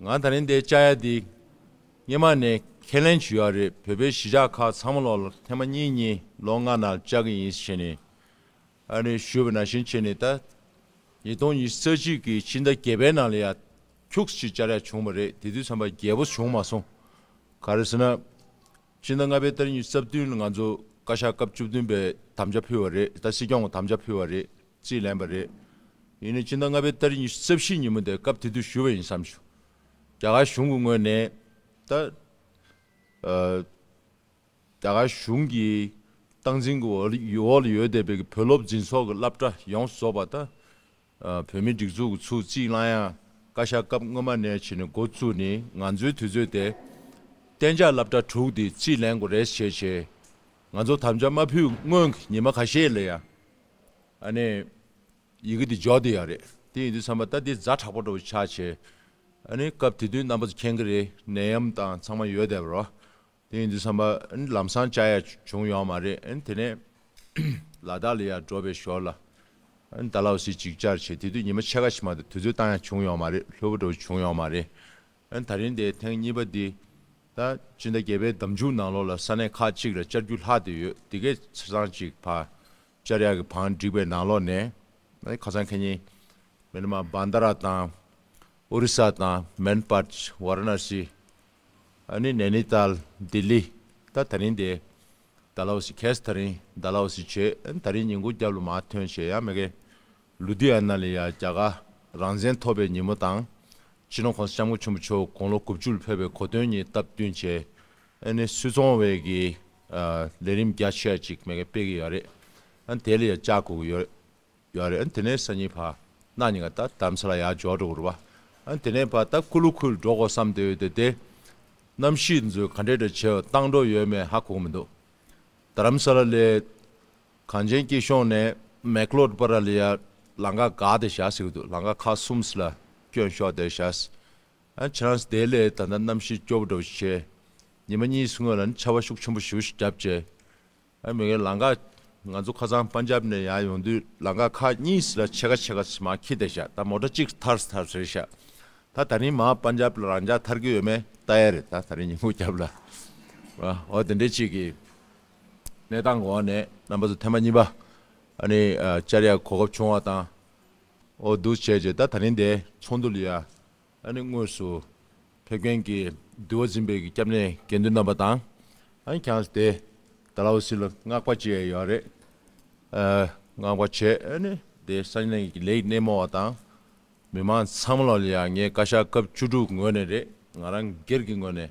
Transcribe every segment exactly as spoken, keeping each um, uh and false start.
ང་ད་རིང་འདིར་བཅར་ཡ་འདི་སྔོན་མ་ནས་ཁས་ལེན་བྱས་ཡོད་རེད། བོད་པའི་གཞིས་ཆགས་ཁག་ཚང་མ་ལོག་ལ་ཐེངས་མ་གཉིས་གཉིས་ལོ་ལྔ་ནང་བཅར་གྱི་ཡིན་ཟེར་ནས། ཨ་ནི་ཞུས་པ་ནང་བཞིན་བྱས་ནས། ད་ཉིས་སྟོང་ཉི་ཤུ་རྩ་གཅིག་གི་ཕྱི་ཟླ་བརྒྱད་པའི་ནང་ལ་ཡ་ཁྱུག་ཙམ་ཅིག་བཅར་ཡ་བྱུང་བ་རེད། དེ་དུས་ཙམ་པ་རྒྱས་པོ་བྱུང་མ་སོང་། ག་རེ་ཟེར་ན། ཕྱི་ཟླ་ལྔ་པའི་ཏ་རིག་ཉི་ཤུ་རྩ་བདུན་ལ་ང་ཚོ་བཀའ་ཤག་སྐབས་བཅུ་བདུན་པའི་དམ་བཅའ་ཕུལ་བ་རེད། ད་སྲིད་སྐྱོང་གི་དམ་བཅའ་ཕུལ་བ་རེད། རྩིས་ལེན་པ་རེད། ཡིན་ནའི་ཕྱི་ཟླ་ལྔ་པའི་ཏ་རིག་ཉི་ཤུ་རྩ་བཞི་ཉིན་མོ་དེ་སྐབས་དེ་དུས་ཞུས་པ་ཡིན་བསམ་བྱུང་། རྒྱ་གར་གཞུང་གི་ངོས་ནས་ད། ཨ། རྒྱ་གར་གཞུང་གི་སྟངས་འཛིན་གྱི་འོག་ལ་ཡོད་བསྡད་པའི་བོད་སློབ་འཛིན་ཚོགས་ཀྱི་སློབ་གྲྭ་ཡོངས་རྫོགས་པ་དང་། ཨ། བོད་མིའི་སྒྲིག་འཛུགས་ཀྱི་ཚུར་རྩིས་བླངས་ཡ་བཀའ་ཤག་སྐབས་སྔོན་མ་ནས་བྱས་ནས་འགོ་བཙུགས་ནས། ང་ཚོའི་དུས་ཚོད་དེ་གཏན་འཇགས་སློབ་གྲྭ་དྲུག་དེ་རྩིས་ལེན་དགོས་རེད་ཟེར་བྱས། ང་ཚོ་དམ་བཅའ་མ་ཕུལ་སྔོན་གྱི་ཉི་མ་ཁ་ཤས་ལ་ཡ། ཨ་ནི་ཡི་གེ་འདི་འབྱོར་བསྡད་ཡོད་རེད། དེ་ཡིན་དུས་ཙམ་པ་ད་འདི་ཛ་དྲག་པོ་འདྲ་བོ་ཆགས་བྱས། ཨ་ནི་སྐབས་དེ་དུས་རྣམ་པ་ཚོ་མཁྱེན་གྱི་རེད། ནད་ཡམས་དང་ཚང་མ་ཡོད་བསྡད་པ་རེད། དེ་ཡིན་དུས་ཙམ་པ་ཨ་ནི་ལམ་སང་བཅར་ཡ་བྱུང་ཡོད་མ་རེད། ཨ་ནི་དེ་ནས་ལ་དྭགས་ལ་ཡར་འགྲོ་བའི་ཞོར་ལ། ཨ་ནི་ཌལ་ཧོ་སི་ཅིག་བཅར་བྱས། དེ་དུས་ཉི་མ་ཕྱེད་ཀ་ཞིག་མ་གཏོགས་དུས་ཚོད་བཏང་ཡ་བྱུང་ཡོད་མ་རེད། ལྷོད་པོ་འདྲ་བོ་བྱུང་ཡོད་མ་རེད། ཨ་ནི་ད་རིང་དེ་ཐེངས་གཉིས་པ་འདི། ད་སྤྱི་ཟླ་བརྒྱད་པའི་ཟླ་མཇུག་ནང་ལོགས་ལ་ས་གནས་ཁག་ཅིག་ལ་བཅར་རྒྱུ་ལྷག་བསྡད་ཡོད། དེ་གའི་ཆ་ཚང་ཅིག་ཕར་བཅར་ཡག་གི་བང་བསྒྲིགས་པའི་ནང་ལོགས་ནས། ཨ་ནི་ཁ་སང་ཁ་ཉིན་མི་ནི་མ་བན་དྷ་ར་དང་། ཨོ་རི་ས་དང་། མན་པཊ། ཝཱ་ར་ཎ་སི། ཨ་ནི་ནེ་ནི་ཏཱལ། ལྡི་ལི། ད་ད་རིང་དེ་ཌལ་ཧོ་སི། ཁ་སང་ད་རིང་ཌལ་ཧོ་སི་བྱས། ཨ་ནི་ད་རིང་ཉིན་གུང་རྒྱབ་ལ་མར་ཐོན་བྱས། ཡང་མི་གའི་ལུ་དྷི་ཡ་ན་ལ་ཡ་རྒྱ་གར་རང་བཙན་ཐོབ་པའི་ཉིན་མོ་དང་། སྤྱི་ནོར་༸གོང་ས་༸སྐྱབས་མགོན་ཆེན་པོ་མཆོག་དགུང་ལོ་དགུ་བཅུ་ལ་ཕེབས་པའི་གོ་སྟོན་གཉིས་སྟབས་བསྟུན་བྱས། ཨ་ནི་སུད་ཚོང་བའི་གི། ཨ། ལས་རིམ་རྒྱ་ཆེ་ཅིག་མི་གའི་སྤེལ་གྱི་ཡོད་རེད། ཨ་ནི་དེ་ལ་ཡ་བཅར་དགོས་ཀྱི་ཡོད་ཡོད་རེད། ཨ་ནི་དེ་ནས་སང་ཉིན་ཕར་གནངས་ཉིན་ཀ་ད་རྡ་རམ་ས་ལ་ཡར་འབྱོར་འགྲོ་དགོས་རེད་པ། ཨ་ནི་དེ་ནས་ཕར་ད་ཀུ་ལུ་ཁུལ་འགྲོ་དགོས་བསམ་བསྡད་ཡོད་དེ། དེ་གནམ་གཤིས་འཛོལ་ག་འདྲས་འདྲ་བྱས་བཏང་འགྲོ་ཡོད་མེད་ཧ་གོ་གི་མི་འདུག་རྡ་རམ་ས་ལ་ལས་གངས་ཅན་སྐྱིད་གཤོངས་ནས་མེག་ལོར་བར་ལ་ཡ་ལམ་ཁ་འགག་བསྡད་བཞག་ཟེར་གྱི་འདུག་ལམ་ཁ་ཁག་གསུམ་ལ་སྐྱོན་ཤོར་བསྡད་བཞག་ཨ་ཁྱེད་རང་དེ་ལས་ད་ལྟ་གནམ་གཤིས་སྐྱོ་པོ་འདྲ་བོ་བྱས། ཉི་མ་གཉིས་སྔོན་ལ་ནི་ཆར་པ་ཤུགས་ཆེན་པོ་ཞེ་པོ་ཞིག་བརྒྱབ་བྱས། ཨ་མི་གའི་ལམ་ཁ། ང་ཚོ་ཁ་སང་པན་ཇབ་ནས་ཡར་ཡོང་དུས་ལམ་ཁ་ཁག་གཉིས་ལ་ཕྱེད་ཀ་ཕྱེད་ཀ་ཞིག་མར་འཁྱིལ་བསྡད་བཞག་ད་མོ་ཊ་གཅིག་ཐར་ཐར་རེད་བཞག་ད་ད་རིང་མར་པན་ཇབ་ལ་རང་འཇགས་ཐར་གྱི་ཡོད་མེད་ལྟ་ཡ་རེད། ད་ད་རིང་ཉིན་གུང་རྒྱབ་ལ། ཨ། འོ་དེ་འདྲའི་ཅིག་གི་གནས་སྟངས་འོག་ནས་རྣམ་པ་ཚོ་ཐེངས་མ་གཉིས་པ། ཨ་ནི། ཨ། བཅར་ཡག་གོ་སྐབས་བྱུང་བ་དང་། འོ་འདུག་བྱས་རྗེས་ད་ད་རིང་དེ་ཚོགས་འདུ་ལ་ཡ། ཨ་ནི་དངོས་སུ་ཕེབས་མཁན་གྱི་འདུལ་བ་འཛིན་པའི་གི་སྐྱབས་གནས་དགེ་འདུན་རྣམ་པ་དང་། ཨ་ནི་ཁྱེད་རང་དེ་ཌལ་ཧོ་སི་ལ་མངགས་པ་བྱས་ཡོད་རེད། ཨ། མངགས་པ་བྱས། ཨ་ནི་དེ་ས་གནས་ཀྱི་ལས་སྣེ་མོ་བ་དང་མི་མང་ཚང་མ་ལ་ཡང་ངས་བཀའ་ཤག་སྐབས་བཅུ་དྲུག་ངོས་ནས་རེད། ང་རང་སྒེར་གྱི་ངོས་ནས།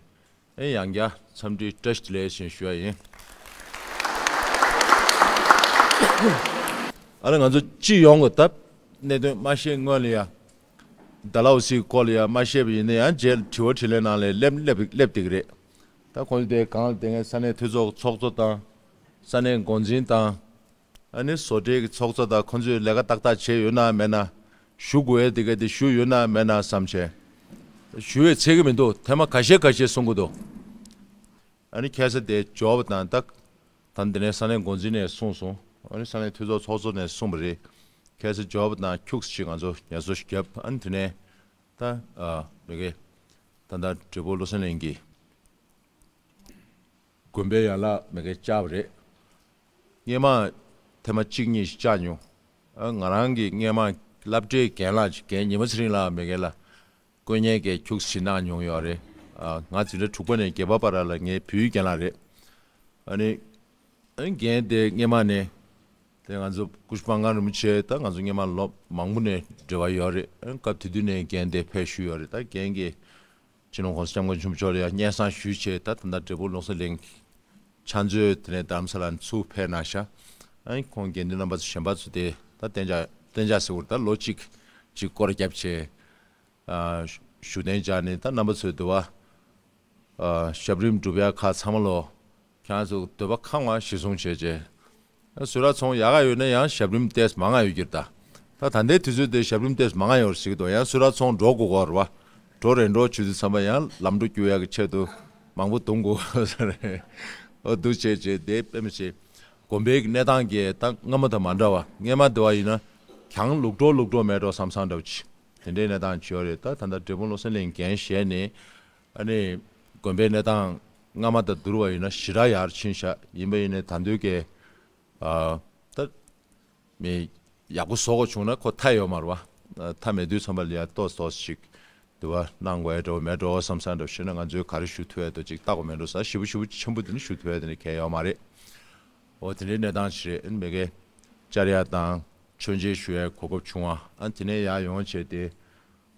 ཨེ། ཡང་བསྐྱར་འཚམས་འདྲི་བཀྲ་ཤིས་བདེ་ལེགས་ཞེས་ཞུ་བ་ཡིན། ཨ་ནི་ང་ཚོ་སྤྱི་ཡོངས་ཀྱི་ད་གནད་དོན་མ་བཤད་སྔོན་ལ་ཡ། ཌལ་ཧོ་སིའི་སྐོར་ལ་ཡ་མ་བཤད་པ་ཡིན་ན་ཡང་རྗེས་དྲི་བ་དྲིས་ལན་ནང་ལ་སླེབས་སླེབས་སླེབས་བསྡད་ཀྱི་རེད། ད་ཁོང་ཚོ་དེ་གང་ལ་དེ་སྔའི་ས་གནས་འཐུས་ཚོགས་ཚོགས་གཙོ་དང་། ས་གནས་འགོ་འཛིན་དང་། ཨ་ནི་བཟོ་གྲྭའི་གི་ཚོགས་གཙོ་དང་ཁོང་ཚོས་ལས་ཀ་ཏག་ཏག་བྱས་ཡོད་ན་མེད་ན། ཞུ་དགོས་ཡས་དེ་ག་དེ་ཞུས་ཡོད་ན་མེད་ན་བསམ་བྱས། ཞུ་ཡས་ཚད་ཀྱི་མི་འདུག་ཐེངས་མ་ཁ་ཤས་ཁ་ཤས་གསུང་གི་འདུག་ཨ་ནི་ཁ་སང་དེ་འབྱོར་བ་དང་ད། ད་འདི་ནས་ས་གནས་འགོ་འཛིན་ནས་གསུངས་སོང་། ཨ་ནི་ས་གནས་འཐུས་ཚོགས་ཚོགས་གཙོ་ནས་གསུངས་པ་རེད། ཁ་སང་འབྱོར་བ་དང་ཁྱུག་ཙམ་ཅིག་ང་ཚོ་ངལ་གསོ་ཞིག་བརྒྱབ། ཨ་ནི་དེ་ནས་ད། ཨ། མི་གའི་ད་ལྟ་བགྲེས་པོ་བློ་བཟང་ལགས་ཀྱིས། དགོན་པའི་ཡན་ལག་མི་གའི་བཅར་བ་རེད། སྔོན་མ་ཐེངས་མ་གཅིག་གཉིས་ཤིག་བཅར་མྱོང་། ཨ། ང་རང་གི་སྔོན་མ་སློབ་གྲྭའི་རྒན་ལགས་ཅིག་རྒན་ཉི་མ་ཚེ་རིང་ལགས་མི་གའི་ལ་དཀོན་གཉེར་གྱི་ཁྱུག་ཙམ་ཞིག་གནང་མྱོང་ཡོད་རེད། ཨ། ང་འཛིན་གྲྭ་དྲུག་པ་ནས་བརྒྱད་པ་བར་ལ་ངའི་བུའི་རྒན་ལགས་རེད། ཨ་ནི། ཨ་ནི་རྒན་དེ་སྔོན་མ་ནས། དེ་ང་ཚོ་སྐུ་ཞབས་པང་ཁང་རིན་པོ་ཆེ་ད་ང་ཚོ་སྔོན་མ་ལོ་མང་པོ་ནས་འབྲེལ་བ་ཡོད་རེད། ཨ་ནི་སྐབས་དེ་དུས་ནས་རྒན་དེ་ཕེབས་བཞུགས་ཡོད་རེད། ད་རྒན་གྱིས། སྤྱི་ནོར་༸གོང་ས་༸སྐྱབས་མགོན་ཆེན་པོ་མཆོག་ལ་ཡང་སྙན་སེང་ཞུས་བྱས། ད་ད་ལྟ་བགྲེས་པོ་བློ་བཟང་ལགས་ཕྱག་མཛོད་དེ་ནས་རྡ་རམ་ས་ལ་ཚུར་ཕེབས་གནང་ཤག་ཨ་ནི་ཁོང་དགེ་འདུན་རྣམ་པ་ཚོ་གཞན་པ་ཚོ་དེ་ད་གཏན་འཇགས་གཏན་འཇགས་ཟེར་བར་ད་ལོ་གཅིག་ཅིག་སྐོར་བརྒྱབ་བྱས། ཨ། བཞུགས་གདན་འཇགས་ནས་ད་རྣམ་པ་ཚོས་འདུལ་བ། ཨ། ཞབས་རིམ་སྒྲུབ་ཡ་ཁག་ཚང་མ་ལོ། ཁྱེད་རང་ཚོ་འདོད་པ་ཁེངས་པ་གཞིར་བཟུང་བྱས་རྗེས། ཨ། སུད་ཊར་ཚོང་ཡག་ག་ཡོད་ན་ཡང་ཞབས་རིམ་ཏོག་ཙམ་མང་ང་ཡོད་ཀྱི་རེད་ད། ད་ད་ལྟའི་དུས་ཚོད་དེ་ཞབས་རིམ་ཏོག་ཙམ་མང་ང་ཡོད་རེད་ཟེར་གྱི་འདུག་ཡང་སུད་ཊར་ཚོང་འགྲོ་དགོས་ཀྱི་རེད་པ། འགྲོ་རན་འགྲོ་བྱེད་དུས་ཙམ་པ་ཡང་ལམ་འགྲོ་སྐྱོར་ཡག་གི་ཆེད་དུ་མང་པོ་བརྡུང་དགོས་ས་རེད། ཨོ་འདུག་བྱས་བྱས་དེ་དཔེ་མི་སྲིད། དགོན་པའི་གནས་སྟངས་ཀྱི་ད་སྔ་མོ་དང་མ་འདྲ་བ། སྔོན་མ་དེ་བ་ཡིན་ན་གྱང་ལུག་འགྲོ་ལུག་འགྲོ་མེད་འགྲོ་བསམ་བསམ་འདྲ་བོ་ཅིག་དེ་འདྲའི་གནས་སྟངས་ཅིག་ཡོད་རེད། ད་ད་ལྟ་འབྲས་སྤུངས་བློ་གསལ་གླིང་འགན་བཞེས་ནས་ཨ་ནི་དགོན་པའི་གནས་སྟངས་སྔ་མ་དང་བསྡུར་བ་ཡིན་ན་ཞེ་དྲག་ཡར་ཕྱིན་ཤག་ཡིན་པ་ཡིན་ནའི་ད་དུང་གི་ཨ་ད་མི་ཡག་པོ་བཟོ་དགོས་བྱུང་ན་ཁོ་མཐའ་ཡོད་མ་རེད་བ། མཐའ་མེད་དུས་ཙམ་པ་ལ་ཡ་ཏོག་ཙམ་ཏོག་ཙམ་ཅིག་དུ་བ་གནང་དགོས་ཡ་འགྲོ་མེད་འགྲོ་བསམ་བསམ་འདྲ་བཤད་ན་ང་ཚོས་ག་རེ་ཞུ་ཐུབ་ཡ་དོ་ཅིག་བལྟ་དགོས་མེད་འགྲོ་ས་ཞིབ་པོ་ཞིབ་པོ་ཆེན་པོ་དེ་ནི་ཞུ་ཐུབ་ཡ་དེ་ནི་གལ་ཡོད་མ་རེད། འོ་དེ་འདྲའི་གནས་སྟངས་ཤིག་རེད། ཨ་ནི་མི་གའི་བཅར་ཡ་དང་མཆོད་མཇལ་ཞུ་ཡའི་གོ་སྐབས་བྱུང་བ། ཨ་ནི་དེ་ནས་ཡར་ཡོང་བྱས་ཏེ་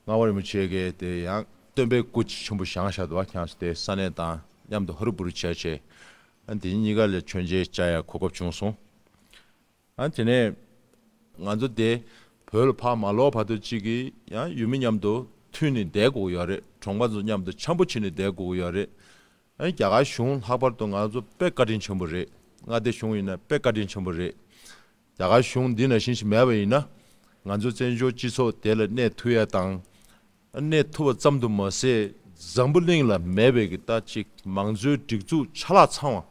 རྔ་བ་རིན་པོ་ཆེ་གིས་དེ་ཡང་སྟོན་པའི་སྐུ་ཆེན་པོ་བཞེངས་བཞག་འདུག་བ། ཁྱེད་རང་ཚོ་དེ་ས་གནས་དང་མཉམ་དུ་ཧ་རུ་བུ་རུ་བྱས་བྱས་ཨ་ནི་དེ་གཉིས་ཀ་ལ་མཆོད་མཇལ་བཅར་ཡ་གོ་སྐབས་བྱུང་སོང་། ཨ་ནི་དེ་ནས་ང་ཚོ་དེ་བོད་ལ་ཕར་མ་ལོག་བར་དུ་གཅིག་གིས་ཡང་ཡུལ་མི་མཉམ་དུ་མཐུན་ནས་བསྡད་དགོས་ཀྱི་ཡོད་རེད། གྲོང་པ་ཚོ་མཉམ་དུ་འཆམ་པོ་བྱས་ནས་བསྡད་དགོས་ཀྱི་ཡོད་རེད། ཨ་ནི་རྒྱ་གར་གཞུང་ལྷག་པར་དུ་ང་ཚོ་དཔེ་བཀའ་དྲིན་ཆེན་པོ་རེད། མངའ་སྡེ་གཞུང་ཡིན་ན་དཔེ་བཀའ་དྲིན་ཆེན་པོ་རེད། རྒྱ་གར་གཞུང་འདི་ནང་བཞིན་ཞིག་མེད་པ་ཡིན་ན་ང་ཚོ་བཙན་བྱོལ་སྤྱི་ཚོགས་དེ་ལ་གནས་ཐུབ་ཡ་དང་། གནས་ཐུབ་པ་ཙམ་དུ་མ་ཟད་འཛམ་བུ་གླིང་ལ་མེད་པའི་གི་ད་ཅིག་མང་གཙོའི་སྒྲིག་འཛུགས་ཆ་ལག་ཚང་བ་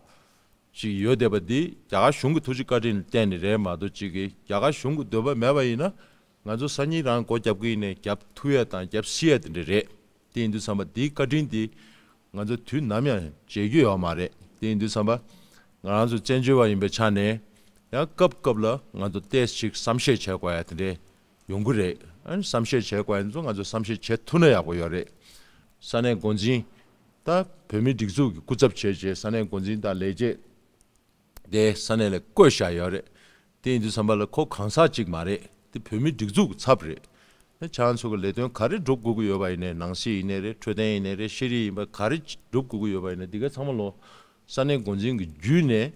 ཅིག་ཡོད་བསྡད་པ་འདི་རྒྱ་གར་གཞུང་གི་ཐུགས་རྗེ་བཀའ་དྲིན་ལ་བརྟེན་ནས་རེད་མ་གཏོགས་ཅིག་གི་རྒྱ་གར་གཞུང་གི་འདོད་པ་མེད་པ་ཡིན་ན་ང་ཚོ་སང་ཉིན་རང་སྒོ་རྒྱབ་གི་ཡིན་ནའི་རྒྱབ་ཐུབ་ཡ་དང་རྒྱབ་སྲིད་ཡ་དེ་འདྲ་རེད། དེ་ཡིན་དུས་ཙམ་པ་འདིའི་བཀའ་དྲིན་འདི་ང་ཚོ་དུས་ནམ་ཡང་བརྗེད་རྒྱུ་ཡོད་མ་རེད། དེ་ཡིན་དུས་ཙམ་པ་ང་རང་ཚོ་བཙན་བྱོལ་བ་ཡིན་པའི་ཆ་ནས་ཡང་སྐབས་སྐབས་ལ་ང་ཚོ་ཏོག་ཙམ་ཅིག་བསམ་ཤེས་བྱེད་དགོས་ཡ་དེ་འདྲ་ཡོང་གི་རེད། ཨ་ནི་བསམ་ཤེས་བྱེད་དགོས་ཡ་ཚོ་ང་ཚོ་བསམ་ཤེས་བྱེད་ཐུབ་ན་ཡག་པོ་ཡོད་རེད། ས་གནས་འགོ་འཛིན་ད་བོད་མིའི་སྒྲིག་འཛུགས་ཀྱི་སྐུ་ཚབ་བྱས་རྗེས་ས་གནས་འགོ་འཛིན་དང་ལས་བྱེད་དེ་ས་གནས་ལ་བསྐོས་བཞག་ཡོད་རེད། དེ་ཡིན་དུས་ཙམ་པ་ལ་ཁོ་གང་ཟག་ཅིག་མ་རེད། དེ་བོད་མིའི་སྒྲིག་འཛུགས་ཀྱི་ཚབ་རེད། ཨ་ནི་ཁྱེད་རང་ཚོ་གི་ལས་དོན་ག་རེ་སྒྲུབ་དགོས་ཀྱི་ཡོད་པ་ཡིན་ནའི་ནང་སྲིད་ཡིན་ནའི་རེད། འཕྲོད་བསྟེན་ཡིན་ནའི་རེད། ཤེས་རིག་ཡིན་པ་ག་རེ་སྒྲུབ་དགོས་ཀྱི་ཡོད་པ་ཡིན་ནའི་འདི་ག་ཚང་མ་ལོ་ས་གནས་འགོ་འཛིན་གྱི་བརྒྱུད་ནས་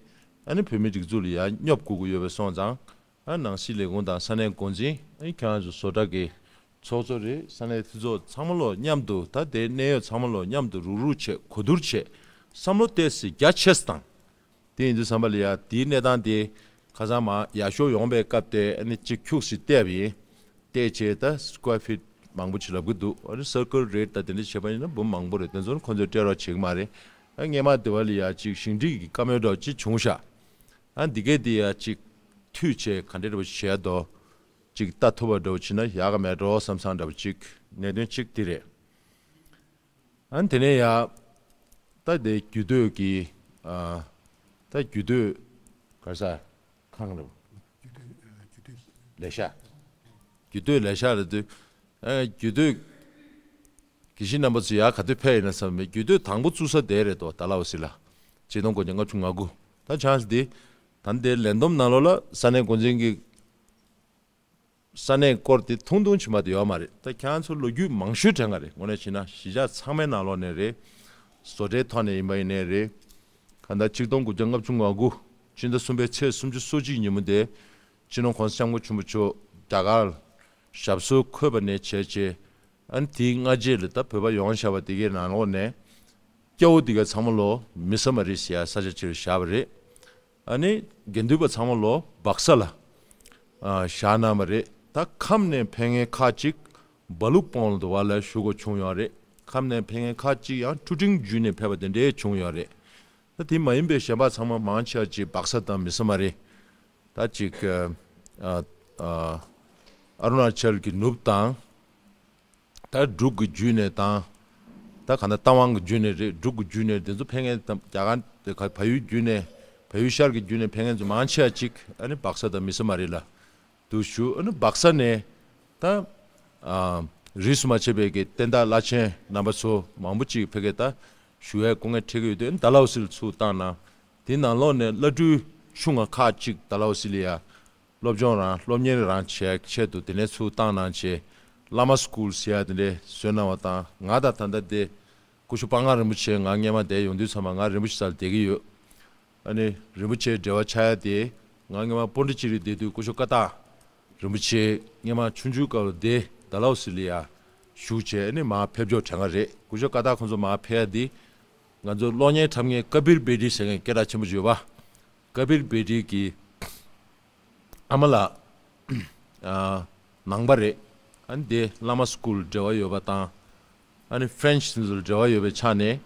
ཨ་ནི་བོད་མིའི་སྒྲིག་འཛུགས་ལ་ཡར་སྙོབ་དགོས་ཀྱི་ཡོད་པ་སོང་ཙང་། ཨ་ནང་སྲིད་ལས་ཁུངས་དང་ས་གནས་འགོ་འཛིན་ཨ་ཁྱེད་རང་ཚོ་བཟོ་གྲྭ་གི་ཚོགས་གཙོ་རེད། ས་གནས་འཐུས་ཚོགས་ཚང་མ་ལོ་མཉམ་དུ་ད་ལྟའི་གནད་ཡོད་ཚང་མ་ལོ་མཉམ་དུ་རུག་རུག་བྱས་གོ་བསྡུར་བྱས་བསམ་བློ་ཏོག་ཙམ་རྒྱ་ཆེ་ཙམ་བཏང་། དེ་ཡིན་དུས་ཙམ་པ་ལ་ཡ་དེའི་གནས་སྟངས་དེ་ཁ་སང་མ་ཡར་ཤོག་ཡོང་པའི་སྐབས་དེ་ཨ་ནི་གཅིག་ཁྱུག་ཙམ་བལྟས་པ་ཡིན། བལྟས་བྱས་ད་square feet མང་པོ་ཅིག་ལབ་ཀྱི་འདུག་ཨ་ནི་circle rate ད་དེ་འདྲ་བྱས་པ་ཡིན་ན་འབུམ་མང་པོ་རེད། དེ་ཚོ་ནི་ཁོ་ཚོས་སྤྲད་རོགས་བྱེད་ཀྱི་མ་རེད། ཨ་སྔས་མ་དེ་བ་ལ་ཡ་གཅིག་ཞིང་འབྲེལ་གྱི་བཀའ་མོལ་འདྲ་བོ་ཅིག་བྱུང་ཤག་ཨ་འདི་གས་དེ་ཡ་གཅིག་མཐུད་བྱས་ག་འདྲ་འདྲ་བོ་བྱས་དོ། གཅིག་ལྟ་ཐུབ་པ་འདྲ་བོ་བྱས་ན་ཡག་ག་མེད་འགྲོ་བསམ་བསམ་འདྲ་བོ་གཅིག་གནད་དོན་གཅིག་དེ་རེད། ཨ་ནི་དེ་ནས་ཡ་ད་དེ་རྒྱུད་སྟོད་ཀྱི་ཨ་ད་རྒྱུད་སྟོད་ག་རེ་ཟ་ཁང་རེད། ལས་ཤག་རྒྱུད་སྟོད་ལས་ཤག་རེད་དུས་ཨ་རྒྱུད་སྟོད་དགེ་བཤེས་རྣམ་པ་ཚོ་ཡར་ག་དུས་ཕེབས་ཡིན་ན་བསམ་མེད། རྒྱུད་སྟོད་དང་པོ་བཙུགས་ས་དེ་རེད་དོ། ད་ལའོ་སི་ལ་ཆིག་སྟོང་དགུ་བརྒྱ་ལྔ་བཅུ་ང་དགུ། ད་ཆང་སི་འདི་ད་འདི་ལས་བསྡོམས་ནང་ལོགས་ལ་ས་གནས་འགོ་འཛིན་གྱི་ས་གནས་སྐོར་དེ་ཐུང་ཐུང་ཕྱིན་པ་དེ་ཡོད་མ་རེད། ད་ཁྱེད་རང་ཚོ་ལོ་རྒྱུས་མང་ཤོས་དྲན་ག་རེད། དངོས་གནས་བྱས་ན་གཞིས་ཆགས་ཚང་མའི་ནང་ལོགས་ནས་རེད། བཟོ་གྲྭའི་ཐོག་ནས་ཡིན་པ་ཡིན་ནའི་རེད། གང་ལྟར་ཆིག་སྟོང་དགུ་བརྒྱ་ལྔ་བཅུ་ང་དགུ་སྤྱི་ཟླ་གསུམ་པའི་ཚེས་སུམ་ཅུ་སོ་གཅིག་ཉིན་མོ་དེ་སྤྱི་ནོར་༸གོང་ས་༸སྐྱབས་མགོན་ཆེན་པོ་མཆོག་རྒྱ་གར་ཞབས་སོར་འཁོད་པ་ནས་བྱས་རྗེས་ཨ་ནི་དེའི་སྔ་རྗེས་ལ་ད་བོད་པ་ཡོང་བཞག་པ་དེ་གའི་ནང་ལོགས་ནས། སྐྱ་བོ་འདི་ག་ཚང་མ་ལོ་མི་ས་མ་རི་ཟེར་ཡ་ས་ཆ་ཅིག་ལ་བཞག་པ་རེད། ཨ་ནི་དགེ་འདུན་པ་ཚང་མ་ལོ་སྦག་ས་ལ་ཨ་བཞག་གནང་བ་རེད། ད་ཁམས་ནས་ཕེབས་མཁན་ཁག་ཅིག་སྦ་ལུག་སྤོང་ལ་དུ་བ་ལ་བཞུགས་དགོས་བྱུང་ཡོད་རེད། ཁམས་ནས་ཕེབས་མཁན་ཁག་ཅིག་ཡང་ཀྲུ་ཀྲིང་བརྒྱུད་ནས་ཕེབས་པ་དེ་འདྲའི་བྱུང་ཡོད་རེད། ད་དེ་མ་ཡིན་པའི་གཞན་པ་ཚང་མ་མང་ཆེ་བ་ཅིག་སྦག་ས་དང་མི་ས་མ་རི། ད་ཅིག་ཨ་ཨ་ཨ་རུ་ན་ཅལ་གྱི་ནུབ་དང་། ད་འབྲུག་གི་བརྒྱུད་ནས་དང་། ད་ག་ན་རྟ་དབང་གི་བརྒྱུད་ནས་རེད། འབྲུག་གི་བརྒྱུད་ནས་དེ་ཚོ་ཕེབས་མཁན་དང་རྒྱ་གར་དེ་ག་བལ་ཡུལ་བརྒྱུད་ནས་བལ་ཡུལ་ཤར་གྱི་བརྒྱུད་ནས་ཕེབས་མཁན་ཚོ་མང་ཆེ་བ་ཅིག་ཨ་ནི་སྦག་ས་དང་མི་ས་མ་རི་ལ་འདུག་བཞུགས། ཨ་ནི་སྦག་ས་ནས་ད་ཨ་རིས་སུ་མ་ཆད་པའི་གི་བསྟན་བདག་བླ་ཆེན་རྣམ་པ་ཚོ་མང་པོ་ཅིག་ཕ་གིར་ད་བཞུགས་ཡའི་སྐུ་ངལ་འཕྲད་ཀྱི་ཡོད་དུས་ཨ་ནི་ཌལ་ཧོ་སི་ལ་ཚུར་བཏང་གནང་། དེའི་ནང་ལོགས་ནས་བླ་སྤྲུལ་ཆུང་ང་ཁག་ཅིག་ཌལ་ཧོ་སི་ལ་ཡ། སློབ་སྦྱོང་རང་སློབ་གཉེར་རང་བྱེད་ཆེད་དུ་དེ་ནས་ཚུར་བཏང་གནང་བྱས། བླ་མ་སི་ཀུལ་ཟེར་ཡ་དེ་འདྲས་བཟོས་གནང་བ་དང་། ང་དང་ད་ལྟ་དེ་སྐུ་ཞབས་དཔའ་ངར་རིན་པོ་ཆེ་ང་སྔས་མ་དེ་ཡོང་དུས་ཚང་མ་ང་རིན་པོ་ཆེ་རྩ་ལ་བསྡད་ཀྱི་ཡོད། ཨ་ནི་རིན་པོ་ཆེའི་འབྲེལ་བ་ཆགས་ཡ་དེ་ང་སྔས་མ་པོན་ཌི་ཅི་རི་བསྡད་དུས་སྐུ་ཞབས་ཀ་དག་རིན་པོ་ཆེ་སྔས་མ་ཆུང་ཆུང་སྐབས་ལ་དེ་ཌལ་ཧོ་སི་ལ་ཡ་བཞུགས་བྱས་ཨ་ནི་མར་ཕེབས་འབྱོར་དྲན་ག་རེད། སྐུ་ཞབས་ཀ་དག་ཁོང་ཚོ་མར་ཕེབས་ཡ་དེ་ང་ཚོ་གློག་བརྙན་འཁྲབ་མཁན་ཀ་པིར་བེ་ཏི་ཟེར་མཁན་སྐད་གྲགས་ཆེན་པོ་ཡོད་པ། ཀ་པིར་བེ་ཏི་གི་ཨ་མ་ལགས་ཨ་ནང་པ་རེད། ཨ་ནི་དེ་བླ་མ་སི་ཀུལ་འབྲེལ་བ་ཡོད་པ་དང་། ཨ་ནི་ཧྥ་རན་ཆི་དེ་ཚོར་འབྲེལ་བ་ཡོད་པའི་ཆ་ནས་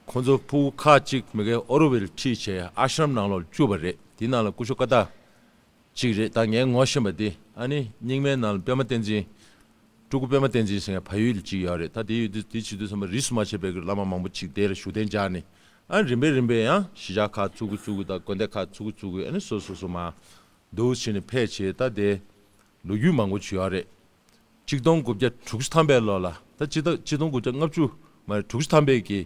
ཁོང་ཚོ་ཕྲུ་གུ་ཁག་ཅིག་མ་གིར་ཨོ་རོ་ཝེལ་ཁྲིད་བྱས་ཨ་ཤྲམ་ནང་ལོགས་བཅུག་པ་རེད། དེའི་ནང་ལ་སྐུ་ཞབས་ཀ་དག་ཅིག་རེད། ད་ངས་ངོ་ཤེས་པ་དེ་ཨ་ནི་རྙིང་མའི་ནང་ལ་པད་མ་བསྟན་འཛིན་ སྤྲུལ་སྐུ་པད་མ་བསྟན་འཛིན་ཟེར་མཁན་བལ་ཡུལ་གཅིག་ཡོད་རེད། ད་དེ་ཡོད་དུས་དེ་བྱེད་དུས་ཙམ་པ་རིས་སུ་མ་ཆད་པའི་བླ་མ་མང་པོ་གཅིག་དེ་ལ་བཞུགས་གདན་འཇགས་ནས། ཨ་རིམ་པས་རིམ་པས་ཡང་གཞིས་ཆགས་ཁག་ཚུགས་ཀྱི་ཚུགས་ཀྱི་དང་དགོན་སྡེ་ཁག་ཚུགས་ཀྱི་ཚུགས་ཀྱི། ཨ་ནི་སོ་སོ་སོ་མ་འདུག་བྱས་ནས་ཕེབས་བྱས། ད་དེ་ལོ་རྒྱུས་མང་པོ་ཅིག་ཡོད་རེད། གཅིག་སྟོང་དགུ་བརྒྱ་དྲུག་ཅུ་ཐམ་པའི་ལོ་ལ། ད་གཅིག་སྟོང་གཅིག་སྟོང་དགུ་བརྒྱ་ལྔ་བཅུ་མ་རེད། དྲུག་ཅུ་ཐམ་པའི་གི་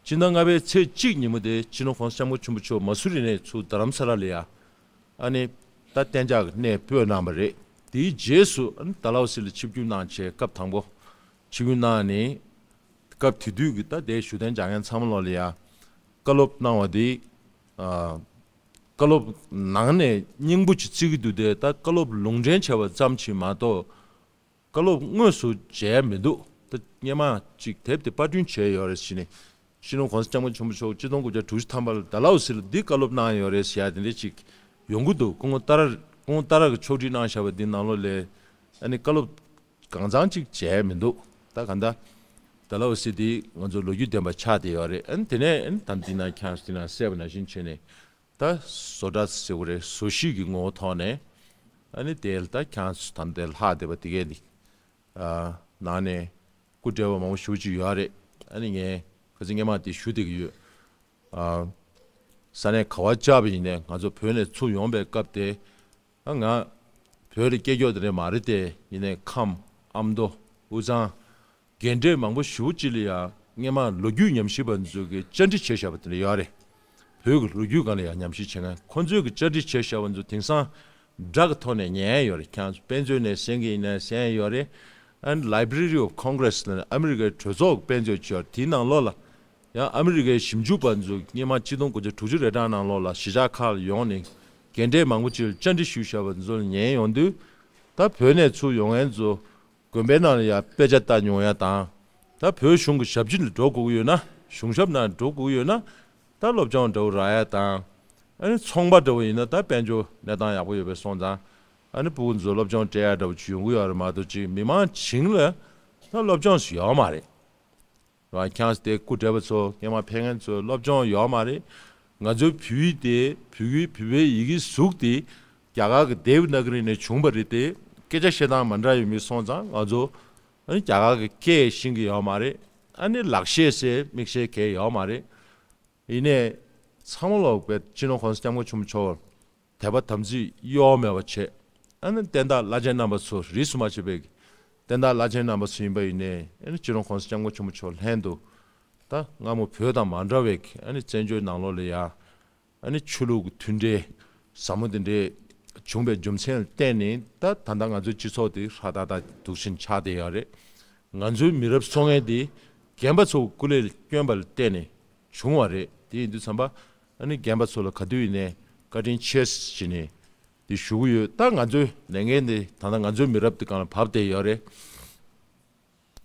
སྤྱི་ཟླ་ལྔ་པའི་ཚེས་གཅིག་ཉིན་མོ་དེ་སྤྱི་ནོར་གོང་ས་སྐྱབས་མགོན་ཆེན་པོ་མཆོག་མ་སུ་རི་ནས་ཚུར་རྡ་རམ་ས་ལ་ལ་ཡ། ཨ་ནི་ད་གཏན་འཇགས་ཀྱི་གནས་སྤོས་གནང་བ་རེད། དེའི་རྗེས་སུ་ཨ་ནི་ཌལ་ཧོ་སི་ལ་ཆིབས་བསྒྱུར་གནང་བྱས། སྐབས་དང་པོ་ཆིབས་བསྒྱུར་གནང་ནས། སྐབས་དེ་དུས་ཀྱི་ད་ལྟའི་བཞུགས་གདན་འཇགས་མཁན་ཚང་མ་ལོག་ལ་ཡ་བཀའ་སློབ་གནང་བ་དེ། ཨ། བཀའ་སློབ་ནང་ནས་སྙིང་པོ་ཅིག་བརྩི་གི་འདུག་སྟེ། ད་བཀའ་སློབ་ལུང་འདྲེན་བྱས་པ་ཙམ་ཞིག་མ་གཏོགས། བཀའ་སློབ་དངོས་སུ་མཇལ་མི་འདུག་ད་སྔོན་མ་ཅིག་དེབ་དེ་པར་སྐྲུན་བྱས་ཡོད་རེད་ཟེར་ནས། སྤྱི་ནོར་གོང་ས་སྐྱབས་མགོན་ཆེན་པོ་མཆོག་གཅིག་སྟོང་དགུ་བརྒྱ་དྲུག་ཅུ་ཐམ་པ་ལ་ཌལ་ཧོ་སི་ལ་འདི་བཀའ་སློབ་གནང་ཡོད་རེད་ཟེར་ཡ་དེ་འདྲ་ཅིག་ཡོང་གི་འདུག་སྐུ་ངོ་ཏཱ་ར། སྐུ་ངོ་ཏཱ་ར་གིས་ཕྱོགས་སྒྲིག་གནང་བཞག་པ་འདི་ནང་ལོགས་ལ། ཨ་ནི་བཀའ་སློབ་གང་ཚང་ཅིག་མཇལ་མི་འདུག་ད་གང་ལྟར་ཌལ་ཧོ་སི་འདི་ང་ཚོ་ལོ་རྒྱུས་ལྡན་པ་ཆགས་བསྡད་ཡོད་རེད། ཨ་ནི་དེ་ནས་ཨ་ནི་ད་འདི་ན་ཁྱེད་རང་འདི་ན་གསལ་བ་ནང་བཞིན་བྱས་ནས། ད་བཟོ་གྲྭ་ཟེར་བ་རེད། བཟོ་གཞིས་ཀྱི་ངོ་བོ་ཐོག་ནས། ཨ་ནི་དེ་ལ་ད་ཁྱེད་རང་ཚོ་ད་ལྟ་ལྷག་བསྡད་པ་དེ་གས་འདི། ཨ། ནང་ནས་སྐུ་བགྲེས་པ་མང་པོ་ཞེ་པོ་ཅིག་ཡོད་རེད། ཨ་ནི་ངས་ཁ་སང་སྔོན་མ་དེ་ཞུ་བསྡད་ཀྱི་ཡོད། ཨ། ས་གནས་ག་པར་བཅར་བ་ཡིན་ནའི་ང་ཚོ་བོད་ནས་ཚུར་ཡོང་པའི་སྐབས་དེ། ཨ། ང་བོད་ལ་སྐྱེས་ཀྱོག་དེ་འདྲ་མ་རེད་དེ། ཡིན་ནའི་ཁམས། ཨ་མདོ། དབུས་གཙང་། རྒན་གྲས་མང་པོ་ཞེ་པོ་ཅིག་ལ་ཡང་སྔོན་མ་ལོ་རྒྱུས་ཉམས་ཞིབ་པ་ཚོ་གིས་བཅར་འདྲི་བྱས་བཞག་པ་དེ་འདྲ་ཡོད་རེད། བོད་ཀྱི་ལོ་རྒྱུས་སྒང་ལ་ཡང་ཉམས་ཞིབ་བྱེད་མཁན་ཁོང་ཚོས་ཀྱི་བཅར་འདྲི་བྱས་བཞག་པ་ཚོ་དེང་སང་སྒྲ་གི་ཐོག་ནས་ཉན་ཡོད་རེད། ཁྱེད་རང་ཚོ་དཔེ་མཛོད་ནས་གསན་གྱི་ཡིན་ན་གསན་ཡོད་རེད། ཨ་ནི་Library of Congress ལ་ཨ་མི་རི་ཀའི་གྲོས་ཚོགས་ཀྱི་དཔེ་མཛོད་ཅིག་ཡོད་རེད། དེའི་ནང་ལོགས་ལ་ཡང་ཨ་མི་རི་ཀའི་ཞིབ་འཇུག་པ་ཚོ་སྔོན་མ་གཅིག་སྟོང་དགུ་བརྒྱ་དྲུག་ཅུ་རེ་གྲངས་ནང་ལོགས་ལ་གཞིས་ཆགས་ཁག་ལ་ཡོང་ནས་རྒན་གྲས་མང་པོ་ཅིག་ལ་བཅར་འདྲི་ཞུས་བཞག་པ་ཚོ་ལ་ཉན་ཡོང་དུས། ད་བོད་ནས་ཚུར་ཡོང་མཁན་ཚོ་དགོན་པའི་ནང་ལ་ཡང་དཔེ་ཆ་ལྟ་མྱོང་ཡ་དང་། ད་བོད་གཞུང་གི་ཞབས་ཕྱི་ལ་འགྲོ་དགོས་ཀྱི་ཡོད་ན། གཞུང་ཞབས་ནང་འགྲོ་དགོས་ཀྱི་ཡོད་ན། ད་སློབ་སྦྱོང་འདྲ་བོ་རག་ཡ་དང་། ཨ་ནི་ཚོང་པ་འདྲ་བོ་ཡིན་ན་ད་དཔལ་འབྱོར་གནས་སྟངས་ཡག་པོ་ཡོད་པ་སོང་ཙང་། ཨ་ནི་ཕྲུ་གུ་ཚོ་སློབ་སྦྱོང་སྤྲད་ཡ་འདྲ་བོ་ཅིག་ཡོང་གི་ཡོད་རེད་མ་གཏོགས། ཅིག་མི་མང་བྱིངས་ལ་ད་སློབ་སྦྱོང་ཞིག་ཡོད་མ་རེད། རང་ཁྱེད་རང་དེ་སྐུ་བགྲེས་པ་ཚོ། སྔོན་མ་ཕེབས་མཁན་ཚོ་སློབ་སྦྱོང་ཡོད་མ་རེད། ང་ཚོའི་བོད་ཡིག་དེ། བོད་ཡིག་བོད་པའི་ཡི་གེ་གཟུགས་དེ་རྒྱ་གར་གྱི་དེབ་ནག་རི་ནས་བྱུང་བ་རེད་དེ། སྐད་ཆ་བཤད་སྟངས་མ་འདྲ་ཡོད་མི་སོང་ཙང་། ང་ཚོ་ཨ་ནི་རྒྱ་གར་གྱི་སྐད་ཤེས་ཀྱི་ཡོད་མ་རེད། ཨ་ནི་ལག་ཤེས་ཟེར་མིག་ཤེས་གང་ཡང་ཡོད་མ་རེད། ཡིན་ནའི་ཚང་མ་ལོག་པའི་སྤྱི་ནོར་གོང་ས་སྐྱབས་མགོན་ཆེན་པོ་མཆོག་དད་པ་དམ་ཚིག་གཡོ་མེད་པ་བྱས། ཨ་ནི་བསྟན་བདག་བླ་ཆེན་རྣམ་པ་ཚོ། རིས་སུ་མ་ཆད་པའི་བསྟན་བདག་བླ་ཆེན་རྣམ་པ་ཚོ་ཡིན་པ་ཡིན་ནའི། ཨ་ནི་སྤྱི་ནོར་གོང་ས་སྐྱབས་མགོན་ཆེན་པོ་མཆོག་ལྷན་དུ་ད་སྔ་མོ་བོད་དང་མ་འདྲ་བའི་ཨ་ནི་བཙན་བྱོལ་ནང་ལོགས་ལ་ཡ། ཨ་ནི་ཆོས་ལུགས་ཀྱི་མཐུན་འབྲེལ་ཟབ་མོ་དེ་འདྲའི་བྱུང་བའི་རྒྱུ་མཚན་ལ་བརྟེན་ནས། ད་ད་ལྟ་ང་ཚོའི་སྤྱི་ཚོགས་དེ་ཧྲ་ཏག་ཏག་འདུག་བཞིན་ཆགས་བསྡད་ཡོད་རེད། ང་ཚོའི་མི་རབས་སོ་ལྔའི་དེ་རྒན་པ་ཚོ་སྐུ་ལས་བསྐྱོན་པ་ལ་བརྟེན་ནས་བྱུང་བ་རེད། དེ་ཡིན་དུས་ཙམ་པ། ཨ་ནི་རྒན་པ་ཚོ་ལ་ག་དུས་ཡིན་ནའི་བཀའ་དྲིན་ཆེ་ཟེར་ནས་དེ་ཞུ་གི་ཡོད། ད་ང་ཚོའི་ལས་འགན་དེ་ད་ལྟ་ང་ཚོའི་མི་རབས་དེ་སྒང་ལ་བབས་བསྡད་ཡོད་རེད།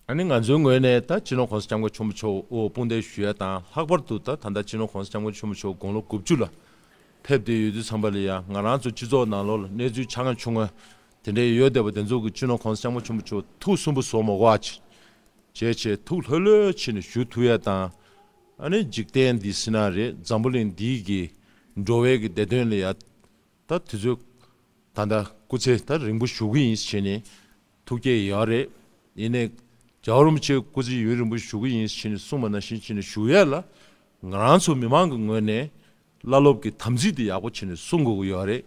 ཨ་ནི་ང་ཚོའི་ངོས་ནས་ད་སྤྱི་ནོར་གོང་ས་སྐྱབས་མགོན་ཆེན་པོ་མཆོག་དབུ་འོག་དཔུང་འདེགས་ཞུ་ཡ་དང་། ལྷག་པར་དུ་ད་ད་ལྟ་སྤྱི་ནོར་གོང་ས་སྐྱབས་མགོན་ཆེན་པོ་མཆོག་དགུང་ལོ་དགུ་བཅུ་ལ་ཕེབས་བསྡད་ཡོད་དུས་ཙམ་པ་ལ་ཡ། ང་རང་ཚོ་སྤྱི་ཚོགས་ནང་ལོགས་ལ་གནས་ཚུལ་ཆ་ཚང་ཆུང་ངུ་དེ་འདྲའི་ཡོད་བསྡད་པ་དེ་ཚོ་གི་སྤྱི་ནོར་གོང་ས་སྐྱབས་མགོན་ཆེན་པོ་མཆོག་ཐུགས་སུན་པོ་བཟོ་མ་དགོས་པ་བྱས་བྱས། ཐུགས་ལྷོད་ལྷོད་བྱས་ནས་བཞུགས་ཐུབ་ཡ་དང་། ཨ་ནི་འཇིག་རྟེན་འདི་ཟེར་ན་རེད། འཛམ་བུ་གླིང་འདི་གི་འགྲོ་བའི་གི་བདེ་དོན་ལ་ཡ། ད་དུས་ཚོད་ད་ལྟ་སྐུ་ཚེ་ད་རིང་པོ་བཞུགས་ཀྱི་ཡིན་ཟེར་ནས་ཐུགས་བསྐྱེད་ཡོད་རེད། ཡིན་ནའི་རྒྱལ་བ་རིན་པོ་ཆེ་སྐུ་ཚེ་ཡུན་རིང་པོ་བཞུགས་ཀྱི་ཡིན་ཟེར་ནས་གསུངས་པ་ནང་བཞིན་བྱས་ནས་བཞུགས་ཡ་ལ། ང་རང་ཚོ་མི་མང་གི་ངོས་ནས་བླ་སློབ་ཀྱི་དམ་ཚིག་དེ་ཡག་པོ་བྱས་ནས་སྲུང་དགོས་ཀྱི་ཡོད་རེད།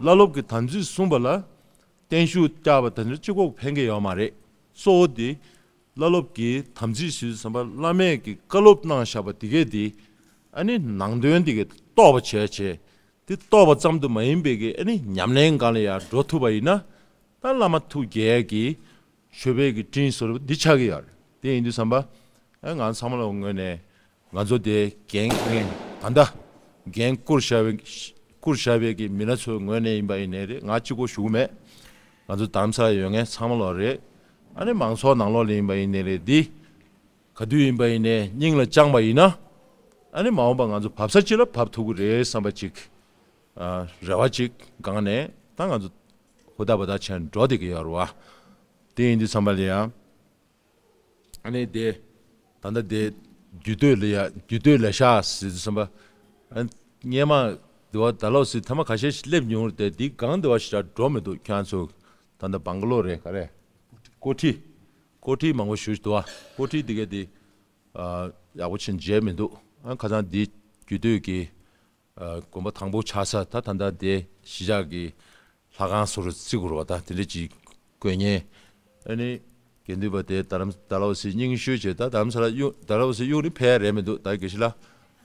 བླ་སློབ་ཀྱི་དམ་ཚིག་སྲུང་བ་ལ་བརྟན་བཞུགས་བསྐྱངས་པ་དེ་འདྲ་གཅིག་པོ་ཕན་གྱི་ཡོད་མ་རེད། གཙོ་བོ་དེ་བླ་སློབ་ཀྱི་དམ་ཚིག་ཟེར་དུས་ཙམ་པ། བླ་མས་ཀྱི་བཀའ་སློབ་གནང་བཞག་པ་དེ་གས་དེ། ཨ་ནི་ནང་དོན་དེ་གས་རྟོགས་པ་བྱས་བྱས། དེ་རྟོགས་པ་ཙམ་དུ་མ་ཡིན་པའི་གི་ཨ་ནི་ཉམས་ལེན་སྒང་ལ་ཡང་འགྲོ་ཐུབ་པ་ཡིན་ན། ད་བླ་མ་ཐུགས་དགྱེས་ཀྱི་མཆོད་པའི་གི་སྤྲིན་བཟོ་འདྲ་འདི་ཆགས་ཀྱི་ཡོད་རེད། དེ་ཡིན་དུས་ཙམ་པ། ཨ། ང་ཚང་མ་ལ་ངོས་ནས་ང་ཚོ་དེ་འགན་ད་ལྟ་འགན་བསྐུར་བཞག་པའི་བསྐུར་བཞག་པའི་གི་མི་སྣ་ཚོའི་ངོས་ནས་ཡིན་པ་ཡིན་ནའི་རེད། ང་གཅིག་པོ་ཞུ་གི་མེད། ང་ཚོ་རྡ་རམ་ས་ལ་ཡོད་མཁན་ཚང་མ་ལོག་རེད། ཨ་ནི་མང་ཚོགས་ནང་ལོགས་ལ་ཡིན་པ་ཡིན་ནའི་རེད། འདི་ག་དུས་ཡིན་པ་ཡིན་ནའི་སྙིང་ལ་བཅངས་པ་ཡིན་ན། ཨ་ནི་མ་འོངས་པ་ང་ཚོ་བབས་ས་ཅིག་ལ་བབས་ཐུབ་ཀྱི་རེད་བསམ་པ་ཅིག་ཨ། རེ་བ་ཅིག་སྒང་ནས་ད་ང་ཚོ་ཧུར་ཐག་འབད་ཐག་བྱས་འགྲོ་བསྡད་ཀྱི་ཡོད་རེད་བ། དེ་ཡིན་དུས་ཙམ་པ་ལ་ཡ། ཨ་ནི་དེ་ད་ལྟ་དེ་རྒྱུད་སྟོད་ལ་ཡ། རྒྱུད་སྟོད་ལ་ཤག་ཟེར་དུས་ཙམ་པ། ཨ། སྔོན་མ་དེ་བ་ད་ལོག་ཟེར་ཐ་མ་ཁ་ཤས་ཤིག་སླེབས་མྱོང་རེད་དེ། འདི་སྒང་དེ་བ་ཞེ་དྲག་འགྲོ་མི་འདུག་ཁྱེད་ཚོ་ད་ལྟ་བང་ག་ལོ་རེད། ག་རེ། ཀོ་ཁྲི། ཀོ་ཁྲི་མང་པོ་ཞུ་འདུག་ཨ། ཀོ་ཁྲི་དེ་ག་དེ། ཨ། ཡག་པོ་ཕྱིན་མཇལ་མི་འདུག་ཨ། ཁ་སང་འདི་རྒྱུད་སྟོད་ཀྱི། ཨ། དགོན་པ་དང་པོ་ཆགས་ས་ད་ད་ལྟ་དེ་གཞིས་ཆགས་ཀྱི་ལྷ་ཁང་བཟོ་འདྲ་བརྩི་དགོས་རེད་པ། ད་དེ་འདྲ་ཅིག་དགོས་ངེས། ཨ་ནི་དགེ་འདུན་པ་དེ་རྡ་རམ་རྡ་ལ་བ་སི་རྙིང་ཤོས་བྱས། ད་རྡ་རམ་ས་ལ་གཡུག་རྡ་རམ་ས་ལ་གཡུག་ནི་ཕལ་རེད་མི་འདུག་ད་དགེ་བཤེས་ལགས།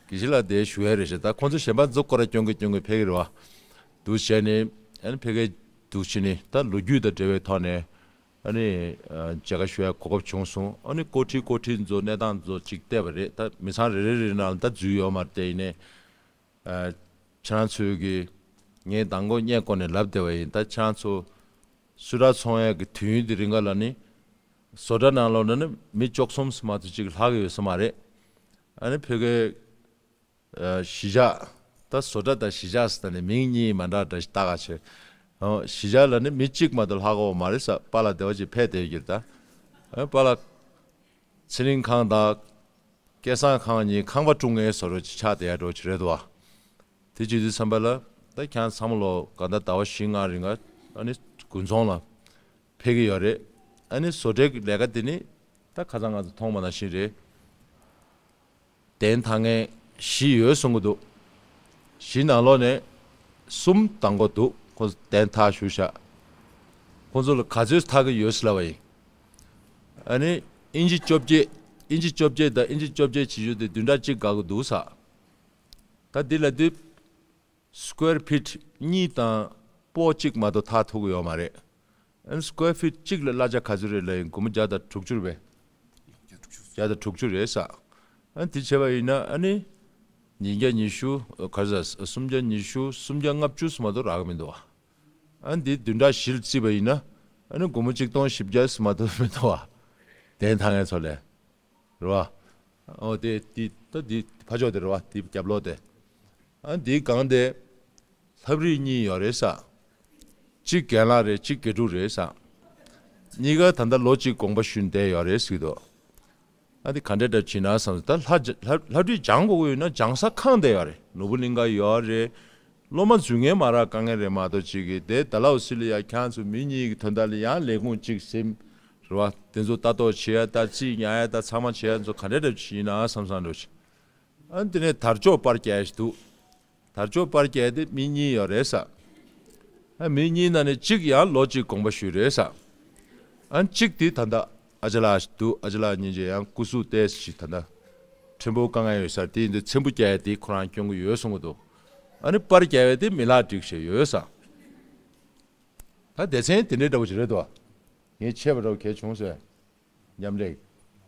དགེ་བཤེས་ལགས་དེ་ཞུ་ཡ་རེད་ཤག་ད་ཁོང་ཚོ་གཞན་པ་ཚོ་སྐོར་ར་སྐྱོན་གི་སྐྱོན་གི་ཕེབས་ཀྱི་རེད་པ། འདུག་བྱས་ནས་ཨ་ནི་ཕ་གིར་འདུག་བྱས་ནས་ད་ལོ་རྒྱུས་དང་འབྲེལ་བའི་ཐོག་ནས། ཨ་ནི། ཨ། མཇལ་ཁ་ཞུ་ཡ་གོ་སྐབས་བྱུང་སོང་། ཨ་ནི་ཀོ་ཁྲི་ཀོ་ཁྲི་ཚོ་གནས་སྟངས་ཚོ་གཅིག་བལྟས་པ་རེད། ད་མི་ཚང་རེ་རེ་རེ་ནང་ལ་ད་འཛུལ་ཡོད་མ་རེད། དེ་ཡིན་ནའི། ཨ། ཁྱེད་རང་ཚོས་ཀྱི་ངས་མདང་དགོང་བརྙན་བསྐོར་ནས་ལབ་བསྡད་པ་ཡིན། ད་ཁྱེད་རང་ཚོ་སུ་ཊར་འཚོང་ཡ་གི་དུས་ཡུན་དེ་རིང་ག་ལ་ནི་བཟོ་གྲྭ་ནང་ལོགས་ན་ནི་མི་བཅུ་གསུམ་ཙམ་མ་གཏོགས་གཅིག་ལྷག་གི་ཡོད་ས་མ་རེད། ཨ་ནི་ཕ་གིའི། ཨ། གཞིས་ཆགས། ད་བཟོ་གྲྭ་དང་གཞིས་ཆགས་ཟེར་ནས་མིང་གཉིས་མ་འདྲ་འདྲ་ཞིག་བཏགས་ཀ་བྱས། ཨོ། གཞིས་ཆགས་ལ་ནི་མི་གཅིག་མ་གཏོགས་ལྷག་གོ་མ་རེད་ས། པཱ་ལགས་དེ་བ་ཅིག་ཕེབས་བསྡད་ཡོད་ཀྱི་རེད་ད། ཨ། པཱ་ལགས་ཚེ་རིང་ཁང་དང་སྐལ་བཟང་ཁང་གཉིས་ཁང་པ་དཀྲུག་མཁན་བཟོ་འདྲ་ཅིག་ཆགས་བསྡད་ཡ་འདྲ་ཅིག་རེད་འདུག་པ། དེ་བྱེད་དུས་ཙམ་པ་ལ་ད་ཁྱེད་རང་ཚང་མ་ལོ་ག་ད་ཟླ་བ་བཞི་ལྔ་རིང་ལ་ཨ་ནི་དགུན་ཚོང་ལ་ཕེབས་ཀྱི་ཡོད་རེད། ཨ་ནི་བཟོ་གྲྭའི་ལས་ཀ་དེ་ནི་ད་ཁ་སང་ང་ཚོ་མཐོང་བ་ནང་བཞིན་རེད། གདན་འཐག་མཁན་བཞི་ཡོད་གསུང་གི་འདུག་བཞི་ནང་ལོགས་ནས་གསུམ་འདང་གི་འདུག་ཁོ་ཚོ་གདན་འཐག་བཞུགས་ཤག་ཁོ་ཚོ་ལ་ག་ཚོད་འཐག་གི་ཡོད་ཟེར་ལབ་པ་ཡིན། ཨ་ནི་ཨིན་ཅི་བཅོ་བརྒྱད། ཨིན་ཅི་བཅོ་བརྒྱད་དང་ཨིན་ཅི་བཅོ་བརྒྱད་བྱེད་རྒྱུ་དེ་བདུན་ཕྲག་གཅིག་འགོར་གི་འདུག་ས། ད་འདི་ལབ་དུས་སི་ཀུ་ཝེར་ཕིཊ་གཉིས་དང་པོ་གཅིག་མ་གཏོགས་འཐག་ཐུབ་ཀྱི་ཡོད་མ་རེད། ཨ་ནི་སི་ཀུ་ཝེར་ཕིཊ་གཅིག་ལ་གླ་ཆ་ག་ཚོད་རེད་ལབ་ཡིན། སྒོར་མོ་བརྒྱ་དང་དྲུག་ཅུ་རེད་པས། བརྒྱ་དང་དྲུག་ཅུ་རེད་ས། ཨ་ནི་དེ་བྱས་པ་ཡིན་ན་ཨ་ནི་ཉིས་བརྒྱ་ཉི་ཤུ། ག་རེ་ཟ། སུམ་བརྒྱ་ཉི་ཤུ། སུམ་བརྒྱ་ལྔ་བཅུ་ཙམ་མ་གཏོགས་རག་གི་མི་འདུག་པ། ཨ་ནི་འདི་བདུན་ཕྲག་བཞི་ལ་བརྩིས་པ་ཡིན་ན་ཨ་ནི་སྒོར་མོ་གཅིག་སྟོང་བཞི་བརྒྱ་ཙམ་མ་གཏོགས་མི་འདུག་པ། གདན་འཐག་མཁན་ཚོ་ལས། རེད་པ། ཨོ་དེ་དེ་ད་དེ་ཕར་ཕྱོགས་དེ་རེད་པ། དེ་རྒྱབ་ལོགས་དེ། ཨ་དེའི་སྒང་དེ་ལྷ་རིས་གཉིས་ཡོད་རེད་ས། གཅིག་རྒན་ལགས་རེད། གཅིག་དགེ་ཕྲུག་རེད་ས། གཉིས་ཀ་ད་ལྟ་ལོ་གཅིག་དགོངས་པ་ཞུས་བསྡད་ཡོད་རེད་ཟེར་གྱི་འདུག་ཨ་དེ་ག་འདྲ་འདྲ་བྱེད་ན་བསམ། ད་ལྷ་ལྷ་ལྷ་བྲིས་སྦྱང་དགོས་ཀྱི་ཡོད་ན་སྦྱང་ས་ཁང་དེ་ཡོད་རེད། ནོར་བུ་གླིང་ག་ཡོད་རེད། སློབ་མ་འཛུལ་མཁན་མ་རག་དཀའ་ངལ་རེད་མ་གཏོགས། གཅིག་གིས་དེ་ད་ལའུ་སི་ལི་ཡ་ཁྱེད་ཚོ་མི་གཉིས་ཀྱི་དོན་དག་ལ་ཡང་ལས་ཁུངས་གཅིག་ཟིན། རེད་པ། དེ་ཚོ་ལྟ་རྟོག་བྱེད་ཡ་དང་རྩིས་ཉར་ཡ་དང་ཚང་མ་བྱེད་ཡ་ཚོ་ག་འདྲ་འདྲ་ཞིག་ཡིན་ན་བསམ་བསམ་འདྲ་ཞིག་ཨ་དེ་ནས་དར་ལྕོག་པར་རྒྱག་ཡ་ཞིག་འདུག་དར་ལྕོག་པར་རྒྱག་ཡ་དེ་མི་གཉིས་ཡོད་རེད་ས། ཨ་མི་གཉིས་ནང་ནས་གཅིག་ཡང་ལོ་གཅིག་དགོངས་པ་ཞུས་རེད་ས། ཨ་གཅིག་དེ་ད་ལྟ་ཨ་ཅག་ལགས་ཞིག་འདུག་ཨ་ཅག་ལགས་སྙིང་རྗེ་ཡང་སྐུ་གཟུགས་ཏོག་ཙམ་ཞིག་ད་ལྟ་ཕྲན་བུ་དཀའ་ངལ་ཡོད་ས་རེད། དེ་ཡིན་དུས་ཚེམ་བུ་རྒྱག་ཡ་དེ་ཁོ་རང་སྐྱོན་གྱི་ཡོད་གསུང་གི་འདུག་ཨ་ནི་པར་རྒྱག་ཡ་དེ་མི་ལག་བསྒྲིགས་བྱས་ཡོད་ས། ད་སྡེ་ཚན་དེ་འདྲའི་འདྲ་བོ་ཞིག་རེད་འདུག་ངས་ཆད་པ་འདྲ་བོ་གལ་བྱུང་ཟེར། མཉམ་ལས་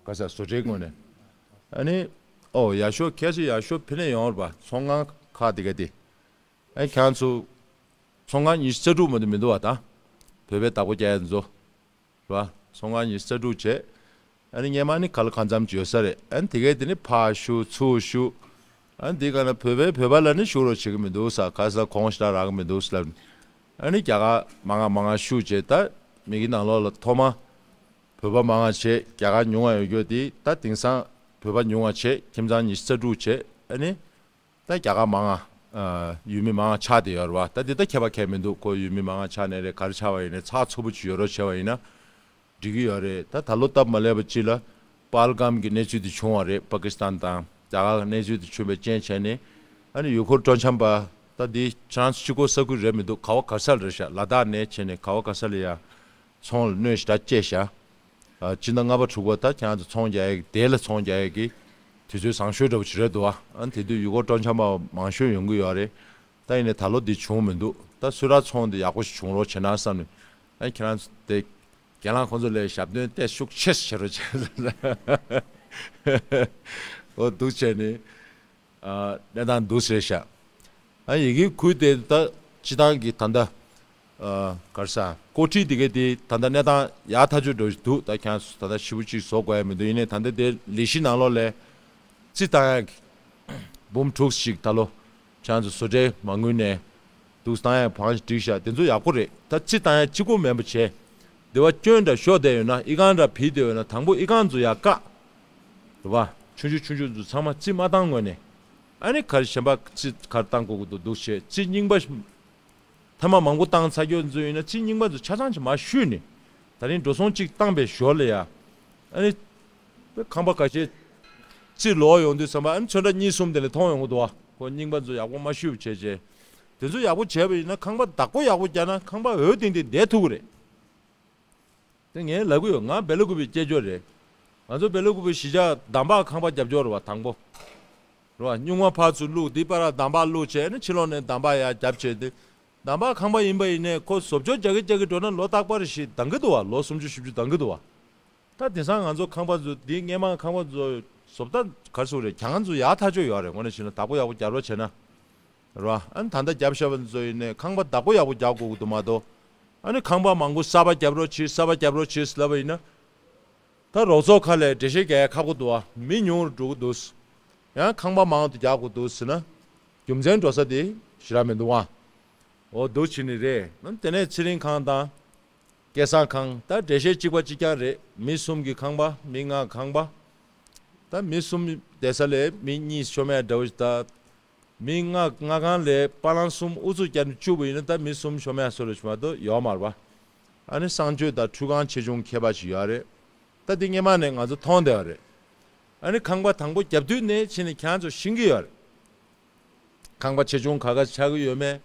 ག་ས་བཟོ་གྲྭའི་ངོས་ནས། ཨ་ནི་ཨོ་ཡག་ཤོས་ཁྱེད་ཚོ་ཡག་ཤོས་ཕེབས་ནས་ཡོང་རོགས་པ། ཚོང་ཁང་ཁག་དེ་ག་དེ། ཨ་ཁྱེད་ཚོ་ཚོང་ཁང་ཉི་ཤུ་རྩ་དྲུག་མ་གཏོགས་མི་འདུག་པ། ད་བོད་པའི་བདག་པོ་རྒྱག་ཡ་ཚོ། རེད་པ། ཚོང་ཁང་ཉི་ཤུ་རྩ་དྲུག་བྱས། ཨ་ནི་སྔོན་མ་ནི་ག་ལ་གང་འཚམ་ཅིག་ཡོད་ས་རེད། ཨ་ནི་དེ་གས་དེ་ནི་ཕར་བཤུག་ཚུར་བཤུག་ཨ་ནི་དེ་ག་ན་བོད་པའི་བོད་པ་ལ་ནི་བཤུག་རོགས་བྱེད་ཀྱི་མི་འདུག་ས། ག་ས་གོང་ཞེ་དྲག་རག་གི་མི་འདུག་ས་ལབ། ཨ་ནི་རྒྱ་གར་མང་ང་མང་ང་བཤུག་བྱས། ད་མི་གི་ནང་ལོགས་ལ་ཐོག་མ་བོད་པ་མང་ང་བྱས། རྒྱ་གར་ཉུང་ང་ཡོད་རྒྱུ་དེ། ད་དེང་སང་བོད་པ་ཉུང་ང་བྱས། ཁྱིམ་ཚང་ཉི་ཤུ་རྩ་དྲུག་བྱས། ཨ་ནི་ད་རྒྱ་གར་མང་ང་ཨ་ཡུལ་མི་མང་ང་ཆགས་བསྡད་ཡོད་རེད་པ། ད་འདི་ད་ཁྱད་པར་གང་ཡང་མི་འདུག་ཁོ་ཡུལ་མི་མང་ང་ཆགས་ནའི་རེད། ག་རེ་ཆགས་པ་ཡིན་ནའི་ཚགས་ཚུད་པོ་ཅིག་ཡོད་རོགས་བྱས་པ་ཡིན་ན་འགྲིག་གི་ཡོད་རེད། ད་ད་ལོ་སྟབས་མ་ལེགས་པ་ཅིག་ལ་པཱལ་གམ་གྱི་གནས་ཚུལ་དེ་བྱུང་བ་རེད། པ་ཀི་སི་ཐན་དང་རྒྱ་གར་གྱི་གནས་ཚུལ་དེ་བྱུང་བའི་རྐྱེན་བྱས་ནས། ཨ་ནི་ཡུལ་སྐོར་སྤྲོ་འཆམ་པ་ད་འདི་ཁྱེད་རང་ཚོ་གཅིག་པོ་ས་ཁུལ་རེད་མི་འདུག་ག་བ་ག་ས་ལ་རེད་ཤག་ལ་དྭགས་ནས་བྱས་ནས་ག་བ་ག་ས་ལ་ཡ། ཚོང་ལ་གནོད་ཞེ་དྲག་སྐྱེལ་ཤག་ཨ་སྤྱི་ཟླ་ལྔ་པ་དྲུག་པ་ད་ཁྱེད་རང་ཚོ་ཚོང་རྒྱག་ཡས་ཀྱི་དེ་ལ་ཚོང་རྒྱག་ཡས་ཀྱི་དུས་ཚོད་བཟང་ཤོས་འདྲ་པོ་ཅིག་རེད་འདུག་ཨ་ཨ་དེ་དུས་ཡུལ་སྐོར་སྤྲོ་འཆམ་པ་མང་ཤོས་ཡོང་གི་ཡོད་རེད། ད་ཡིན་ནའི་ད་ལོ་འདི་བྱུང་མི་འདུག་ད་སུ་ར་ཚོང་འདི་ཡག་པོ་ཞིག་བྱུང་རོགས་བྱེད་ན་བསམ་ནས། ཨ་ཁྱེད་རང་ཚོ་དེ་རྒན་ལགས་ཁོང་ཚོ་ལས་ཞབས་བརྟན་ཏོག་ཙམ་ཤུགས་ཆེ་ཙམ་བྱེད་རོགས་བྱེད། འོ་འདུག་བྱས་ནས། ཨ་གནས་སྟངས་འདུག་ཟེར་ཤག་ཨ་ཡི་གེ་ཁུལ་དེ་ད་སྤྱི་བཏང་གི་ད་ལྟ་ཨ་ག་རེ་ཟ་ཀོ་ཁྲིད་དེ་གའི་དེ་ད་ལྟ་གནས་སྟངས་ཡག་ཐག་ཆོད་འགྲོ་བཞིན་འདུག་ད་ཁྱེད་ཚོ་ད་ལྟ་ཞེ་པོ་ཅིག་བཟོ་དགོས་ཡ་མི་འདུག་ཡིན་ནའི་ད་ལྟ་དེ་ལས་གཞི་ནང་ལོགས་ལ་རྩིས་བཏང་ཡ་གི་འབུམ་དྲུག་ཅིག་ད་ལོ་ཁྱེད་ཚོ་བཟོ་གྲྭའི་མ་དངུལ་ནས་འདུག་བཏང་ཡ་བང་ཞིག་བསྒྲིགས་ཤག་དེ་ཚོ་ཡག་པོ་རེད། ད་རྩིས་བཏང་ཡ་གཅིག་པོ་མིན་པ་བྱས། དེ་བ་སྐྱོན་འདྲ་ཤོར་བསྡད་ཡོད་ན། ཨི་ཁང་འདྲ་བུད་བསྡད་ཡོད་ན། དང་པོ་ཨི་ཁང་ཚོ་ཡར་བཀག་རེད་པ། ཆུང་ཆུང་ཆུང་ཆུང་ཚོ་ཚང་མ་རྩིས་མ་བཏང་སྔོན་ནས། ཨ་ནི་ག་རེ་གཞན་པ་རྩིས་ག་རེ་བཏང་དགོས་ཀྱི་འདུག་འདུག་བྱས། རྩིས་རྙིང་པ་ཐེངས་མ་མང་པོ་བཏང་ཚར་རྒྱུ་ཚོ་ཡིན་ན། རྩིས་རྙིང་པ་ཚོ་ཆ་ཚང་ཅིག་མར་བཤུས་ནས། ད་རིང་འགྲོ་སོང་གཅིག་བཏང་པའི་ཞོར་ལ་ཡ། ཨ་ནི། ཁང་པ་ཁ་ཤས། རྩིས་ལོག་ཡོང་དུས་ཙམ་པ་ཨ་ནི་ཚོན་ཁྲ་གཉིས་གསུམ་དེ་ལས་མཐོང་ཡོང་གི་འདུག་བ། ཁོ་རྙིང་པ་ཚོ་ཡག་པོ་མ་ཞུས་བྱས་བྱས། དེ་ཚོ་ཡག་པོ་བྱས་པ་ཡིན་ན་ཁང་པ་བདག་པོ་ཡག་པོ་རྒྱག་ན་ཁང་པ་འོད་ཐིང་ཐིང་བསྡད་ཐུབ་ཀྱི་རེད། དེ་ངས་ལབ་གི་ཡོད། ང་སྦེ་ལ་ཀུ་པའི་སྐྱེས་སྦྱོར་རེད། ང་ཚོ་སྦེ་ལ་ཀུ་པའི་གཞིས་ཆགས་འདམ་བག་ཁང་པ་རྒྱབ་སྐྱོར་རེད་བ་དང་པོ། རེད་བ། སྨྱུག་མ་ཕར་ཚུར་བླུགས་འདི་པར་འདམ་བག་བླུགས་བྱས་ནས་ཕྱི་ལོགས་ནས་འདམ་བག་ཡར་རྒྱབ་བྱས་ཏེ། འདམ་བག་ཁང་པ་ཡིན་པ་ཡིན་ནས་ཁོ་བཟོ་བཅོས་རྒྱག་གི་རྒྱག་གི་འགྲོ་ན་ལོ་རྟག་པར་ཞིག་འདང་གི་འདུག་བ། ལོ་སུམ་ཅུ་བཞི་བཅུ་འདང་གི་འདུག་བ། ད་དེང་སང་ང་ཚོ་ཁང་པ་ཚོ་འདི་སྔས་མ་ཁང་པ་ཚོ་བཟོ་ལྟ་ག་རེ་ཟེར་དགོས་རེད། གྱང་ཚོ་ཡག་ཐག་ཆོད་ཡོད་རེད། དངོས་གནས་བྱས་ན་བདག་པོ་ཡག་པོ་རྒྱབ་རོགས་བྱས་ན། རེད་བ། ཨ་ནི་ད་ལྟ་རྒྱབ་བཞག་པ་ཚོ་ཡིན་ནས་ཁང་པ་བདག་པོ་ཡག་པོ་རྒྱག་དགོས་ཀྱི་འདུག་མ་གཏོགས། ཨ་ནི་ཁང་པ་མང་པོ་གསར་པ་རྒྱབ་རོགས་བྱེད་གསར་པ་རྒྱབ་རོགས་བྱེད་ཟེར་ལབ་པ་ཡིན་ན། ད་རོགས་ཚོགས་ཁག་ལས་འགྲེལ་བཤད་རྒྱག་ཡ་ཁག་པོ་འདུག་བ། མི་ཉུང་རུ་འགྲོ་གི་འདུག་ཡང་ཁང་པ་མང་དུ་རྒྱག་དགོས་འདུག་ཟེར་ན། རྒྱུ་མཚན་འགྲོ་ས་དེ་ཞེ་དྲག་མི་འདུག་ཨ། འོ་འདུག་བྱས་ནི་རེད། ཨ་ནི་དེ་ནས་ཚེ་རིང་ཁང་དང་། སྐལ་བཟང་ཁང་ད་འགྲེལ་བཤད་གཅིག་པ་གཅིག་རྐྱང་རེད། མི་གསུམ་གྱི་ཁང་པ་མི་ལྔ་ཁང་པ། ད་མི་གསུམ་བསྡད་ས་ལས་མི་གཉིས་ཤོར་མེད་འདྲ་བོ་ཞིག་ད། མི་ལྔ་ལྔ་ཁང་ལས་པ་ལང་གསུམ་ཨུ་ཚུགས་བརྒྱབ་ནས་བཅུག་པ་ཡིན་ན་ད་མི་གསུམ་ཤོར་མེད་སོ་རེ་ཞིག་མ་གཏོགས་ཡོད་མ་རེད་པ། ཨ་ནི་གསང་སྤྱོད་དང་ཁྲུས་ཁང་ཆེ་ཆུང་ཁྱད་པར་ཞིག་ཡོད་རེད། ད་འདི་སྔས་མ་ནས་ང་ཚོ་མཐོང་བསྡད་པ་རེད། ཨ་ནི་ཁང་པ་དང་པོ་རྒྱབ་དུས་ནས་ཕྱིན་ནས་ཁྱེད་རང་ཚོ་ཤེས་ཀྱི་ཡོད་རེད། ཁང་པ་ཆེ་ཆུང་ག་ག་ཆགས་ཀྱི་ཡོད་མེད།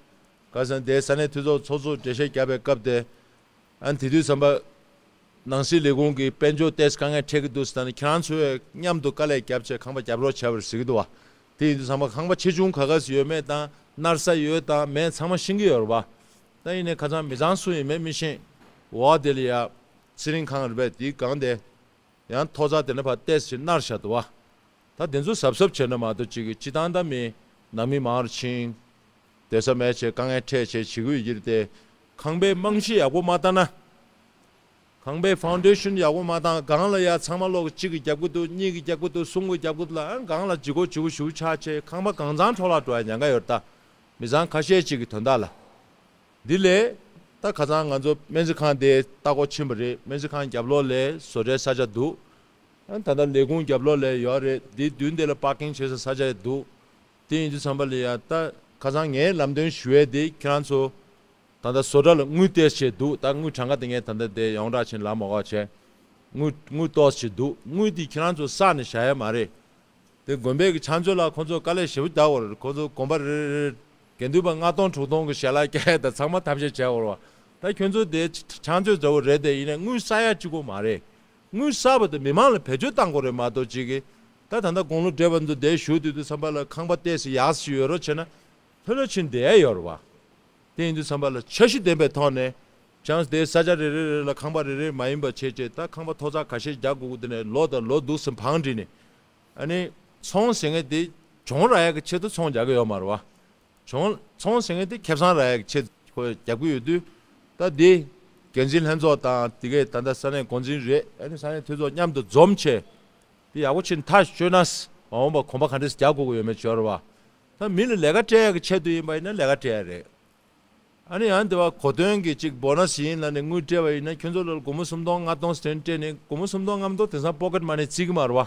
ཁ་སང་དེ་ས་གནས་འཐུས་ཚོགས་ཚོགས་གཙོས་འགྲེལ་བཤད་བརྒྱབ་པའི་སྐབས་དེ། ཨ་ནི་དེ་དུས་ཙམ་པ། ནང་སྲིད་ལས་ཁུངས་ཀྱི་དཔལ་འབྱོར་ཏོག་ཙམ་དཀའ་ངལ་འཕྲད་ཀྱི་འདུག་ཟེར་ནས་ཁྱེད་རང་ཚོས་མཉམ་དུ་དཀའ་ལས་བརྒྱབ་བྱས་ཁང་པ་རྒྱབ་རོགས་བྱས་པ་རེད་ཟེར་གྱི་འདུག་བ། དེ་ཡིན་དུས་ཙམ་པ་ཁང་པ་ཆེ་ཆུང་ག་ག་ཟེར་ཡོད་མེད་དང་གནར་ས་ཡོད་དང་མེད་ཚང་མ་ཤེས་ཀྱི་ཡོད་རེད་བ། ད་ཡིན་ནའི་ཁ་སང་མི་ཚང་སུ་ཡིན་མེད་མི་ཤེས། འོ་དེ་ལ་ཡ། ཚེ་རིང་ཁང་རེད་པས་དེའི་སྒང་དེ། ཡང་ཐོག་རྩེག་དེ་ནས་ཕར་ཏོག་ཙམ་ཞིག་ནར་བཞག་འདུག་བ། ད་དེ་ཚོ་གཟབ་གཟབ་བྱས་ན་མ་གཏོགས་གཅིག་གི་སྤྱི་བཏང་ད་མི་ནང་མི་མང་རུ་ཕྱིན། སྡོད་ས་མེད་བྱས་དཀའ་ངལ་འཕྲད་བྱས་བྱེད་དགོས་ཡོད་ཀྱི་རེད་དེ། ཁང་པའི་རྨང་གཞི་ཡག་པོ་མ་བཏང་ན། ཁང་པའི་ཕའུན་ཌེ་ཤན་ཡག་པོ་མ་བཏང་སྒང་ལ་ཡ་ཚང་མ་ལོག་གཅིག་གིས་རྒྱབ་ཀྱི་འདུག་གཉིས་ཀྱིས་རྒྱབ་ཀྱི་འདུག་གསུམ་གྱིས་རྒྱབ་ཀྱི་འདུག་ལ་ཨ་སྒང་ལ་ལྗིད་ཁོག་ལྗིད་ཁོག་ཞེ་པོ་ཆགས་བྱས་ཁང་པ་གང་ཚང་འཕྲོ་བརླག་འགྲོ་ཡ་ཉེན་ཁ་ཡོད་རེད་ད། མི་ཚང་ཁ་ཤས་གཅིག་གི་དོན་དག་ལ། འདི་ལས། ད་ཁ་སང་ང་ཚོ་སྨན་རྩིས་ཁང་དེ་ལྟ་སྐོར་ཕྱིན་པ་རེད། སྨན་རྩིས་ཁང་རྒྱབ་ལོགས་ལ་བཟོ་གྲྭའི་ས་ཆ་འདུག་ཨ་ད་ལྟ་ལས་ཁུངས་རྒྱབ་ལོགས་ལ་ཡོད་རེད། འདི་མདུན་དེ་ལ་པར་ཀིང་བྱེད་ས་ས་ཆ་འདུག་དེ་ཡིན་དུས་ཙམ་པ་ལ་ཡ་ད་ཁ་སང་ངས་ལམ་སྟོན་ཞུ་ཡས་དེ་ཁྱེད་རང་ཚོ། ད་ལྟ་བཟོ་གྲྭ་ལ་དངུལ་ཏོག་ཙམ་འདུག་ད་དངུལ་གྲངས་ཀ་དེ་ངས་ད་ལྟ་དེ་ཡོངས་གྲགས་ཕྱིན་ལ་མ་དགོས་བྱས། དངུལ་དངུལ་ཏོག་ཙམ་འདུག་དངུལ་དེ་ཁྱེད་རང་ཚོ་བསགས་ནས་བཞག་ཡས་མ་རེད། དེ་དགོན་པའི་གི་ཕྱག་མཛོད་ལ་ཁོང་ཚོ་དཀའ་ལས་ཞེ་པོ་རྒྱག་དགོས་རེད། ཁོང་ཚོ་དགོན་པ་རེ་རེ་རེ། དགེ་འདུན་པ་ལྔ་སྟོང་དྲུག་སྟོང་གི་ཞལ་ལག་བཀལ་དང་ཚང་མ་ཐབས་ཤེས་བྱས་དགོས་རེད་བ། ད་ཁྱོད་ཚོ་དེ་ཕྱག་མཛོད་འདྲ་བོ་རེད་དེ་ཡིན་ནའི་དངུལ་བསགས་ཡ་གཅིག་པོ་མ་རེད། དངུལ་བསགས་པ་དེ་མི་མང་ལ་བེད་སྤྱོད་བཏང་དགོས་རེད་མ་གཏོགས་གཅིག་གི། ད་ད་ལྟ་དགུང་ལོ་བགྲེས་པ་ཚོ་དེ་བཞུགས་དུས་དུས་ཙམ་པ་ལ་ཁང་པ་ཏོག་ཙམ་ཡག་ཞིག་ཡོད་རོགས་བྱས་ན། ལྷོད་ལྷོད་ཕྱིན་བསྡད་ཡ་ཡོད་རེད་བ། དེ་ཡིན་དུས་ཙམ་པ་ལ་འཆར་གཞི་ལྡན་པའི་ཐོག་ནས། ཅང་དེ་ས་ཆ་རེ་རེ་རེ་ལ་ཁང་པ་རེ་རེ་མ་ཡིན་པ་བྱས་བྱས་ད་ཁང་པ་ཐོག་རྩེག་ཁ་ཤས་རྒྱག་དགོས་ཀྱི་དེ་ནས་ལོ་དང་ལོ་འདུག་སེ་བང་སྒྲིག་ནས། ཨ་ནི། ཚོང་ཟེར་མཁན་དེ་གྱོང་རག་ཡག་གི་ཆེད་དུ་ཚོང་རྒྱག་གི་ཡོད་མ་རེད་བ། གྱོང་ཚོང་ཟེར་མཁན་དེ་ཁེ་བཟང་རག་ཡག་གི་ཆེད་དུ་ཁོས་རྒྱབ་ཀྱི་ཡོད་དུས། ད་དེ། འགན་འཛིན་ལྷན་ཚོགས་དང་དེ་གས་ད་ལྟ་ས་གནས་འགོ་འཛིན་རེད། ཨ་ནི་ས་གནས་འཐུས་ཚོགས་མཉམ་དུ་འཛོམས་བྱས། དེ་ཡག་པོ་ཕྱིན་ཐག་ཆོད་ན། མ་འོངས་པ་གོམ་པ་ག་འདྲས་རྒྱག་དགོས་ཀྱི་ཡོད་མེད་ཅོར་བ། ད་མི་ལ་ལས་ཀ་སྤྲད་ཡག་གི་ཆེད་དུ་ཡིན་པ་ཡིན་ན་ལས་ཀ་སྤྲད་ཡག་རེད། ཨ་ནི་ཡང་དེ་བ་གོ་དོན་གྱི་གཅིག་བོ་ནས་ཡིན་ལ་ནི་དངུལ་སྤྲད་པ་ཡིན་ན་ཁྱོད་ཚོ་ལ་སྒོར་མོ་སུམ་སྟོང་ལྔ་སྟོང་སྟོན་སྤྲད་ནས་སྒོར་མོ་སུམ་སྟོང་ལྔ་སྟོང་དེང་སང་པོ་ཀེ་ཊི་མ་ནི་བརྩི་གི་མ་རེད་བ།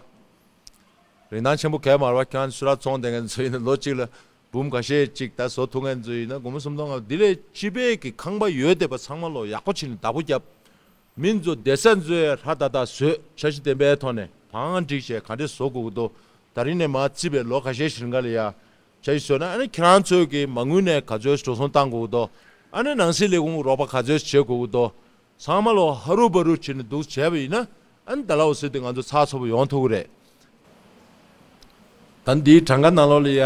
རིན་ཐང་ཆེན་པོ་གས་མ་རེད་བ། ཁྱོད་ཚོ་སུ་ར་ཚོང་དེ་ངན་ཚོ་ཡིན་ན་ལོ་གཅིག་ལ་འབུམ་ཁ་ཤས་གཅིག་ད་བཟོ་ཐུབ་མཁན་ཚོ་ཡིན་ན་སྒོར་མོ་སུམ་སྟོང་ལྔ་འདི་ལས་སྤྱི་པའི་གི་ཁང་པ་ཡོད་བསྡད་པ་ཚང་མ་ལོ་ཡག་པོ་བྱས་ནས་བདག་པོ་བརྒྱབ། མི་ཚོ་བསྡད་ས་ཚོའི་ཧྲ་ཏག་ཏག་བཟོས་འཆར་གཞི་ལྡན་པའི་ཐོག་ནས་བང་སྒྲིག་བྱས་ག་འདྲས་བཟོ་དགོས་ཀྱི་འདུག་ད་རིང་ནས་མར་བརྩིས་པའི་ལོ་ཁ་ཤས་ཤིག་རིང་ག་ལ་ཡ། འཆར་གཞི་བཟོས་ན་ཨ་ནི་ཁྱེད་རང་ཚོས་ཀྱི་མ་དངུལ་ནས་ག་ཚོད་འགྲོ་སོང་བཏང་དགོས་ཀྱི་འདུག་ཨ་ནི་ནང་སྲིད་ལས་ཁུངས་རོགས་པ་ག་ཚོད་བྱེད་དགོས་ཀྱི་འདུག་ཚང་མ་ལོ་ཧ་རུ་བ་རུ་བྱས་ནས་འདུག་བྱས་པ་ཡིན་ན་ཨ་ནི་ད་ལའོ་སི་དེ་ང་ཚོ་ཚགས་ཚུད་པོ་ཡོང་ཐུབ་ཀྱི་རེད། ད་འདིའི་གྲངས་ཀ་ནང་ལོགས་ལ་ཡ།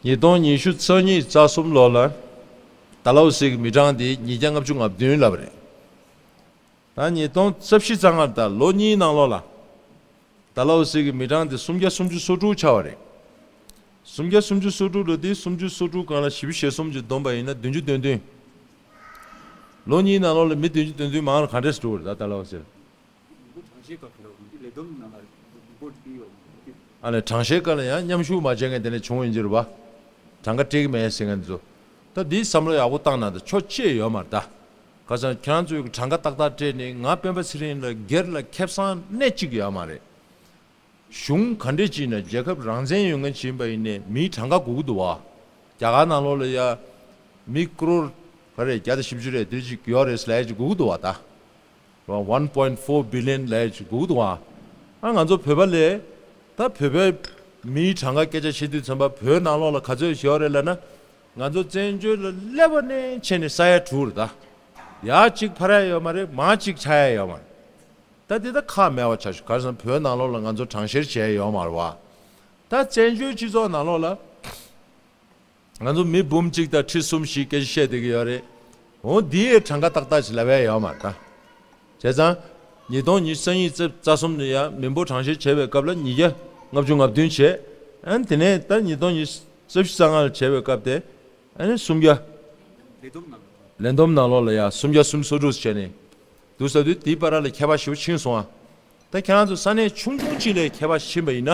ཉིས་སྟོང་ཉི་ཤུ་རྩ་གཉིས་རྩ་གསུམ་ལོ་ལ། ད་ལའོ་སི་གི་མི་གྲངས་དེ་ཉིས་བརྒྱ་ལྔ་བཅུ་ང་བདུན་ལབ་རེད། ད་ཉིས་སྟོང་རྩ་བཞི་རྩ་ལྔ་ད་ལོ་གཉིས་ནང་ལོགས་ལ། ད་ལའོ་སི་གི་མི་གྲངས་དེ་སུམ་བརྒྱ་སུམ་ཅུ་སོ་དྲུག་ཆགས་པ་རེད། སུམ་བརྒྱ་སུམ་ཅུ་སོ་དྲུག་ལོ་དེ་སུམ་ཅུ་སོ་དྲུག་སྒང་ལ་བཞི་བཅུ་ཞེ་གསུམ་ཅིག་བསྡོམས་པ་ཡིན་ན་བདུན་ཅུ་དོན་བདུན། ལོ་གཉིས་ནང་ལོགས་ལ་མི་བདུན་ཅུ་དོན་བདུན་མང་ལ་ག་འདྲས་འགྲོ་རེད་ད་ད་ལའོ་སི་ལ། ཨ་ལས་གྲངས་བཤེར་སྐབས་ལ་ཡང་མཉམ་ཞུགས་མ་བྱས་མཁན་དེ་ནས་བྱུང་ཡིན་གྱི་རེད་བ། གྲངས་ཀ་སྤྲད་ཀྱི་མེད་ཟེར་མཁན་ཚོ། ད་འདིའི་བསམ་བློ་ཡག་པོ་བཏང་ན་ད་ཆོ་ཅེས་ཡོད་མ་རེད་ད། ཁ་སང་ཁྱེད་རང་ཚོའི་གྲངས་ཀ་ཏག་ཏག་སྤྲད་ནས་ང་སྤེན་པ་ཚེ་རིང་ལ་སྒེར་ལ་ཁེ་བཟང་སྣེ་གཅིག་ཡོད་མ་རེད། གཞུང་ག་འདྲས་ཅིག་ན་རྒྱལ་ཁབ་རང་བཙན་ཡོད་མཁན་ཅིག་ཡིན་པ་ཡིན་ནས་མིའི་གྲངས་ཀ་དགོས་ཀྱི་འདུག་བ། རྒྱ་གར་ནང་ལོགས་ལ་ཡ། མི་ཀྲོར་ག་རེ་བརྒྱ་དང་བཞི་བཅུ་རེ་དེ་ཅིག་ཡོད་རེད་ཟེར་ལབ་ཡ་ཅིག་དགོས་ཀྱི་འདུག་བ་ད། one point four billion ལས་ཅིག་སྒུག་འདུག་ཨ། ཨ་ང་ཚོ་བོད་པ་ལས་ད་བོད་པའི་མིའི་གྲངས་ཀ་སྐད་ཆ་བཤད་དུས་ཙམ་པ་བོད་ནང་ལོགས་ལ་ག་ཚོད་ཡོད་རེད་ལབ་ན། ང་ཚོ་བཙན་བྱོལ་ལ་སླེབས་པ་ནས་བྱས་ནས་ས་ཡ་དྲུག་རེད་ད། ཡར་གཅིག་འཕར་ཡ་ཡོད་མ་རེད། མར་གཅིག་ཆག་ཡ་ཡོད་མ་རེད། ད་འདི་ད་ཁག་མེད་པ་ཆགས་ཤག་ག་རེ་ཟེར་ན་བོད་ནང་ལོགས་ལ་ང་ཚོ་གྲངས་བཤེར་བྱས་ཡོད་མ་རེད་བ། ད་བཙན་བྱོལ་སྤྱི་ཚོགས་ནང་ལོགས་ལ་ང་ཚོ་མི་འབུམ་གཅིག་དང་ཁྲི་གསུམ་བཞི་སྐད་ཆ་བཤད་བསྡད་ཀྱི་ཡོད་རེད། འོ་འདི་ཡི་གྲངས་ཀ་ཏག་ཏག་ཅིག་ལབ་ཡ་ཡོད་མ་རེད་ད། བྱས་ཙང་ཉིས་སྟོང་ཉི་ཤུ་རྩ་གཉིས་རྩ་གསུམ་ནས་ཡ་མི་འབོར་གྲངས་བཤེར་བྱས་པའི་སྐབས་ལ་ཉིས་བརྒྱ་ལྔ་བཅུ་ང་བདུན་བྱས། ཨ་ནི་དེ་ནས་ད་ཉིས་སྟོང་ཉི་ཤུ་རྩ་བཞི་རྩ་ལྔ་ལ་བྱས་པའི་སྐབས་དེ་ཨ་ནི་སུམ་བརྒྱ། ལས་བསྡོམས་ནང་ལོགས་ལ་ཡ་སུམ་བརྒྱ་སུམ་ཅུ་སོ་དྲུག་བྱས་ནས་འདུག་ས་དུས་དེའི་བར་ལ་ཁྱད་པར་ཞེ་པོ་ཕྱིན་སོང་ཨ། ད་ཁྱེད་རང་ཚོ་ས་གནས་ཆུང་ཆུང་གཅིག་ལས་ཁྱད་པར་ཕྱིན་པ་ཡིན་ན།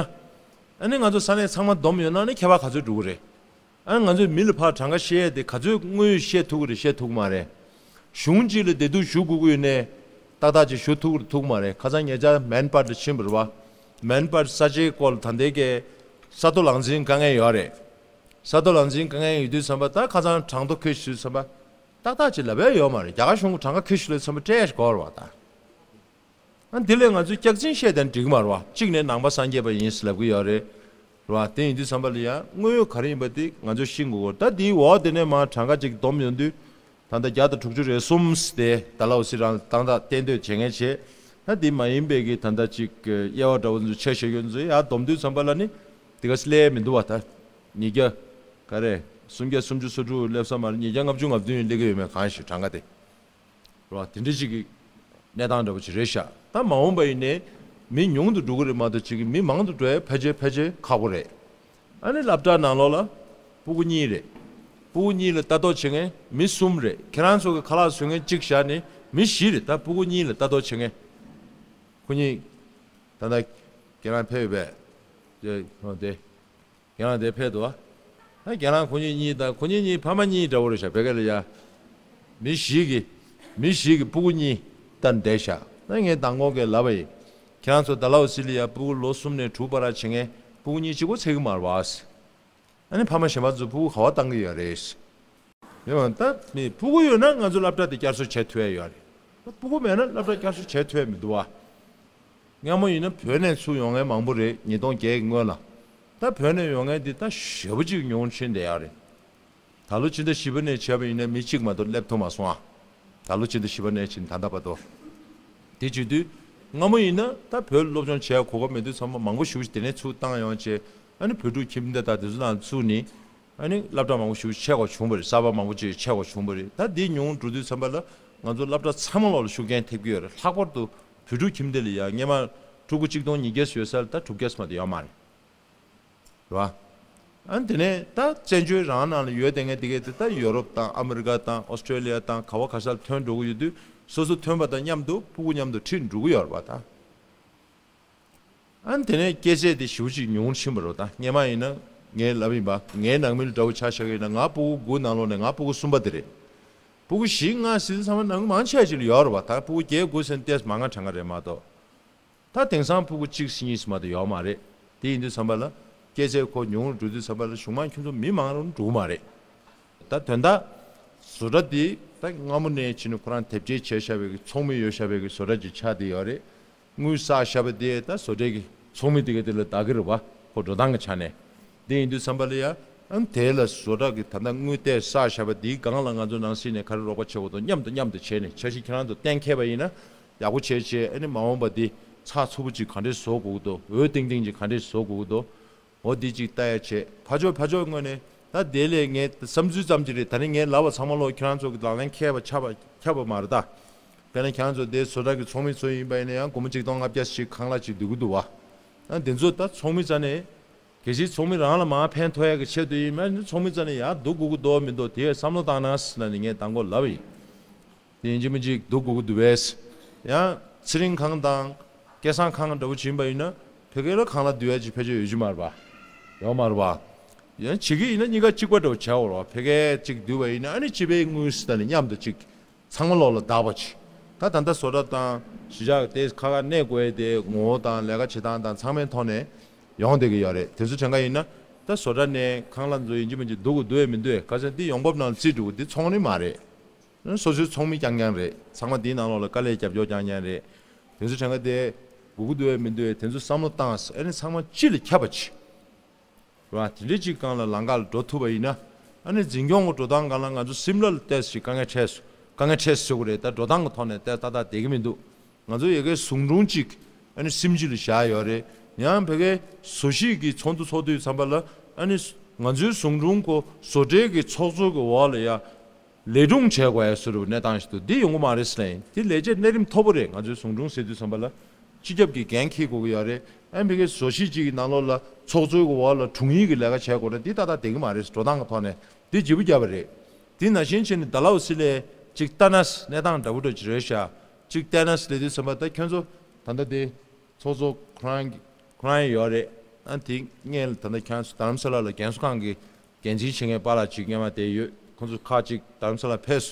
ཨ་ནི་ང་ཚོ་ས་གནས་ཚང་མ་བསྡོམས་ཡོད་ན་ནི་ཁྱད་པར་ག་ཚོད་འགྲོ་གི་རེད། ཨ་ནི་ང་ཚོས་མི་ལ་ཕར་གྲངས་ཀ་བཤད་ཡས་དེ་ག་ཚོད་དངོས་ཡོད་བཤད་ཐུབ་ཀྱི་རེད་བཤད་ཐུབ་ཀྱི་མ་རེད། གཞུང་གཅིག་ལ་བདེ་སྡུག་ཞུ་དགོས་ཀྱི་ཡོད་ནའི་ཏག་ཏག་ཅིག་ཞུ་ཐུབ་ཀྱི་རེད་ཐུབ་ཀྱི་མ་རེད། ཁ་སང་ཉེ་ཆར་མན་སྤར་དུ་ཕྱིན་པ་རེད་བ། མན་སྤར་ས་ཆའི་སྐོར་ལ་ད་ལྟའི་གི་ས་རྡོ་ལག་འཛིན་དཀའ་ངལ་ཡོད་རེད། ས་རྡོ་ལག་འཛིན་དཀའ་ངལ་ཡོད་དུས་ཙམ་པ་ད་ཁ་སང་གྲངས་ཐོ་འཁྱེར་ཞུས་དུས་ཙམ་པ་ཏག་ཏག་ཅིག་ལབ་ཡས་ཡོད་མ་རེད། རྒྱ་གར་གཞུང་གི་གྲངས་ཀ་འཁྱེར་ཞུས་དུས་ཙམ་པ་སྤྲད་ཡས་ཞིག་དགོས་རེད་བ་ད། ཨ་འདི་ལས་ང་ཚོས་སྐྱག་རྫུན་བཤད་དེ་འགྲིག་མ་རེད་བ། གཅིག་ནས་ནང་པ་སངས་རྒྱས་པ་ཡིན་ཟེར་ལབ་ཀྱི་ཡོད་རེད། རེད་བ། དེ་ཡིན་དུས་ཙམ་པ་ལ་ཡང་དངོས་ཡོད་ག་རེ་ཡིན་པ་དེ་ང་ཚོས་ཤེས་དགོས་ཀྱི་རེད། ད་འདིའི་འོག་དེ་ནས་མར་གྲངས་ཀ་ཅིག་བསྡོམས་ཡོང་དུས་ད་ལྟ་བརྒྱ་དང་དྲུག་ཅུ་རེ་གསུམ་དེ་ད་ལའོ་སི་རང་ཏག་ཏག་གཏན་སྡོད་བྱེད་མཁན་བྱས། ད་འདི་མ་ཡིན་པའི་གི་ད་ལྟ་ཅིག་དབྱེ་བ་འདྲ་བོ་ཚོ་ཆ་བཞག་ཡོད་ཚོ་ཡར་བསྡོམས་དུས་ཙམ་པ་ལ་ནི་དེ་ག་སླེབས་མི་འདུག་བ། ད་ཉིས་བརྒྱ་ག་རེ་སུམ་བརྒྱ་སུམ་ཅུ་སོ་དྲུག་སླེབས་ས་མ་རེད། ཉིས་བརྒྱ་ལྔ་བཅུ་ང་བདུན་སླེབས་ཀྱི་ཡོད་མེད་གང་ཤེས་གྲངས་ཀ་དེ། རེད་བ། དེ་འདྲ་ཅིག་གི་གནས་སྟངས་འདྲ་བོ་ཅིག་རེད་ཤག་ད་མ་འོངས་པ་ཡིན་ནའི་མི་ཉུང་དུ་འགྲོ་གི་རེད་མ་གཏོགས་ཅིག་གི་མི་མང་དུ་འགྲོ་ཡ་ཕལ་ཆེར་ཕལ་ཆེར་ཁག་པོ་རེད། ཨ་ནི་སློབ་གྲྭ་ནང་ལོགས་ལ་སྤུ་གུ་གཉིས་རེད། སྤུ་གུ་གཉིས་ལ་ལྟ་རྟོག་བྱེད་མཁན་མི་གསུམ་རེད། ཁྱེད་རང་ཚོ་གི་ཁ་ལག་བཟོ་མཁན་གཅིག་བཞག་ནས་མི་བཞི་རེད། ད་སྤུ་གུ་གཉིས་ལ་ལྟ་རྟོག་བྱེད་མཁན་ཁོ་གཉིས་ད་ལྟ་ཁྱེད་རང་ཕེབས་ཡོད་པས། དེ་ཁོ་དེ། རྒན་ལགས་དེ་ཕེབས་འདུག་ཨ། ད་རྒན་ལགས་ཁོ་གཉིས་གཉིས་དང་ཁོ་གཉིས་གཉིས་ཕ་མ་གཉིས་འདྲ་བོ་རེད་ཤག་བོད་སྐད་ལ་ཡ། མི་བཞི་གི་མི་བཞི་གི་སྤུ་གུ་གཉིས་ལྟར་བསྡད་ཤག་ད་ངས་མདང་དགོང་གི་ལབ་པ་ཡིན། ཁྱེད་རང་ཚོ་ད་ལའོ་སི་ལ་ཡ་སྤུ་གུ་ལོ་གསུམ་ནས་དྲུག་བར་བྱེད་མཁན་སྤུ་གུ་གཉིས་གཅིག་པོ་ཚད་ཀྱི་མ་རེད་བ། ཨ་ནི་ཕ་མ་གཞན་པ་ཚོ་སྤུ་གུ་ག་བ་བཏང་གི་ཡོད་རེད། ཡོང་ད་མི་སྤུ་གུ་ཡོད་ན་ང་ཚོ་སློབ་གྲྭ་དེ་བསྐྱར་གསོ་བྱེད་ཐུབ་ཡ་ཡོད་རེད། སྤུ་གུ་མེད་ན་སློབ་གྲྭ་བསྐྱར་གསོ་བྱེད་ཐུབ་ཡ་མི་འདུག་བ། སྔ་མོ་ཡིན་ན་བོད་ནས་ཚུར་ཡོང་མཁན་མང་པོ་རེད། ཉིས་སྟོང་བརྒྱད་ཀྱི་སྔོན་ལ། ད་བོད་ནས་ཡོང་མཁན་འདི་ད་ཞེ་པོ་ཅིག་ཉུང་ཕྱིན་བསྡད་ཡོད་རེད། ད་ལོ་ཕྱི་ཟླ་བཞི་པ་ནས་བྱས་པ་ཡིན་ན་མི་གཅིག་མ་གཏོགས་སླེབས་ཐུབ་མ་སོང་ཨ། ད་ལོ་ཕྱི་ཟླ་བཞི་པ་ནས་ཕྱིན་ད་ལྟ་བར་དུ། དེ་བྱེད་དུས། སྔ་མོ་ཡིན་ན་ད་བོད་སློབ་སྦྱོང་བྱེད་ཡ་གོ་སྐབས་མེད་དུས་ཚང་མ་མང་པོ་ཞེ་པོ་ཅིག་དེ་ནས་ཚུར་བཏང་ཡོང་བྱས། ཨ་ནི་བོད་ཕྲུག་ཁྱིམ་སྡེ་དང་དེ་ཚོ་ནང་ཚུར་ནི། ཨ་ནི་སློབ་གྲྭ་མང་པོ་ཞིག་ཆགས་པ་བྱུང་བ་རེད། གསར་པ་མང་པོ་ཅིག་ཆགས་པ་བྱུང་བ་རེད། ད་འདི་ཉུང་འགྲོ་དུས་ཙམ་པ་ལ་ང་ཚོ་སློབ་གྲྭ་ཚང་མ་ལོག་ལ་ཤུགས་རྐྱེན་ཐེབས་ཀྱི་ཡོད་རེད། ལྷག་པར་དུ་བོད་ཕྲུག་ཁྱིམ་སྡེ་ལ་ཡང་སྔོན་མ་ཕྲུ་གུ་གཅིག་སྟོང་ཉིས་བརྒྱ་ཙམ་ཡོད་ས་ལ་ད་དྲུག་བརྒྱ་ཙམ་མ་གཏོགས་ཡོད་མ་རེད། རེད་བ། ཨ་ནི་དེ་ནས་ད་བཙན་བྱོལ་རང་ནང་ལ་ཡོད་བསྡད་མཁན་དེ་གས་དེ་ད་ཡོ་རོབ་དང་ཨ་མི་རི་ཀ་དང་ཨོ་སི་ཀྲེ་ལི་ཡ་དང་ག་བ་ག་ས་ལ་ཐོན་འགྲོ་གི་ཡོད་དུས་སོ་སོ་ཐོན་པ་དང་མཉམ་དུ་ཕྲུ་གུ་མཉམ་དུ་ཁྲིད་འགྲོ་གི་ཡོད་རེད་བ་ད། ཨ་ནི་དེ་ནས་སྐྱེས་ཚད་དེ་ཞེ་པོ་ཅིག་ཉུང་ཕྱིན་པ་རེད་ད། སྔོན་མ་ཡིན་ན་ངས་ལབ་ཡིན་པ། ངའི་ནང་མི་ལ་འདྲ་བོ་ཆ་བཞག་གི་ཡིན་ན་ང་སྤུ་གུ་དགུ་ནང་ལོགས་ནས་ང་སྤུ་གུ་གསུམ་པ་དེ་རེད། སྤུ་གུ་བཞི་ལྔ་ཟེར་དུས་ཚང་མ་ནང་མི་མང་ཆེ་ཅིག་ལ་ཡོད་རེད་བ། ད་སྤུ་གུ་བརྒྱད་དགུ་ཟེར་ན་ཏོག་ཙམ་མང་ང་གྲངས་ཀ་རེད་མ་གཏོགས། ད་དེང་སང་སྤུ་གུ་གཅིག་ཟེར་གཉིས་ཟེར་མ་གཏོགས་ཡོད་མ་རེད། དེ་ཡིན་དུས་ཙམ་པ་ལ་སྐྱེས་ཚད་ཁོ་ཉུང་རུ་འགྲོ་དུས་ཙམ་པ་ལ་གཞུང་མང་ཁྱོད་ཚོ་མི་མང་རུ་འགྲོ་གི་མ་རེད། ད་དོན་དག་བཟོ་གྲྭ་འདི་ད་སྔ་མོ་ནས་བྱས་ནས་ཁོ་རང་དེབ་སྐྱེལ་བྱས་བཞག་པའི་གི་ཚོགས་མི་ཡོད་བཞག་པའི་གི་བཟོ་གྲྭ་ཅིག་ཆགས་བསྡད་ཡོད་རེད། དངུལ་བསགས་བཞག་པ་དེ་ད་བཟོ་གྲྭའི་གི་ཚོགས་མི་དེ་ག་དེ་ལ་བདག་གི་རེད་བ། ཁོ་འགྲོ་སྟངས་ཀྱི་ཆ་ནས། དེ་ཡིན་དུས་ཙམ་པ་ལ་ཡ། ཨ་ནི་དེ་ལ་བཟོ་གྲྭ་གི་ད་ལྟ་དངུལ་དེ་བསགས་བཞག་པ་དེའི་སྒང་ལ་ང་ཚོ་ནང་སྲིད་ནས་ག་རེ་རོགས་པ་བྱེད་དགོས་འདུག་མཉམ་དུ་མཉམ་དུ་བྱས་ནས། འཆར་གཞི་ཁྱེད་རང་ཚོ་གཏན་འཁེལ་བ་ཡིན་ན་ཡག་པོ་བྱས་བྱས། ཨ་ནི་མ་འོངས་པ་འདི་ཚགས་ཚུད་པོ་ཅིག་ག་འདྲས་བཟོ་དགོས་ཀྱི་འདུག་འོས་ཏིང་ཏིང་ཅིག་ག་འདྲས་བཟོ་དགོས་ཀྱི་འདུག་འོ་འདི་ཅིག་ལྟ་ཡ་བྱས། ཕར་ཕྱོགས་ཕར་ཕྱོགས་ངོས་ནས་ད་དེ་ལས་ངས་བསམ་ཚུལ་ཙམ་ཅིག་རེད། ད་ནི་ངས་ལབ་པ་ཚང་མ་ལོག་ཁྱེད་རང་ཚོ་གི་ལག་ལེན་འཁེལ་བ་ཆགས་པ་ཁྱབ་པ་མ་རེད་ད། དཔེར་ན་ཁྱེད་རང་ཚོ་དེ་བཟོ་གྲྭ་གི་ཚོགས་མི་ཚོ་ཡིན་པ་ཡིན་ན་ཡང་སྒོར་མོ་གཅིག་སྟོང་ལྔ་བརྒྱ་ཞིག་ཁང་གླ་ཅིག་བསྡུ་གི་འདུག་བ། ཨ་འདི་ཚོ་ད་ཚོགས་མི་རྩ་ནས། གལ་སྲིད་ཚོགས་མི་རང་ལ་མར་ཕན་ཐོགས་ཡག་གི་ཆེད་དུ་ཡིན་ན་ཚོགས་མི་རྩ་ནས་ཡར་བསྡུ་དགོས་ཀྱི་འདུག་མི་འདུག་དེ་བསམ་བློ་བཏང་ན་ཟེར་ནས་ངས་མདང་དགོང་ལབ་པ་ཡིན། དེ་ཡིན་གཅིག་མིན་གཅིག་བསྡུ་དགོས་ཀྱི་འདུག་བས། ཡང་ཚེ་རིང་ཁང་དང་སྐལ་བཟང་ཁང་འདྲ་བོ་ཅིག་ཡིན་པ་ཡིན་ན་ཕ་གི་ལ་ཁང་གླ་བསྡུ་ཡག་ཅིག་ཕལ་ཆེར་ཡོད་ཀྱི་མ་རེད་པ། ཡོད་མ་རེད་པ། ཡང་བྱེད་ཀྱི་ཡིན་ན་གཉིས་ཀ་གཅིག་པ་འདྲ་བོ་བྱས་འོ་རོགས། ཕ་གིར་གཅིག་བསྡུས་པ་ཡིན་ན་ཨ་ནི་སྤྱི་པའི་དངུལ་ཟེར་ད་ནི་མཉམ་དུ་གཅིག་ཚང་མ་ལོག་ལ་བདག་པ་བྱེད། ད་ད་ལྟ་བཟོ་གྲྭ་དང་གཞིས་ཆགས་དེ་ཁ་ཁ་གནས་དགོས་ཡས་དེ་ངོ་བོ་དང་ལས་ཀ་བྱེད་སྟངས་དང་ཚང་མའི་ཐོག་ནས་ཡོང་བསྡད་ཀྱི་ཡོད་རེད། དེ་ཚོ་དྲན་ག་ཡིན་ན་ད་བཟོ་གྲྭ་ནས་ཁང་གླ་ཚོ་ཡིན་གཅིག་མིན་གཅིག་བསྡུ་དགོས་བསྡུ་ཡས་མི་འདུག་གས། ག་ཚོད་འདི་ཡོང་འབབ་ནང་བརྩིས་འགྲོ་གི་འདི་ཚོང་རིགས་མ་རེད། སོ་སོའི་ཚོགས་མི་རྐྱང་རྐྱང་རེད། ཚང་མ་དེའི་ནང་ལོགས་ལ་དཀའ་ལས་རྒྱབ་སྐྱོར་རྐྱང་རྐྱང་རེད། དེ་ཚོ་གྲངས་ཀ་དེ་དགོས་ཀྱི་འདུག་བས་མི་འདུག་བས་དེ་ཚོ་བསམ་བློ་བཏང་། ཨ་ནི་ཚང་མ་སྤྱི་ལ་ཁྱབ་པ་བྱེད། རེད་བ། དེ་འདྲའི་གཅིག་སྒང་ལ་ལམ་ཁ་ལ་འགྲོ་ཐུབ་པ་ཡིན་ན། ཨ་ནི་འཛིན་སྐྱོང་གི་འགྲོ་སྟངས་སྒང་ལ་ང་ཚོ་སིམ་ལ་ལ་ཏོག་ཙམ་དཀའ་ངལ་འཕྲད་སོང་། དཀའ་ངལ་འཕྲད་སྲིད་ཀྱི་རེད། ད་འགྲོ་སྟངས་ཀྱི་ཐོག་ནས་ཏོག་ཙམ་ཏག་ཏག་བསྡད་ཀྱི་མི་འདུག་ང་ཚོ་ཡ་གིའི་ཟུང་དྲུང་གཅིག་ཨ་ནི་སིམ་སྤྱི་ལ་བཞག་ཡོད་རེད། ཡང་ཕ་གིའི་བཟོ་གཞིས་ཀྱི་ཚོགས་འདུ་ཚོགས་དུས་ཙམ་པ་ལ་ཨ་ནི་ང་ཚོའི་ཟུང་དྲུང་ཁོ་བཟོ་གྲྭའི་གི་ཚོགས་གཙོ་གི་འོག་ལ་ཡ་ལས་སྒྲུང་བྱེད་དགོས་ཡ་བཟོ་འདྲ་གི་གནས་སྟངས་ཤིག་འདུག་འདི་ཡོང་གི་མ་རེད་ཟེར་ལབ་ཡིན། འདི་ལས་བྱེད་གནས་རིམ་མཐོ་པོ་རེད། ང་ཚོའི་ཟུང་དྲུང་ཟེར་དུས་ཙམ་པ་ལ་སྤྱི་ཁྱབ་ཀྱི་འགན་འཁྱེར་དགོས་ཀྱི་ཡོད་རེད། ཨ་ནི་ཕ་གིའི་བཟོ་གཞིས་གཅིག་གི་ནང་ལོགས་ལ་ཚོགས་གཙོའི་གི་འོག་ལ་དྲུང་ཡིག་གི་ལས་ཀ་བྱེད་དགོས་རེད། འདི་ཏག་ཏག་བསྡད་ཀྱི་མ་རེད། འགྲོ་སྟངས་ཀྱི་ཐོག་ནས་འདི་བརྗེ་པོ་བརྒྱབ་པ་རེད། འདི་ནང་བཞིན་བྱས་ནས་ཌལ་ཧོ་སི་ལ་གཅིག་ལྟ་ན་གནས་སྟངས་འདྲ་པོ་འདྲ་ཅིག་རེད་ཤག་གཅིག་ལྟ་ན་ཟེར་དུས་ཙམ་པ་ད་ཁྱོད་ཚོ་ད་ལྟ་དེ་ཚོགས་གཙོ་ཁོ་རང་ཁོ་རང་ཡོད་རེད། ཨ་དེ་སྔོན་ལ་ད་ལྟ་ཁྱོད་ཚོ་རྡ་རམ་ས་ལ་ལ་རྒན་གསོ་ཁང་གི་འགན་འཛིན་བྱེད་མཁན་པཱ་ལགས་གཅིག་སྔོན་མ་དེ་ཡོད། ཁོང་ཚོ་ཁག་ཅིག་རྡ་རམ་ས་ལ་ཕེབས་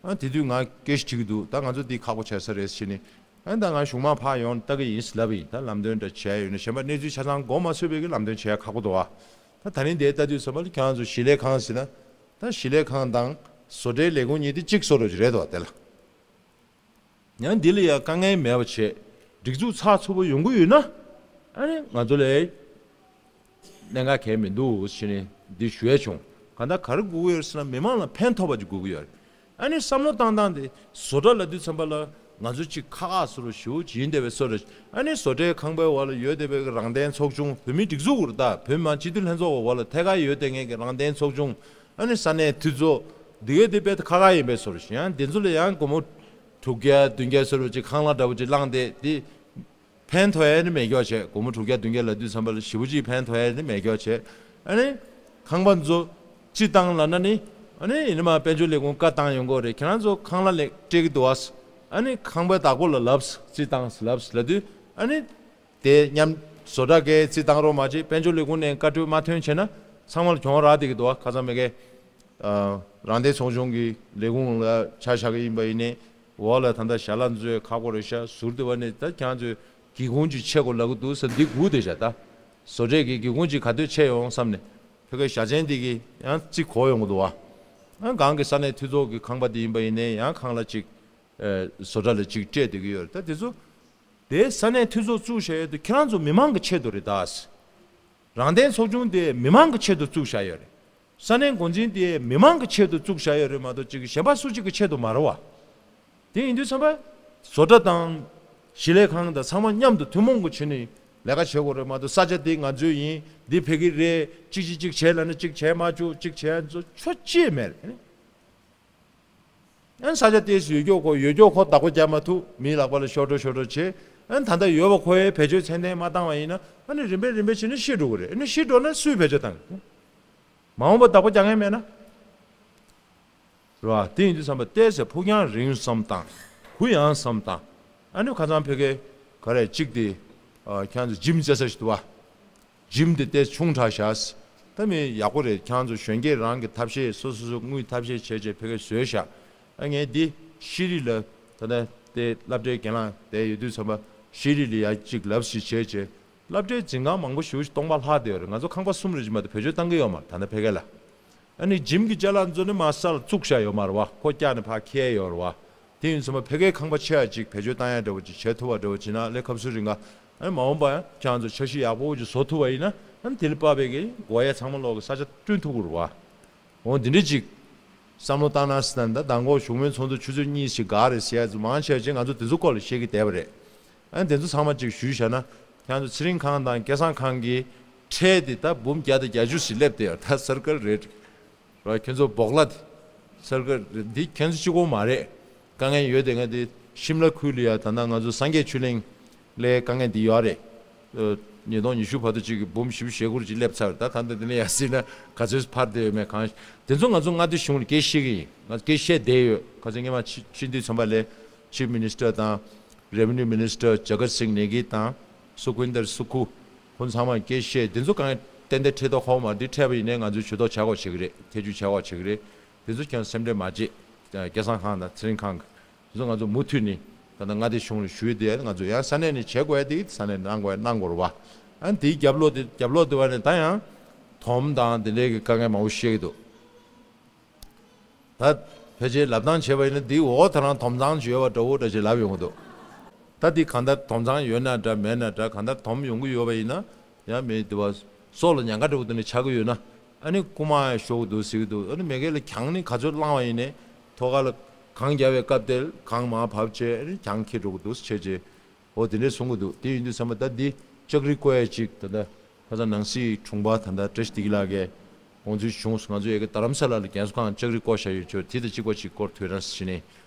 སོང་། ཨ་དེ་དུས་ང་སྐད་ཆ་དྲིས་ཀྱི་འདུག་ད་ང་ཚོ་འདི་ཁག་པོ་བྱས་ས་རེད་ཟེར་ནས། ཨ་ད་ང་གཞུང་མང་ཕར་ཡོང་ལྟ་གི་ཡིན་ཟེར་ལབ་པ་ཡིན། ད་ལམ་སྟོན་འདྲ་བྱས་ཡོད་ན་གཞན་པ་གནས་ཚུལ་ཆ་ཚང་མགོ་མ་ཚོས་པའི་གི་ལམ་སྟོན་བྱས་ཡ་ཁག་པོ་འདུག་བ། ད་ད་རིང་དེ་ལྟ་དུས་ཙམ་པ་ལ་ཁྱེད་རང་ཚོ་གཞིས་ལས་ཁང་ཟེར་ན། ད་གཞིས་ལས་ཁང་དང་བཟོ་གྲྭའི་ལས་ཁུངས་གཉིས་དེ་གཅིག་བཟོ་འདྲ་ཅིག་རེད་འདུག་བ་དེ་ལ། ཡང་འདི་ལ་ཡང་དཀའ་ངལ་མེད་པ་བྱས། སྒྲིག་འཛུགས་ཚགས་ཚུད་པོ་ཡོང་གི་ཡོད་ན། ཨ་ནི་ང་ཚོ་ལ་གནད་འགག་གང་ཡང་མི་འདུག་ཟེར་ནས་འདི་ཞུ་ཡས་བྱུང་། གང་ལྟར་ག་རེ་དགོས་ཀྱི་ཡོད་ཟེར་ན་མི་མང་ལ་ཕན་ཐོགས་པ་ཅིག་དགོས་ཀྱི་ཡོད་རེད། ཨ་ནི་བསམ་བློ་བཏང་སྟངས་དེ་བཟོ་གྲྭ་ལབ་དུས་ཙམ་པ་ལ་ང་ཚོ་གཅིག་ཁག་ཁག་བཟོ་འདྲ་ཞེ་པོ་ཅིག་ཡིན་བསྡད་པའི་བཟོ་འདྲ། ཨ་ནི་བཟོ་གྲྭའི་ཁང་པའི་འོག་ལ་ཡོད་བསྡད་པའི་རང་བདེན་ཚོགས་ཆུང་བོད་མིའི་སྒྲིག་འཛུགས་རེད། ད་བོད་མི་མང་སྤྱི་འཐུས་ལྷན་ཚོགས་འོག་ལ་ཐད་ཀར་ཡོད་བསྡད་མཁན་གྱི་རང་བདེན་ཚོགས་ཆུང་། ཨ་ནི་ས་གནས་འཐུས་ཚོགས་འདི་གའི་དེ་དཔེ་ཁག་ཁག་ཡིན་པའི་བཟོ་འདྲ་ཞིག་ཡང་དེ་ཚོ་ལ་ཡང་སྒོར་མོ་དྲུག་བརྒྱ་བདུན་བརྒྱ་བཟོ་འདྲ་ཅིག་ཁང་གླ་འདྲ་པོ་ཅིག་བླངས་ཏེ་དེ་ཕན་ཐོགས་ཡ་ནི་མེད་སྐྱོ་བྱས། སྒོར་མོ་དྲུག་བརྒྱ་བདུན་བརྒྱ་ལབ་དུས་ཙམ་པ་ལ་ཞེ་པོ་ཅིག་ཕན་ཐོགས་ཡ་ནི་མེད་སྐྱོ་བྱས། ཨ་ནི་ཁང་པ་ཚོ་སྤྱི་བཏང་ལབ་ན་ནི་ཨ་ནི་ཡིན་ན་མ་དཔལ་འབྱོར་ལས་ཁུངས་བཀའ་བཏང་ཡོང་གི་རེད། ཁྱེད་རང་ཚོ་ཁང་གླ་ལས་སྤྲད་ཀྱི་འདུག་བ། ཨ་ནི་ཁང་པའི་བདག་པོ་ལ་ལབ། སྤྱི་བཏང་ལབ་ལབ་དུས་ཨ་ནི། དེ་མཉམ་བཟོ་གྲྭ་གིས་རྩིས་བཏང་རོགས་མ་བྱེད། དཔལ་འབྱོར་ལས་ཁུངས་ནས་བཀའ་འཁྲོལ་མ་ཐོན་བྱས་ན་ཚང་མ་ལ་གྱོང་རག་བསྡད་ཀྱི་འདུག་བ། ཁ་སང་མེད་ཀའི་ཨ་རང་བདེན་ཚོགས་ཆུང་གི་ལས་ཁུངས་ལ་ཆ་བཞག་གི་ཡིན་པ་ཡིན་ནའི་འོག་ལ་ད་ལྟ་ཞལ་ལག་འཛུལ་ཁག་པོ་རེད་ཤག་ཟུར་དུ་བ་ནས་ད་ཁྱེད་ཚོས་སྒེའུ་ཁུང་ཅིག་ཕྱེ་དགོས་ལབ་ཀྱི་འདུག་ཟེར། འདི་སྒུག་བསྡད་བཞག་ད་བཟོ་གྲྭས་ཀྱི་སྒེའུ་ཁུང་ཅིག་ག་དུས་ཕྱེ་ཡོང་བསམ་ནས་ཕ་གིའི་ཞྭ་ཆེན་འདི་གི་ཡང་རྩིས་གོ་ཡོང་གི་འདུག་བ། ཨ་གང་གི་ས་གནས་འཐུས་ཚོགས་ཀྱི་ཁང་པ་འདི་ཡིན་པ་ཡིན་ནའི་ཡང་ཁང་གླ་ཅིག་ཨ་བཟོ་གྲྭ་ལ་ཅིག་སྤྲད་བསྡད་ཀྱི་ཡོད་རེད། ད་དེ་ཚོ། དེ་ས་གནས་འཐུས་ཚོགས་བཙུགས་བཞག་ཡོད་དུས་ཁྱེད་རང་ཚོ་མི་མང་གི་ཆེད་དུ་རེད་ད། རང་བདེན་ཚོགས་ཆུང་དེ་མི་མང་གི་ཆེད་དུ་བཙུགས་བཞག་ཡོད་རེད། ས་གནས་འགོ་འཛིན་དེ་མི་མང་གི་ཆེད་དུ་བཙུགས་བཞག་ཡོད་རེད་མ་གཏོགས་ཅིག་གཞན་པ་སུ་གཅིག་གི་ཆེད་དུ་མ་རེད་བ། དེ་ཡིན་དུས་ཙམ་པ། བཟོ་གྲྭ་དང་། གཞིས་ལས་ཁང་དང་ཚང་མ་མཉམ་དུ་ཐུན་མོང་གི་བྱས་ནས་ལས་ཀ་བྱེད་དགོས་རེད་མ་གཏོགས་ས་ཆ་དེ་ང་ཚོའི་ཡིན། འདི་ཕ་གི་རེད། གཅིག་གཅིག་གཅིག་བྱས་ལབ་ན་གཅིག་བྱས་མ་བཅུག་གཅིག་བྱས་ཚོ་ཆོ་ཅི་མེད་རེད། ཨན་ས་ཆ་ཏོག་ཙམ་ཡོད་སྐྱོ་ཁོ་ཡོད་སྐྱོ་ཁོ་བདག་པོ་རྒྱག་མ་ཐུབ། མིའི་ལག་པ་ལ་ཤོར་འགྲོ་ཤོར་འགྲོ་བྱེད། ཨན་ད་ལྟ་ཡོད་པ་ཁོ་ཡའི་བེད་སྤྱོད་ཚད་ལྡན་མ་བཏང་བ་ཡིན་ན་ཨ་ནི་རིམ་པས་རིམ་པས་བྱས་ནས་ཤི་འགྲོ་གི་རེད། ཨ་ནི་ཤི་འགྲོ་ན་སུས་བེད་སྤྱོད་བཏང་། མ་འོངས་པ་བདག་པོ་རྒྱག་མཁན་མེད་ན། རེད་བ། དེ་ཡིན་དུས་ཙམ་པ་ཏོག་ཙམ་ཕུགས་རྒྱང་རིང་བསམ་བཏང་། གུ་ཡངས་བསམ་བཏང་། ཨ་ནི་ཁ་སང་ཕ་གིའི་ག་རེ་གཅིག་དེ། ཨ་ཁྱེད་ཚོ་འཇིམ་རྩེ་ས་ཞིག་འདུག་བ། འཇིམ་དེ་ཏོག་ཙམ་ཆུང་དྲགས་ཤག་ད་མི་ཡག་པོ་རེད། ཁྱེད་ཚོ་གཞོན་སྐྱེས་རང་གི་ཐབས་ཤེས་སོ་སོ་སོ་དངུལ་ཐབས་ཤེས་བྱས་བྱས་ཕ་གིར་བཟོས་ཤག་ཨ་ངས་འདི་ཤེས་རིག་ལ་ད་ལྟ་དེ་སློབ་གྲྭའི་གྱེན་ལངས་བསྡད་ཡོད་དུས་ཙམ་པ་ཤེས་རིག་ལ་ཡ་གཅིག་ལབ་ཞིག་བྱས་བྱས་སློབ་གྲྭའི་འཛིན་ཁང་མང་པོ་ཞེ་པོ་ཞིག་སྟོང་པ་ལྷག་བསྡད་ཡོད་རེད། ང་ཚོ་ཁང་པ་གསུམ་རེ་ཅིག་མ་གཏོགས་བེད་སྤྱོད་བཏང་གི་ཡོད་མ་རེད། ད་ལྟ་ཕ་གི་ལ། ཨ་ནི་འཇིམ་གྱི་ཅ་ལག་ཚོ་ནི་མར་ས་ལ་བཙུགས་བཞག་ཡོད་མ་རེད་བ། ཁོ་བཀྱགས་ནས་ཕར་འཁྱེར་ཡོད་རེད་བ། དེ་ཡིན་ཙང་ཕ་གིའི་ཁང་པ་ཆེ་བ་ཅིག་བེད་སྤྱོད་བཏང་ཡ་འདྲ་བོ་ཅིག་བྱེད་ཐུབ་པ་འདྲ་བོ་བྱེད་ན་ལས་སྐབས་སུ་རིང་ག་ཨ་ནི་མ་འོངས་པ་ཡང་ཁྱེད་ཚོ་འཆར་གཞི་ཡག་པོ་ཅིག་བཟོ་ཐུབ་པ་ཡིན་ན་ཨ་ནི་དེ་ལ་དཔག་པའི་གི་དགོས་ཡ་ཚང་མ་ལོག་གི་ས་ཆ་བསྐྲུན་ཐུབ་ཀྱི་རེད་བ། འོ་འདི་འདྲ་ཅིག་བསམ་བློ་བཏང་ན་ཟེར་ན། ད་མདང་དགོང་གཞུང་མིན་ཚོགས་འདུ་ཆུ་ཚོད་གཉིས་ཤིག་འགག་རེད་ཟེར་ཡ་ཚོ་མང་ཆེ་བ་ཅིག་ང་ཚོ་དེ་ཚོ་སྐོར་ལ་བཤད་ཀྱི་བསྡད་པ་རེད། ཨ་ནི་དེ་ཚོ་ཚང་མ་ཅིག་ཞུས་བཞག་ན་ཁྱེད་ཚོ་ཚེ་རིང་ཁང་དང་སྐལ་བཟང་ཁང་གི་ཁྲལ་དེ་ད་འབུམ་བརྒྱ་དང་བརྒྱད་ཅུ་ཞིག་སླེབས་བསྡད་ཡོད། ད་སར་ཀར་རེད། ར་ཁྱོད་ཚོ་སྦོག་ལ་དེ་སར་ཀར་འདི་ཁྱོད་ཚོ་གཅིག་པོ་མ་རེད། དཀའ་ངལ་ཡོད་དེ་ང་དེ་ཤིམ་ལ་ཁུལ་ལ་ཡ་ད་ལྟ་ང་ཚོ་སངས་རྒྱས་ཆོས་གླིང་ལའི་དཀའ་ངལ་འདི་ཡོད་རེད། ཨ་ཉིས་སྟོང་ཉི་ཤུ་བར་དུ་གཅིག་གི་འབུམ་བཞི་བཅུ་ཞེ་དགུ་ཅིག་སླེབས་ཚར། ད་ད་ལྟ་འདི་ནས་ཡར་སྲིད་ན་ག་ཚོད་འཕར་བསྡད་ཡོད་མེད་གང་། དེ་ཚོ་ང་ཚོ་མངའ་སྡེ་གཞུང་ལ་སྐད་བཤད་ཀྱི་ཡིན། ང་ཚོ་སྐད་བཤད་བསྡད་ཡོད། ཁ་སང་སྔོན་མ་ཕྱི་ཕྱི་འདི་ཚོང་པ་ལས་Chief Minister དང་Revenue Minister Jagat Singh Negi དང་Sukhwinder Sukhu ཁོང་ཚང་མ་སྐད་བཤད། དེ་ཚོ་གང་ཏན་ཏན་ཁྲིད་ཐོག་ཁོག་མ་འདི་འཕྲད་པ་ཡིན་ནའི་ང་ཚོའི་ཇུས་གཏོགས་བྱ་དགོས་བྱེད་ཀྱི་རེད། ཐེ་ཇུས་བྱ་དགོས་བྱེད་ཀྱི་རེད། དེ་ཚོ་ཁྱོད་སེམས་ཁྲལ་མ་བྱེད། སྐལ་བཟང་ཁང་དང་ཚེ་རིང་ཁང་གི་དེ་ཚོ་ང་ཚོ་མུ་མཐུད་ནས་ད་ལྟ་མངའ་སྡེ་གཞུང་ལ་ཞུ་ཡི་དེ་ང་ཚོ་ཡང་ས་གནས་ནས་བྱེད་དགོས་ཡ་དེ་ས་གནས་ནས་གནང་དགོས་ཡ་གནང་དགོས་རེད་བ། ཨ་ནི་དེའི་རྒྱབ་ལོགས་དེ་རྒྱབ་ལོགས་དེ་བ་ནས་ད་ཡང་དོམ་དང་དེ་འདྲའི་གི་དཀའ་ངལ་མང་པོ་བཤད་ཀྱི་འདུག་ད་ ཕལ་ཆེར་ལབ་སྟངས་བྱས་པ་ཡིན་ན་འདིའི་འོག་ད་རང་དོམ་གཙང་ཅིག་ཡོད་པ་འདྲ་བོ་འདྲ་ཞིག་ལབ་ཡོང་གི་འདུག་ད་འདི་གང་ལྟར་དོམ་གཙང་ཡོད་ན་འདྲ་མེད་ན་འདྲ་གང་ལྟར་དོམ་ཡོང་གི་ཡོད་པ་ཡིན་ན་ཡང་མི་འདི་བ་སྲོག་ལ་ཉེན་ཁ་འདྲ་བོ་འདི་ནས་ཆགས་ཀྱི་ཡོད་ན་ཨ་ནི་རྐུ་མ་ཤོར་གི་འདུག་ཟེར་གི་འདུག་ཨ་ནི་མེ་གེ་ལ་གྱང་ནི་ག་ཚོད་བསླངས་པ་ཡིན་ནའི་ཐོག་ཁ་ལ་གྱང་རྒྱག་པའི་སྐབས་དེར་གྱང་མར་བབས་བྱས་ཨ་ནི་གྱང་འཁྱེར་འགྲོ་གི་འདུག་བྱས་རྗེས། འོ་དེ་འདྲས་གསུང་གི་འདུག་དེ་ཡིན་དུས་ཚང་མ་ད་འདི་ལྕགས་རི་བརྐོ་ཡ་ཅིག་ད་ལྟ་ཁ་སང་ནང་སྲིད་དྲུང་པ་ད་ལྟ་བཀྲ་ཤིས་བདེ་སྐྱིད་ལགས་ཀྱིས་དགོངས་ཚུལ་བྱུང་སོང་། ང་ཚོ་ཡ་གི་རྡ་རམ་ས་ལ་ལ་རྒན་གསོ་ཁང་ལྕགས་རི་བརྐོ་བཞག་ཡོད་ཆོག་དེ་དང་གཅིག་པ་ཅིག་སྐོར་ཐོས་རང་ཟེར་ནས་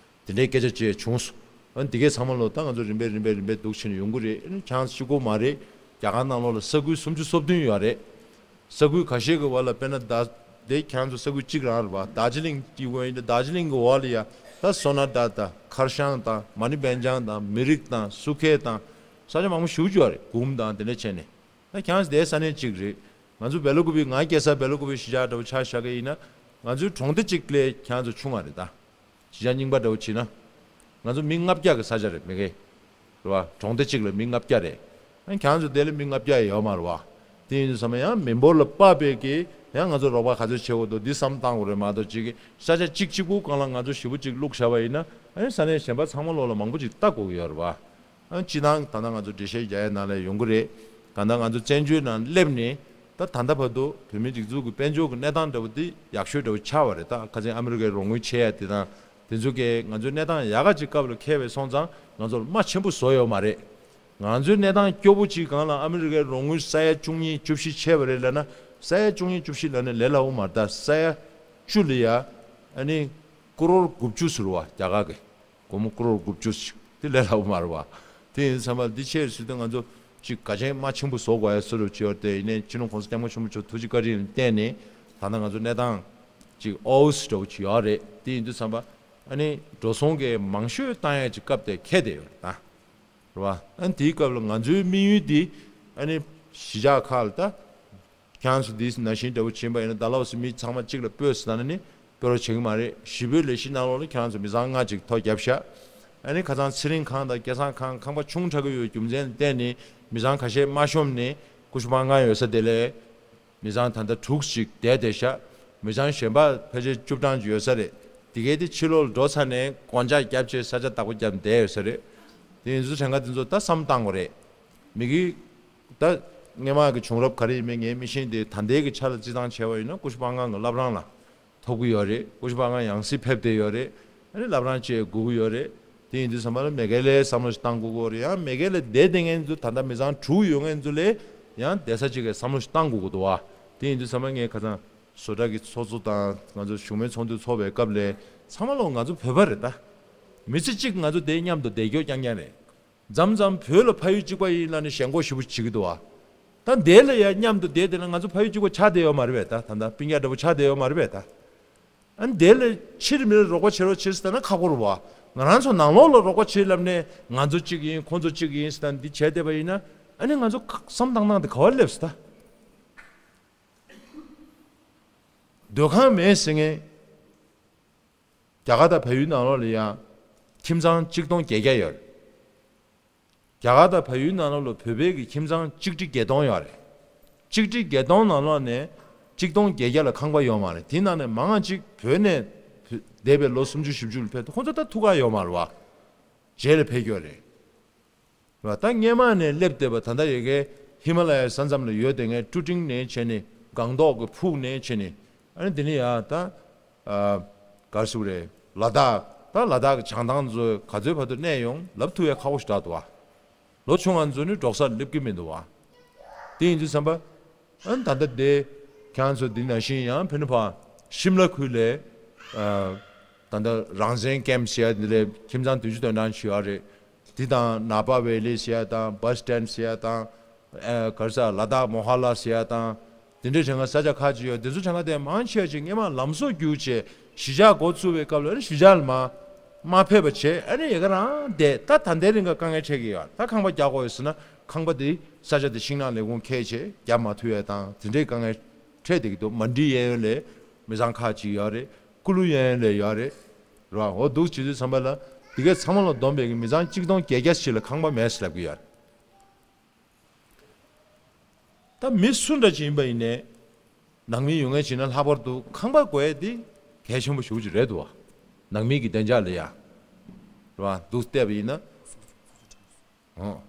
དེ་འདྲའི་སྐད་ཆ་བཅས་བྱུང་སོང་། ཨ་ནི་དེ་གས་ཚང་མ་ལོ་ད་ང་ཚོ་རིམ་པས་རིམ་པས་རིམ་པས་འདུག་ཕྱིན་ཡོང་གི་རེད། ཨ་ནི་ཁྱང་གཅིག་པོ་མ་རེད། རྒྱ་གར་ནང་ལོགས་ལ་ས་ཁུལ་སུམ་ཅུ་སོ་བདུན་ཡོད་རེད། ས་ཁུལ་ཁ་ཤས་ཀྱི་བར་ལ་དཔེར་ན་ད་དེ་ཁྱང་ཚོ་ས་ཁུལ་གཅིག་རང་རེད་པ། རྡོ་རྗེ་གླིང་གི་འོག་ཡིན་ད་རྡོ་རྗེ་གླིང་གི་འོག་ལ་ཡ་ད་སོ་ན་ད་ད་ཁར་ཤང་དང་མ་ཎི་བན་ཅང་དང་མི་རིགས་དང་སུ་ཁེ་དང་ས་ཆ་མང་པོ་ཞེ་པོ་ཅིག་ཡོད་རེད། གུམ་དང་དེ་འདྲ་བྱས་ནས་ད་ཁྱང་དེ་ས་གནས་གཅིག་རེད། ང་ཚོ་སྦེ་ལ་ཀུ་པི་ང་སྐྱེས་ས་སྦེ་ལ་ཀུ་པི་གཞིས་ཆགས་འདྲ་བོ་ཆ་བཞག་གི་ཡིན་ན་ང་ཚོའི་གྲོང་སྡེ་གཅིག་ལས་ཁྱང་ཚོ་ཆུང་བ་རེད་ད། གཞིས་ཆགས་རྙིང་པ་འདྲ་བོ་བྱས་ན། ང་ཚོ་མི་ལྔ་བརྒྱ་གི་ས་ཆ་རེད་མི་གེ། རེད་བ། གྲོང་སྡེ་གཅིག་ལ་མི་ལྔ་བརྒྱ་རེད། ཨ་ཁྱང་ཚོ་དེ་ལ་མི་ལྔ་བརྒྱ་ཡོད་མ་རེད་བ། དེ་ཡིན་དུས་ཚང་མ་ཡང་མི་འབོར་ལ་དཔག་པའི་གི་ཡང་ང་ཚོ་རོགས་པ་ག་ཚོད་བྱེད་དགོས་འདུག་འདི་བསམ་བཏང་དགོས་རེད་མ་གཏོགས་གཅིག་གི་ས་ཆ་གཅིག་གཅིག་པུ་སྒང་ལ་ང་ཚོ་ཞེ་པོ་གཅིག་བླུགས་བཞག་པ་ཡིན་ན་ཨ་ནི་ས་གནས་གཞན་པ་ཚང་མ་ལོག་ལ་མང་པོ་ཅིག་ལྟ་དགོས་ཀྱི་ཡོད་རེད་བ། ཨ་སྤྱི་བཏང་ད་ལྟ་ང་ཚོ་འགྲེལ་བཤད་རྒྱག་ཡའི་ནང་ལ་ཡོང་གི་རེད། གང་ལྟར་ང་ཚོ་བཙན་བྱོལ་ནང་སླེབས་ནས་ད་ད་ལྟ་བར་དུ་བོད་མིའི་སྒྲིག་འཛུགས་ཀྱི་དཔལ་འབྱོར་གྱི་གནས་སྟངས་འདྲ་བོ་འདི་ཡག་ཤོས་འདྲ་བོ་ཆགས་པ་རེད། ད་ཁ་སང་ཨ་མི་རི་ཀའི་རོགས་དངུལ་ཆེ་ཡ་དེ་དང་དེ་ཚོ་གས་ང་ཚོའི་གནས་སྟངས་ཡག་ག་ཅིག་སྐབས་ལ་འཁེལ་བའི་སོང་ཙང་ང་ཚོར་རྨ་ཆེན་པོ་བཟོ་ཡོད་མ་རེད། ང་ཚོའི་གནས་སྟངས་སྐྱོ་པོ་ཅིག་སྒང་ལ་ཨ་མི་རི་ཀའི་རོགས་དངུལ་ས་ཡ་བཅུ་གཉིས་བཅུ་བཞི་ཆད་པ་རེད་ལབ་ན་ས་ཡ་བཅུ་གཉིས་བཅུ་བཞི་ལབ་ན་ལས་སླ་བོ་མ་རེད། ད་ས་ཡ་བཅུ་ལ་ཡ་ཨ་ནི་ཀོ་རོར་དགུ་བཅུ་ཟེར་བ་རྒྱ་གར་གི་སྒོར་མོ་ཀོ་རོར་དགུ་བཅུ་ཞིག་དེ་ལས་སླ་བོ་མ་རེད་བ། དེ་ཡིན་ཙང་མ་འདི་ཆེ་རུ་སུས་ཏེ་ང་ཚོ་ཅིག་ག་ཅན་མ་ཆེན་པོ་བཟོ་དགོས་ཡ་སུ་རུ་བྱེད་ཡོད་དེ་ཡིན་ནའི་སྤྱི་ནོར་༸གོང་ས་༸སྐྱབས་མགོན་ཆེན་པོ་མཆོག་ཐུགས་རྗེ་བཀའ་དྲིན་ལ་བརྟེན་ནས་ད་ལྟ་ང་ཚོ་གནས་སྟངས་ཅིག་ཨོ་སི་འདྲ་བོ་ཅིག་ཡོད་རེད། དེ་ཡིན་དུས་ཙམ་པ་ཨ་ནི་འགྲོ་སོང་གི་མང་ཤོས་བཏང་ཡ་ཅིག་སྐབས་དེ་འཁེལ་བསྡད་ཡོད་རེད་ད། རེད་བ། ཨ་ནི་དེའི་སྐབས་ལ་ང་ཚོའི་དམིགས་ཡུལ་དེ་ཨ་ནི་གཞིས་ཆགས་ཁག་ལ་ད། ཁྱེད་རང་ཚོ་འདི་ནང་བཞིན་འདྲ་བོ་བྱིན་པ་ཡིན་ན་ད་ལོགས་སུ་མི་ཚང་མ་གཅིག་ལ་སྤོས་ཟེར་ན་ནི་སྤོ་རོགས་བྱེད་ཀྱི་མ་རེད། གཞིས་སྤོའི་ལས་གཞི་ནང་ལོགས་ལ་ཁྱེད་རང་ཚོ་མི་ཚང་ལྔ་ཅིག་ཐོ་བརྒྱབ་ཤག་ཨ་ནི་ཁ་སང་ཚེ་རིང་ཁང་དང་སྐལ་བཟང་ཁང་ཁང་པ་ཆུང་དྲགས་ཀྱི་ཡོད་རྒྱུ་མཚན་ལ་བརྟེན་ནས་མི་ཚང་ཁ་ཤས་མ་ཤོམ་ནས་ཀུ་ཤུ་པང་ཁང་ཡོད་ས་དེ་ལས་མི་ཚང་ད་ལྟ་དྲུག་ཅིག་བསྡད་བསྡད་ཤག་མི་ཚང་གཞན་པ་ཕལ་ཆེར་བཅུ་གྲངས་ཅིག་ཡོད་ས་རེད། དེ་གས་དེ་ཕྱི་ལོགས་ལ་འགྲོ་ཚར་ནས་སྒོ་ལྕགས་བརྒྱབ་བྱས་ས་ཆ་བདག་པོ་བརྒྱབ་བསྡད་ཡོད་ས་རེད། དེ་ཡིན་ཙང་གྲངས་ཀ་དེ་ཚོ་ད་བསམ་བཏང་དགོས་རེད། མི་གི་ད་སྔས་མ་གི་བྱུང་རབས་ག་རེ་ཡིན་མིན་ངས་མི་ཤེས་ཏེ། ད་ལྟའི་གི་ཆ་ལ་བརྩི་སྟངས་བྱས་པ་ཡིན་ན་ཀུ་ཤུ་པང་ཁང་གི་བླ་བྲང་ལ་ཐོབ་ཀྱི་ཡོད་རེད། ཀུ་ཤུ་པང་ཁང་ཡང་སྲིད་ཕེབས་བསྡད་ཡོད་རེད། ཨ་ནི་བླ་བྲང་བཅས་དགོས་ཀྱི་ཡོད་རེད། དེ་ཡིན་དུས་ཙམ་པ་ལ་མེ་གྷལ་ལའི་བསམ་བློ་ཞིག་བཏང་དགོས་ཀྱི་རེད། ཡང་མེ་གྷལ་ལའི་བསྡད་བསྡད་མཁན་ཚོ་ད་ལྟ་མི་ཚང་དྲུག་ཡོད་མཁན་ཚོ་ལ་ཡང་བསྡད་ས་གཅིག་གི་བསམ་བློ་ཞིག་བཏང་དགོས་ཀྱི་འདུག་བ། དེ་ཡིན་དུས་ཙམ་པ་ངས་ཁ་སང་བཟོ་གྲྭ་གི་ཚོགས་གཙོ་དང་ང་ཚོ་བཞུགས་མོལ་ཚོགས་འདུ་ཚོགས་པའི་སྐབས་ལ་ཚང་མ་ལོ་ང་ཚོ་བོད་པ་རེད་ད། མི་ཚེ་གཅིག་ང་ཚོ་དེ་མཉམ་དུ་བསྡད་རྒྱུ་རྐྱང་རྐྱང་རེད། མཚམས་མཚམས་བོད་ལ་ཕ་ཡུལ་གཅིག་པ་ཡིན་ལབ་ནས་ཞེན་ཁོག་ཞེ་པོ་བྱེད་ཀྱི་འདུག་བ། ད་འདི་ལ་ཡང་མཉམ་དུ་བསྡད་བསྡད་ན་ང་ཚོ་ཕ་ཡུལ་གཅིག་པ་ཆགས་བསྡད་ཡོད་མ་རེད་པས། ད་ད་ལྟ་སྤུན་ཀྱག་འདྲ་པོ་ཆགས་བསྡད་ཡོད་མ་རེད་པས་ད། ཨ་ནི་འདི་ལ་ཕྱིར་མིར་རོགས་པ་བྱེད་རོགས་བྱེད་ཟེར་ན་ཁག་པོ་རེད་བ། ང་རང་ཚོ་ནང་ལོགས་ལ་རོགས་པ་བྱེད་ལབ་ནས་ང་ཚོ་གཅིག་ཡིན་ཁོང་ཚོ་གཅིག་ཡིན་ཟེར་ན་འདི་བྱས་བསྡད་པ་ཡིན་ན་ཨ་ནི་ང་ཚོ་བསམ་བཏང་སྟངས་དེ་ག་བར་སླེབས་སོང་ད། སྡོད་ཁང་མེད་ཟེར་མཁན། རྒྱ་གར་དང་བལ་ཡུལ་ནང་ལོགས་ལ་ཡང་ཁྱིམ་ཚང་གཅིག་སྟོང་བརྒྱད་བརྒྱ་ཡོད་རེད། རྒྱ་གར་དང་བལ་ཡུལ་ནང་ལོགས་ལ་བོད་པའི་གི་ཁྱིམ་ཚང་གཅིག་ཁྲི་བརྒྱད་སྟོང་ཡོད་རེད། གཅིག་ཁྲི་བརྒྱད་སྟོང་ནང་ལོགས་ནས་གཅིག་སྟོང་བརྒྱད་བརྒྱ་ལ་ཁང་པ་ཡོད་མ་རེད། དེ་ནང་ནས་མང་ང་གཅིག་བོད་ནས་བོད་འདས་པའི་ལོ་སུམ་ཅུ་བཞི་བཅུ་ལ་ཕེབས་ཏེ་ཁོང་ཚོ་ད་ཐུག་ག་ཡོད་མ་རེད་བ། རྗེས་ལ་ཕེབས་ཀྱི་ཡོད་རེད། ད་སྔས་མ་ནས་སླེབས་བསྡད་པ་ད་ལྟ་ཡ་གི་ཧི་མ་ལ་ཡའི་ས་མཚམས་ལ་ཡོད་བསྡད་མཁན་ཀྲུ་ཀྲིང་ནས་བྱས་ནས་སྒང་ཏོག་གི་ཕུག་ནས་བྱས་ནས་ཨ་ནི་འདི་ནས་ཡ་ད་ག་རེ་ཟེར་དགོས་རེད། ལ་དྭགས་ད་ལ་དྭགས་ཀྱི་བྱང་ཐང་ཚོ་ག་ཚོད་བར་དུ་གནས་ཡོང་ལབ་ཐུབ་ཡ་ཁག་པོ་ཞིག་རེད་འདུག་བ། ལོ་ཆུང་བ་ཚོ་ནི་འབྲོག་སར་སླེབས་ཀྱི་མི་འདུག་བ། དེ་ཡིན་དུས་ཙམ་པ། ཨ་ནི་ད་ལྟ་དེ་ཁྱེད་ཚོ་འདི་ནང་བཞིན་ཡང་ཕན་ནུ་ཕ་ཤིམ་ལ་ཁུལ་ལས་ཨ་ད་ལྟ་རང་བཙན་ཀེམ་ཟེར་ཡ་འདི་ལས་ཁྱིམ་ཚང་བདུན་ཅུ་དོན་གྲངས་ཅིག་ཡོད་རེད། འདི་དང་ནག་པ་ཝེ་ལི་ཟེར་ཡ་དང་བ་སི་ཊན་ཟེར་ཡ་དང་ཨ་ག་རེ་ཟེར་ལ་དྭགས་མོ་ཧ་ལ་ཟེར་ཡ་དང་འདི་འདྲའི་ཞིག་ས་ཆ་ཁག་ཅིག་ཡོད། འདི་ཚོ་ཆ་ལ་དེ་མང་ཆེ་ཅིག་སྔས་མ་ལམ་བཟོ་བརྒྱུད་བྱས་གཞིས་ཆགས་འགོ་བཙུགས་པའི་སྐབས་ལ་ཨ་ནི་གཞིས་ཆགས་ལ་མ་མ་ཕེབས་པ་བྱས་ཨ་ནི་ཡ་ག་རང་བསྡད། ད་ད་ལྟའི་རིང་ག་དཀའ་ངལ་འཕྲད་ཀྱི་ཡོད། ད་ཁང་པ་རྒྱག་དགོས་ཡོད་ཟེར་ན་ཁང་པ་དེ་ས་ཆ་དེ་ཤིང་ནགས་ལས་ཁུངས་འཁེལ་བྱས་རྒྱག་མ་ཐུབ་ཡ་དང་དེ་འདྲའི་དཀའ་ངལ་འཕྲད་བསྡད་ཀྱི་འདུག་མན་ཌི་གཡས་གཡོན་ལ་མི་ཚང་ཁག་ཅིག་ཡོད་རེད། ཀུ་ལུ་གཡས་གཡོན་ལ་ཡོད་རེད། རེད་བ། འོ་འདུག་བྱེད་དུས་ཙམ་པ་ལ་དེ་གས་ཚང་མ་ལ་བསྡོམས་པའི་གི་མི་ཚང་གཅིག་སྟོང་བརྒྱད་བརྒྱ་ཞིག་ལ་ཁང་པ་མེད་ཟེར་ལབ་ཀྱི་ཡོད་རེད། ད་མི་སུ་འདྲ་ཅིག་ཡིན་པ་ཡིན་ནའི་ནང་མི་ཡོང་མཁན་ཅིག་ན་ལྷག་པར་དུ་ཁང་པ་དགོས་ཡ་དེ་གལ་ཆེན་པོ་ཞེ་པོ་ཅིག་རེད་འདུག་བ། ནང་མི་གི་བདེ་འཇགས་ལ་ཡ། རེད་བ། འདུག་བལྟས་པ་ཡིན་ན། ཨོ།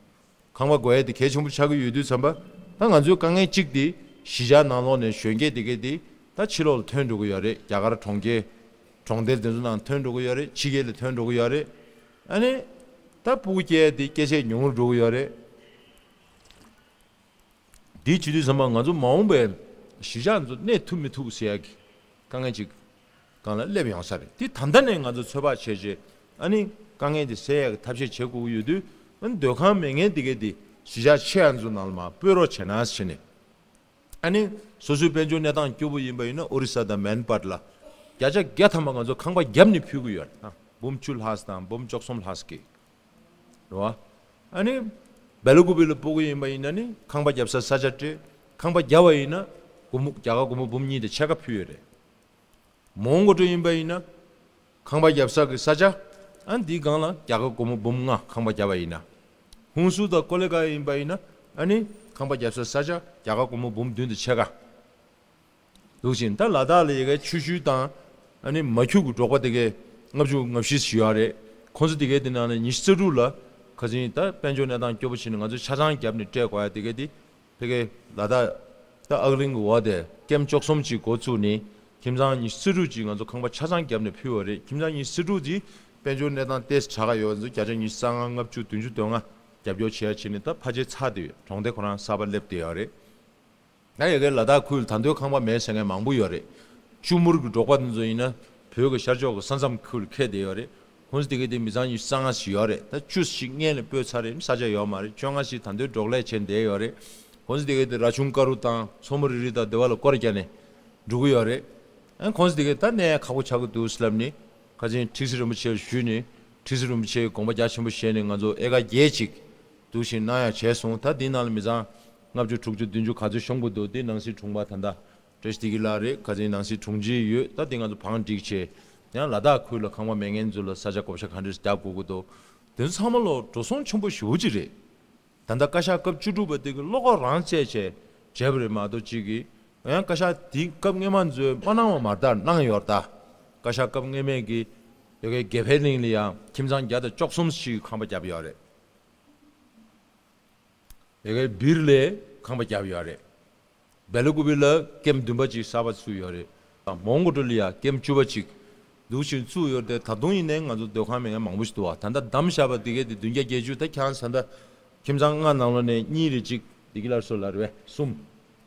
ཁང་པ་དགོས་ཡ་དེ་གལ་ཆེན་པོ་ཆགས་ཀྱི་ཡོད་དུས་ཙམ་པ། ད་ང་ཚོའི་དཀའ་ངལ་གཅིག་དེ་གཞིས་ཆགས་ནང་ལོགས་ནས་གཞོན་སྐྱེས་དེ་གས་དེ་ད་ཕྱི་ལོགས་ལ་ཐོན་འགྲོ་གི་ཡོད་རེད། རྒྱ་གར་གྲོང་ཁྱེར་གྲོང་རྡལ་དེ་ཚོ་ནང་ཐོན་འགྲོ་གི་ཡོད་རེད། ཕྱི་རྒྱལ་ལ་ཐོན་འགྲོ་གི་ཡོད་རེད། ཨ་ནི། ད་སྤུ་གུ་སྐྱེ་ཡ་དེ་སྐྱེ་ཚད་ཉུང་རུ་འགྲོ་གི་ཡོད་རེད། འདི་བྱེད་དུས་ཙམ་པ་ང་ཚོ་མ་འོངས་པའི་གཞིས་ཆགས་ཚོ་གནས་ཐུབ་མི་ཐུབ་ཟེར་ཡ་གི་དཀའ་ངལ་ཅིག་སྒང་ལ་སླེབས་ཡོང་ས་རེད། དེ་ད་ལྟ་ནས་ང་ཚོ་ཚོད་དཔག་བྱས་རྗེས་ཨ་ནི་དཀའ་ངལ་དེ་སེལ་ཡ་གི་ཐབས་ཤེས་བྱེད་དགོས་ཀྱི་ཡོད་དུས། ཨ་ནི་སྡོད་ཁང་མེད་མཁན་དེ་གས་དེ་གཞིས་ཆགས་ཆེ་ཡ་ཚོ་ནང་ལ་མར་སྤོས་རོགས་བྱས་ན་ཟེར་ནས། ཨ་ནི་སོ་སོའི་དཔལ་འབྱོར་གནས་སྟངས་སྐྱོ་པོ་ཡིན་པ་ཡིན་ན་ཨོ་རི་ས་དང་མན་པཱཊ་ལ་བརྒྱ་ཆ་བརྒྱ་ཐམ་པ་ང་ཚོ་ཁང་པ་བརྒྱབ་ནས་ཕུལ་གྱི་ཡོད་རེད། འབུམ་བཅུ་ལྷག་དང་འབུམ་བཅུ་གསུམ་ལྷག་གི། རེད་བ། ཨ་ནི། སྦེ་ལ་ཀུ་པི་ལ་སྤོ་གི་ཡིན་པ་ཡིན་ན་ནི་ཁང་པ་རྒྱབ་ས་ས་ཆ་སྤྲད། ཁང་པ་རྒྱབ་པ་ཡིན་ན། སྒོར་མོ་རྒྱ་གར་སྒོར་མོ་འབུམ་གཉིས་དང་ཕྱེད་ཀ་ཕུལ་ཡོད་རེད། མོན་གྷོ་ཊ་ཡིན་པ་ཡིན་ན། ཁང་པ་རྒྱབ་ས་གི་ས་ཆ། ཨ་འདིའི་སྒང་ལ་རྒྱ་གར་སྒོར་མོ་འབུམ་ལྔ་ཁང་པ་རྒྱབ་པ་ཡིན་ན། ཧུན་སུར་དང་ཀོ་ལི་གྷལ་ཡིན་པ་ཡིན་ན། ཨ་ནི། ཁང་པ་རྒྱབ་ས་ས་ཆ་རྒྱ་གར་སྒོར་མོ་འབུམ་བདུན་དང་ཕྱེད་ཀ། འདུག་ཅིང་ད་ལ་དྭགས་ལ་ཡ་གའི་ཆུ་ཤུལ་དང་། ཨ་ནི་མ་ཁྱུག་གི་འབྲོག་པ་དེ་གའི་ལྔ་བཅུ་ང་བཞི་ཞིག་ཡོད་རེད། ཁོང་ཚོ་དེ་གའི་དེ་ནང་ནས་ཉི་ཤུ་རྩ་དྲུག་ལ་ཁ་སང་ད་དཔལ་འབྱོར་གནས་སྟངས་སྐྱོ་པོ་བྱས་ནས་ང་ཚོས་ཆ་ཚང་བརྒྱབ་ནས་སྤྲད་དགོས་ཡ་དེ་གའི་དེ། ཕ་གའི་ལ་དྭགས་ད་ཨག་གླིང་གི་འོག་དེ་ཀེམ་བཅུ་གསུམ་ཅིག་འགོ་བཙུགས་ནས་ཁྱིམ་ཚང་ཉི་ཤུ་རྩ་དྲུག་ཅིག་ང་ཚོ་ཁང་པ་ཆ་ཚང་བརྒྱབ་ནས་ཕུལ་བ་རེད། ཁྱིམ་ཚང་ཉི་ཤུ་རྩ་དྲུག་དེ་དཔལ་འབྱོར་གནས་སྟངས་ཏོག་ཙམ་དྲག་ག་ཡོད་པ་ཚོ་བརྒྱ་ཆ་ཉི་ཤུ་རྩ་ལྔ། ལྔ་བཅུ། བདུན་ཅུ་དོན་ལྔ་རྒྱབ་སྐྱོར་བྱེད་ཡ་བྱས་ནས་ད་ཕལ་ཆེར་ཚར་བསྡད་ཡོད། གྲོང་སྡེ་ཁོ་རང་གསར་པ་སླེབས་བསྡད་ཡོད་རེད། ད་ཡ་གའི་ལ་དྭགས་ཁུལ་ད་དུང་ཁང་པ་མེད་ཟེར་མཁན་མང་པོ་ཡོད་རེད། ཅུ་མུར་གྱི་འབྲོག་པ་དེ་ཚོ་ཡིན་ན་བོད་ཀྱི་ཤར་ཕྱོགས་ཀྱི་ས་མཚམས་ཁུལ་འཁེལ་བསྡད་ཡོད་རེད། ཁོང་ཚོ་དེ་གའི་དེ་མི་ཚང་ཉི་ཤུ་རྩ་ལྔ་ཞིག་ཡོད་རེད། ད་བཅུ་ཞིག་སྔོན་ལ་སྤོས་ཚར་རེད། ས་ཆ་ཡོད་མ་རེད། བཅོ་ལྔ་ཞིག་ད་དུང་འབྲོག་ལས་བྱས་བསྡད་ཡོད་རེད། ཁོང་ཚོ་དེ་གའི་དེ་ར་ཆུང་དཀར་རུ་དང་མཚོ་མོ་རི་རི་དང་དེ་བ་ལ་སྐོར་རྒྱག་ནས་འགྲོ་གི་ཡོད་རེད། ཨ་ཁོང་ཚོ་དེ་གའི་ད་གནས་ཁག་པོ་ཆགས་ཀྱི་འདུག་ཟེར་ལབ་ནས། ཁ་སང་ཁྲི་ཟུར་རིན་པོ་ཆེར་ཞུས་ནས། ཁྲི་ཟུར་རིན་པོ་ཆེའི་དགོངས་པ་རྒྱ་ཆེན་པོ་བཞེས་ནས་ང་ཚོ་ཨེ་ཀར་བརྒྱད་ཅིག་འདུག་བཞིན་གནང་ཡ་བྱས་སོང་། ད་འདི་ནང་ལ་མི་ཚང་ལྔ་བཅུ། དྲུག་ཅུ། བདུན་ཅུ་ག་ཚོད་ཤོང་གི་འདུག་དེ་ནང་སྲིད་དྲུང་པ་ད་ལྟ་བཀྲ་ཤིས་བདེ་སྐྱིད་ལགས་རེད། ཁ་སང་ནང་སྲིད་དྲུང་ཆེ་ཡོད། ད་དེ་ང་ཚོ་བང་སྒྲིག་བྱས། ཡང་ལ་དྭགས་ཁུལ་ལ་ཁང་པ་མེད་མཁན་ཚོ་ལ་ས་ཆ་བགོ་བཤའ་ག་འདྲས་རྒྱག་དགོས་ཀྱི་འདུག་དེ་ཚོ་ཚང་མ་ལོ་འགྲོ་སོང་ཆེན་པོ་ཞེ་པོ་ཅིག་རེད། ད་ལྟ་བཀའ་ཤག་སྐབས་བཅུ་དྲུག་པ་དེ་གི་བློ་ཁོག་རང་བཙལ་བྱས་བྱས་པ་རེད་མ་གཏོགས། གཅིག་གིས་ཡང་བཀའ་ཤག་དེ་སྐབས་སྔོན་མ་ཚོས་མ་གནང་བ་མ་རེད། ད་གནང་ཡོད་རེད། ད་བཀའ་ཤག་སྐབས་སྔོན་མའི་གི་ཡ་གའི་དགེ་འཕེལ་གླིང་ལ་ཡང་ཁྱིམ་ཚང་བརྒྱ་དང་བཅུ་གསུམ་ཞིག་ཁང་པ་བརྒྱབ་ཡོད་རེད། ཡ་གའི་སྦིར་ལ་ཁང་པ་བརྒྱབ་ཡོད་རེད། སྦེ་ལ་ཀུ་པི་ལ་ཀེམ་བདུན་པ་ཅིག་གསར་པ་བཙུགས་ཡོད་རེད། མོན་གྷོ་ཊ་ལ་ཡ་ཀེམ་བཅུ་པ་ཅིག་འདུག་བཞིན་བཙུགས་ཡོད་རེད། ད་དུང་ཡིན་ནའི་ང་ཚོ་སྡོད་ཁང་མེད་མཁན་མང་པོ་ཞིག་འདུག་བ། ད་ལྟ་བདམས་བཞག་པ་འདི་གའི་དེ་བདུན་བརྒྱ་བརྒྱད་ཅུ། ད་ཁྱེད་རང་ད་ལྟ་ཁྱིམ་ཚང་ལྔ་ནང་ལོགས་ནས་གཉིས་རེད། གཅིག་བདེ་སྐྱིད་སླར་གསོ་ལ་རེད་པས། གསུམ།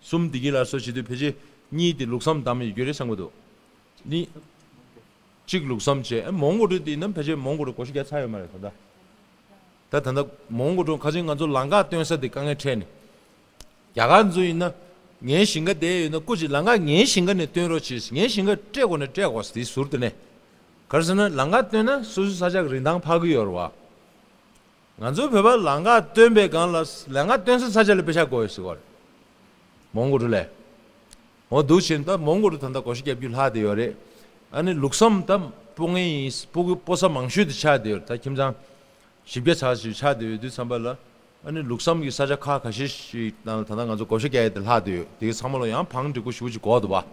གསུམ་བདེ་སྐྱིད་སླར་གསོ་བྱེད་དུས་ཕལ་ཆེར་གཉིས་དེ་ལུགས་བསམ་བདམས་ཡོད་རྒྱུ་རེད་བསམ་གྱི་འདུག་ནི། གཅིག་ལུགས་བསམ་བྱས། ཨེ་མོན་གྷོ་ཊ་དེ་ཡིན་ན་ཕལ་ཆེར་མོན་གྷོ་ཊ་བགོ་བཤའ་རྒྱག་ཚར་ཡོད་མ་རེད་ད་ལྟ། ད་ད་ལྟ་མོན་གྷོ་ཊ་ཁ་སང་ང་ཚོ་ལམ་ཁ་སྟོན་ས་དེ་དཀའ་ངལ་འཕྲད་ནས། རྒྱ་གར་ཚོ་ཡིན་ན་ངའི་ཞིང་ཁ་དེ་ཡོད་ན་སྐུ་མཁྱེན་ལམ་ཁ་ངའི་ཞིང་ཁ་ནས་སྟོན་རོགས་བྱེད། ངའི་ཞིང་ཁ་སྤྲད་དགོས་ན་སྤྲད་དགོས་ཟེར། དེའི་ཟུར་དེ་ནས། ག་རེ་ཟེར་ན་ལམ་ཁ་སྟོན་ན་སོ་སོའི་ས་ཆ་གི་རིན་ཐང་འཕར་གི་ཡོད་རེད་བ། ང་ཚོའི་བོད་པ་ལམ་ཁ་སྟོན་པའི་སྒང་ལ་ལམ་ཁ་སྟོན་ས་ས་ཆ་ལ་པེ་ཤག་དགོས་ཡོད་ཟེར་བ་རེད། མོན་གྷོ་ཊ་ལ། འོ་འདུག་བྱས་ད་མོན་གྷོ་ཊ་ད་ལྟ་བགོ་བཤའ་རྒྱབ་རྒྱུ་ལྷག་བསྡད་ཡོད་རེད། ཨ་ནི་ལུགས་བསམ་ད་སྤོ་མཁན་ཡིན། སྤོ་གི་སྤོ་ས་མང་ཤོས་དེ་ཆགས་བསྡད་ཡོད་རེད། ད་ཁྱིམ་ཚང་བཞི་བརྒྱ་ཙམ་ཞིག་ཆགས་བསྡད་ཡོད་དུས་ཙམ་པ་ལ། ཨ་ནི་ལུགས་བསམ་གྱི་ས་ཆ་ཁག་ཁ་ཤས་ཤིག་ནང་ལ་ད་ལྟ་ང་ཚོ་བགོ་བཤའ་རྒྱག་ཡས་དེ་ལྷག་བསྡད་ཡོད། དེ་གི་ཚང་མ་ལ་ཡང་བང་སྒྲིག་པོ་ཞེ་པོ་ཅིག་དགོས་འདུག་བ།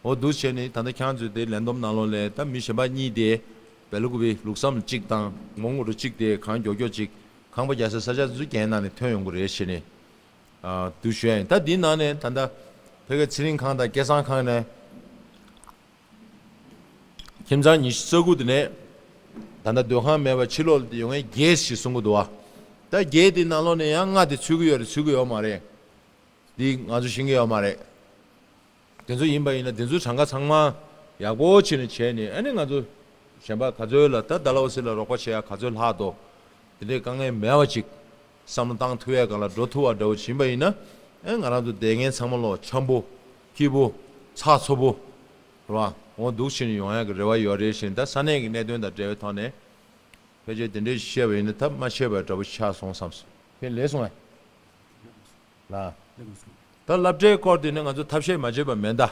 འོ་འདུག་བྱས་ནས་ད་ལྟ་ཁྱེད་རང་ཚོས་དེ་ལས་བསྡོམས་ནང་ལོགས་ལ་ད་མི་གཞན་པ་གཉིས་དེ་སྦེ་ལ་ཀུ་པི་ལུགས་བསམ་གཅིག་དང་མོན་གྷོ་ཊ་གཅིག་དེ་གང་མགྱོགས་མགྱོགས་ཅིག་ཁང་པ་རྒྱག་ས་ས་ཆ་དེ་ཚོ་གན་ནང་ནས་ཐོན་ཡོང་གི་རེད་བྱས་ནས། ཨ་འདུག་ཞུ་ཡ་ཡིན། ད་འདིའི་ནང་ནས་ད་ལྟ་ཕ་གི་ཚེ་རིང་ཁང་དང་སྐལ་བཟང་ཁང་ནས། ཁྱིམ་ཚང་ཉི་ཤུ་རྩ་དགུ་དེ་ནས་ད་ལྟ་སྡོད་ཁང་མེད་པ་ཕྱི་ལོགས་ལ་ཡོང་མཁན་བརྒྱད་ཞིག་གསུང་གི་འདུག་བ། ད་བརྒྱད་དེ་ནང་ལོགས་ནས་ཡང་ལྔ་དེ་ཚུད་ཀྱི་ཡོད་རེད། ཚུད་ཀྱི་ཡོད་མ་རེད། འདི་ང་ཚོ་ཤེས་ཀྱི་ཡོད་མ་རེད། དེ་ཚོ་ཡིན་པ་ཡིན་ན་དེ་ཚོའི་གྲངས་ཀ་ཚང་མ་ཡག་པོ་བྱས་ནས་བྱས་ནས། ཨ་ནི་ང་ཚོ་གཞན་པ་ག་ཚོད་ལ་ད་ཌལ་ཧོ་སི་ལ་རོགས་པ་བྱེད་ཡ་ག་ཚོད་ལྷག་འདུག་དེ་འདྲའི་དཀའ་ངལ་མེད་པ་ཅིག་བསམ་བློ་བཏང་ཐུབ་ཡ་སྒང་ལ་འགྲོ་ཐུབ་པ་འདྲ་བོ་ཡིན་པ་ཡིན་ན། ཨེ་ང་རང་ཚོ་བསྡད་མཁན་ཚང་མ་ལོ་འཆམ་པོ་སྐྱིད་པོ་ཚགས་ཚུད་པོ་རེད་བ། འོ་འདུག་བྱས་ནས་ཡོང་ཡ་གི་རེ་བ་ཡོད་རེད་བཞིན། ད་ས་གནས་ཀྱི་གནད་དོན་དང་འབྲེལ་བའི་ཐོག་ནས་ཕལ་ཆེར་དེ་འདྲའི་བཤད་པ་ཡིན་ན་ཐབས་མ་ཤེས་པ་འདྲ་བོ་ཆགས་སོང་བསམ་སོང་། ཕན་ལས་སོང་ཨེ། ལ། ད་སློབ་གྲྭའི་སྐོར་དེ་ནི་ང་ཚོ་ཐབས་ཤེས་མ་བྱས་པ་མེད་ད།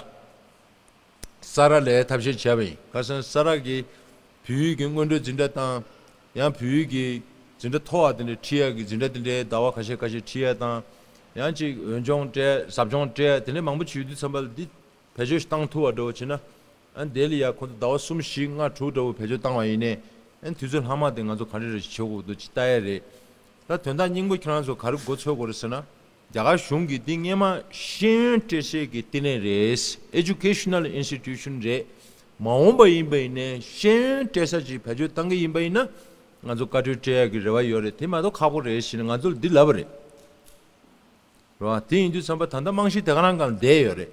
ས་རཱ་ལས་ཐབས་ཤེས་བྱས་པ་ཡིན། ཁ་སང་ས་རཱ་གི་བོད་ཡིག་གི་སྔོན་འགྲོའི་འཛིན་གྲྭ་དང་། ཡང་བོད་ཡིག་གི་འཛིན་གྲྭ་མཐོ་བ་དེ་འདྲ་ཁྲིད་ཡག་གི་འཛིན་གྲྭ་དེ་འདྲའི་ཟླ་བ་ཁ་ཤས་ཁ་ཤས་ཁྲིད་ཡག་དང་། ཡང་ཅིག་འོས་སྦྱོང་སྤྲད། ཟབ་སྦྱོང་སྤྲད། དེ་འདྲའི་མང་པོ་བྱེད་དུས་ཙམ་པ་ལ་འདི་བེད་སྤྱོད་བཏང་ཐུབ་པ་འདྲ་བོ་བྱས་ན། ཨ་དེ་ལ་ཡ་ཁོ་ཚོ་ཟླ་བ་གསུམ་བཞི་ལྔ་དྲུག་འདྲ་བོ་བེད་སྤྱོད་བཏང་བ་ཡིན་ནའི། ཨ་དུས་ཚོད་ལྷག་མ་དེ་ང་ཚོ་ག་རེ་རེ་བྱེད་དགོས་འདུག་ཅིག་ལྟ་ཡ་རེད། ད་དོན་དག་སྙིང་པོ་ཁྱེད་རང་ཚོ་ག་རེ་མགོ་ཚོད་དགོས་རེད་ཟེར་ན། རྒྱ་གར་གཞུང་གིས་འདི་སྔས་མ་ཤེས་ཡོན་སྤྲད་སའི་གི་བསྟི་གནས་རེད། Educational Institution རེད། མ་འོངས་པ་ཡིན་པ་ཡིན་ནའི་ཤེས་ཡོན་སྤྲད་ས་ཅིག་བེད་སྤྱོད་བཏང་གི་ཡིན་པ་ཡིན་ན། ང་ཚོ་བཀའ་འཁྲོལ་སྤྲད་ཡ་གི་རེ་བ་ཡོད་རེད། དེ་མ་གཏོགས་ཁག་པོ་རེད་ཟེར་ནས་ང་ཚོ་ལ་འདི་ལབ་པ་རེད། རེད་བ། དེ་ཡིན་དུས་ཙམ་པ་ད་ལྟ་རྨང་གཞི་དེ་ག་རང་སྒང་ལ་བསྡད་ཡོད་རེད།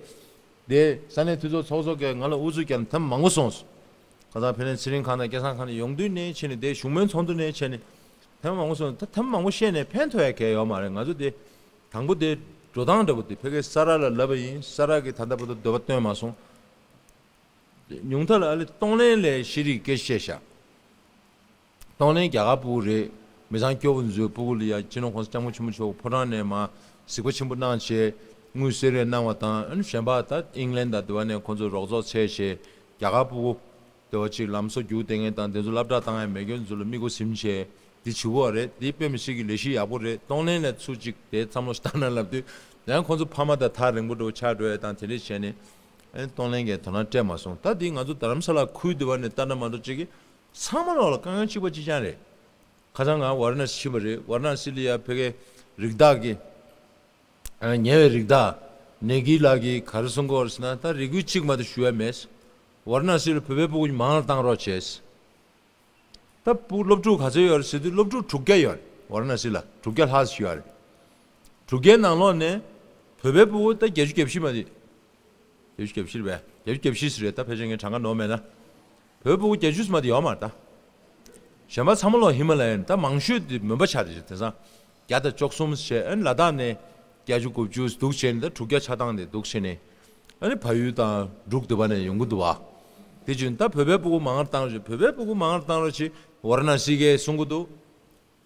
དེ་ས་གནས་འཐུས་ཚོགས་ཚོགས་གཙོ་གིས་ང་ལ་ཨུ་ཚུགས་བརྒྱབ་ནས་ཐེངས་མང་པོ་གསུངས་སོང་། ཁ་སང་ཕ་གིའི་ཚེ་རིང་ཁང་དང་སྐལ་བཟང་ཁང་ནས་ཡོང་དུས་ནས་བྱས་ནས། དེ་བཞུགས་མོལ་ཚོགས་འདུ་ནས་བྱས་ནས་ཐེངས་མང་པོ་གསུངས། ད་ཐེངས་མང་པོ་བཤད་ནས་ཕན་ཐོགས་ཡ་གང་ཡང་ཡོད་མ་རེད། ང་ཚོ་དེ་དང་པོ་དེ་འགྲོ་སྟངས་འདྲ་པོ་དེ་ཕ་གིའི་ས་རཱ་ལ་ལབ་པ་ཡིན། ས་རཱ་གིས་ད་ལྟ་བར་དུ་འདོད་པ་སྟོན་མ་སོང་། ཉུང་མཐའ་ལ་ཨ་ལེ་གཏོང་ལེན་ལ་ཤེས་རིག་སྐད་ཆ་བཤད་ཤག་གཏོང་ལེན་རྒྱ་གར་ཕྲུ་གུ་རེད། མི་ཚང་སྐྱོ་བོ་མཛོད་ཕྲུ་གུ་ལ་ཡ་སྤྱི་ནོར་༸གོང་ས་༸སྐྱབས་མགོན་ཆེན་པོ་མཆོག་ཕོ་བྲང་ནས་མར་གཟིགས་པ་ཆེན་པོ་གནང་བྱས། དངུལ་གསོལ་རས་གནང་བ་དང་། ཨ་ནི་གཞན་པ་ད་ཨིང་ལན་དང་དེ་བ་ནས་ཁོང་ཚོ་རོགས་ཚོགས་བྱས་བྱས། རྒྱ་གར་ཕྲུ་གུ་དེ་བ་ཅིག་ལམ་བཟོ་རྒྱུགས་བསྡད་མཁན་དང་། དེ་ཚོ་སློབ་གྲྭ་བཏང་ཡ་མེད་མཁན་ཚོ་ལ་མིག་སྒོ་ཟིམ་བྱས། འདི་བྱེད་དགོས་པ་རེད། འདི་དཔེ་མི་སྲིད་ཀྱི་ལས་གཞི་ཡག་པོ་རེད། གཏོང་ལེན་ལ་ཚུར་ཅིག་དེ་བསམ་བློ་ཞིག་བཏང་ན་ལབ་དུས། ཡང་ཁོང་ཚོ་ཕ་མ་དང་ཐག་རིང་པོ་འདྲ་བོ་ཆགས་འགྲོ་ཡ་དང་དེ་འདྲ་བྱས་ནས། ཨ་ནི་གཏོང་ལེན་གྱི་དོ་སྣང་སྤྲད་མ་སོང་། ད་འདི་ང་ཚོ་རྡ་རམ་ས་ལ་ཁུལ་དེ་བ་ནས་ལྟ་ན་མ་གཏོགས་ཅིག་གི་ཚང་མ་ལོག་ལ་དཀའ་ངལ་གཅིག་པ་གཅིག་རྐྱང་རེད། ཁ་སང་ང་ཝཱ་ར་ཎ་སི་ཕྱིན་པ་རེད། ཝཱ་ར་ཎ་སི་ལ་ཡ་ཕ་གིའི་རིགས་བདག་གི། ཨ། ཉེ་བའི་རིགས་བདག་ནེ་གི་ལགས་ཀྱིས་ག་རེ་གསུང་གི་ཡོད་རེད་ཟེར་ན། ད་རེ་སྐུལ་གཅིག་མ་གཏོགས་ཞུ་ཡ་མེད། ཝཱ་ར་ཎ་སི་ལ་བོད་པའི་ཕྲུ་གུ་མང་རུ་བཏང་རོགས་བྱས། ད་ཕྲུ་སློབ་ཕྲུག་ག་ཚོད་ཡོད་རེད་ཟེར་དུས། སློབ་ཕྲུག་དྲུག་བརྒྱ་ཡོད་རེད། ཝཱ་ར་ཎ་སི་ལ་དྲུག་བརྒྱ་ལྷག་ཙམ་ཡོད་རེད། དྲུག་བརྒྱའི་ནང་ལོགས་ནས་བོད་པའི་ཕྲུ་གུ་ད་བརྒྱད་ཅུ་གྱ་བཞི་མ་གཏོགས། བརྒྱད་ཅུ་གྱ་བཞི་རེད་པས། བརྒྱད་ཅུ་གྱ་བཞི་ཟེར་རེད། ད་ཕལ་ཆེར་ངས་གྲངས་ཀ་ནོར་མེད་ན། བོད་ཕྲུ་གུ་བརྒྱད་ཅུ་མ་གཏོགས་ཡོད་མ་རེད་ད། གཞན་པ་ཚང་མ་ལོག་ཧི་མ་ལ་ཡ་ནས། ད་མང་ཤོས་དེ་མོན་པ་ཆགས་རེད། དེང་སང་བརྒྱ་དང་བཅུ་གསུམ་བྱས། ཨ་ནི་ལ་དྭགས་ནས་བརྒྱད་ཅུ་དགུ་བཅུ་འདུག་བྱས་ནས། ད་དྲུག་བརྒྱ་ཆགས་སྟངས་དེ་འདུག་བྱས་ནས། ཨ་ནི་བལ་ཡུལ་དང་འབྲུག་དེ་བ་ནས་ཡོང་གི་འདུག་བ། དེ་བཞིན་ད་བོད་པའི་ཕྲུ་གུ་མང་རུ་བཏང་རོགས་བྱེད། བོད་པའི་ཕྲུ་གུ་མང་རུ་བཏང་རོགས་བྱེད། ཝཱ་ར་ཎ་སི་གིས་གསུང་གི་འདུག་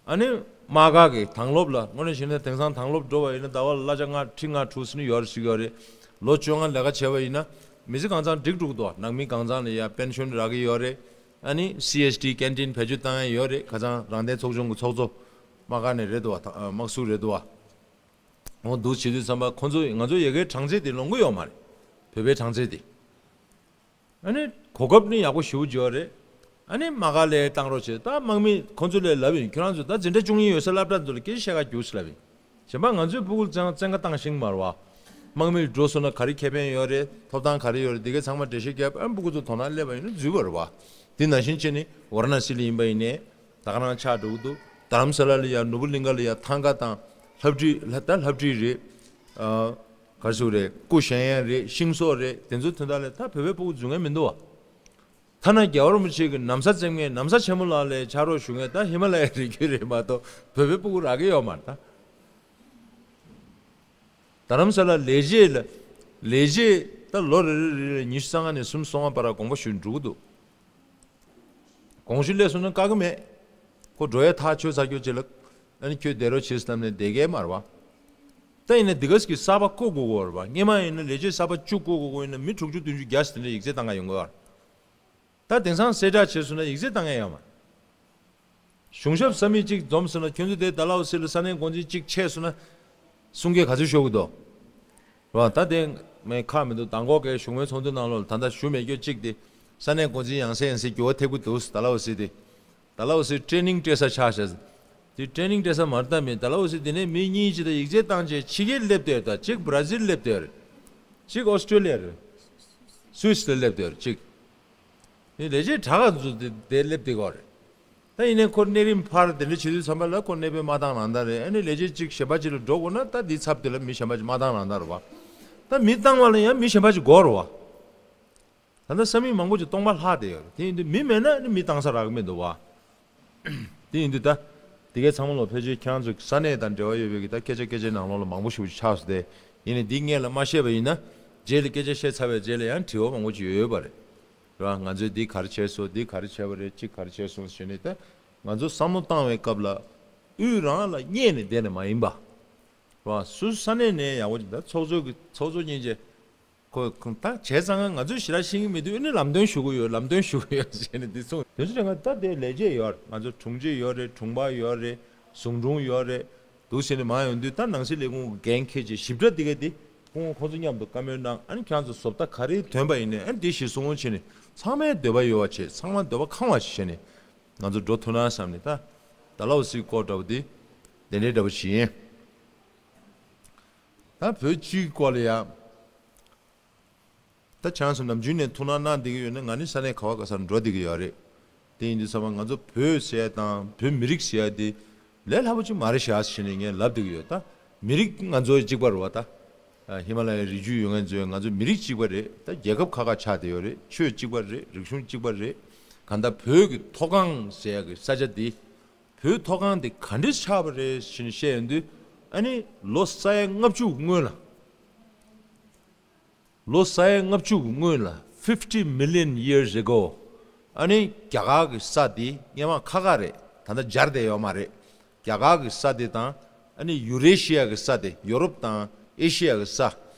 ཨ་ནི་དམག་སྒར་གྱི་དྭང་སློབ་ལ། དངོས་གནས་བྱས་ན་དེང་སང་དྭང་སློབ་འགྲོ་བ་ཡིན་ན་ཟླ་བ་ལ་གླ་ཆ་ལྔ། ཁྲི་ལྔ་དྲུག་ཟེར་ནས་ཡོད་རེད་ཟེར་གྱི་ཡོད་རེད། ལོ་བཅོ་ལྔ་ལས་ཀ་བྱས་པ་ཡིན་ན་མི་ཚེ་གང་ཚང་འགྲིག་འགྲོ་གི་འདུག་ནང་མི་གང་ཚང་ལ་ཡ་པེན་ཤོན་རག་གི་ཡོད་རེད། ཨ་ནི་སི་ཨེཆ་ཌི་ཀེན་ཊིན་བེད་སྤྱོད་བཏང་ཡ་ཡོད་རེད། ཁ་སང་རང་བདེན་ཚོགས་ཆུང་གི་ཚོགས་གཙོ་དམག་སྒར་ནས་རེད་འདུག་བ། དམག་ཟུར་རེད་འདུག་བ། འོ་འདུག་བྱེད་དུས་ཙམ་པ་ཁོང་ཚོ། ང་ཚོ་ཡ་གིའི་གྲངས་ཚད་དེ་ལོངས་ཀྱི་ཡོད་མ་རེད། བོད་པའི་གྲངས་ཚད་དེ། ཨ་ནི་གོ་སྐབས་ནི་ཡག་པོ་ཞེ་པོ་ཅིག་ཡོད་རེད། ཨ་ནི་དམག་སྒར་ལ་བཏང་རོགས་བྱེད། ད་དམག་མི་ཁོང་ཚོ་ལ་ལབ་ཡིན། ཁྱོད་རང་ཚོ་ད་འཛིན་གྲྭ་བཅུ་གཉིས་ཡོད་སའི་སློབ་གྲྭ་ཚོ་ལ་སྐད་ཆ་བཤད་ག་རྒྱུགས་ལབ་ཡིན། གཞན་པ་ང་ཚོའི་ཕྲུ་གུ་ཚང་བཙན་བཀའ་བཏང་ཤེས་ཀྱི་མ་རེད་བ། དམག་མི་འགྲོ་སོང་ན་ག་རེ་ཁེ་ཕན་ཡོད་རེད། ཐོབ་ཐང་ག་རེ་ཡོད་རེད། འདི་གའི་ཚང་མ་འགྲེལ་བཤད་བརྒྱབ། ཨ་ཕྲུ་གུ་ཚོ་དོ་སྣང་སླེབས་པ་ཡིན་ན་འཛུལ་བ་རེད་བ། དེ་ནང་བཞིན་བྱས་ནས་ཝཱ་ར་ཎ་སི་ལ་ཡིན་པ་ཡིན་ནའི། ད་ག་རང་ཆགས་འགྲོ་གི་འདུག་རྡ་རམ་ས་ལ་ལ་ཡ་ནོར་བུ་གླིང་ག་ལ་ཡ་ཐང་ག་དང་ལྷ་བྲིས། ད་ལྷ་བྲིས་རེད། ཨ། ག་རེ་ཟེར་དགོས་རེད། སྐུ་བཞེངས་ཡ་རེད། ཤིང་བཟོ་རེད། དེ་ཚོ་དོན་དག་ལ་ད་བོད་པའི་ཕྲུ་གུ་འཛུལ་མཁན་མི་འདུག་བ། ཐ་ན་རྒྱལ་བ་རིན་པོ་ཆེ་གི་ན་བཟའ་བཙེམ་མཁན་ན་བཟའ་ཆེན་མོ་ལགས་ལ་ཕྱག་རོགས་ཞུ་མཁན་ད་ཧི་མ་ལ་ཡའི་རི་རྒྱུད་རེད་མ་གཏོགས་བོད་པའི་ཕྲུ་གུ་རག་གི་ཡོད་མ་རེད་ད། རྡ་རམ་ས་ལ་ལས་བྱེད་ལ། ལས་བྱེད་ད་ལོ་རེ་རེ་རེ་རེ་ཉི་ཤུ་རྩ་ལྔ་ནས་སུམ་ཅུ་སོ་ལྔ་བར་དགོངས་པ་ཞུས་འགྲོ་གི་འདུག་དགོངས་ཞུ་སླེབས་སོང་ན་དཀའ་གི་མེད། ཁོ་འགྲོ་ཡ་ཐག་ཆོད་ཚར་རྒྱུ་བྱས་ལ། ཨ་ནི་ཁྱོད་བསྡད་རོགས་བྱེད་ཟེར་ནས་བསྡད་མཁན་མ་རེད་བ། ད་ཡིན་ན་འདི་ག་ཟིག་གི་གསར་པ་བསྐོ་དགོས་ཀྱི་ཡོད་རེད་བ། སྔོན་མ་ཡིན་ན་ལས་བྱེད་གསར་པ་བཅུ་བསྐོ་དགོས་ཀྱི་ཡོད་ན་མི་དྲུག་ཅུ་བདུན་ཅུ་བརྒྱ་ཞིག་དེ་འདྲ་ཡིག་ཚད་བཏང་ག་ཡོང་གི་ཡོད་རེད། ད་དེང་སང་གསལ་བསྒྲགས་བྱས་སོང་ན་ཡིག་ཚད་བཏང་མཁན་ཡོད་མ་རེད། གཞུང་ཞབས་ས་མིག་གཅིག་འཛོམས་སོང་ན། ཁྱོད་ཚོ་དེ་ཌལ་ཧོ་སི་ལ་ས་གནས་འགོ་འཛིན་གཅིག་ཆད་སོང་ན། གསུང་སྐད་ག་ཚོད་ཤོར་གི་འདུག་རེད་བ། ད་དེ་མེད་ཁག་མི་འདུག་མདང་དགོང་གི་བཞུགས་མོལ་ཚོགས་འདུ་ནང་ལོགས་ལ་ད་ལྟ་ཞུ་མེད་རྒྱུ་གཅིག་དེ། ས་གནས་འགོ་འཛིན་ཡང་སེ་ཡང་སེ་འགྱུར་བ་ཐེབས་ཀྱི་འདུག་ཌལ་ཧོ་སི་དེ། ཌལ་ཧོ་སི་ཊེ་ནིང་སྤྲད་ས་ཆགས་ཤག་དེ་ཊེ་ནིང་སྤྲད་ས་མ་རེད་ད། མི་ཌལ་ཧོ་སི་དེ་ནས་མི་གཉིས་ཅིག་ད་ཡིག་ཚད་བཏང་བྱས་ཕྱི་རྒྱལ་སླེབས་བསྡད་ཡོད། ད་གཅིག་བྷ་ར་ཛིལ་སླེབས་བསྡད་ཡོད་རེད། གཅིག་ཨོ་སི་ཀྲོ་ལི་ཡ་རེད། སུད་སི་ལ་སླེབས་བསྡད་ཡོད་རེད་གཅིག་དེ་ལས་བྱེད་དྲག་ག་ཚོ་དེ་དེ་སླེབས་བསྡད་ཀྱི་ཡོད་རེད། ད་ཡིན་ནའི་ཁོ་གནས་རིམ་འཕར་དེ་འདྲ་བྱེད་དུས་ཙམ་པ་ལ་ཁོ་གནས་སྤོས་མ་བཏང་རང་བཏང་རེད། ཨ་ནི་ལས་བྱེད་གཅིག་གཞན་པ་གཅིག་ལ་འགྲོ་དགོས་ན་ད་འདི་ཚབ་དེ་ལ་མི་གཞན་པ་གཅིག་མ་བཏང་རང་བཏང་རེད་བ། ད་མི་བཏང་བ་ལ་ཡང་མི་གཞན་པ་གཅིག་དགོས་རེད་བ། ད་ལྟ་ས་མིག་མང་པོ་ཅིག་སྟོང་པ་ལྷག་བསྡད་ཡོད་རེད། དེ་ཡིན་དུས་མི་མེད་ན་ནི་མི་བཏང་ས་རག་གི་མི་འདུག་བ། དེ་ཡིན་དུས་ད། དེ་གའི་ཚང་མ་ལོ་ཕལ་ཆེར་ཁྱེད་རང་ཚོ་ས་གནས་དང་འབྲེལ་བ་ཡོད་པའི་གི་ད་སྐད་ཆ་སྐད་ཆའི་ནང་ལོགས་ལ་མང་པོ་ཞིག་ཆགས་སོང་སྟེ། ཡིན་ནའི་འདི་སྔོན་ལ་མ་བཤད་པ་ཡིན་ན། རྗེས་ལ་སྐད་ཆ་བཤད་ཚར་བའི་རྗེས་ལ་ཡང་དྲི་བ་མང་པོ་ཅིག་ཡོད་ཡོད་པ་རེད། རེད་བ། ང་ཚོས་འདི་ག་རེ་བྱས་སོང་། འདི་ག་རེ་བྱས་པ་རེད། གཅིག་ག་རེ་བྱས་སོང་ཞེས་ནས་ད། ང་ཚོ་བསམ་བློ་བཏང་བའི་སྐབས་ལ། དབུས་རང་ལ་བསྙད་ནས་བསྡད་ནས་མ་ཡིན་པ། རེད་བ། སུ་ས་གནས་ནས་ཡག་པོ་ཅིག་ད་ཚོགས་གཙོ་གི་ཚོགས་གཙོ་སྙིང་རྗེ། ཁོ་ཁོ་ད་བྱས་ཙང་ང་ཚོས་ཞེ་དྲག་ཤེས་ཀྱི་མི་འདུག་ཨ་ནི་ལམ་སྟོན་ཞུ་གི་ཡོད། ལམ་སྟོན་ཞུ་གི་ཡོད་ཟེར་ནས་འདི་གསུངས། དེ་ཚོ་ང་ད་དེ་ལས་བྱེད་ཡོད། ང་ཚོ་དྲུང་ཆེ་ཡོད་རེད། དྲུང་པ་ཡོད་རེད། ཟུང་དྲུང་ཡོད་རེད། འདུག་ཟེར་ནས་མར་ཡོང་དུས་ད་ནང་སྲིད་ལས་ཁུངས་ཀྱི་འགན་འཁྱེར་བྱས་ཞིབ་ཕྲ་འདི་ག་དེ། ཁོང་ཁོང་ཚོ་མཉམ་དུ་བཀའ་མོལ་གནང་། ཨ་ནི་ཁྱེད་ཚོ་བཟོ་ལྟ་ག་རེ་ཐོན་པ་ཡིན་ནའི་ཨ་ནི་དེ་གཞིར་བཟུང་བྱས་ནས་ཚང་མའི་འདོད་པ་ཡོད་པ་བྱས། ཚང་མ་འདོད་པ་ཁེངས་པ་ཞིག་བྱས་ནས་ང་ཚོ་འགྲོ་ཐུབ་ན་བསམ་ནས། ད་ཌལ་ཧོ་སི་སྐོར་འདྲ་པོ་དེ་དེ་འདྲའི་འདྲ་པོ་ཞིག་ཡིན། ད་བོད་སྤྱིའི་སྐོར་ལ་ཡང་། ད་ཁྱེད་ཚོ་ནམ་རྒྱུན་ནས་ཐུགས་སྣང་གནང་བསྡད་ཀྱི་ཡོད་ན། ང་ནི་ས་གནས་ག་བ་ག་སར་འགྲོ་བསྡད་ཀྱི་ཡོད་རེད། དེ་ཡིན་དུས་ཙམ་པ་ང་ཚོ་བོད་ཟེར་ཡ་དང་བོད་མི་རིགས་ཟེར་ཡ་དེ་ལས་སླ་པོ་ཅིག་མ་རེད་ཤག་ཟེར་ནས་ངས་ལབ་བསྡད་ཀྱི་ཡོད། ད་མི་རིགས་ང་ཚོ་གཅིག་པ་རེད་པ། ད་ཧི་མ་ལ་ཡའི་རི་རྒྱུད་ཡོད་མཁན་ཚོས་ང་ཚོ་མི་རིགས་གཅིག་པ་རེད། ད་རྒྱལ་ཁབ་ཁག་ཁག་ཆགས་བསྡད་ཡོད་རེད། ཆོས་གཅིག་པ་རེད། རིག་གཞུང་གཅིག་པ་རེད། གང་ལྟར་བོད་ཀྱི་མཐོ་སྒང་ཟེར་ཡ་གི་ས་ཆ་དེ། བོད་མཐོ་སྒང་དེ་ག་འདྲས་ཆགས་པ་རེད་ཟེར་ནས་བཤད་ཡོང་དུས། ཨ་ནི་ལོ་ས་ཡ་ལྔ་བཅུ་སྔོན་ལ། ལོ་ས་ཡ་ལྔ་བཅུ་གི་སྔོན་ལ། fifty million years ago། ཨ་ནི་རྒྱ་གར་གྱི་ས་དེ་སྔོན་མ་ཁ་ཁ་རེད། ད་ལྟ་སྦྱར་བསྡད་ཡོད་མ་རེད། རྒྱ་གར་གྱི་ས་དེ་དང་། ཨ་ནི་ཡུ་རེ་ཤི་ཡ་གི་ས་དེ། ཡོ་རོབ་དང་ཨེ་ཤི་ཡ་གི་ས།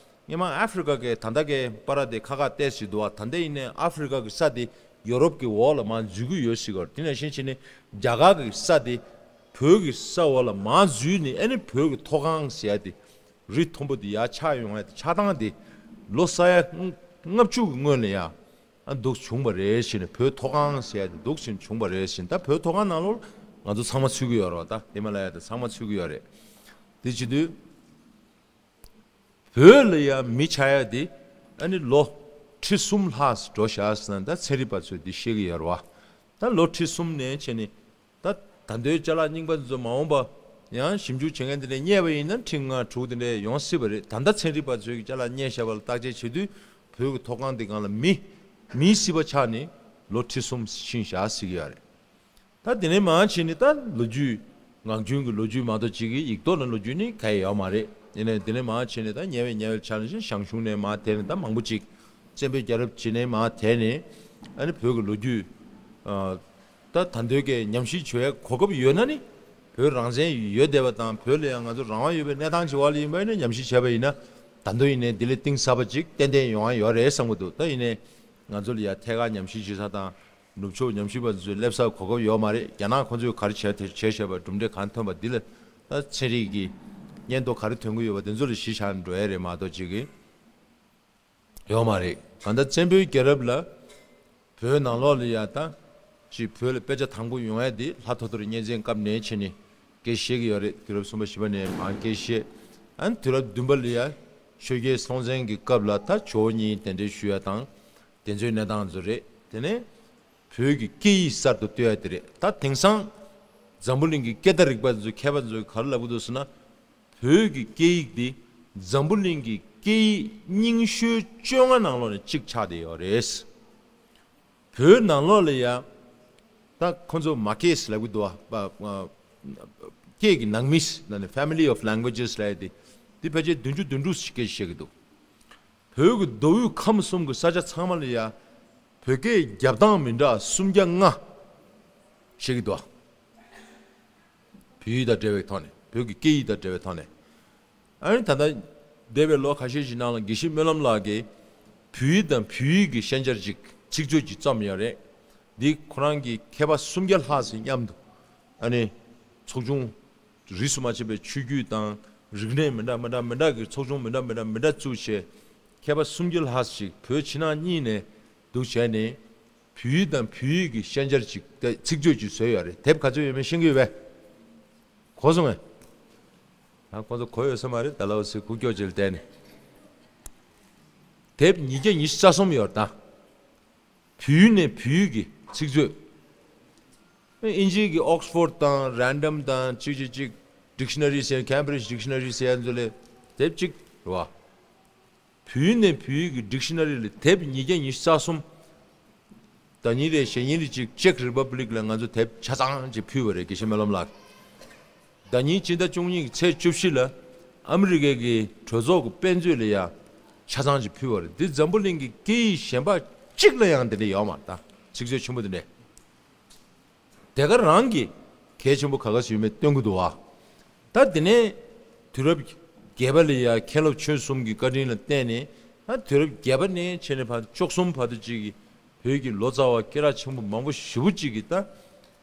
སྔོན་མ་ཨ་ཧྥི་རི་ཀ་གི་ད་ལྟ་གི་པར་དེ་ཁ་ཁ་བལྟས་ཤིག་འདུག་པ། ད་ལྟ་ཡིན་ནའི་ཨ་ཧྥི་རི་ཀ་གི་ས་དེ་ཡོ་རོབ་ཀྱི་འོག་ལ་མར་འཛུལ་གྱི་ཡོད་ཟེར་གྱི་ཡོད་རེད། དེ་ནང་བཞིན་བྱས་ནས་རྒྱ་གར་གྱི་ས་དེ་བོད་ཀྱི་ས་འོག་ལ་མར་འཛུལ་ནས། ཨ་ནི་བོད་ཀྱི་མཐོ་སྒང་ཟེར་ཡ་དེ། རི་མཐོན་པོ་དེ་ཡར་ཆགས་ཡོང་ཡ་དེ། ཆགས་སྟངས་དེ་ལོ་ས་ཡ་ལྔ་བཅུ་གི་སྔོན་ལ་ཡ་ཨ་འདུག་བྱུང་བ་རེད་ཟེར་ནས། བོད་མཐོ་སྒང་ཟེར་ཡ་དེ་འདུག་བྱས་བྱུང་བ་རེད་ཟེར་ནས། ད་བོད་མཐོ་སྒང་ནང་ལོགས་ང་ཚོ་ཚང་མ་ཚུད་ཀྱི་ཡོད་རེད་པ། ད་ཧི་མ་ལ་ཡ་དེ་ཚང་མ་ཚུད་ཀྱི་ཡོད་རེད། དེ་བྱེད་དུས་བོད་ལ་ཡ་མི་ཆགས་ཡ་དེ་ཨ་ནི་ལོ་ཁྲི་གསུམ་ལྷག་འགྲོ་ཤག་ཟེར་ན། ད་ཚན་རིག་པ་ཚོས་འདི་བཤད་ཀྱི་ཡོད་རེད་པ། ད་ལོ་ཁྲི་གསུམ་ནས་བྱས་ནས། ད་ད་ལྟའི་ཅ་ལག་རྙིང་པ་ཚོ་མ་འོངས་པ་ཡང་ཞིབ་འཇུག་བྱེད་མཁན་དེ་འདྲས་རྙེད་པ་ཡིན་ན་ཁྲི་ལྔ་དྲུག་དེ་འདྲས་ཡོང་སྲིད་པ་རེད། ད་ལྟ་ཚན་རིག་པ་ཚོས་ཀྱི་ཅ་ལག་རྙེད་བཞག་པ་ལ་བརྟག་དཔྱད་བྱེད་དུས། བོད་ཀྱི་མཐོ་སྒང་དེ་སྒང་ལ་མི་མིའི་སྲིད་པ་ཆགས་ནས་ལོ་ཁྲི་གསུམ་ཕྱིན་བཞག་ཟེར་གྱི་ཡོད་རེད། ད་དེ་ནས་མར་བྱས་ནས་ད་ལོ་རྒྱུས། ངག་རྒྱུན་གྱི་ལོ་རྒྱུས་མ་གཏོགས་ཅིག་གི་ཡིག་ཐོག་ལ་ལོ་རྒྱུས་ནི་གང་ཡང་ཡོད་མ་རེད། ཡིན་ནའི་དེ་ནས་མར་བྱས་ནས་ད་ཉེ་བའི་ཉེ་བའི་ཆར་ནས་ཞང་ཞུང་ནས་མར་དེད་ནས། ད་མང་པོ་ཅིག་བཙན་པོའི་རྒྱལ་རབས་རྗེས་ནས་མར་དེད་ནས། ཨ་ནི་བོད་ཀྱི་ལོ་རྒྱུས། ཨ། ད་ད་འདོད་ཀྱི་ཉམས་ཞིབ་བྱེད་པའི་གོ་སྐབས་ཡོད་ན་ནི། བོད་རང་བཙན་ཡོད་བསྡད་པ་དང་། བོད་ལ་ཡང་ང་ཚོ་རང་དབང་ཡོད་པའི་གནས་སྟངས་ཅིག་འོག་ལ་ཡིན་པ་ཡིན་ན། ཉམས་ཞིབ་བྱས་པ་ཡིན་ན། ད་འདོད་ཡིན་ནའི་དེ་ལས་གཏིང་ཟབ་པ་ཅིག་ཏན་ཏན་ཡོང་ཡ་ཡོད་རེད་བསམ་གྱི་འདུག་ད་ཡིན་ནའི་ང་ཚོ་ལ་ཡ་ཐད་ཀར་ཉམས་ཞིབ་བྱེད་ས་དང་། ནུབ་ཕྱོགས་ཉམས་ཞིབ་པ་ཚོའི་སླེབས་སར་གོ་སྐབས་ཡོད་མ་རེད། རྒྱ་ནག་ཁོང་ཚོས་ག་རེ་བྱས་བྱས་བྱས་པ། གྲུབ་འབྲས་གང་ཐོན་པ་འདི་ལ། ད་ཚན་རིག་གི་སྙན་ཐོ་ག་རེ་ཐོན་གྱི་ཡོད་པ་དེ་ཚོ་ལ་གཞི་བཞག་འགྲོ་ཡ་རེད་མ་གཏོགས་ཅིག་གི་ཡོད་མ་རེད། གང་ལྟར་བཙན་པོའི་རྒྱལ་རབས་ལ་བོད་ནང་ལོགས་ལ་ཡ་ད་ཅིག་བོད་ལ་དཔེ་ཆ་དང་པོ་ཡོང་ཡ་དེ་ལྷ་ཐོ་ཐོ་རི་གཉན་བཙན་སྐབས་ནས་བྱས་ནས་སྐད་བཤད་ཀྱི་ཡོད་རེད། དུས་རབས་གསུམ་པ་བཞི་པ་ནས་མར་སྐད་བཤད། ཨ་ནི་དུས་རབས་བདུན་པ་ལ་ཡ་ཆོས་རྒྱལ་སྲོང་བཙན་གྱི་སྐབས་ལ་ད་ཇོ་བོ་གཉིས་གདན་འདྲེན་ཞུ་ཡ་དང་། དེ་ཚོའི་གནས་སྟངས་ཚོ་རེད། དེ་ནས་བོད་ཀྱི་སྐད་ཡིག་གསར་དུ་གཏོད་ཡ་དེ་རེད། ད་དེང་སང་འཛམ་བུ་གླིང་གི་སྐད་བརྡ་རིག་པ་ཚོ་མཁས་པ་ཚོས་ག་རེ་ལབ་ཀྱི་འདུག་ཟེར་ན། བོད་ཀྱི་སྐད་ཡིག་འདི་འཛམ་བུ་གླིང་གི་སྐད་ཡིག་རྙིང་ཤོས་བཅོ་ལྔ་ནང་ལོགས་ནས་གཅིག་ཆགས་བསྡད་ཡོད་རེད། བོད་ནང་ལོགས་ལ་ཡ། ད་ཁོ་ཚོ་མ་ཀེས་ལབ་ཀྱི་འདུག་པ། སྐད་ཀྱི་ནང་མི་ཟེར་ནས། Family of Languages ལབ་ཡ་དེ། འདི་ཕལ་ཆེར་བདུན་ཅུ་དོན་དྲུག་ཅིག་སྐད་བཤད་ཀྱི་འདུག་བོད་ཀྱི་མདོ་དབུས་ཁམས་གསུམ་གྱི་ས་ཆ་ཚང་མ་ལ་ཡ་བོད་སྐད་རྒྱབ་སྟངས་མི་འདྲ་སུམ་བརྒྱ་ལྔ་བཤད་ཀྱི་འདུག་བོད་ཡིག་དང་འབྲེལ་བའི་ཐོག་ནས། བོད་ཀྱི་སྐད་ཡིག་དང་འབྲེལ་བའི་ཐོག་ནས། ཨ་ནི་ད་ལྟ་འདས་པའི་ལོ་ཁ་ཤས་ཤིག་ནང་ལ་དགེ་བཤེས་སྨོན་ལམ་ལགས་ཀྱིས་བོད་ཡིག་དང་བོད་ཡིག་གི་ཤན་སྦྱར་ཅིག་ཚིག་མཛོད་ཅིག་བརྩམས་ཡོད་རེད། འདི་ཁོ་རང་གི་མཁས་པ་སུམ་བརྒྱ་ལྷག་ཙམ་མཉམ་དུ། ཨ་ནི་ཚོགས་ཆུང་། རིས་སུ་མ་ཆད་པའི་ཆོས་བརྒྱུད་དང་རིག་གནས་མི་འདྲ་མི་འདྲ་མི་འདྲ་གི་ཚོགས་ཆུང་མི་འདྲ་མི་འདྲ་མི་འདྲ་བཙུགས་བྱས། མཁས་པ་སུམ་བརྒྱ་ལྷག་ཅིག་བོད་ཕྱི་ནང་གཉིས་ནས་འདུ་བྱས་ནས། བོད་ཡིག་དང་བོད་ཡིག་གི་ཤན་སྦྱར་ཅིག་དེ་ཚིག་མཛོད་ཅིག་བཟོས་ཡོད་རེད། དེབ་ག་ཚོད་ཡོད་མེད་ཤེས་ཀྱི་ཡོད་པས། གོ་སོང་ངས། ཡང་ཁོང་ཚོ་གོ་ཡོད་ས་མ་རེད། ད་ལའོ་སི་ཁུག་ཀྱོག་ཅིག་ལ་བལྟས་ནས། དེབ་ཉིས་བརྒྱ་ཉི་ཤུ་རྩ་གསུམ་ཡོད་ད། བོད་ནས་བོད་ཀྱི་ཚིག་མཛོད། ཨིན་ཇིའི་གི་Oxford དང་Random དང་གཅིག་གཅིག་གཅིག Dictionary ཟེར། Cambridge Dictionary ཟེར་ཡ་ཚོ་ལས་དེབ་གཅིག་རེད་བ། བོད་ནས་བོད་ཀྱི་Dictionary ལ་དེབ་ཉིས་བརྒྱ་ཉི་ཤུ་རྩ་གསུམ། ཟླ་ཉིན་རེ་གཞེས་ཉིན་རེ་གཅིག་Czech Republic ལ་ང་ཚོ་དེབ་ཆ་ཚང་ཅིག་ཕུལ་བ་རེད། དགེ་བཤེས་སྨོན་ལམ་ལགས། ཟླ་ཉིན་སྤྱི་ཟླ་བཅུ་གཉིས་ཀྱི་ཚེས་བཅུ་བཞི་ལ་ཨ་མི་རི་ཀའི་གི་གྲོས་ཚོགས་ཀྱི་དཔེ་མཛོད་ལ་ཡང་ཆ་ཚང་ཅིག་ཕུལ་བ་རེད། འདི་འཛམ་བུ་གླིང་གི་སྐད་ཡིག་གཞན་པ་གཅིག་ལ་ཡང་དེ་འདྲ་ཡོད་མ་རེད། ད་ཚིག་མཛོད་ཆེན་པོ་དེ་འདྲ། དེ་ག་རང་གི་གལ་ཆེན་པོ་ག་ག་ཞིག་ཡོད་མེད་སྟོན་གྱི་འདུག་བ། ད་དེ་ནས་དུས་རབས་བརྒྱད་པ་ལ་ཡ་མཁན་སློབ་ཆོས་གསུམ་གྱི་བཀའ་དྲིན་ལ་བརྟེན་ནས། ད་དུས་རབས་བརྒྱད་པ་ནས་བྱས་ནས་ཕར་བཅུ་གསུམ་བར་དུ་ཅིག་གི་བོད་ཀྱི་ལོ་ཙཱ་བ་སྐད་གྲགས་ཆེན་པོ་མང་པོ་ཞེ་པོ་ཅིག་གིས་ད།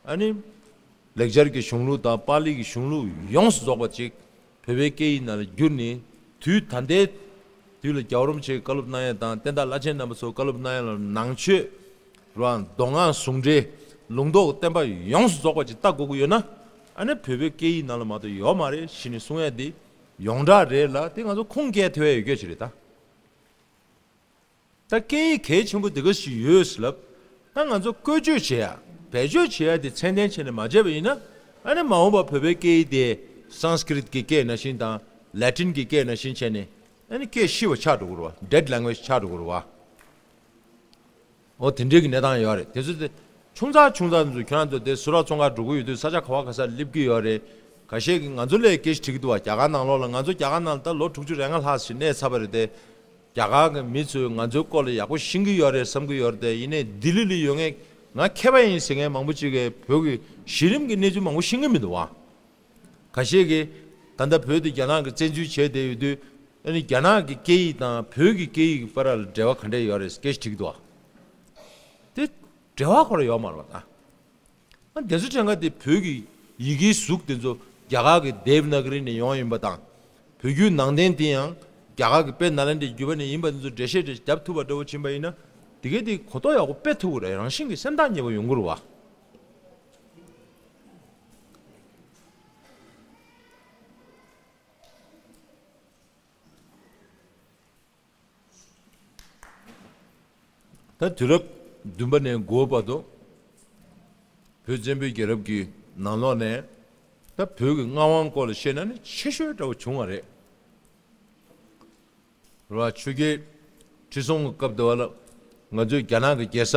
ཨ་ནི་ལེགས་སྦྱར་གྱི་གཞུང་ལུགས་དང་པཱ་ལི་གི་གཞུང་ལུགས་ཡོངས་སུ་རྫོགས་པ་ཅིག་བོད་པའི་སྐད་ཡིག་ནང་ལ་བསྒྱུར་ནས། དུས་ད་ལྟའི་ དུས་ལ་རྒྱལ་བ་རིན་པོ་ཆེའི་བཀའ་སློབ་གནང་ཡས་དང་བསྟན་བདག་བླ་ཆེན་རྣམ་པ་ཚོ་བཀའ་སློབ་གནང་ཡས་ལ་ནང་ཆོས་རང་མདོ་སྔགས་ཟུང་འབྲེལ་ལུང་རྟོགས་བསྟན་པ་ཡོངས་སུ་རྫོགས་པ་ཅིག་ལྟ་དགོས་ཀྱི་ཡོད་ན། ཨ་ནི་བོད་པའི་སྐད་ཡིག་ནང་ལ་མ་གཏོགས་ཡོད་མ་རེད་ཞེས་ནས་གསུང་ཡས་འདི་ཡོངས་གྲགས་རེད་ལ། དེ་ང་ཚོ་ཁུངས་སྐྱེལ་ཐུབ་ཡས་ཡོད་རྒྱུ་ཅིག་རེད་ད། ད་སྐད་ཡིག་གལ་ཆེན་པོ་དེ་ག་ཞིག་ཡོད་ཟེར་ལབ། ད་ང་ཚོ་བཀོལ་སྤྱོད་བྱེད་ཡ་བེད་སྤྱོད་བྱེད་ཡ་དེ་ཚད་ལྡན་བྱས་ནས་མ་བྱས་པ་ཡིན་ན། ཨ་ནི་མ་འོངས་པ་བོད་པའི་སྐད་ཡིག་དེ་སཾ་སྐྲྀཏ་གི་སྐད་ནང་བཞིན་དང་ལ་ཏིན་གྱི་སྐད་ནང་བཞིན་བྱས་ནས་ཨ་ནི་སྐད་ཤི་བ་ཆགས་འགྲོ་གི་རེད་བ། ཌེཌ་ལེང་གུ་ཨེཇ་ཆགས་འགྲོ་གི་རེད་བ། འོ་དེ་འདྲའི་གི་གནས་སྟངས་ཡོད་རེད། དེ་ཚོ་དེ་ཆུང་ཙག་ཆུང་ཙག་ཚོ་ཁྱོད་རང་ཚོ་དེ་སུ་ར་ཚོང་ཁང་འགྲོ་གི་ཡོད་དུས་ས་ཆ་ག་བ་ག་ས་སླེབས་ཀྱི་ཡོད་རེད། ཁ་ཤས་ཀྱིས་ང་ཚོ་ལ་སྐད་ཆ་དྲི་གི་འདུག་བ། རྒྱ་གར་ནང་ལོགས་ལ། ང་ཚོ་རྒྱ་གར་ནང་ལ་ད་ལོ་དྲུག་ཅུ་རེ་ལྔ་ལྷག་ཞིག་གནས་ཚར་བ་རེད་དེ། རྒྱ་གར་གྱི་མི་ཚོས་ང་ཚོའི་སྐོར་ལ་ཡག་པོ་ཤེས་ཀྱི་ཡོད་རེད་བསམ་གྱི་ཡོད་རེད་དེ། ཡིན་ནའི་ལྡི་ལི་ལ་ཡོད་མཁན་ང་མཁས་པ་ཡིན་ཟེར་མཁན་མང་པོ་ཅིག་གིས་བོད་ཀྱི་གཞི་རིམ་གྱི་གནས་ཚུལ་མང་པོ་ཤེས་ཀྱི་མི་འདུག་བ། ཁ་ཤས་ཀྱིས་ད་ལྟ་བོད་དེ་རྒྱ་ནག་གིས་བཙན་འཛུལ་བྱས་བསྡད་ཡོད་དུས། ཨ་ནི་རྒྱ་ནག་གི་སྐད་ཡིག་དང་བོད་ཀྱི་སྐད་ཡིག་གི་བར་ལ་འབྲེལ་བ་ག་འདྲས་ཡོད་རེད་སྐད་ཆ་དྲིས་འདུག་ཨ། དེ་འབྲེལ་བ་ཁོ་རང་ཡོད་མ་རེད་པ་ད། ཨ་དེ་ཚོ་དྲན་ག་དེ་བོད་ཀྱི་ཡི་གེའི་གཟུགས་དེ་ཚོ་རྒྱ་གར་གྱི་དེབ་ན་ག་རི་ནས་ཡོང་ཡིན་པ་དང་། བོད་བརྒྱུད་ནང་བསྟན་དེ་ཡང་རྒྱ་གར་གྱི་དཔེ་ནཱ་ལེནྡྲའི་བརྒྱུད་པ་ནས་ཡིན་པ་དེ་ཚོ་འགྲེལ་བཤད་དེ་རྒྱབ་ཐུབ་པ་འདྲ་བོ་ཕྱིན་པ་ཡིན་ན། དེ་གས་དེ་གོ་རྟོགས་ཡག་པོ་སྤེལ་ཐུབ་ཀྱི་རེད། རང་བཞིན་གྱི་སེམས་ཐག་ཉེ་བོ་ཡོང་གི་རེད་བ། ད་དུས་རབས་བདུན་པ་ནས་དགུ་པ་བར་དུ་བོད་བཙན་པོའི་རྒྱལ་རབས་ཀྱི་ནང་ལོགས་ནས་ད་བོད་ཀྱི་མངའ་དབང་སྐོར་ལ་བཤད་ན་ནི་ཆེ་ཤོས་འདྲ་བོ་བྱུང་བ་རེད། རེད་བ། ཆོས་རྒྱལ་ཁྲི་སྲོང་གི་སྐབས་དེ་བ་ལ་ང་ཚོའི་རྒྱ་ནག་གི་རྒྱལ་ས་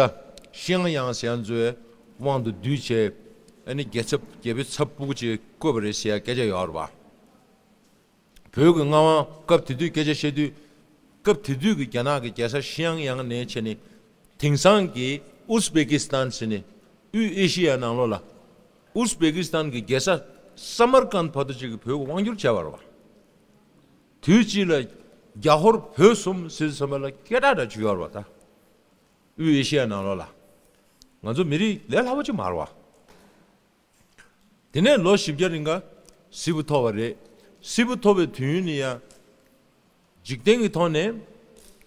ཤི་ཡང་ཡང་ཟེར་ཡ་ཚོའི་དབང་དུ་བསྡུས་བྱས། ཨ་ནི་རྒྱལ་ཚབ་རྒྱལ་པོའི་ཚབ་ཕྲུག་ཅིག་བསྐོས་པ་རེད་ཟེར་ཡ་སྐད་ཆ་ཡོད་རེད་བ། བོད་ཀྱི་མངའ་དབང་སྐབས་དེ་དུས་སྐད་ཆ་བཤད་དུས། སྐབས་དེ་དུས་ཀྱི་རྒྱ་ནག་གི་རྒྱལ་ས་ཤི་ཡང་ཡང་ནས་བྱས་ནས་དེང་སང་གི་ཨུ་ཛི་བེ་ཀི་སི་ཐན་ཟེར་ནས་དབུས་ཨེ་ཤི་ཡ་ནང་ལོགས་ལ་ཨུ་ཛི་བེ་ཀི་སི་ཐན་གྱི་རྒྱལ་ས་ས་མར་ཀན་བར་དུ་ཅིག་གི་བོད་ཀྱི་དབང་བསྒྱུར་བྱས་པ་རེད་བ། དུས་གཅིག་ལ་རྒྱ་ཧོར་བོད་གསུམ་ཟེར་ཙམ་པ་ལ་སྐད་གྲགས་འདྲ་བྱུང་ཡོད་རེད་བ་ད། དབུས་ཨེ་ཤི་ཡ་ནང་ལོགས་ལ། ང་ཚོ་མི་རིགས་ལས་སླ་པོ་ཅིག་མ་རེད་བ། དེ་ནས་ལོ་བཞི་བརྒྱ་རིང་ག་སིལ་བུ་ཐོར་བ་རེད། སིལ་བུ་ཐོར་བའི་དུས་ཡུན་ནི་ཡང་། འཇིག་རྟེན་གྱི་ཐོག་ནས།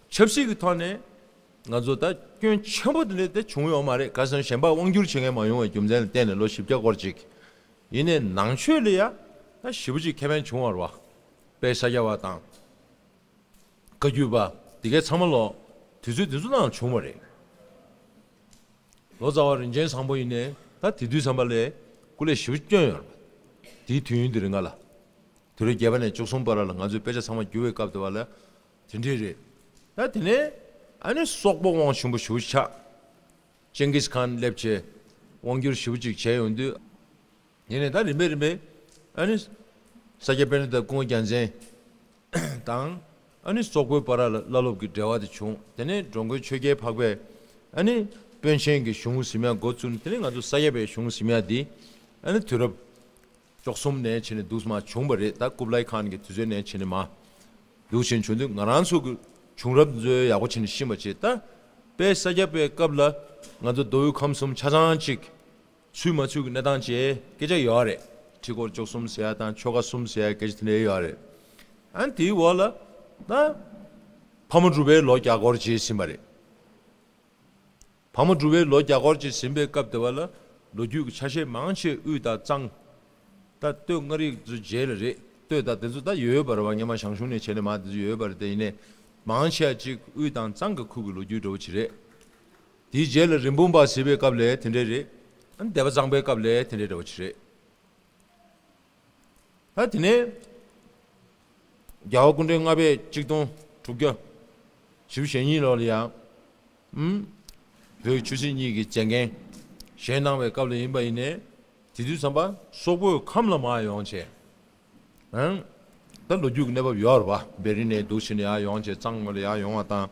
ཆབ་སྲིད་ཀྱི་ཐོག་ནས། ང་ཚོ་ད་སྐྱོན་ཆེན་པོ་དེ་འདྲ་དེ་བྱུང་ཡོད་མ་རེད། ག་ཟེར་ན་གཞན་པ་དབང་བསྒྱུར་བྱེད་མཁན་མ་ཡོང་བའི་རྒྱུ་མཚན་ལ་བརྟེན་ནས་ལོ་བཞི་བརྒྱ་སྐོར་ཅིག་ཡིན་ནའི་ནང་ཆོས་ལ་ཡ་ད་ཞེ་པོ་ཅིག་ཁེ་ཕན་བྱུང་བ་རེད་བ། དཔལ་ས་སྐྱ་པ་དང་། བཀའ་བརྒྱུད་པ་དེ་གའི་ཚང་མ་ལོ་དུས་ཚོད་དེ་ཚོ་ནང་བྱུང་བ་རེད། ལོ་ཙཱ་བ་རིན་ཆེན་བཟང་པོ་ཡིན་ནའི་ད་དེ་དུས་ཙམ་པ་ལ་སྐུ་ལས་ཞེ་པོ་བསྐྱོན་ཡོད་རེད། དེའི་དུས་ཡུན་དེ་རིང་ག་ལ། དུས་རབས་བརྒྱད་པ་ནས་བཅུ་གསུམ་བར་ལ་ང་ཚོའི་དཔེ་ཆ་ཚང་མ་བསྒྱུར་བའི་སྐབས་དེ་བ་ལ་དེ་འདྲས་རེད། ད་དེ་ནས་ཨ་ནི་སོག་པོ་དབང་ཆེན་པོ་ཞེ་པོ་ཆགས། ཅིང་གིས་ཁཱན་སླེབས་བྱས་དབང་བསྒྱུར་ཞེ་པོ་ཅིག་བྱས་ཡོང་དུས། ཡིན་ནའི་ད་རིམ་པས་རིམ་པས་ཨ་ནི་ས་སྐྱ་པཎྜི་ཏ་ཀུན་དགའ་རྒྱལ་མཚན་དང་ཨ་ནི་སོག་པོའི་བར་ལ་བླ་སློབ་ཀྱི་འབྲེལ་བ་དེ་བྱུང་། དེ་ནས་འགྲོ་མགོན་ཆོས་རྒྱལ་འཕགས་པས་ཨ་ནི་པཎ་ཆེན་གྱི་གཞུང་ཟིན་ཡ་འགོ་བཙུགས། དེ་ནས་ང་ཚོ་ས་སྐྱ་པའི་གཞུང་ཟིན་ཡ་དེ་ཨ་ནི་དུས་རབས་བཅུ་གསུམ་ནས་བྱས་ནས་འདུག་མ་བྱུང་བ་རེད། ད་ཀུབ་ལའི་ཁཱན་གྱི་དུས་ཚོད་ནས་བྱས་ནས་མ་འདུག་བྱས་བྱུང་དུས་ང་རང་ཚོ་གི་བྱུང་རབས་ཚོ་ཡག་པོ་བྱས་ནས་ཤེས་པ་བྱེད། ད་དཔལ་ས་སྐྱ་པའི་སྐབས་ལ་ང་ཚོ་མདོ་དབུས་ཁམས་གསུམ་ཆ་ཚང་གཅིག་ཚུལ་མ་ཚུལ་གྱི་གནས་སྟངས་བཅས་སྐད་ཆ་ཡོད་རེད། ཁྲི་སྐོར་བཅུ་གསུམ་ཟེར་ཡ་དང་ཆོ་ག་གསུམ་ཟེར་ཡ་སྐད་ཆ་དེ་འདྲ་ཡོད་རེད། ཨ་ནི་དེའི་འོག་ལ་ད་ཕག་མོ་གྲུ་པའི་ལོ་བརྒྱ་སྐོར་བྱས་ཟིན་པ་རེད། ཕག་མོ་གྲུ་པའི་ལོ་བརྒྱ་སྐོར་བྱས་ཟིན་པའི་སྐབས་དེ་བ་ལ་ལོ་རྒྱུས་ཀྱི་ཆ་ཤས་མང་ཆེ་དབུས་དང་གཙང་། ད་སྟོད་མངའ་རིས་ཚོ་རྗེས་ལ་རེད། སྟོད་ད་དེ་ཚོ་ད་ཡོད་ཡོད་པ་རེད་བ། སྔོན་མ་ཞང་ཞུང་ནས་བྱས་ནས་མ་དེ་ཚོ་ཡོད་ཡོད་པ་རེད་དེ། ཡིན་ནའི་མང་ཆེ་བ་ཅིག་དབུས་དང་གཙང་གི་ཁུལ་གྱི་ལོ་རྒྱུས་འདྲ་བོ་ཅིག་རེད། དེའི་རྗེས་ལ་རིན་སྤུངས་པ་ཟེར་བའི་སྐབས་ལ་དེ་འདྲས་རེད། ཨ་ནི་སྡེ་པ་གཙང་པའི་སྐབས་ལ་དེ་འདྲས་འདྲ་བོ་ཅིག་རེད། ད་དེ་ནས་རྒྱལ་བ་སྐུ་ཕྲེང་ལྔ་པས་གཅིག་སྟོང་དྲུག་བརྒྱ་བཞི་བཅུ་ཞེ་གཉིས་ལོ་ལ་ཡང་ཨུམ་བོད་ཆོས་སྲིད་གཉིས་ཀྱི་མཛད་འགན་བཞེས་གནང་བའི་སྐབས་ལ་ཡིན་པ་ཡིན་ནའི། དེ་དུས་ཙམ་པ་སོག་པོའི་ཁམས་ལ་མར་ཡོང་བྱས། ཨང་། ད་ལོ་རྒྱུས་ཀྱི་གནས་བབ་ཡོད་རེད་བ། བེ་རི་ནས་འདུག་བྱས་ནས་ཡར་ཡོང་བྱས་གཙང་ངོས་ལ་ཡར་ཡོང་བ་དང་།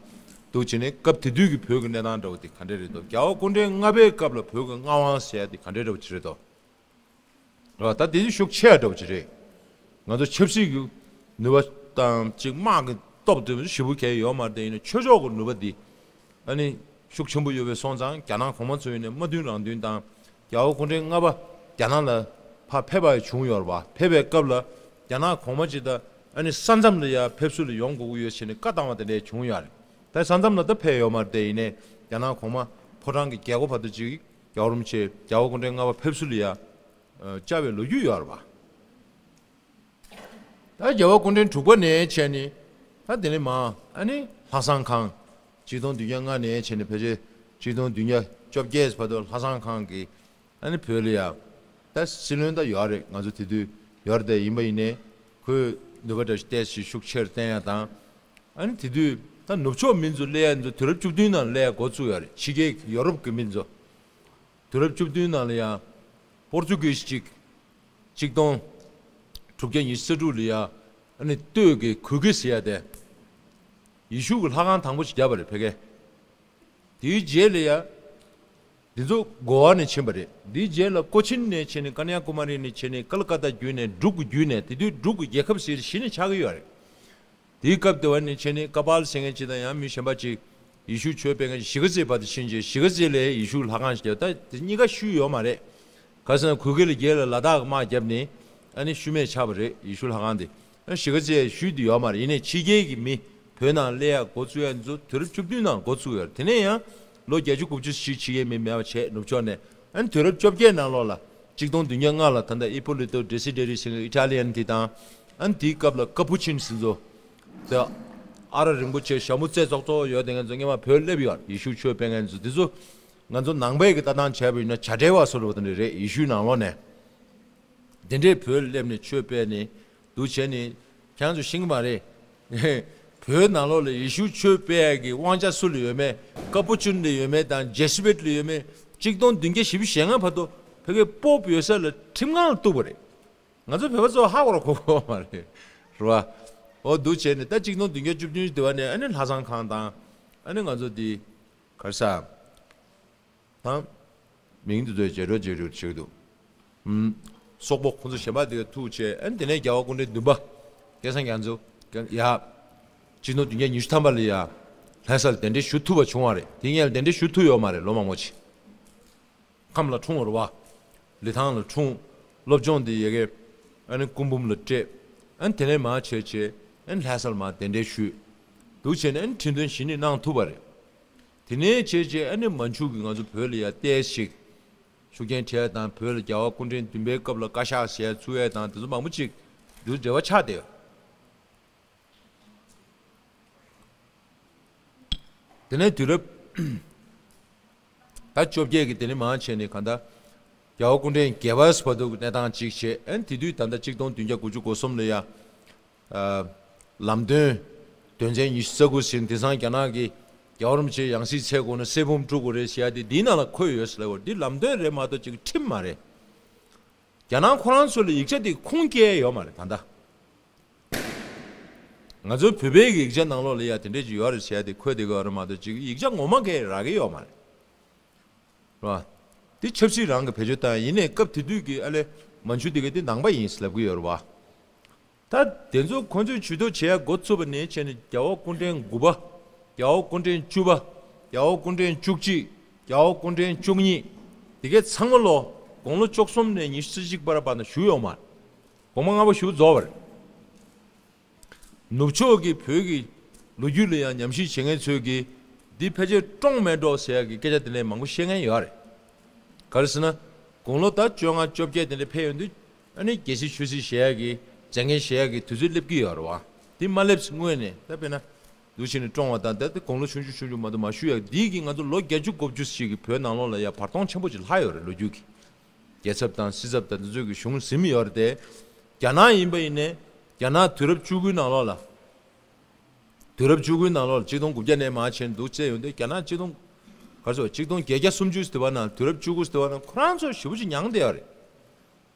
འདུག་བྱས་ནས་སྐབས་དེ་དུས་ཀྱི་བོད་ཀྱི་གནས་སྟངས་འདྲ་བོ་དེ་ག་འདྲས་རེད་འདུག་རྒྱལ་བ་སྐུ་ཕྲེང་ལྔ་པའི་སྐབས་ལ་བོད་ཀྱི་མངའ་དབང་ཟེར་ཡ་དེ་ག་འདྲས་འདྲ་བོ་ཅིག་རེད་འདུག་རེད་བ། ད་དེ་ཤུགས་ཆེ་ཡ་འདྲ་བོ་ཅིག་རེད། ང་ཚོ་ཆབ་སྲིད་ཀྱི་ནུས་པ་དང་གཅིག་དམག་གི་སྟོབས་དེ་ཞེ་པོ་གལ་ཡོད་མ་རེད་དེ། ཡིན་ན་ཆོས་ཕྱོགས་ཀྱི་ནུས་པ་འདི་ཨ་ནི་ཤུགས་ཆེན་པོ་ཡོད་པའི་སོང་ཙང་། རྒྱ་ནག་གོང་མ་ཚོ་ཡིན་ནའི་དམག་དོན་རང་དོན་དང་། རྒྱལ་བ་སྐུ་ཕྲེང་ལྔ་པ་རྒྱ་ནག་ལ་ཕར་ཕེབས་པ་བྱུང་ཡོད་རེད་བ། ཕེབས་པའི་སྐབས་ལ་རྒྱ་ནག་གོང་མ་ཅིག་དང་ ཨ་ནི་ས་མཚམས་ལ་ཡ་ཕེབས་བསུ་ལ་ཡོང་དགོས་ཀྱི་ཡོད་ཟེར་ནས་བཀའ་བཏང་བ་དེ་འདྲས་བྱུང་ཡོད་རེད། ད་ས་མཚམས་ལ་ད་ཕེབས་ཡོད་མ་རེད་དེ། ཡིན་ནའི་རྒྱ་ནག་གོང་མ་ཕོ་བྲང་གི་རྒྱལ་སྒོ་བར་དུ་ཅིག་རྒྱལ་བ་རིན་པོ་ཆེ་རྒྱལ་བ་སྐུ་ཕྲེང་ལྔ་པ་ཕེབས་བསུ་ལ་ཡ་བཅར་བའི་ལོ་རྒྱུས་ཡོད་རེད་པ། ད་རྒྱལ་བ་སྐུ་ཕྲེང་དྲུག་པ་ནས་བྱས་ནས་ད་དེ་ནས་མ་ཨ་ནི་ལྷ་བཟང་ཁང་། ཆིག་སྟོང་བདུན་བརྒྱ་ལྔ་ནས་བྱས་ནས་ཕལ་ཆེར་ཆིག་སྟོང་བདུན་བརྒྱ་བཅོ་བརྒྱད་བར་དུ་ལྷ་བཟང་ཁང་གི་ཨ་ནི་བོད་ལ་ཡ། ད་སྲིད་བློན་ད་ཡོད་རེད། ང་ཚོ་དེ་དུས་ཡོད་རེད་དེ། ཡིན་པ་ཡིན་ནའི་ཁོས་ནུས་པ་འདྲ་ཞིག་ཏོག་ཙམ་ཤུགས་ཆེར་བསྟན་ཡ་དང་། ཨ་ནི་དེ་དུས་ད་ནུབ་ཕྱོགས་མི་ཚོ་སླེབས་ཡ་ཚོ་དུས་རབས་བཅུ་བདུན་ནང་སླེབས་ཡ་འགོ་བཙུགས་ཡོད་རེད། ཕྱི་རྒྱལ་ཡོ་རོབ་གི་མི་ཚོ་དུས་རབས་བཅུ་བདུན་ནང་ལ་ཡ་པོར་ཅུ་གིས་ཅིག་ཆིག་སྟོང་དྲུག་བརྒྱ་ཉི་ཤུ་རྩ་དྲུག་ལ་ཡ་ཨ་ནི་སྟོད་ཀྱི་གུ་གེ་ཟེར་ཡ་དེ་ཡེ་ཤུ་གི་ལྷ་ཁང་དང་པོ་ཞིག་བརྒྱབ་པ་རེད་ཕ་གིར། དེའི་རྗེས་ལ་ཡ་འདི་ཚོ་གོ་བ་ནས་ཕྱིན་པ་རེད། འདིའི་རྗེས་ལ་ཀོ་ཆིན་ནས་བྱས་ནས་ཀ་ནྱ་ཀུ་མ་རི་ནས་བྱས་ནས་ཀ་ལ་ཀ་ཏ་བརྒྱུད་ནས་འབྲུག་གི་བརྒྱུད་ནས་དེ་དུས་འབྲུག་གི་རྒྱལ་ཁབ་ཟེར་གཞི་ནས་ཆགས་ཀྱི་ཡོད་རེད། དེའི་སྐབས་དེ་བ་ནས་བྱས་ནས་ཀ་པཱལ་ཟེར་མཁན་ཅིག་དང་ཡང་མི་གཞན་པ་ཅིག་ཡེ་ཤུ་ཆོས་སྤེལ་མཁན་གཞིས་ཀ་རྩེ་བར་དུ་ཕྱིན་རྗེས་གཞིས་ཀ་རྩེ་ལ་ཡེ་ཤུ་ལྷ་ཁང་ཞིག་བརྒྱབ། ད་དེ་གཉིས་ཀ་ཤུལ་ཡོད་མ་རེད། ག་ཟེར་ན་གུ་གེ་ལ་རྒྱལ་ལ་ལ་དྭགས་དམག་བརྒྱབ་ནས་ཨ་ནི་ཤུལ་མེད་ཆགས་པ་རེད། ཡེ་ཤུ་ལྷ་ཁང་དེ་ཨ་གཞིས་ཀ་རྩེ་ཤུལ་དུ་ཡོད་མ་རེད། ཡིན་ནའི་ཕྱི་རྒྱལ་གྱི་མི་བོད་ནང་སླེབས་ཡ་འགོ་བཙུགས་ཡ་ཚོ་དུས་རབས་བཅུ་བདུན་ནང་འགོ་བཙུགས་ཡོད་རེད། དེ་ནས་ཡང་ལོ་བརྒྱད་ཅུ་དགུ་བཅུ་ཞིག་ཕྱི་རྒྱལ་མི་མེད་པ་བྱས་ནུབ་ཕྱོགས་ནས། ཨ་ནི་དུས་རབས་བཅོ་བརྒྱད་ནང་ལོགས་ལ་ཆིག་སྟོང་བདུན་བརྒྱ་ལྔ་ལ་ད་ལྟ་ཨི་པོ་ལི་ཏོ་ཌེ་སི་ཌེ་རི་ཟེར་མཁན་ཨི་ཊ་ལི་ཡན་དེ་དང་། ཨ་ནི་དེའི་སྐབས་ལ་ཀ་པུ་ཆིན་ཟེར་ཚོ། དེ་ཨ་ར་རིན་པོ་ཆེ་ཞྭ་མོ་རྩེ་ཙོག་ཙོག་ཡོད་དེ་ངན་ཚོ་སྔོན་མ་བོད་སླེབས་ཡོད། ཡེ་ཤུ་ཆོས་སྤེལ་མཁན་ཚོ་དེ་ཚོ་ང་ཚོ་ནང་པའི་གི་ལྟ་སྟངས་བྱས་པ་ཡིན་ན་བྱ་བྲལ་བ་བཟོ་འདྲ་བ་དེ་འདྲ་རེད། ཡེ་ཤུའི་ནང་ལོགས་ནས་དེ་འདྲའི་བོད་སླེབས་ནས་ཆོས་སྤེལ་ནས་འདུག་བྱས་ནས་ཁྱེད་ཚོ་ཤེས་ཀྱི་མ་རེད། བོད་ནང་ལོགས་ལ་ཡེ་ཤུ་ཆོས་སྤེལ་ཡ་གི་དབང་ཆ་སུ་ལ་ཡོད་མེད། ཀ་པུ་ཆིན་ལ་ཡོད་མེད་དང་ཇེ་སུ་ཝིཊ་ལ་ཡོད་མེད། ཆིག་སྟོང་བདུན་བརྒྱ་བཞི་བཅུ་ཞེ་ལྔ་བར་དུ་ཕ་གིའི་པོབ་ཡོད་ས་ལ་ཁྲིམས་ཁང་ལ་གཏུགས་པ་རེད། ང་ཚོ་བོད་པ་ཚོ་ཧ་གོ་ར་གོ་གོ་མ་རེད། རེད་བ། འོ་འདུག་བྱས་ནས་ད་ཆིག་སྟོང་བདུན་བརྒྱ་བཅུ་བདུན་དེ་བ་ནས་ཨ་ནི་ལྷ་བཟང་ཁང་དང་། ཨ་ནི་ང་ཚོ་འདི་གར་ས་དང་། མིང་འདི་ཚོའི་རྗེས་འགྲོ་རྗེས་འགྲོ་བྱེད་ཀྱི་འདུག་ཨུམ། སོག་པོ་ཁོང་ཚོ་གཞན་པ་དེ་ག་ཐུག་བྱས། ཨ་ནི་དེ་ནས་རྒྱལ་བ་སྐུ་ཕྲེང་བདུན་པ་སྐལ་བཟང་རྒྱ་མཚོ་ཡ། ཆིག་སྟོང་བདུན་བརྒྱ་ཉི་ཤུ་ཐམ་པ་ལ་ཡ་ལྷ་སར་གདན་འདྲེན་ཞུ་ཐུབ་པ་བྱུང་བ་རེད། དེ་སྔོན་ལ་གདན་འདྲེན་ཞུ་ཐུབ་ཡོད་མ་རེད། ལོ་མང་པོ་ཅིག་ཁམས་ལ་འཁྲུངས་པ་རེད་བ། ལི་ཐང་ལ་འཁྲུངས། སློབ་སྦྱོང་འདི་ཡ་གི་ཨ་ནི་སྐུ་འབུམ་ལ་སྤྲད། ཨ་ནི་དེ་ནས་མར་བྱས་བྱས་ཨ་ནི་ལྷ་སར་མར་གདན་འདྲེན་ཞུས། འདུག་བྱས་ནས་ཨ་ནི་ཁྲི་འདོན་གཞི་ནས་གནང་ཐུབ་པ་རེད། དེ་ནས་བྱས་བྱས་ཨ་ནི་མན་ཇུ་གིས་ང་ཚོ་བོད་ལ་ཡ་ཏོག་ཙམ་ཤུགས་རྐྱེན་ཐེབས་དང་། བོད་ལ་རྒྱལ་བ་སྐུ་ཕྲེང་བདུན་པའི་སྐབས་ལ་བཀའ་ཤག་ཟེར་ཡ་བཙུགས་ཡ་དང་དེ་ཚོ་མང་པོ་ཅིག་འདུག་འབྲེལ་བ་ཆགས་བསྡད་ཡོད། དེ་ནས་དུས་རབས་ད་བཅོ་བརྒྱད་ཀྱི་དེ་ནས་མར་བྱས་ནས་གང་ལྟར་རྒྱལ་བ་སྐུ་ཕྲེང་བརྒྱད་པ་བར་དུ་གནས་སྟངས་གཅིག་བྱས། ཨ་ནི་དེ་དུས་ད་ལྟ་ཆིག་སྟོང་བདུན་བརྒྱ་དགུ་བཅུ་གོ་གསུམ་ལ་ཡ། ཨ། ལམ་སྟོན་དོན་ཚན་ཉི་ཤུ་རྩ་དགུ་ཟིན་དེང་སང་རྒྱ་ནག་གི་རྒྱལ་བ་རིན་པོ་ཆེ་ཡང་སྲིད་ཚད་དགོས་ན་གསེར་བུམ་དཀྲུག་དགོས་རེད་ཟེར་ཡ་དེ་འདིའི་ནང་ལ་འཁོད་ཡོད་ཟེར་ལབ་པ་འདི་ལམ་སྟོན་རེད་མ་གཏོགས་ཅིག་ཁྲིམས་མ་རེད། རྒྱ་ནག་ཁོ་རང་ཚོ་ལ་ཡིག་ཆ་དེ་ཁུངས་སྐྱེལ་ཡོད་མ་རེད་ད་ལྟ། ང་ཚོའི་བོད་པའི་ཡིག་ཆ་ནང་ལོགས་ལ་ཡ་དེ་འདྲས་ཅིག་ཡོད་རེད་ཟེར་ཡ་དེ་འཁོད་བསྡད་ཀྱི་ཡོད་རེད་མ་གཏོགས་ཅིག་ཡིག་ཆ་ངོ་མ་གས་རག་གི་ཡོད་མ་རེད། རེད་བ། དེ་ཆབ་སྲིད་རང་གི་བེད་སྤྱོད་བཏང་ཡ་ཡིན་ནའི་སྐབས་དེ་དུས་ཀྱི་ཨ་ལེ་མན་ཇུ་དེ་ག་དེ་ནང་པ་ཡིན་ཟེར་ལབ་ཀྱི་ཡོད་རེད་བ། ད་དེ་ཚོ་ཁོ་ཚོས་ཇུས་གཏོགས་བྱེད་ཡ་འགོ་ཚུགས་པ་ནས་བྱས་ནས་རྒྱལ་བ་སྐུ་ཕྲེང་དགུ་པ། རྒྱལ་བ་སྐུ་ཕྲེང་བཅུ་པ། རྒྱལ་བ་སྐུ་ཕྲེང་བཅུ་གཅིག་རྒྱལ་བ་སྐུ་ཕྲེང་བཅུ་གཉིས། དེ་གའི་ཚང་མ་ལོ་དགུང་ལོ་བཅུ་གསུམ་ནས་ཉི་ཤུ་རྩ་གཅིག་བར་བར་ན་བཞུགས་ཡོད་མ་རེད། དགོང་མོ་ལྔ་པ་བཞུགས་རྫོགས་པ་རེད། ནུབ་ཕྱོགས་ཀྱི་བོད་ཀྱི་ལོ་རྒྱུས་ལ་ཡང་ཉམས་ཞིབ་བྱེད་མཁན་ཚོས་ཀྱིས་འདི་ཕལ་ཆེར་བཀྲོངས་མེད་འགྲོ་ཟེར་ཡ་གི་སྐད་ཆ་དེ་འདྲའི་མང་པོ་བཤད་མཁན་ཡོད་རེད། ག་རེ་ཟེར་ན། དགུང་ལོ་ད་བཅོ་ལྔ་བཅོ་བརྒྱད་དེ་འདྲ་ཕེབས་ཡོང་དུས་ཨ་ནི་རྒྱལ་སྲིད་ཆོས་སྲིད་བཞེས་ཡ་གི་མཛད་འགན་བཞེས་ཡ་གི་དུས་ཚོད་སླེབས་ཀྱི་ཡོད་རེད་བ། འདི་མ་སླེབས་སྔོན་ནས་ད་དཔེར་ན་འདུག་བྱས་ནས་བཀྲོངས་པ་དང་ད་དེ་དགུང་ལོ་ཆུང་ཆུང་ཆུང་ཆུང་མ་གཏོགས་མ་བཞུགས་ཡ་འདི་གིས་ང་ཚོ་ལོ་བརྒྱད་ཅུ་དགུ་བཅུ་ཞིག་གི་བོད་ནང་ལོགས་ལ་ཡ་བར་སྟོང་ཆེན་པོ་ཅིག་ལྷག་ཡོད་རེད་ལོ་རྒྱུས་ཀྱི། རྒྱལ་ཚབ་དང་སྲིད་ཚབ་དང་འདི་ཚོས་ཀྱི་གཞུང་ཟིན་ཡོད་རེད་དེ། རྒྱ་ནག་ཡིན་པ་ཡིན་ནའི་རྒྱ་ནག་དུས་རབས་བཅུ་དགུའི་ནང་ལོགས་ལ། དུས་རབས་བཅུ་དགུའི་ནང་ལོགས་ལ་ཆིག་སྟོང་དགུ་བརྒྱ་ནས་མར་བྱས་འདུག་བྱས་ཡོང་དུས་རྒྱ་ནག་ཆིག་སྟོང་། ག་རེ་ཟེར་ཆིག་སྟོང་བརྒྱད་བརྒྱ་སུམ་ཅུ་ཟེར་བ་ན་དུས་རབས་བཅུ་དགུ་ཟེར་བ་ན་ཁོ་རང་ཚོ་ཞེ་པོ་ཅིག་མྱངས་བསྡད་ཡོད་རེད།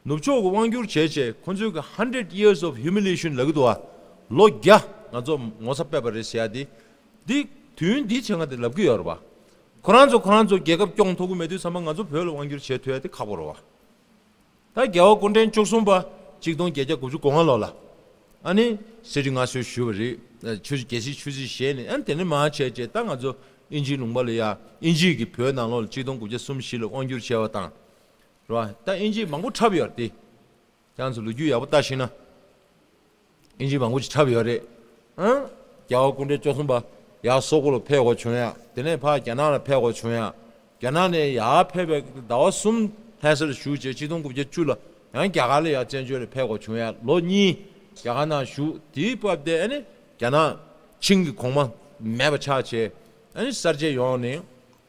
ནུབ་ཕྱོགས་ཀྱི་དབང་བསྒྱུར་བྱས་བྱས་ཁོ་ཚོའི་གི་hundred years of humiliation ལབ་ཀྱི་འདུག་བ། ལོ་བརྒྱ་ང་ཚོ་ངོ་ཚ་ཕེབས་པ་རེད་ཟེར་ཡ་དེ། འདི་དུས་ཡུན་འདིའི་ཆེད་ང་དེ་ལབ་ཀྱི་ཡོད་རེད་བ། ཁོ་རང་ཚོ་ཁོ་རང་ཚོ་རྒྱལ་ཁབ་སྐྱོང་ཐུབ་ཀྱི་མེད་དུས་ཙམ་པ་ང་ཚོ་བོད་ལ་དབང་བསྒྱུར་བྱེད་ཐུབ་ཡ་དེ་ཁག་པོ་རེད་བ། ད་རྒྱལ་བ་སྐུ་ཕྲེང་བཅུ་གསུམ་པ་ཆིག་སྟོང་བརྒྱད་བརྒྱ་དགུ་བཅུ་གོ་ལྔ་ལོ་ལ། ཨ་ནི་གསེར་ཁྲི་མངའ་གསོལ་ཞུས་པ་རེད། ཆོས་རྒྱལ་སྲིད་ཆོས་སྲིད་བཞེས་ནས་ཨ་ནི་དེ་ནས་མར་བྱས་བྱས་ད་ང་ཚོ་དབྱིན་ཇིའི་ལུང་པ་ལ་ཡ་དབྱིན་ཇི་གིས་བོད་ནང་ལོགས་ལ་ཆིག་སྟོང་དགུ་བརྒྱ་སུམ་ཅུ་ལ་དབང་བསྒྱུར་བྱས་པ་དང་། རེད་བ། ད་དབྱིན་ཇི་མང་པོ་འཁྲབ་ཡོད་རེད་དེ། ཁྱེད་ཚོ་ལོ་རྒྱུས་ཡག་པོ་ལྟ་ཤེས་ན། ཨིན་ཇི་མང་པོ་ཅིག་འཁྲབ་ཡོད་རེད། ཨང་། རྒྱལ་བ་སྐུ་ཕྲེང་བཅུ་གསུམ་པ་ཡར་སོག་པོ་ལ་ཕེབས་དགོས་བྱུང་ཡ། དེ་ནས་ཕར་རྒྱ་ནག་ལ་ཕེབས་དགོས་བྱུང་ཡ། རྒྱ་ནག་ནས་ཡར་ཕེབས་པའི་ཟླ་བ་གསུམ་ལྷ་སར་བཞུགས་རྗེས་ཆིག་སྟོང་དགུ་བརྒྱ་བཅུ་ལ་ཡང་རྒྱ་གར་ལ་ཡར་བཙན་བྱོལ་ལ་ཕེབས་དགོས་བྱུང་ཡ། ལོ་གཉིས་རྒྱ་གར་ནང་བཞུགས། དེའི་སྐབས་དེ་ཨ་ནི་རྒྱ་ནག་ཆིང་གི་གོང་མ་མེད་པ་ཆགས་བྱས། ཨ་ནི་གསར་བརྗེ་ཡོང་ནས་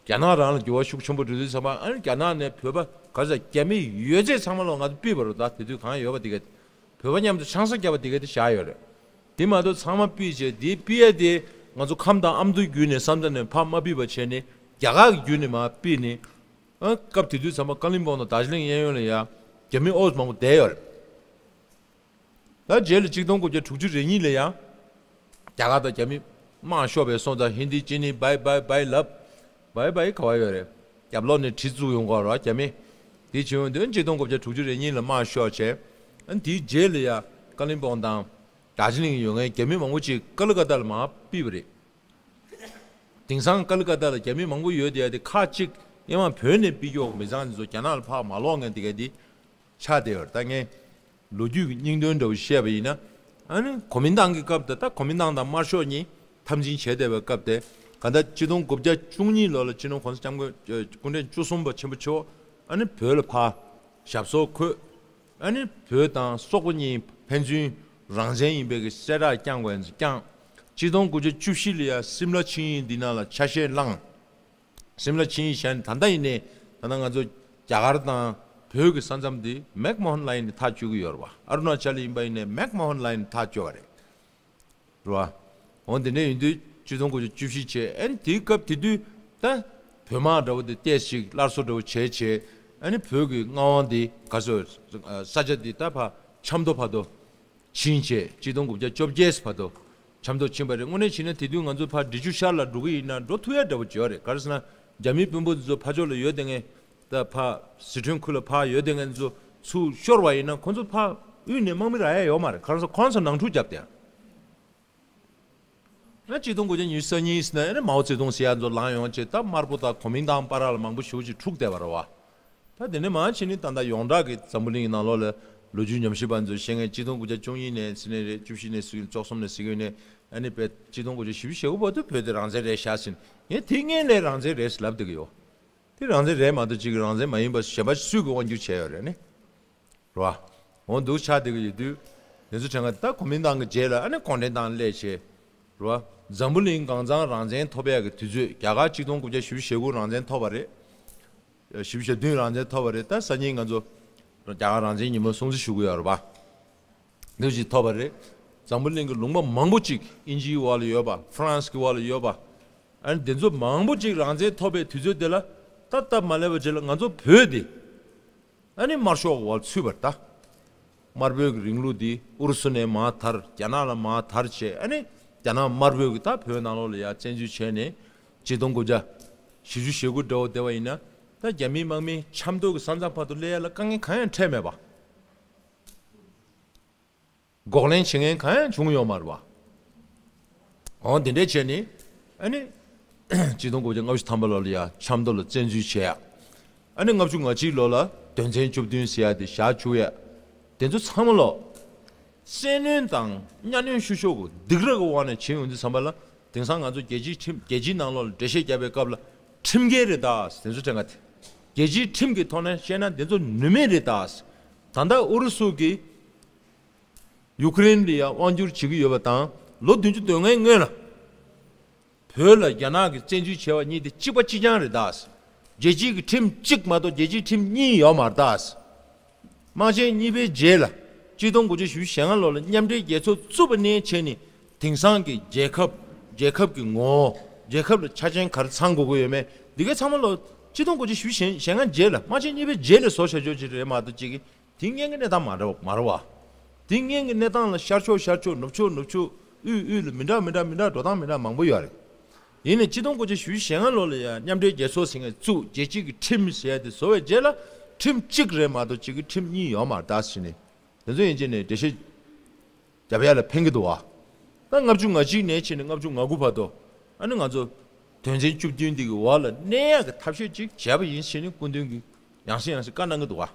རྒྱ་ནག་རང་ལ་འགྱུར་བ་ཤུགས་ཆེན་པོ་འགྲོ་དུས་ཙམ་པ། ཨ་ནི་རྒྱ་ནག་ནས་བོད་པ་ག་ས་རྒྱ་མི་ཡོད་ཚད་ཚང་མ་ལ་ང་ཚོ་ཕུད་པ་རེད། ད་དེ་དུས་གང་ཡོད་པ་དེ་ག་བོད་པ་མཉམ་དུ་ཆང་ས་བརྒྱབ་པ་དེ་ག་དེ་བཞག་ཡོད་རེད། དེ་མ་གཏོགས་ཚང་མ་ཕུད་བྱས། དེ་ཕུད་ཡ་དེ་ང་ཚོ་ཁམས་དང་ཨ་མདོའི་བརྒྱུད་ནས་བསམ་ཚུལ་ནས་ཕར་མ་ཕུད་པ་བྱས་ནས་རྒྱ་གར་གྱི་བརྒྱུད་ནས་མར་ཕུད་ནས། ཨ། སྐབས་དེ་དུས་ཙམ་པ་ཀ་ལིམ་པོང་དང་དར་ཇི་ལིང་གཡས་གཡོན་ལ་ཡ་རྒྱ་མི་ཨོ་མང་པོ་བསྡད་ཡོད་རེད། ད་རྗེས་ལ་ཆིག་སྟོང་དགུ་བརྒྱ་དྲུག་ཅུ་རེ་གཉིས་ལ་ཡང་རྒྱ་གར་དང་རྒྱ་མི་དམག་ཤོར་བའི་སོང་ཙང་ཧིན་དི་ཅི་ནི་བའི་བའི་བའི་ལབ། བའི་བའི་ག་བ་ཡོད་རེད། རྒྱབ་ལོགས་ནས་གྲི་བཙུགས་ཡོང་གི་རེད་རྒྱ་མི། དེ་བྱུང་དུས་ཆིག་སྟོང་དགུ་བརྒྱ་དྲུག་ཅུ་རེ་གཉིས་ལ་དམག་ཤོར་བྱས། ཨ། དེའི་རྗེས་ལ་ཡ་ཀ་ལིམ་པོང་དང་དར་ཇི་ལིང་ཡོད་མཁན་རྒྱ་མི་མང་པོ་ཅིག་ཀ་ལི་ཀ་ཏ་ལ་མར་ཕུད་པ་རེད། དེང་སང་ཀ་ལི་ཀ་ཏ་ལ་རྒྱ་མི་མང་པོ་ཡོད་དེ། དེ་ཁག་གཅིག་ཨེ་མ་བོད་ནས་ཕུད་ཀྱོག་མི་ཚང་དེ་ཚོ་རྒྱ་ནག་ལ་ཕར་མ་ལོག་མཁན་དེ་ག་དེ་ཆགས་བསྡད་ཡོད་རེད། ད་ངས་ལོ་རྒྱུས་ཀྱི་སྙིང་དོན་འདྲ་བོ་བཤད་པ་ཡིན་ན། ཨ་ནི་གོ་མིན་ཏང་གི་སྐབས་དེ། ད་གོ་མིན་ཏང་དང་དམར་ཤོག་གཉིས་འཐབ་འཛིང་བྱས་བསྡད་པའི་སྐབས་དེ། གང་ལྟར་ཆིག་སྟོང་དགུ་བརྒྱ་བཅུ་གཉིས་ལོ་ལ་སྤྱི་ནོར་༸གོང་ས་༸སྐྱབས་མགོན་སྐུ་ཕྲེང་བཅུ་གསུམ་པ་ཆེན་པོ་མཆོག་ཨ་ནི་བོད་ལ་ཕར་ཞབས་སོར་འཁོད། ཨ་ནི་བོད་དང་སོག་པོ་གཉིས་ཕན་ཚུན་རང་བཙན་ཡིན་པའི་གི་གསལ་བསྒྲགས་བསྐྱངས་པ་ཡིན་ཙང་བསྐྱངས། ཆིག་སྟོང་དགུ་བརྒྱ་བཅུ་བཞི་ལ་ཡ་སིམ་ལ་ཆིངས་ཡིག་འདི་ནང་ལ་ཆ་ཤས་བླངས། སིམ་ལ་ཆིངས་ཡིག་བཞག་ནས་ད་ལྟ་ཡིན་ནའི་ད་ལྟ་ང་ཚོ་རྒྱ་གར་དང་བོད་ཀྱི་ས་མཚམས་འདི་མེག་མོ་ཧན་ལའིན་ནས་ཐག་གཅོད་ཀྱི་ཡོད་རེད་བ། ཨ་རུ་ན་ཅལ་ཡིན་པ་ཡིན་ནའི་མེག་མོ་ཧན་ལའིན་ནས་ཐག་གཅོད་པ་རེད། རེད་བ། འོ་དེ་འདྲ་ཡིན་དུས་ཆིག་སྟོང་དགུ་བརྒྱ་བཅུ་བཞི་བྱས། ཨ་ནི་དེའི་སྐབས་དེ་དུས་ད་བོད་དམག་འདྲ་བོ་དེ་ཏོག་ཙམ་སླར་གསོ་འདྲ་བོ་བྱས་བྱས། ཨ་ནི་བོད་ཀྱི་མངའ་དབང་དེ་ག་ཚོད་ས་ཆ་དེ་ད་ཕར་ཆབ་མདོ་བར་དུ་ཕྱིན་བྱས། ཆིག་སྟོང་དགུ་བརྒྱ་བཅོ་བརྒྱད་བར་དུ་ཆབ་མདོ་ཕྱིན་པ་རེད། དངོས་གནས་བྱས་ན་དེ་དུས་ང་ཚོ་ཕར་འབྲི་ཆུ་ཤར་ལ་འགྲོ་གི་ཡིན་ན་འགྲོ་ཐུབ་ཡ་འདྲ་བོ་ཅིག་ཡོད་རེད། ག་རེ་ཟེར་ན་རྒྱ་མིའི་དཔོན་པོ་དེ་ཚོ་ཕར་ཕྱོགས་ལ་ཡོད་དེ་ངས། ད་ཕར་ཟི་ཁྲོན་ཁུལ་ལ་ཕར་ཡོད་དེ་ངས་ཚོ་ཚུར་ཤོར་བ་ཡིན་ན་ཁོང་ཚོ་ཕར་དབུས་ནས་དམག་མི་རག་ཡ་ཡོད་མ་རེད། ག་རེ་ཟེར་ཁོང་ཚོ་ནང་འཁྲུག་བརྒྱབ་དེ། ང་ཆིག་སྟོང་དགུ་བརྒྱ་ཉི་ཤུ་རྩ་གཉིས་ཟེར་ན་ཨ་ནི་མའོ་ཙེ་ཏུང་ཟེར་ཡ་ཚོ་ལངས་ཡོང་བྱས། ད་དམར་པོ་དང་གོ་མིན་ཏང་བར་ལ་མང་པོ་ཞེ་པོ་ཅིག་འཁྲུག་བསྡད་པ་རེད་བ། ད་དེ་ནས་མར་ཕྱིན་ནས་ད་ལྟ་ཡོངས་གྲགས་ཀྱི་འཛམ་བུ་གླིང་གི་ནང་ལོགས་ལ་ལོ་རྒྱུས་ཉམས་ཞིབ་པ་ཚོས་བཤད་མཁན་ཆིག་སྟོང་དགུ་བརྒྱ་བཅུ་གཉིས་ནས་ཟེར་ནས་རེད། བཅུ་བཞི་ནས་ཟེར་གི་ཡོད། བཅུ་གསུམ་ནས་ཟེར་གི་ཡོད་ནས། ཨ་ནི་བས་ཆིག་སྟོང་དགུ་བརྒྱ་བཞི་བཅུ་ཞེ་དགུ་བར་དུ་བོད་དེ་རང་བཙན་རེད་ཤག་ཟེར་ནས། ངས་དེ་སྔོན་ལས་རང་བཙན་རེད་ཟེར་ལབ་བསྡད་ཀྱི་ཡོད། དེ་རང་བཙན་རེད་མ་གཏོགས་གཅིག་གི་རང་བཙན་མ་ཡིན་པ་གཞན་པ་སུས་ཀྱིས་དབང་སྒྱུར་བྱས་ཡོད་རེད་ནི། རེད་བ། འོ་འདུག་ཆགས་བསྡད་ཀྱི་ཡོད་དུས། དེ་ཚོ་དྲན་ག་ད་གོ་མིན་ཏང་གི་རྗེས་ལ་ཨ་ནི་གུང་ཁྲན་ཏང་སླེབས་བྱས། རེད་བ། འཛམ་བུ་གླིང་གང་ཚང་རང་བཙན་ཐོབ་ཡག་གི་དུས་ཚོད། རྒྱ་གར་ཆིག་སྟོང་དགུ་བརྒྱ་བཞི་བཅུ་ཞེ་དགུ་རང་བཙན་ཐོབ་པ་རེད། བཞི་བཅུ་ཞེ་བདུན་རང་བཙན་ཐོབ་པ་རེད། ད་སང་ཉིན་ང་ཚོ་རྒྱ་གར་རང་བཙན་ཉིན་མོ་སྲུང་བརྩི་ཞུ་གི་ཡོད་རེད་བ། འདུག་ཅིག་ཐོབ་པ་རེད། འཛམ་བུ་གླིང་གི་ལུང་པ་མང་པོ་ཅིག་དབྱིན་ཇིའི་འོག་ལ་ཡོད་པ། ཧྥ་རན་སི་གི་འོག་ལ་ཡོད་པ། ཨ་ནི་དེ་ཚོ་མང་པོ་ཅིག་རང་བཙན་ཐོབ་པའི་དུས་ཚོད་དེ་ལ། ད་སྟབས་མ་ལེགས་པ་ཅིག་ལ་ང་ཚོ་བོད་དེ་ཨ་ནི་དམར་ཤོག་གི་འོག་ལ་ཚུད་པ་རེད། ད་དམར་པོའི་གི་རིང་ལུགས་དེ་ཨུ་རུ་སུ་ནས་མར་དར། རྒྱ་ནག་ལ་མར་དར་བྱས། ཨ་ནི་རྒྱ་ནག་དམར་པོའི་གི་ད་བོད་ནང་ལོགས་ལ་ཡར་བཙན་འཛུལ་བྱས་ནས་ཆིག་སྟོང་དགུ་བརྒྱ་བཞི་བཅུ་ཞེ་དགུ་འདྲ་བོ་བསྡད་པ་ཡིན་ན། ད་རྒྱ་མིའི་དམག་མི་ཆབ་མདོ་གི་ས་མཚམས་བར་དུ་སླེབས་ཡ་ལ་དཀའ་ངལ་གང་ཡང་འཕྲད་མེད་པ། འགོག་ལན་བྱེད་མཁན་གང་ཡང་བྱུང་ཡོད་མ་རེད་བ། འོ་དེ་འདྲས་བྱས་ནས། ཨ་ནི་ཆིག་སྟོང་དགུ་བརྒྱ་ལྔ་བཅུ་ཐམ་པ་ལོ་ལ་ཡ་ཆབ་མདོ་ལ་བཙན་འཛུལ་བྱས་ཡ། ཨ་ནི་ལྔ་བཅུ་ང་གཅིག་ལོ་ལ་དོན་ཚན་བཅུ་བདུན་ཟེར་ཡ་དེ་བཞག་བཅུག་ཡ། དེ་ཚོ་ཚང་མ་ལོ། བཙན་གནོན་དང་གཉའ་གནོན་ཤུགས་ཤོག་གི་སྡིགས་ར་གི་དབང་ནས་བྱས་ཡོང་དུས་ཙམ་པ་ལ། དེང་སང་ང་ཚོ་རྒྱལ་སྤྱིའི་ཁྲིམས། རྒྱལ་སྤྱིའི་ནང་ལོགས་ལ་འགྲེལ་བཤད་བརྒྱབ་པའི་སྐབས་ལ་ཁྲིམས་འགལ་རེད་ད། དེ་ཚོ་དྲན་ག་དེ། རྒྱལ་སྤྱིའི་ཁྲིམས་ཀྱི་ཐོག་ནས་བཤད་ན་དེ་ཚོ་ནུས་མེད་རེད་ད། ད་ལྟ་ཨུ་རུ་སུ་གིས་ཡུ་ཀེ་རེན་ལ་ཡང་དབང་བསྒྱུར་བྱེད་ཀྱི་ཡོད་པ་དང་། ལོ་བདུན་ཅུ་དོན་ལྔའི་སྔོན་ལ་བོད་ལ་རྒྱ་ནག་གིས་བཙན་འཛུལ་བྱས་པ་གཉིས་དེ་གཅིག་པ་གཅིག་རྐྱང་རེད་ད། རྒྱལ་སྤྱིའི་གི་ཁྲིམས་གཅིག་མ་གཏོགས་རྒྱལ་སྤྱིའི་ཁྲིམས་གཉིས་ཡོད་མ་རེད་ད། དམག་ཆེན་གཉིས་པའི་རྗེས་ལ་ཆིག་སྟོང་དགུ་བརྒྱ་བཞི་བཅུ་ཞེ་ལྔ་ལོ་ལ་མཉམ་འབྲེལ་རྒྱལ་ཚོགས་བཙུགས་པ་ནས་བྱས་ནས་དེང་སང་གི་རྒྱལ་ཁབ། རྒྱལ་ཁབ་ཀྱི་ངོ་བོ། རྒྱལ་ཁབ་ལ་ཆ་རྐྱེན་ག་རེ་ཚང་དགོས་ཀྱི་ཡོད་མེད་འདི་གའི་ཚང་མ་ལོ་ཆིག་སྟོང་དགུ་བརྒྱ་བཞི་བཅུ་ཞེ་ལྔ་རྗེས་ལ། དམག་ཆེན་གཉིས་པའི་རྗེས་ལ་བཟོ་བྱ་རྒྱུ་ཅིག་རེད་མ་གཏོགས་གཅིག་གི་དེ་སྔོན་གྱི་གནས་སྟངས་མ་རེད། མ་རེད་བ། དེ་སྔོན་གྱི་གནས་སྟངས་ལ་ཤར་ཕྱོགས་ཤར་ཕྱོགས། ནུབ་ཕྱོགས་ནུབ་ཕྱོགས། དབུས་དབུས་ལ་མི་འདྲ་མི་འདྲ་མི་འདྲ། འགྲོ་སྟངས་མི་འདྲ་མང་པོ་ཡོད་རེད། ཡིན་ནའི་ཆིག་སྟོང་དགུ་བརྒྱ་བཞི་བཅུ་ཞེ་ལྔ་ལོ་ལ་ཡང་མཉམ་འབྲེལ་རྒྱལ་ཚོགས་ཟེར་མཁན་བཙུགས། རྒྱལ་སྤྱི་གི་ཁྲིམས་ཟེར་ཡ་དེ་བཟོ་བའི་རྗེས་ལ་ཁྲིམས་གཅིག་རེད་མ་གཏོགས་གཅིག་གི་ཁྲིམས་གཉིས་ཡོད་མ་རེད་ད་ཟེར་ནས། དེ་ཚོ་ཡིན་གཅིག་ནས་འགྲེལ་བཤད་རྒྱབ་ཡ་ལ་ཕན་གྱི་འདུག་བ། ད་ལྔ་བཅུ་ང་གཅིག་ནས་བྱས་ནས་ལྔ་བཅུ་ང་དགུ་བར་དུ། ཨ་ནི་ང་ཚོ་དོན་ཚན་བཅུ་བདུན་འདི་གི་འོག་ལ་གནས་ཡག་གི་ཐབས་ཤེས་ཅིག་བྱས་པ་ཡིན་ཟེར་ནས་སྐུ་མདུན་གྱིས་ཡང་སེ་ཡང་སེ་བཀའ་གནང་གི་འདུག་བ།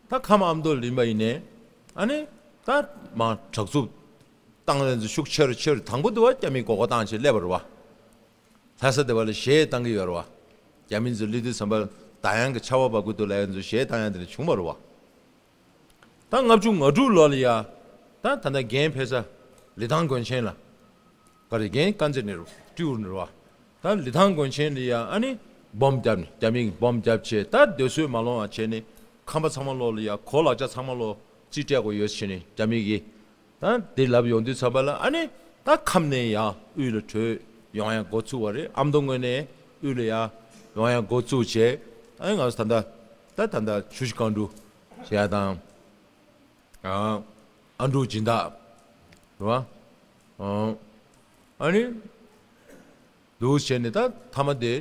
ད་ཁམས་ཨ་མདོ་ལ་ཡིན་པ་ཡིན་ནའི། ཨ་ནི་ ད་མ་དྲག་རྩུབ་བཏང་ཡ་ཚོ་ཤུགས་ཆེ་རུ་ཆེ་རུ། དང་པོ་དེ་བ་རྒྱ་མིས་མགོ་སྐོར་བཏང་བྱས་སླེབས་པ་རེད་བ། ལྷ་ས་དེ་བ་ལ་གཞས་བཏང་གི་ཡོད་རེད་བ། རྒྱ་མི་ཚོ་སླེབས་དུས་ཙམ་པ་ལ་ད་ཡང་གི་ཆར་པ་བབས་ཀྱི་འདུག་ལབ་ཡ་ཚོ་གཞས་བཏང་ཡ་དེ་འདྲ་བྱུང་བ་རེད་བ། ད་ལྔ་བཅུ་ང་དྲུག་ལོ་ལ་ཡ། ད་ད་ལྟ་རྒན་ཕེབས་ས་ལི་ཐང་དགོན་ཆེན་ལ། ག་རེ་རྒན་དཀར་མཛེས་ནས་རུ་སྤྲེའུ་ནས་རུ་བ། ད་ལི་ཐང་དགོན་ཆེན་ལ་ཡ་ཨ་ནི་སྦོམ་བརྒྱབ་ནས་རྒྱ་མིས་སྦོམ་བརྒྱབ་བྱས་ད་སྡོད་སྲོལ་མ་ལོང་བ་བྱས་ནས་ཁང་པ་ཚང་མ་ལོག་ལ་ཡ་གོ་ལག་ཆ་ཚང་མ་ལོག་རྩིས་སྤྲད་དགོས་ཡོད་བྱས་ནས་རྒྱ་མི་གིས། ད་དེ་ལབ་ཡོང་དུས་ཙམ་པ་ལ་ཨ་ནི་ད་ཁམས་ནས་ཡར་དབུས་ལ་བྲོས་ཡོང་ཡ་འགོ་ཚུགས་པ་རེད། ཨ་མདོ་ངོས་ནས་དབུས་ལ་ཡར་ཡོང་ཡ་འགོ་བཙུགས་བྱས། ཨ་ནི་ང་ཚོ་ད་ལྟ་ད་ད་ལྟ་ཆུ་བཞི་སྒང་དྲུག་བྱས་ཡ་དང་། ཨ་འབྲུག་སྦྱིན་བདག་རེད་བ། ཨ་ནི། འདུག་བྱས་ནས་ད་མཐའ་མ་དེ་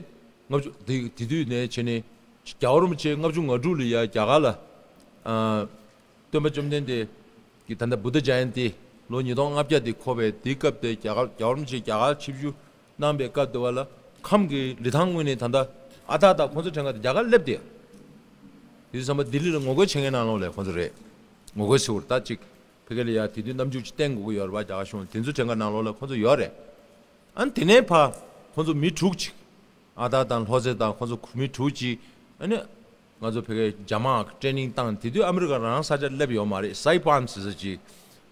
ལྔ་བཅུ་དེ་དེ་དུས་ནས་བྱས་ནས་རྒྱལ་བ་རིན་པོ་ཆེ་ལྔ་བཅུ་ང་དྲུག་ལ་ཡ་རྒྱ་གར་ལ། ཨ། སྟོན་པ་བཅོམ་ལྡན་འདས་ཀྱི་ད་ལྟ་བུདྡྷ་ཇ་ཡན་ཏི་ལོ་ཉིས་སྟོང་ལྔ་བརྒྱ་དེ་འཁོར་བའི་དེའི་སྐབས་དེ་རྒྱ་གར་རྒྱལ་བ་རིན་པོ་ཆེ་རྒྱ་གར་ཆིབས་བསྒྱུར་གནང་པའི་སྐབས་དེ་བ་ལ་ཁམས་ཀྱི་ལི་ཐང་ངོས་ནས་ད་ལྟ་ཨ་ད་ད་ཁོང་ཚོ་ཕྲན་ཁ་དེ་རྒྱ་གར་སླེབས་ཏེ། དེ་ཙམ་པ་ལྡི་ལི་ལ་ངོ་རྒོལ་བྱེད་མཁན་ནང་ལོགས་ལས་ཁོང་ཚོ་རེད། ངོ་རྒོལ་ཟེར་བ་ད་ཅིག་ཕ་གི་ལ་ཡ་དེ་དུས་རྣམ་འགྱུར་ཅིག་བསྟན་དགོས་ཀྱི་ཡོད་རེད་པ། རྒྱ་གར་གཞུང་དེ་ཚོ་ཕྲན་ཁ་ནང་ལོགས་ལ་ཁོང་ཚོ་ཡོད་རེད། ཨ་ནི་དེ་ནས་ཕར་ཁོང་ཚོ་མི་དྲུག་ཅིག་ཨ་ད་དང་ལྷོ་རྩེ་དང་ཁོང་ཚོ་མི་དྲུག་ཅིག་ཨ་ནི་ང་ཚོ་ཕ་གིའི་རྒྱ་དམག་ཊེ་ནིང་བཏང་། དེ་དུས་ཨ་མི་རི་ཀ་རང་ས་ཆ་སླེབས་ཡོད་མ་རེད། སའི་པཱན་ཟེར་ས་ཅིག་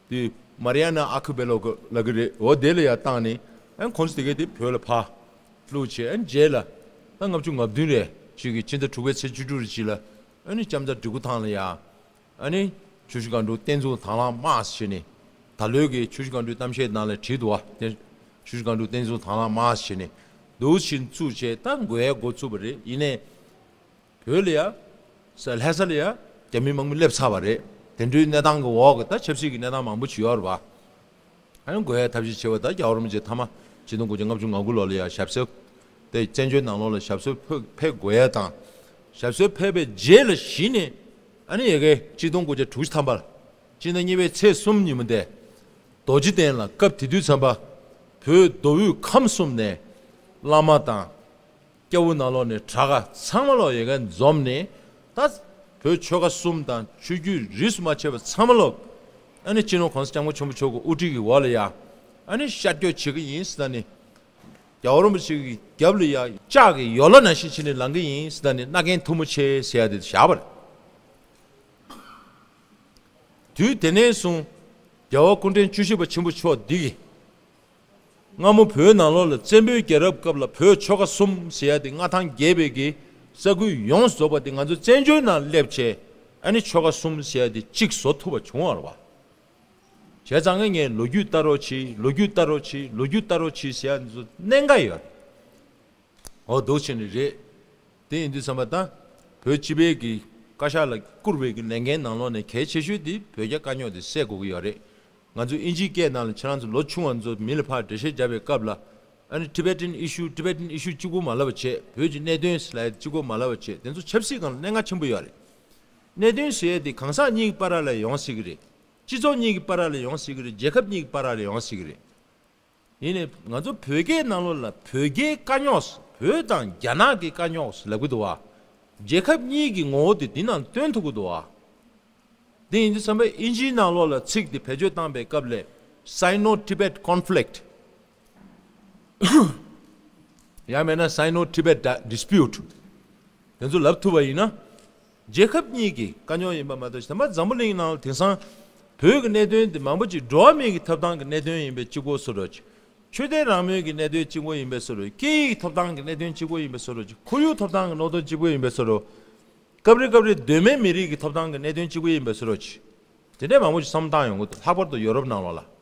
དེ་མ་རི་ཡ་ན་ཨར་ཁི་པེ་ལོ་ལབ་ཀྱི་རེད། འོ་དེ་ལ་ཡ་བཏང་ནས་ཨ་ནི་ཁོང་ཚོ་དེ་གས་དེ་བོད་ལ་ཕར་བླུགས་བྱས། ཨ་ནི་རྗེས་ལ་ད་ལྔ་བཅུ་ང་བདུན་རེད་ཅིག་གི་ཕྱི་ཟླ་དྲུག་པའི་ཚེས་བཅུ་དྲུག་རེད་ཅིག་ལ་ཨ་ནི་ལྕམ་ཚ་འབྲི་གུང་ཐང་ལ་ཡ། ཨ་ནི་ཆུ་བཞི་སྒང་དྲུག་བསྟན་འཛིན་དྭང་བླངས་དམག་ཟེར་ནས། ད་ལོའི་གི་ཆུ་བཞི་སྒང་དྲུག་གཏམ་བཤད་ནང་ལ་བྲིས་འདུག་བ། ཆུ་བཞི་སྒང་དྲུག་བསྟན་འཛིན་དྭང་བླངས་དམག་ཟེར་ནས་འདུག་བཞིན་བཙུགས་བྱས་ད་འགོ་ཡ་འགོ་བཙུགས་པ་རེད། ཡིན་ནའི་བོད་ལ་ཡ་ས་ལྷ་ས་ལ་ཡ་རྒྱ་མི་མང་པོ་སླེབས་ཚར་བ་རེད། དེ་འདྲའི་གནས་སྟངས་ཀྱི་འོག་གི་ད་ཆབ་སྲིད་ཀྱི་གནས་སྟངས་མང་པོ་ཅིག་ཡོད་རེད་བ། ཨ་ནི་འགོ་ཡ་ཐབས་ཤེས་བྱེད་པ་ད་རྒྱལ་བ་རིན་པོ་ཆེ་མཐའ་མ་ཆིག་སྟོང་དགུ་བརྒྱ་ལྔ་བཅུ་ང་དགུ་ལོ་ལ་ཡ་ཞབས་སོར་དེ་བཙན་བྱོལ་ནང་ལོགས་ལ་ཞབས་སོར་ཕེབས་ཕེབས་དགོས་ཡ་དང་། ཞབས་སོར་ཕེབས་པའི་རྗེས་ལ་གཞི་ནས་ཨ་ནི་ཡ་གི་ཆིག་སྟོང་དགུ་བརྒྱ་དྲུག་ཅུ་ཐམ་པར་སྤྱི་ཟླ་གཉིས་པའི་ཚེས་གསུམ་ཉིན་མོ་དེ་རྡོ་རྗེ་གདན་ལ་སྐབས་དེ་དུས་ཙམ་པ་བོད་མདོ་དབུས་ཁམས་གསུམ་ནས་བླ་མ་དང་། སྐྱ་བོ་ནང་ལོགས་ནས་གྲྭ་ཁ་ཚང་མ་ལོག་ཡ་གན་འཛོམས་ནས་ད་བོད་ཆོལ་ཁ་གསུམ་དང་ཆོས་བརྒྱུད་རིས་སུ་མ་ཆད་པ་ཚང་མ་ལོག་ཨ་ནི་སྤྱི་ནོར་གོང་ས་སྐྱབས་མགོན་ཆེན་པོ་མཆོག་གི་དབུ་ཁྲིད་ཀྱི་འོག་ལ་ཡ་ཨ་ནི་ཤར་སྐྱོད་བྱེད་ཀྱི་ཡིན་ཟེར་ད་ནི། རྒྱལ་བ་རིན་པོ་ཆེ་གི་རྒྱབ་ལ་ཡ་ལྕགས་ཀྱི་ཡོ་ལོ་ནང་བཞིན་བྱས་ནས་ལངས་ཀྱི་ཡིན་ཟེར་ད་ནི་མནའ་གན་ཐུ་མོ་ཆེ་ཟེར་ཡ་དེ་བཞག་པ་རེད། དུས་དེ་ནས་བཟུང་རྒྱལ་བ་སྐུ་ཕྲེང་བཅུ་བཞི་པ་ཆེན་པོ་མཆོག་འདི་གིས། སྔ་མོ་བོད་ནང་ལོགས་ལ་བཙན་པོའི་རྒྱལ་རབས་སྐབས་ལ་བོད་ཆོལ་ཁ་གསུམ་ཟེར་ཡ་དེ་མངའ་ཐང་རྒྱས་པའི་གི་ས་ཁུལ་ཡོངས་སུ་རྫོགས་པ་དེ་ང་ཚོ་བཙན་བྱོལ་ནང་སླེབས་བྱས་ཨ་ནི་ཆོལ་ཁ་གསུམ་ཟེར་ཡ་དེ་གཅིག་བཟོ་ཐུབ་པ་བྱུང་བ་རེད་བ། བྱས་ཙང་ངས་ངས་ལོ་རྒྱུས་ལྟ་རོགས་བྱེད། ལོ་རྒྱུས་ལྟ་རོགས་བྱེད། ལོ་རྒྱུས་ལྟ་རོགས་བྱེད་ཟེར་ཡ་འདི་ཚོ་གནད་འགག་ཡོད་རེད། འོ་འདུག་བྱས་ནས་རེད། དེ་ཡིན་དུས་ཙམ་པ་ད་བོད་སྤྱི་པའི་གི་བཀའ་ཤག་ལ་བསྐུར་བའི་གི་ལས་འགན་ནང་ལོགས་ནས་གལ་ཆེ་ཤོས་དེ་བོད་རྒྱ་དཀའ་རྙོག་དེ་སེལ་དགོས་ཀྱི་ཡོད་རེད། ང་ཚོ་ཨིན་ཇིའི་སྐད་ནང་ལ་ཁྱེད་རང་ཚོ་ལོ་ཆུང་བ་ཚོ་མི་ལ་ཕར་འགྲེལ་བཤད་བརྒྱབ་པའི་སྐབས་ལ་ཨ་ནི་Tibetan issue Tibetan issue གཅིག་པོ་མ་ལབ་པ་བྱས། བོད་ཀྱི་གནད་དོན་ཟེར་ལབ་ཡ་གཅིག་པོ་མ་ལབ་པ་བྱས། དེ་ཚོ་ཆབ་སྲིད་སྒང་ལ་གནད་འགག་ཆེན་པོ་ཡོད་རེད། གནད་དོན་ཟེར་ཡ་དེ་གང་ཟག་གཉིས་ཀྱི་བར་ལ་ཡོང་སྲིད་ཀྱི་རེད། སྤྱི་ཚོགས་གཉིས་ཀྱི་བར་ལ་ཡོང་སྲིད་ཀྱི་རེད། རྒྱལ་ཁབ་གཉིས་ཀྱི་བར་ལ་ཡོང་སྲིད་ཀྱི་རེད། ཡིན་ནའི་ང་ཚོ་བོད་སྐད་ནང་ལོགས་ལ་བོད་རྒྱའི་དཀའ་རྙོག་བོད་དང་རྒྱ་ནག་གི་དཀའ་རྙོག་ལབ་ཀྱི་འདུག་བ། རྒྱལ་ཁབ་གཉིས་ཀྱི་ངོ་བོ་དེ་འདི་ནང་སྟོན་ཐུབ་ཀྱི་འདུག་བ། དེ་ཡིན་དུས་ཙམ་པ་ཨིན་ཇིའི་ནང་ལོགས་ལ་ཚིག་དེ་བེད་སྤྱོད་བཏང་པའི་སྐབས་ལ་Sino-Tibet conflict ཡང་མིན་ན་Sino-Tibet dispute དེ་ཚོ་ལབ་ཐུབ་པ་ཡིན་ན། རྒྱལ་ཁབ་གཉིས་ཀྱི་དཀའ་རྙོག་ཡིན་པ་མ་གཏོགས། ད་མ་འཛམ་བུ་གླིང་ནང་ལ་དེང་སང་བོད་ཀྱི་གནད་དོན་དེ་མང་པོ་ཅིག་འགྲོ་བ་མིའི་གི་ཐོབ་ཐང་གི་གནད་དོན་ཡིན་པའི་གཅིག་པོ་བཟོ་འདྲ་ཅིག་ཆོས་དད་རང་མོས་ཀྱི་གནད་དོན་གཅིག་པོ་ཡིན་པའི་བཟོ་འདྲ། སྐད་ཡིག་ཐོབ་ཐང་གི་གནད་དོན་གཅིག་པོ་ཡིན་པའི་བཟོ་འདྲ་ཅིག་ཁོར་ཡུག་ཐོབ་ཐང་གི་གནད་དོན་གཅིག་པོ་ཡིན་པའི་བཟོ་འདྲ། སྐབས་རེ་སྐབས་རེ་གདོད་མའི་མི་རིགས་ཀྱི་ཐོབ་ཐང་གི་གནད་དོན་གཅིག་པོ་ཡིན་པའི་བཟོ་འདྲ་ཅིག་དེ་འདྲའི་མང་པོ་ཅིག་བསམ་བློ་བཏང་ཡོང་གི་འདུག་ལྷག་པར་དུ་ཡོ་རོབ་ནང་ལོགས་ལ།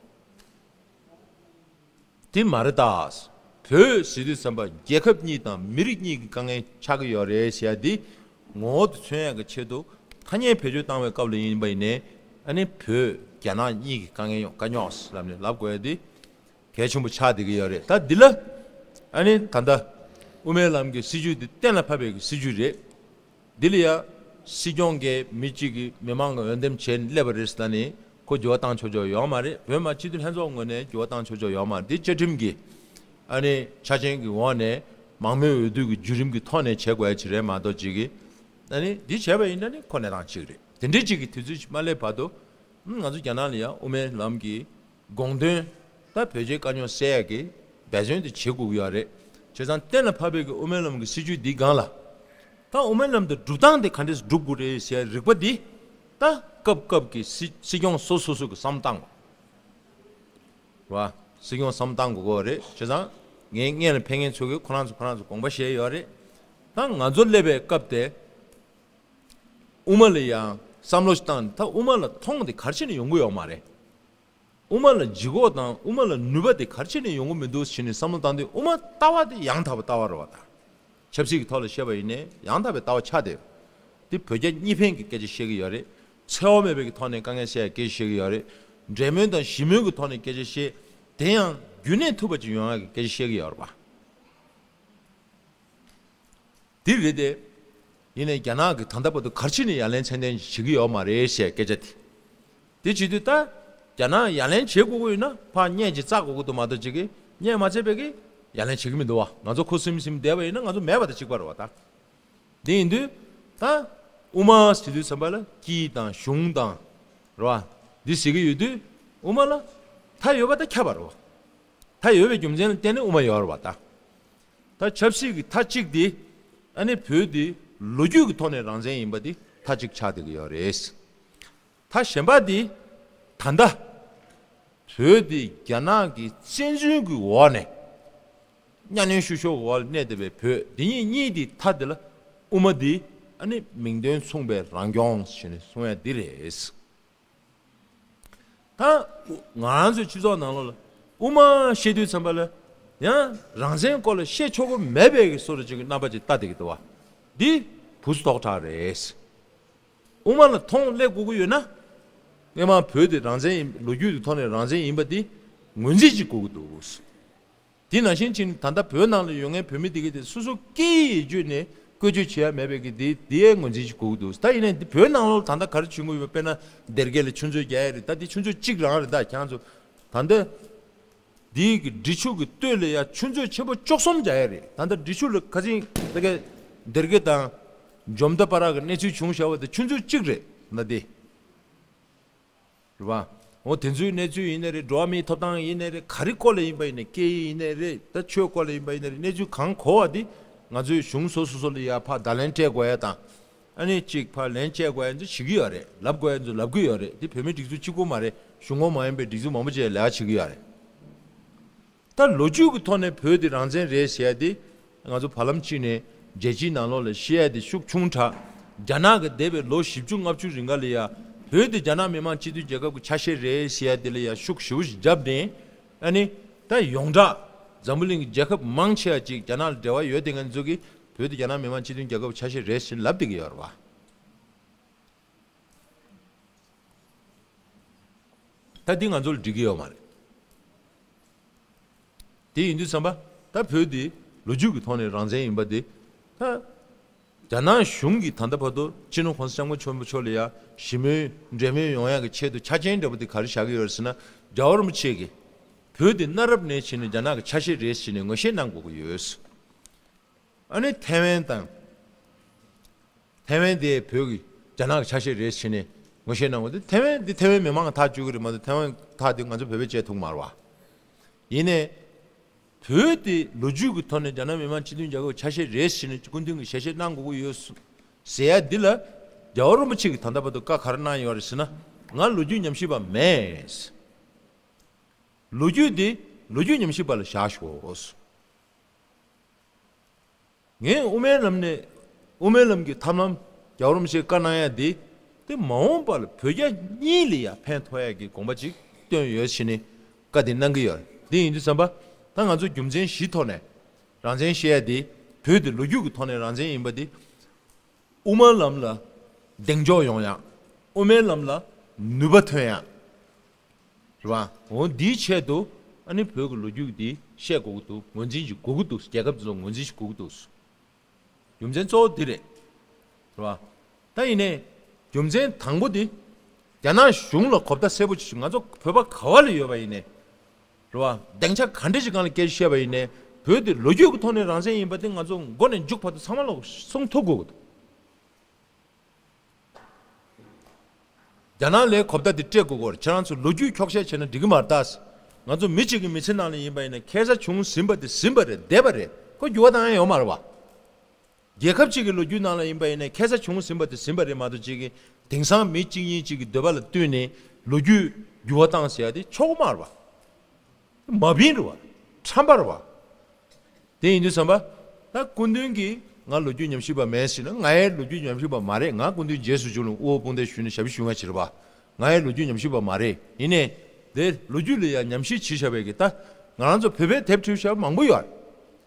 དེ་མ་རེད་ད། བོད་ཟེར་དུས་ཙམ་པ་རྒྱལ་ཁབ་གཉིས་དང་མི་རིགས་གཉིས་ཀྱི་དཀའ་ངལ་ཆགས་ཀྱི་ཡོད་རེད་ཟེར་ཡ་འདི་ངོ་བོ་དེ་མཚོན་ཡག་གི་ཆེད་དུ་ཐ་སྙད་བེད་སྤྱོད་བཏང་བའི་སྐབས་ལ་ཡིན་པ་ཡིན་ནའི་ཨ་ནི་བོད་རྒྱ་ནག་གཉིས་ཀྱི་དཀའ་ངལ་ཡོང་དཀའ་རྙོག་ལབ་ནས་ལབ་དགོས་ཡ་འདི་གལ་ཆེན་པོ་ཆགས་བསྡད་ཀྱི་ཡོད་རེད། ད་འདི་ལ་ཨ་ནི་ད་ལྟ་དབུ་མའི་ལམ་གྱི་སྲིད་བྱུས་འདི་གཏན་ལ་ཕབ་པའི་གི་སྲིད་བྱུས་རེད། འདི་ལ་ཡ་སྲིད་སྐྱོང་གིས་མི་གཅིག་གིས་མི་མང་གི་འོས་འདེམས་བྱས་སླེབས་པ་རེད་ཟེར་ནས་ཁོ་འགྱུར་བ་བཏང་ཆོག་ཆོག་ཡོད་མ་རེད། བོད་མི་སྤྱི་འཐུས་ལྷན་ཚོགས་ངོས་ནས་འགྱུར་བ་བཏང་ཆོག་ཆོག་ཡོད་མ་རེད། འདི་བཅའ་ཁྲིམས་ཀྱི་ཨ་ནི་ཆ་རྐྱེན་གྱི་འོག་ནས་མང་མོས་འོས་བསྡུ་གི་བརྒྱུད་རིམ་གྱི་ཐོག་ནས་བྱེད་དགོས་ཡ་ཅིག་རེད་མ་གཏོགས་ཅིག་གིས་ཨ་ནི་འདི་བྱས་པ་ཡིན་ན་ནི་ཁོ་གནས་སྟངས་གཅིག་རེད། དེ་འདྲའི་ཅིག་གི་དུས་ཚོད་ཅིག་མ་སླེབས་བར་དུ་ ང་ཚོ་རྒྱ་ནག་ལ་ཡང་དབུ་མའི་ལམ་གྱི་དགོངས་དོན་ད་བོད་རྒྱའི་དཀའ་རྙོག་སེལ་ཡག་གི་འབད་བརྩོན་དེ་བྱེད་དགོས་ཀྱི་ཡོད་རེད། བྱས་ཙང་གཏན་ལ་ཕབ་པའི་གི་དབུ་མའི་ལམ་གྱི་སྲིད་བྱུས་འདི་སྒང་ལ། ད་དབུ་མའི་ལམ་དེ་སྒྲུབ་སྟངས་དེ་ག་འདྲས་སྒྲུབ་དགོས་རེད་ཟེར་རིག་པ་འདི། ད་སྐབས་སྐབས་ཀྱི་སྲིད་སྲིད་སྐྱོང་སོ་སོ་སོ་གི་བསམ་སྟངས། རེད་བ། སྲིད་སྐྱོང་བསམ་སྟངས་དགོས་ཀྱི་རེད། བྱས་ཙང་ངའི་སྔན་ལ་ཕེབས་མཁན་ཚོ་གིས་ཁོ་རང་ཚོ་ཁོ་རང་ཚོ་དགོངས་པ་བཞེས་ཡོད་རེད། ད་ང་ཚོ་སླེབས་པའི་སྐབས་དེ། དབུ་མ་ལ་ཡང་བསམ་བློ་ཞིག་བཏང་ནས་ད་དབུ་མ་ལ་མཐོང་དེ་ག་རེ་བྱས་ནས་ཡོང་གི་ཡོད་མ་རེད། དབུ་མ་ལ་ལྗིད་ཁོག་དང་དབུ་མ་ལ་ནུས་པ་དེ་ག་རེ་བྱས་ནས་ཡོང་གི་མི་འདུག་ཟེར་ནས་བསམ་བློ་བཏང་དུས་དབུ་མ་ལྟ་བ་དེ་ཡང་དག་པའི་ལྟ་བ་རེད་བ་ད། ཆབ་སྲིད་ཀྱི་ཐོག་ལ་བཤད་པ་ཡིན་ནའི་ཡང་དག་པའི་ལྟ་བ་ཆགས་བསྡད་ཡོད། དེ་བོད་རྒྱ་གཉིས་ཕན་གྱི་སྐད་ཆ་བཤད་ཀྱི་ཡོད་རེད། འཚེ་བ་མེད་པའི་གི་ཐོག་ནས་དཀའ་ངལ་སེལ་ཡག་སྐད་ཆ་བཤད་ཀྱི་ཡོད་རེད། འབྲེལ་མོལ་དང་ཞི་མོལ་གྱི་ཐོག་ནས་སྐད་ཆ་བཤད། དེ་ཡང་རྒྱུན་གནས་ཐུབ་པ་ཅིག་ཡོང་ཡག་གི་སྐད་ཆ་བཤད་ཀྱི་ཡོད་རེད་པ། དེ་རེད་དེ། ཡིན་ནའི་རྒྱ་ནག་གིས་ད་ལྟ་བར་དུ་ག་རེ་བྱས་ནས་ཡ་ལན་ཚད་ལྡན་ཞིག་བྱེད་ཀྱི་ཡོད་མ་རེད་ཞེས་སྐད་ཆ་དེ། དེ་བྱེད་དུས་ད། རྒྱ་ནག་ཡ་ལན་བྱེད་དགོས་ཀྱི་ཡོད་ན་ཕར་བརྙས་ཀྱིས་བཙག་དགོས་ཀྱི་འདུག་མ་གཏོགས་ཅིག་གིས་བརྙས་མ་བྱས་པའི་གི་ཡ་ལན་བྱེད་ཀྱི་མི་འདུག་བ། ང་ཚོ་ཁུ་སིམ་སིམ་བསྡད་པ་ཡིན་ན་ང་ཚོ་མེད་པ་དང་གཅིག་པ་རེད་བ་ད། དེ་ཡིན་དུས། ད། དབུ་མ་ཟེར་དུས་ཙམ་པ་ལ་སྐྱིད་དང་གཞུང་དང་། རེད་བ། འདི་ཟེར་གྱི་ཡོད་དུས། དབུ་མ་ལ། མཐའ་ཡོད་པ་དང་ཁྱབ་པ་རེད་བ། མཐའ་ཡོད་པའི་རྒྱུ་མཚན་ལ་བརྟེན་ནས་དབུ་མ་ཡོད་རེད་བ་ད། ད་ཆབ་སྲིད་ཀྱི་མཐའ་གཅིག་དེ། ཨ་ནི་བོད་དེ་ལོ་རྒྱུས་ཀྱི་ཐོག་ནས་རང་བཙན་ཡིན་པ་དེ་མཐའ་གཅིག་ཆགས་བསྡད་ཀྱི་ཡོད་རེད། མཐའ་གཞན་པ་དེ། ད་ལྟ། བོད་དེ་རྒྱ་ནག་གི་བཙན་འཛུལ་གྱི་འོག་ནས། གཉའ་གནོན་བཤུ་གཞོག་འོག་ལ་གནས་བསྡད་པའི་བོད་དེ་གཉིས་གཉིས་དེ་མཐའ་དེ་ལ་དབུ་མ་དེ་ཨ་ནི་མིང་དོན་མཚུངས་པའི་རང་སྐྱོང་ཞེས་ནས་གསུང་ཡ་འདི་རེད། ད་ང་རང་ཚོའི་སྤྱི་ཚོགས་ནང་ལོགས་ལ་དབུ་མ་བཤད་དུས་ཙམ་པ་ལ་ཡང་རང་བཙན་སྐོར་ལ་བཤད་ཆོག་གི་མེད་པའི་གི་བཟོ་འདྲ་ཅིག་གི་རྣམ་པ་ཅིག་ལྟ་བསྡད་ཀྱི་འདུག་བ། འདི་བུ་སུ་ཐོག་དྲག་རེད། དབུ་མ་ལ་མཐོང་སླེབས་དགོས་ཀྱི་ཡོད་ན། སྔོན་མ་བོད་དེ་རང་བཙན་ཡིན་ལོ་རྒྱུས་ཀྱི་ཐོག་ནས་རང་བཙན་ཡིན་པ་དེ་ངོས་འཛིན་ཅིག་དགོས་ཀྱི་འདུག་དེ་ནང་བཞིན་ཕྱིན་ད་ལྟ་བོད་ནང་ལ་ཡོད་མཁན་བོད་མི་དེ་གས་དེ་སོ་སོ་སྐད་ཡིག་བརྒྱུད་ནས་བཀོལ་སྤྱོད་བྱེད་ཡ་མེད་པའི་གི་དེ་དེའི་ངོས་འཛིན་ཅིག་དགོས་ཀྱི་འདུག་ད་ཡིན་ནའི་འདི་བོད་ནང་ལོགས་ད་ལྟ་ག་རེ་བྱུང་གི་ཡོད་པ་དཔེར་ན་སྡེར་ཁའི་ལ་ཆུ་མཛོད་རྒྱག་ཡ་རེད། ད་དེ་ཆུ་མཛོད་གཅིག་རང་རེད། ད་ཁྱེད་རང་ཚོ་ད་ལྟ། དེའི་གི་འབྲི་ཆུ་གི་སྟོད་ལ་ཡ་ཆུ་མཛོད་ཆེན་པོ་བཅུ་གསུམ་རྒྱག་ཡ་རེད། ད་ལྟ་འབྲི་ཆུ་ལ་ཁ་སང་ད་ག་སྡེར་ཁའི་དང་འཇོ་མདའ་བར་གི་གནས་ཚུལ་བྱུང་བཞག་པ་དེ་ཆུ་མཛོད་གཅིག་རེད་ན་དེ། རེད་བ། འོ་དེ་ཚོའི་གནས་ཚུལ་ཡིན་ནའི་རེད། འགྲོ་བ་མིའི་ཐོབ་ཐང་ཡིན་ནའི་རེད། ག་རེ་སྐོར་ལ་ཡིན་པ་ཡིན་ནའི་སྐད་ཡིག་ཡིན་ནའི་རེད། ད་ཆོས་སྐོར་ལ་ཡིན་པ་ཡིན་ནའི་རེད། གནས་ཚུལ་གང་གོ་བ་དེ་ང་ཚོའི་གཞུང་སོ་སོ་སོ་ལ་ཡ་ཕར་བརྡ་ལན་སྤྲད་དགོས་ཡ་དང་། ཨ་ནི་གཅིག་ཕར་ལན་སྤྲད་དགོས་ཡ་ཚོ་བྱེད་ཀྱི་ཡོད་རེད། ལབ་དགོས་ཡ་ཚོ་ལབ་ཀྱི་ཡོད་རེད། དེ་བོད་མིའི་སྒྲིག་འཛུགས་གཅིག་པུ་མ་རེད། གཞུང་ངོ་མ་ཡིན་པའི་སྒྲིག་འཛུགས་མང་པོ་ཅིག་ལས་ཀ་བྱེད་ཀྱི་ཡོད་རེད། ད་ལོ་རྒྱུས་ཀྱི་ཐོག་ནས་བོད་དེ་རང་བཙན་རེད་ཟེར་ཡ་དེ་ང་ཚོ་བར་ལམ་གཅིག་ནས་རྒྱལ་སྤྱིའི་ནང་ལོགས་ལ་བཤད་ཡ་དེ་ཤུགས་ཆུང་དྲགས། རྒྱ་ནག་གི་འདས་པའི་ལོ་བཞི་བཅུ་ལྔ་བཅུ་རིང་ག་ལ་ཡ་བོད་དེ་རྒྱ་ནག་མི་དམངས་སྤྱི་མཐུན་རྒྱལ་ཁབ་ཀྱི་ཆ་ཤས་རེད་ཟེར་ཡ་དེ་ལ་ཡ་ཤུགས་ཞེ་པོ་ཞིག་བརྒྱབ་ནས། ཨ་ནི་ད་ཡོངས་གྲགས་འཛམ་བུ་གླིང་གི་རྒྱལ་ཁབ་མང་ཆེ་བ་ཅིག་རྒྱ་ནག་ལ་འབྲེལ་བ་ཡོད་དེ་ང་ཚོ་གིས་བོད་དེ་རྒྱ་ནག་མི་དམངས་སྤྱི་མཐུན་རྒྱལ་ཁབ་ཆ་ཤས་རེད་ཟེར་ལབ་བསྡད་ཀྱི་ཡོད་རེད་བ། ད་འདི་ང་ཚོ་ལ་འགྲིག་གི་ཡོད་མ་རེད། དེ་ཡིན་དུས་ཙམ་པ་ད་བོད་འདི་ལོ་རྒྱུས་ཀྱི་ཐོག་ནས་རང་བཙན་ཡིན་པ་འདི་ད་རྒྱ་ནག་གཞུང་གིས་ད་ལྟ་བར་དུ་སྤྱི་ནོར་༸གོང་ས་༸སྐྱབས་མགོན་ཆེན་པོ་མཆོག་ལ་ཡ་ཞི་མོལ་འབྲེལ་མོལ་ཡོང་ཡག་གི་ཆེད་དུ་ཆ་རྐྱེན་འདྲ་པོ་འདི་ག་རེ་བཞག་གི་ཡོད་རེད་ཟེར་ན། རྒྱལ་བ་རིན་པོ་ཆེ་གིས་བོད་འདི་གནའ་རབས་ནས་བྱས་ནས་རྒྱ་ནག་གི་ཆ་ཤས་རེད་ཟེར་ནས་ངོས་བཞེས་གནང་དགོས་ཀྱི་ཡོད། ཨ་ནི་ཐའེ་ཝན་དང་། ཐའེ་ཝན་དེ་བོད་ཀྱི་རྒྱ་ནག་གི་ཆ་ཤས་རེད་ཟེར་ནས་ངོ་ཤེས་གནང་བ་དེ། ཐའེ་ཝན་དེ་ཐའེ་ཝན་མི་མང་གིས་ཐག་གཅོད་ཀྱི་རེད་མ་གཏོགས་ཐའེ་ཝན་ཐག་དེ་ང་ཚོ་བོད་པས་བཅད་ཐུབ་མ་རེད་བ། ཡིན་ནའི། བོད་དེ་ལོ་རྒྱུས་ཀྱི་ཐོག་ནས་རྒྱ་ནག་མི་དམངས་སྤྱི་མཐུན་རྒྱལ་ཁབ་ཆ་ཤས་རེད་ཟེར་ནས་སྐུ་མདུན་གྱིས་ཞལ་བཞེས་གནང་དགོས་ཀྱི་ཡོད་ཟེར་ཡ་འདི་ལ། རྒྱལ་བ་རིན་པོ་ཆེ་གིས་ད་ལྟ་བར་དུ་བཀའ་ག་རེ་གནང་ཡོད་རེད་ཟེར་ན། ང་ལོ་རྒྱུས་ཉམས་ཞིབ་པ་མེད། ལོ་རྒྱུས་འདི་ལོ་རྒྱུས་ཉམས་ཞིབ་པ་ལ་བཞག་ཤོག། ངས་དབུ་མའི་ལམ་ནས་དབུ་མའི་ལམ་གྱི་ཐབས་ལམ་རྒྱལ་བ་རིན་པོ་ཆེས་བཀའ་གནང་ཡ་འདི། དེ་མ་འོངས་པ་ལ་བོད་རྒྱ་གཉིས་ལ་ཡང་ཕན་ཐོགས་ཡ་གི་དགོངས་པ་ཅིག་བཏོན་ཡོད་ཟེར་ནས་བཀའ་འདི་གནང་གི་ཡོད། འདི་ཡིན་དུས་ཙམ་པ་ད་ང་ཚོ་རྒྱུ་མཚན་བཞིའི་ཐོག་ནས་རང་བཙན་བཤད་ཡ་འདི། བོད་འདི་ལོ་རྒྱུས་ཀྱི་ཐོག་ནས་རང་བཙན་ཡིན་པ་འདི། དབུ་མའི་ལམ་ལ་གདེང་འཇོག་ཡོང་ཡ། དབུ་མའི་ལམ་ལ་ནུས་པ་ཐོན་ཡ། རེད་བ། འོ་འདིའི་ཆེད་དུ་ཨ་ནི་བོད་ཀྱི་ལོ་རྒྱུས་འདི་བཤད་དགོས་ཀྱི་འདུག་ངོས་འཛིན་ཞིག་དགོས་ཀྱི་འདུག་རྒྱལ་ཁབ་འདི་ཚོ་ངོས་འཛིན་ཞིག་དགོས་ཀྱི་འདུག་རྒྱུ་མཚན་གཙོ་བོ་འདི་རེད། རེད་བ། ད་ཡིན་ནའི་རྒྱུ་མཚན་དང་པོ་འདི། རྒྱ་ནག་གཞུང་ལ་གོ་བརྡ་གསལ་པོ་ཅིག་ང་ཚོ་བོད་པ་ག་བ་ལ་ཡོད་པ་ཡིན་ནའི། རེད་བ། སྡིངས་ཆ་ག་འདྲ་ཞིག་སྒང་ལ་སྐད་ཆ་བཤད་པ་ཡིན་ནའི། བོད་འདི་ལོ་རྒྱུས་ཀྱི་ཐོག་ནས་རང་བཙན་ཡིན་པ་དེ་ང་ཚོ་མགོ་ནས་མཇུག་བར་དུ་ཚང་མ་ལ་གསུང་ཐུབ་དགོས་ཀྱི་འདུག་རྒྱ་ནག་ལའི་གོ་བརྡ་དེ་སྤྲད་དགོས་ཀྱི་རེད། ཁྱེད་རང་ཚོ་ལོ་རྒྱུས་འཁྱོག་བཤད་བྱས་ན་འགྲིག་གི་མ་རེད་ད། ང་ཚོ་མི་གཅིག་གི་མི་ཚེ་ནང་ལ་ཡིན་པ་ཡིན་ན་ཁ་སང་བྱུང་ཟིན་པ་དེ་ཟིན་པ་རེད། བསྡད་པ་རེད། ཁོ་འགྱུར་བ་བཏང་ཡ་ཡོད་མ་རེད་བ། རྒྱལ་ཁབ་ཅིག་གི་ལོ་རྒྱུས་ནང་ལ་ཡིན་པ་ཡིན་ན་ཁ་སང་བྱུང་ཟིན་པ་དེ་ཟིན་པ་རེད་མ་གཏོགས། ཅིག་གི་དེང་སང་མི་གཅིག་གཉིས་གཅིག་གི་འདོད་པ་ལ་བསྟུན་ནས་ལོ་རྒྱུས་འགྱུར་བ་བཏང་ཟེར་ཡ་དེ་ཆོག་གི་མ་རེད་བ། མ་བིན་རེད་བ། ཁྲམ་པ་རེད་བ། དེ་ཡིན་དུས་ཙམ་པ། ད་སྐུ་མདུན་གྱིས་ང་ལོ་རྒྱུས་ཉམས་ཞིབ་པ་མེད་ཟེར་ན། ང་ཡང་ལོ་རྒྱུས་ཉམས་ཞིབ་པ་མ་རེད། ང་སྐུ་མདུན་རྗེས་སུ་བྱུང་ནས་དབུ་བོ་དཔུང་སྡེ་ཞུས་ནས་ཞབས་ཞུ་ཞུ་མཁན་ཅིག་རེད་བ། ང་ཡང་ལོ་རྒྱུས་ཉམས་ཞིབ་པ་མ་རེད། ཡིན་ནའི་དེ་ལོ་རྒྱུས་ལ་ཡང་ཉམས་ཞིབ་བྱེད་བཞག་པའི་གི། ད་ང་རང་ཚོ་བོད་པའི་དེབ་བྲིས་བཞག་པ་མང་པོ་ཡོད་རེད།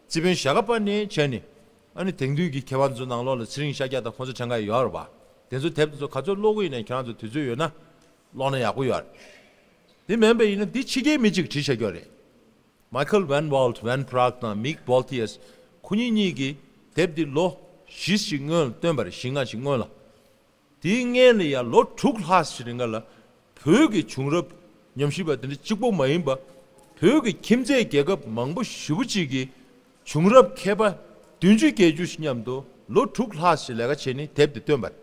རྩིས་དཔོན་ཞྭ་སྒབ་པ་ནས་བྱས་ནས། ཨ་ནི་དེང་དུས་ཀྱི་མཁས་པ་ཚོ་ནང་ལོགས་ལ་ཚེ་རིང་ཤཱཀྱ་དང་ཁོང་ཚོ་གྲངས་ཀ་ཡོད་རེད་བ། དེ་ཚོ་དེབ་དེ་ཚོ་ག་ཚོད་ཀློག་གི་ཡིན་ནའི་ཁྱེད་རང་ཚོ་དུས་ཚོད་ཡོད་ན་ཀློག་ན་ཡག་པོ་ཡོད་རེད། དེ་མིན་པ་ཡིན་ན་འདི་ཕྱི་རྒྱལ་མི་གཅིག་བྲིས་བཞག་ཡོད་རེད། Michael Van Walt, Van Praagh དང་Mick Bolthius ཁོ་གཉིས་གཉིས་ཀྱིས་དེབ་འདི་ལོ་བཞི་ཞིག་སྔོན་ལ་བཏོན་པ་རེད། བཞི་ལྔ་ཞིག་སྔོན་ལ། དེའི་སྔོན་ལ་ཡང་ལོ་དྲུག་ལྷག་ཞིག་རིང་ག་ལ་བོད་ཀྱི་བྱུང་རབས་ཉམས་ཞིབ་པ་དེ་འདྲ་གཅིག་པོ་མ་ཡིན་པ། བོད་ཀྱི་ཁྱིམ་མཚེས་རྒྱལ་ཁབ་མང་པོ་ཞེ་པོ་ཅིག་གི་བྱུང་རབས་མཁས་པ་བདུན་ཅུ་བརྒྱད་ཅུ་ཞིག་མཉམ་དུ་ལོ་དྲུག་ལྷག་ཞིག་ལས་ཀ་བྱས་ནས་དེབ་དེ་བཏོན་པ་རེད།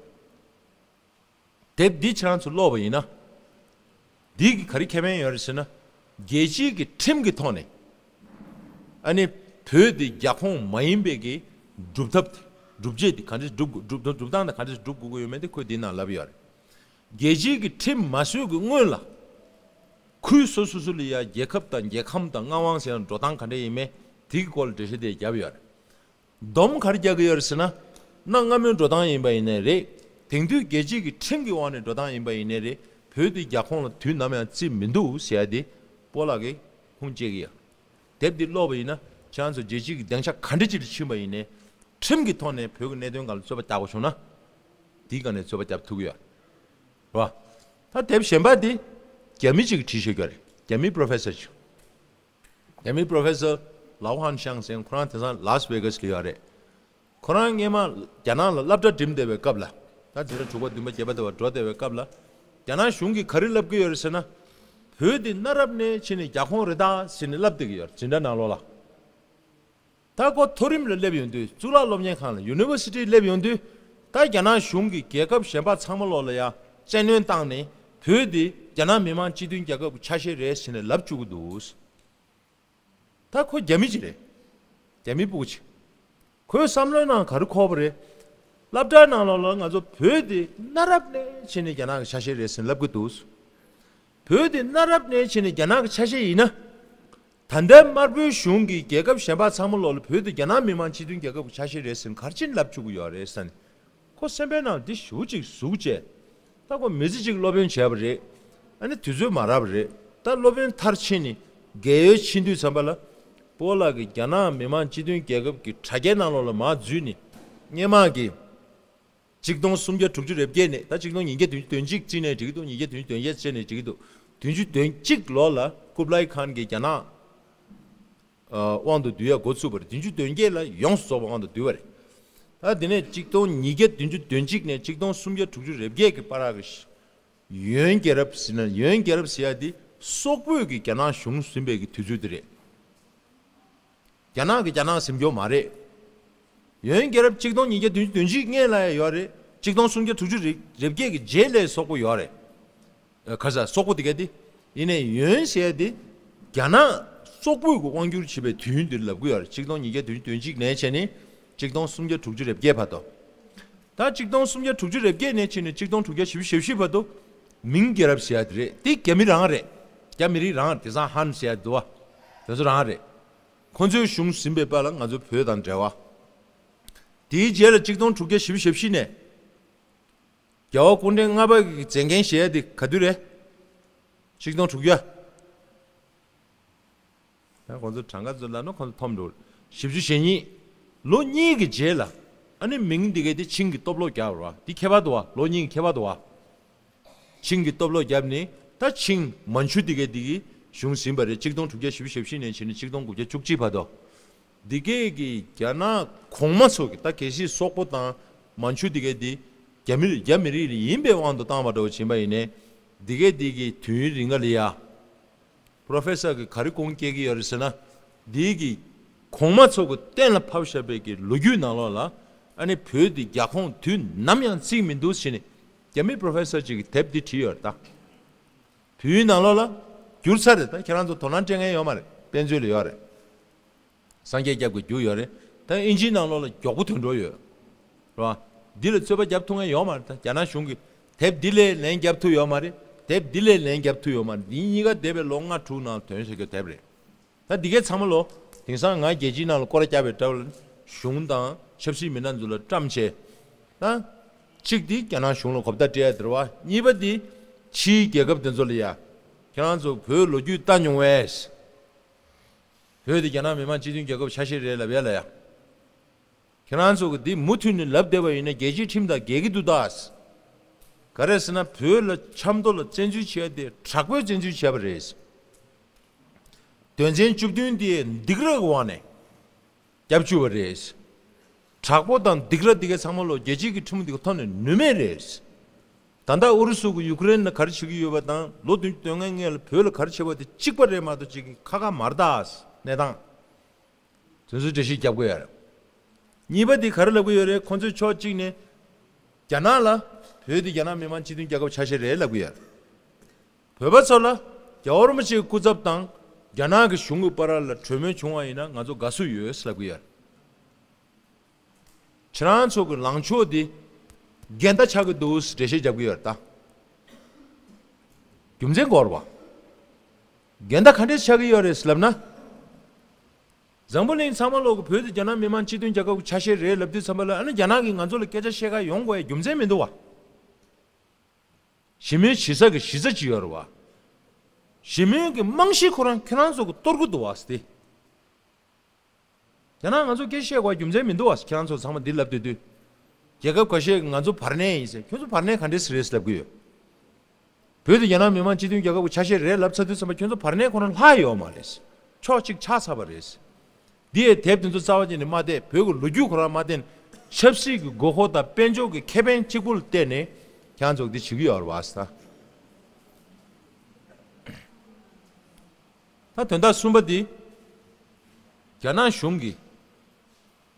དེབ་འདི་ཁྱེད་རང་ཚོ་ཀློག་པ་ཡིན་ན། འདི་གི་ག་རེ་ཁེ་ཕན་ཡོད་རེད་ཟེར་ན། རྒྱལ་སྤྱིའི་གི་ཁྲིམས་ཀྱི་ཐོག་ནས། ཨ་ནི་བོད་དེ་རྒྱལ་ཁོངས་མ་ཡིན་པའི་གི་སྒྲུབ་ཐབས། སྒྲུབ་བྱེད་དེ་ག་འདྲས་སྒྲུབ་དགོས། སྒྲུབ་སྒྲུབ་སྟངས་དེ་ག་འདྲས་སྒྲུབ་དགོས་ཀྱི་ཡོད་མེད་དེ་ཁོས་འདིའི་ནང་ལབ་ཡོད་རེད། རྒྱལ་སྤྱིའི་གི་ཁྲིམས་མ་བཟོས་ཀྱི་སྔོན་ལ། ཁུལ་སོ་སོ་སོ་ལ་ཡ་རྒྱལ་ཁབ་དང་རྒྱལ་ཁམས་དང་མངའ་དབང་ཟེར་ཡང་འགྲོ་སྟངས་ག་འདྲས་ཡིན་མེད་དེ་གི་སྐོར་ལ་འགྲེལ་བཤད་དེ་བརྒྱབ་ཡོད་རེད། སྡོམ་ག་རེ་རྒྱག་གི་ཡོད་རེད་ཟེར་ན། གནའ་སྔ་མོའི་འགྲོ་སྟངས་ཡིན་པ་ཡིན་ནའི་རེད། དེང་དུས་རྒྱལ་སྤྱིའི་གི་ཁྲིམས་ཀྱི་དབང་ནས་འགྲོ་སྟངས་ཡིན་པ་ཡིན་ནའི་རེད། བོད་དེ་རྒྱལ་ཁོངས་ལ་དུས་ནམ་ཡང་བརྩི་མི་འདུག་ཟེར་ཡ་དེ་སྤོ་ལགས་ཀྱིས་ཁུངས་སྐྱེལ་གི་ཡོད། དེབ་འདི་ཀློག་པ་ཡིན་ན་ཁྱེད་རང་ཚོ་རྒྱལ་སྤྱིའི་གི་སྡིངས་ཆ་ག་འདྲ་ཅིག་ལ་ཕྱིན་པ་ཡིན་ནའི། ཁྲིམས་ཀྱི་ཐོག་ནས་བོད་ཀྱི་གནད་དོན་སྒང་ལ་རྩོད་པ་རྒྱག་དགོས་བྱུང་ན། འདིའི་སྒང་ནས་རྩོད་པ་རྒྱབ་ཐུབ་ཀྱི་ཡོད་རེད་བ། ད་དེབ་གཞན་པ་འདི་རྒྱ་མི་ཅིག་གིས་བྲིས་བཞག་གི་ཡོད་རེད། རྒྱ་མི་པོ་རོ་ཕེ་སར་ཅིག་རྒྱ་མི་པོ་རོ་ཕེ་སར་ལའོ་ཧན་ཤང་ཟེར། ཁོ་རང་དེང་སང་ལཱས་ཝེ་གཱས་ལ་ཡོད་རེད། ཁོ་རང་སྔོན་མ་རྒྱ་ནག་ལ་སློབ་གྲྭ་འགྲིམས་བསྡད་པའི་སྐབས་ལ། ད་འཛིན་གྲྭ་དྲུག་པ་བདུན་པ་བརྒྱད་པ་དེ་བར་འགྲོ་བསྡད་པའི་སྐབས་ལ། རྒྱ་ནག་གཞུང་གིས་ག་རེ་ལབ་ཀྱི་ཡོད་རེད་ཟེར་ན། བོད་འདི་གནའ་རབས་ནས་བྱས་ནས་རྒྱལ་ཁོངས་རེད་ད་ཟེར་ནས་ལབ་བསྡད་ཀྱི་ཡོད་རེད། འཛིན་གྲྭ་ནང་ལོགས་ལ། ད་ཁོ་མཐོ་རིམ་ལ་སླེབས་ཡོང་དུས། གཙུག་ལག་སློབ་གཉེར་ཁང་ལ། ཡུ་ནི་ཝར་སི་ཊི་སླེབས་ཡོང་དུས། ད་རྒྱ་ནག་གཞུང་གིས་རྒྱལ་ཁབ་གཞན་པ་ཚང་མ་ལོགས་ལ་ཡ་བཙན་གནོན་བཏང་ནས། བོད་འདི་རྒྱ་ནག་མི་དམངས་སྤྱི་མཐུན་རྒྱལ་ཁབ་ཀྱི་ཆ་ཤས་རེད་ཟེར་ནས་ལབ་བཅུག་གི་འདུག་ད་ཁོ་རྒྱ་མི་ཅིག་རེད། རྒྱ་མི་སྤུ་གུ་ཅིག་ཁོའི་བསམ་བློའི་ནང་ག་རེ་འཁོར་བ་རེད། སློབ་གྲྭའི་ནང་ལོགས་ལ་ང་ཚོ་བོད་དེ་གནའ་རབས་ནས་བྱས་ནས་རྒྱ་ནག་གི་ཆ་ཤས་རེད་ཟེར་ལབ་ཀྱི་འདུག་བོད་དེ་གནའ་རབས་ནས་བྱས་ནས་རྒྱ་ནག་གི་ཆ་ཤས་ཡིན་ན། ད་ལྟའི་དམར་པོའི་གཞུང་གིས་རྒྱལ་ཁབ་གཞན་པ་ཚང་མ་ལོགས་ལ་བོད་དེ་རྒྱ་ནག་མི་དམངས་སྤྱི་མཐུན་རྒྱལ་ཁབ་ཀྱི་ཆ་ཤས་རེད་ཟེར་ནས་ག་རེ་བྱས་ནས་ལབ་བཅུག་གི་ཡོད་རེད་ཟེར་ནས། ཁོ་སེམས་པའི་ནང་འདི་ཞེ་པོ་ཅིག་ཟུག་བྱས། ད་ཁོ་མི་ཚེ་གཅིག་སློབ་དཔོན་བྱས་པ་རེད། ཨ་ནི་དུས་ཚོད་མ་རག་པ་རེད། ད་སློབ་དཔོན་མཐར་ཕྱིན་ནས་རྒས་ཡོལ་ཕྱིན་དུས་ཙམ་པ་ལ། སྤོ་ལགས་ཀྱིས་རྒྱ་ནག་མི་དམངས་སྤྱི་མཐུན་རྒྱལ་ཁབ་ཀྱི་དྲ་རྒྱའི་ནང་ལོགས་ལ་མར་འཛུལ་ནས། སྔོན་མ་གི་ཆིག་སྟོང་སུམ་བརྒྱ་དྲུག་ཅུ་རེ་བརྒྱད་ནས། ད་ཆིག་སྟོང་ཉིས་བརྒྱ་བདུན་ཅུ་དོན་གཅིག་བརྩིས་ནས་འགྲིག་གི་འདུག་ཉིས་བརྒྱ་བདུན་ཅུ་དོན་བརྒྱད་བརྩིས་ནས་འགྲིག་གི་འདུག་བདུན་ཅུ་དོན་གཅིག་ལོ་ལ་ཀུབ་ལའི་ཁཱན་གྱིས་རྒྱ་ནག་ཨ། དབང་དུ་བསྡུ་ཡ་འགོ་ཚུགས་པ་རེད། བདུན་ཅུ་དོན་བརྒྱད་ལ་ཡོངས་སུ་རྫོགས་པ་དབང་དུ་བསྡུས་པ་རེད། ད་དེ་ནས་ཆིག་སྟོང་ཉིས་བརྒྱ་བདུན་ཅུ་དོན་གཅིག་ནས་ཆིག་སྟོང་སུམ་བརྒྱ་དྲུག་ཅུ་རེ་བརྒྱད་ཀྱི་བར་གྱི་ཡོན་རྒྱལ་རབས་ཟེར་ན། ཡོན་རྒྱལ་རབས་ཟེར་ཡ་དེ་སོག་པོས་ཀྱི་རྒྱ་ནག་གཞུང་ཟིན་པའི་གི་དུས་ཚོད་དེ་རེད། རྒྱ་ནག་གིས་རྒྱ་ནག་ཟིན་རྒྱུ་མ་རེད། ཡོན་རྒྱལ་རབས་ཆིག་སྟོང་ཉིས་བརྒྱ་བདུན་ཅུ་དོན་གཅིག་སྔོན་ལ་ཡང་ཡོད་རེད། ཆིག་སྟོང་སུམ་བརྒྱ་དྲུག་ཅུ་རེ་བརྒྱད་ཀྱི་རྗེས་ལ་སོག་པོ་ཡོད་རེད། ཨ། ཁ་ས་སོག་པོ་དེ་ག་དེ། ཡིན་ནའི་ཡོན་ཟེར་ཡ་དེ་རྒྱ་ནག་སོག་པོས་ཀྱི་དབང་བསྒྱུར་བྱེད་པའི་དུས་ཡུན་དེ་ལབ་ཀྱི་ཡོད་རེད། ཆིག་སྟོང་ཉིས་བརྒྱ་བདུན་ཅུ་དོན་གཅིག་ནས་བྱས་ནས་ཆིག་སྟོང་སུམ་བརྒྱ་དྲུག་ཅུ་རེ་བརྒྱད་བར་དུ། ད་ཆིག་སྟོང་སུམ་བརྒྱ་དྲུག་ཅུ་རེ་བརྒྱད་ནས་བྱས་ནས་ཆིག་སྟོང་དྲུག་བརྒྱ་བཞི་བཅུ་ཞེ་བཞི་བར་དུ་མིང་རྒྱལ་རབས་ཟེར་ཡ་དེ་རེད། དེ་རྒྱ་མི་རང་རེད། རྒྱ་མི་རིགས་རང་། དེང་སང་ཧན་ཟེར་ཡ་འདུག་བ། དེ་ཚོ་རང་རེད། ཁོ་ཚོའི་གཞུང་ཟིན་པའི་བར་ལ་ང་ཚོ་བོད་དང་འབྲེལ་བ། དེའི་རྗེས་ལ་ཆིག་སྟོང་དྲུག་བརྒྱ་བཞི་བཅུ་ཞེ་བཞི་ནས། རྒྱལ་བ་སྐུ་ཕྲེང་ལྔ་པ་གི་མཛད་འགན་བཞེས་ཡ་དེ་ག་དུས་རེད། ཆིག་སྟོང་དྲུག་བརྒྱ། ཡང་ཁོང་ཚོ་གྲངས་ཀ་ཚོ་ལབ་ན་ཁོང་ཚོ་འཐོམ་འགྲོ། བཞི་བཅུ་ཞེ་གཉིས། ལོ་གཉིས་ཀྱི་རྗེས་ལ། ཨ་ནི་མིང་འདི་གའི་དེ་ཆིང་གི་སྟོབས་ལོག་རྒྱག་རོ། འདི་ཁྱད་པར་འདུག་བ། ལོ་གཉིས་ཀྱི་ཁྱད་པར་འདུག་བ། ཆིང་གི་སྟོབས་ལོག་བརྒྱབ་ནས་ད་ཆིང་མན་ཇུ་འདི་གའི་འདི་གི་གཞུང་ཟིན་པ་རེད། ཆིག་སྟོང་དྲུག་བརྒྱ་བཞི་བཅུ་ཞེ་བཞི་ནས་བྱས་ནས་ཆིག་སྟོང་དགུ་བརྒྱ་བཅུ་གཅིག་བར་དུ། འདི་གའི་གི་རྒྱ་ནག་གོང་མ་ཚོ་གི། ད་གལ་སྲིད་སོག་པོ་དང་མན་ཇུ་འདི་གའི་འདི་རྒྱ་མི་རྒྱ་མི་རིགས་ལ་ཡིན་པའི་དབང་དུ་བཏང་བ་འདྲ་བོ་བྱིན་པ་ཡིན་ནའི། འདི་གའི་འདི་གི་དུས་ཡུན་རིང་ག་ལ་ཡ། པོ་རོ་ཕེ་སར་གིས་ག་རེ་ཁུངས་སྐྱེལ་གྱི་ཡོད་རེད་ཟེར་ན། འདི་གི་གོང་མ་ཚོ་གི་གཏན་ལ་ཕབ་བཞག་པའི་གི་ལོ་རྒྱུས་ནང་ལོགས་ལ། ཨ་ནི་བོད་འདི་རྒྱལ་ཁོངས་དུས་ནམ་ཡང་བརྩིས་མི་འདུག་ཟེར་ནས་ རྒྱ་མི་པོ་རོ་ཕེ་སར་ཅིག་གིས་དེབ་འདི་བྲིས་ཡོད་རེད་ད། བོད་ཡིག་ནང་ལོགས་ལ་བསྒྱུར་ཚར་རེད་ད། ཁྱེད་རང་ཚོ་དོ་སྣང་སྤྲད་མཁན་ཡོད་མ་རེད། དཔེ་མཛོད་ལ་ཡོད་རེད། སངས་རྒྱས་སྐྱབས་ཀྱིས་བསྒྱུར་ཡོད་རེད། ད་ཨིན་ཇིའི་ནང་ལོགས་ལ་མགྱོགས་པོ་ཐོན་འགྲོ་ཡོད། རེད་བ། འདི་ལ་རྩོད་པ་རྒྱབ་ཐུབ་མཁན་ཡོད་མ་རེད་ད། རྒྱ་ནག་གཞུང་གིས་དེབ་འདི་ལས་ལན་རྒྱབ་ཐུབ་ཡོད་མ་རེད། དེབ་འདི་ལས་ལན་རྒྱབ་ཐུབ་ཡོད་མ་རེད། འདི་གཉིས་ཀ་འདས་པའི་ལོ་ལྔ་དྲུག་ནང་ཐོན་ཤེས་ཀྱི་དེབ་རེད། ད་འདི་གའི་ཚང་མ་ལོ། དེང་སང་ང་རྒྱལ་སྤྱིའི་ནང་ལ་སྐོར་ར་བརྒྱབ་པའི་འདྲ་བ་ལ་གཞུང་དང་ཆབ་སྲིད་མི་སྣ་ཚོ་ལ་བཀྲམ་བྱས། ད། གཅིག་འདི་རྒྱ་ནག་གཞུང་ལ་གོ་བརྡ་སྤྲད་ཡ་དེ་རེད་བ། གཉིས་པ་འདི་ཕྱིའི་རྒྱལ་ཁབ་དེ་ཚོ་ལ་ཡ། ཁྱེད་རང་ཚོ་བོད་ལོ་རྒྱུས་ལྟ་མྱོང་བས། བོད་དེ་རྒྱ་ནག་མི་དམངས་སྤྱི་མཐུན་རྒྱལ་ཁབ་ཆ་ཤས་རེད་ལབ་ཡ་ལ་ཡ། ཁྱེད་རང་ཚོ་གི་འདི་མུ་མཐུད་ནས་ལབ་བསྡད་པ་ཡིན་ན་རྒྱལ་སྤྱིའི་ཁྲིམས་དང་འགལ་གྱི་འདུག་ད། ག་རེ་ཟེར་ན་བོད་ལ་ཆབ་མདོ་ལ་བཙན་འཛུལ་བྱས་ཏེ་དྲག་པོའི་བཙན་འཛུལ་བྱས་པ་རེད། དོན་ཚན་བཅུ་བདུན་དེ་སྡིགས་ར་གི་དབང་ནས་བརྒྱབ་བཅུག་པ་རེད། དྲག་པོ་དང་སྡིགས་ར་འདི་གའི་ཚང་མ་ལོ་རྒྱལ་སྤྱིའི་གི་ཁྲིམས་འདི་གི་ཐོག་ནས་ནུས་མེད་རེད། ད་ལྟ་ཨུ་རུ་སུ་གི་ཡུ་ཀེ་རེན་ལ་ག་རེ་བྱེད་ཀྱི་ཡོད་པ་དང་ལོ་བདུན་ཅུ་དོན་ལྔའི་སྔོན་ལ་བོད་ལ་ག་རེ་བྱས་པ་དེ་གཅིག་པ་རེད་མ་གཏོགས་གཅིག་གི་ཁ་ཁ་མ་རེད་ད། གནས་སྟངས་དེ་ཚོའི་འགྲེལ་བཤད་རྒྱབ་དགོས་ཡ་རེད། གཉིས་པ་དེ་ག་རེ་ལབ་ཀྱི་ཡོད་རེད། ཁོང་ཚོས་ཕྱོགས་གཅིག་ནས་རྒྱ་ནག་ལ་བོད་དེ་རྒྱ་ནག་མི་དམངས་སྤྱི་མཐུན་རྒྱལ་ཁབ་ཆ་ཤས་རེད་ལབ་ཀྱི་ཡོད་རེད། བོད་པ་ཚོ་ལ་རྒྱལ་བ་རིན་པོ་ཆེའི་སྐུ་ཚབ་དང་རྒྱ་ནག་གི་གཞུང་གི་བར་ལ་གྲོས་མོལ་བྱུང་བ་ཡིན་ན་ང་ཚོ་དགའ་བསུ་ཡོད་ལབ་ཀྱི་ཡོད། ཁྱེད་རང་ཚོ་གི་ལངས་ཕྱོགས་འདི་འགལ་ཟླ་ཆགས་ཀྱི་འདུག་འགྲེལ་བཤད་རྒྱབ་ཀྱི་ཡོད་རེད་ད། རྒྱུ་མཚན་གོ་ར་བ། འགལ་ཟླ་ག་འདྲས་ཆགས་ཀྱི་ཡོད་རེད་ལབ་ན། འཛམ་བུ་གླིང་ཚང་མ་ལོག་གི་བོད་དེ་རྒྱ་ནག་མི་དམངས་སྤྱི་མཐུན་རྒྱལ་ཁབ་ཆ་ཤས་རེད་ལབ་དུས་ཙམ་པ་ལ་ཨ་ནི་རྒྱ་ནག་གིས་ང་ཚོ་ལ་སྐད་ཆ་བཤད་ག་ཡོང་དགོས་ཡ་རྒྱུ་མཚན་མི་འདུག་བ། ཞི་མོལ་བྱེད་ས་གི་གཞི་རྩ་ཅིག་ཡོད་རེད་བ། ཞི་མོལ་གྱི་རྨང་གཞི་ཁོ་རང་ཁྱེད་རང་ཚོ་གི་གཏོར་གི་འདུག་བ་ཟེར་ཏེ། རྒྱ་ནག་ང་ཚོ་སྐད་བཤད་དགོས་རྒྱུ་མཚན་མི་འདུག་བ་ཟེར། ཁྱེད་རང་ཚོ་ཚང་མ་འདི་ལབ་སྡོད་དུས། རྒྱལ་ཁབ་ཁ་ཤས་ཀྱིས་ང་ཚོ་བར་གནས་ཡིན་ཟེར། ཁྱོད་ཚོ་བར་གནས་ག་འདྲས་རེད་ལབ་གི་ཡོད། བོད་དེ་རྒྱ་ནག་མི་དམངས་སྤྱི་མཐུན་རྒྱལ་ཁབ་ཀྱི་ཆ་ཤས་རེད་ལབ་ཚར་དུས་ཙམ་པ་ཁྱོད་ཚོ་བར་གནས་ཁོ་རང་ལྷག་ཡོད་མ་རེད། ཕྱོགས་གཅིག་ཆགས་ཚར་བ་རེད། འདི་ཡའི་དེབ་དེ་ཚོ་རྩ་བ་ཉིད་ནས་མ་བལྟས། བོད་ཀྱི་ལོ་རྒྱུས་ཁོ་རང་མ་བལྟས་ནས་ཆབ་སྲིད་ཀྱི་དགོས་མཁོ་དང་དཔལ་འབྱོར་གྱི་ཁེ་ཕན་གཅིག་པུ་ལ་བལྟས་ནས་ཁྱེད་རང་ཚོ་འདི་བྱེད་ཀྱི་ཡོད་རེད་བ་ཟེར། ད་དོན་དག་གསུམ་པ་འདི། རྒྱ་ནག་གཞུང་གིས་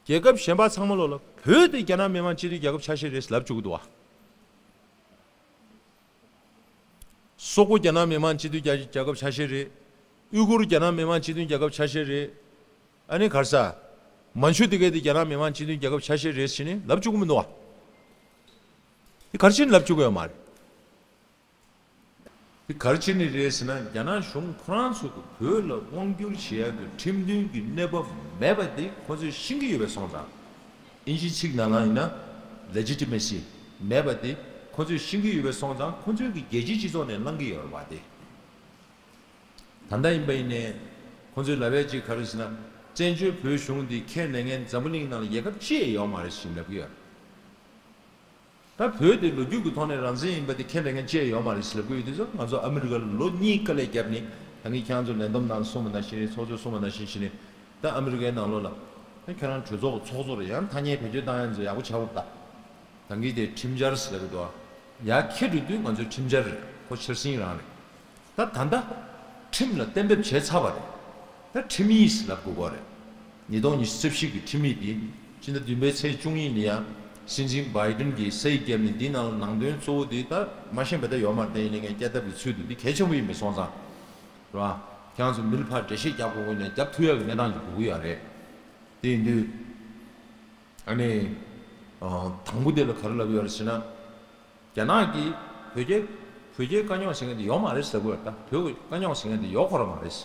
རྒྱལ་ཁབ་གཞན་པ་ཚང་མ་ལོག་ལ་བོད་དེ་རྒྱ་ནག་མི་དམངས་སྤྱི་མཐུན་རྒྱལ་ཁབ་ཆ་ཤས་རེད་ལབ་བཅུག་གི་འདུག་བ། སོག་པོ་རྒྱ་ནག་མི་དམངས་སྤྱི་མཐུན་རྒྱལ་རྒྱལ་ཁབ་ཆ་ཤས་རེད། ཨུ་གུར་རྒྱ་ནག་མི་དམངས་སྤྱི་མཐུན་རྒྱལ་ཁབ་ཆ་ཤས་རེད། ཨ་ནི་ག་རེ་ཟ། མན་ཇུ་དེ་གའི་དེ་རྒྱ་ནག་མི་དམངས་སྤྱི་མཐུན་རྒྱལ་ཁབ་ཆ་ཤས་རེད་ཟེར་ནས་ལབ་བཅུག་གི་མི་འདུག་བ། དེ་ག་རེ་བྱས་ནས་ལབ་བཅུག་གི་ཡོད་མ་རེད། དེ་ག་རེ་བྱས་ནས་རེད་ཟེར་ན་རྒྱ་ནག་གཞུང་ཁོ་རང་ཚོ་གི་བོད་ལ་དབང་བསྒྱུར་བྱེད་ཡག་གི་ཁྲིམས་མཐུན་གྱི་གནས་བབ་མེད་པ་དེ་ཁོ་ཚོས་ཤེས་ཀྱི་ཡོད་པ་སོང་ཙང་། ཨིན་ཇིའི་ཚིག་ནང་ལ་ཡིན་ན་ལེ་ཇི་ཊི་མེ་སི་མེད་པ་དེ་ཁོ་ཚོས་ཤེས་ཀྱི་ཡོད་པ་སོང་ཙང་ཁོ་ཚོས་ཀྱི་རྒྱལ་སྤྱིའི་སྤྱི་ཚོགས་ནས་བླང་གི་ཡོད་རེད་བ་དེ། ད་ལྟ་ཡིན་པ་ཡིན་ནའི་ཁོ་ཚོས་ལབ་ཡག་ཅིག་ག་རེ་ཟེར་ན་བཙན་བྱོལ་བོད་གཞུང་འདི་ཁས་ལེན་མཁན་འཛམ་བུ་གླིང་ནང་ལ་རྒྱལ་ཁབ་ཅི་ཡང་ཡོད་མ་རེད་ཟེར་ལབ་ཀྱི་ཡོད་རེད། ད་བོད་དེ་ལོ་རྒྱུས་ཀྱི་ཐོག་ནས་རང་བཙན་ཡིན་པ་དེ་ཁས་ལེན་མཁན་ཅི་ཡང་ཡོད་མ་རེད་ཟེར་ལབ་ཀྱི་ཡོད་དུས་ཙང་ང་ཚོ་ཨ་མི་རི་ཀ་ལ་ལོ་གཉིས་དཀའ་ལས་བརྒྱབ་ནས་ད་གིན་ཁྱེད་རང་ཚོ་ལས་བསྡོམས་ནང་གསུངས་པ་ནང་བཞིན་རེད། ཚོགས་གཙོས་གསུངས་པ་ནང་བཞིན་བྱས་ནས་ད་ཨ་མི་རི་ཀའི་ནང་ལོགས་ལ་ད་ཁྱེད་རང་གྲོས་ཚོགས་ཚོགས་གཙོ་རེད། ཡང་ཐ་སྙད་བེད་སྤྱོད་བཏང་ཡ་ཚོ་ཡག་པོ་ཆགས་པ་ད། ད་གིན་དེ་ཁྲིམས་འཆར་ཟེར་གི་འདུག་ཡར་འཁྱེར་འགྲོ་དུས་ང་ཚོའི་ཁྲིམས་འཆར་རེད། ཁོ་འཆར་ཟིན་རང་རེད། ད་ད་ལྟ་ཁྲིམས་ལ་གཏན་འབེབས་བྱས་ཚར་བ་རེད། ད་ཁྲིམས་ཡིག་ལབ་དགོས་ཀྱི་རེད། ཉིས་སྟོང་ཉི་ཤུ་རྩ་བཞི་གི་ཁྲིམས་ཡིག་འདི་སྤྱི་ཟླ་བདུན་པའི་ཚེས་བཅུ་གཉིས་ནས་ཡང་སྲིད་འཛིན་བྷའི་ཌེན་གྱིས་སའིན་བརྒྱབ་ནས་འདིའི་ནང་ལ་ནང་དོན་གཙོ་བོ་འདི་ད་མ་ཤེས་པ་ད་ཡོད་མ་རེད། ཡིན་ནའི་ངས་སྐད་བཏབ་པའི་ཚུལ་དུ་འདི་གལ་ཆེན་པོ་ཡིན་པ་སོང་ཙང་། རེད་བ། ཁྱེད་རང་ཚོ་མི་ལ་ཕར་འགྲེལ་བཤད་རྒྱག་དགོས་ཀྱི་ནས་རྒྱབ་ཐུབ་ཡག་གི་གནས་སྟངས་ཅིག་དགོས་ཀྱི་ཡོད་རེད། དེ་ཡིན་དུས། ཨ་ནི། ཨ། དང་པོ་དེ་ལ་ག་རེ་ལབ་ཡོད་རེད་ཟེར་ན། རྒྱ་ནག་གིས་བོད་རྒྱའི་བོད་རྒྱའི་དཀའ་རྙོག་ཟེར་མཁན་དེ་ཡོད་མ་རེད་ཟེར་དགོས་རེད་ད། བོད་ཀྱི་དཀའ་རྙོག་ཟེར་མཁན་དེ་ཡོད་ཁོ་རང་མ་རེད།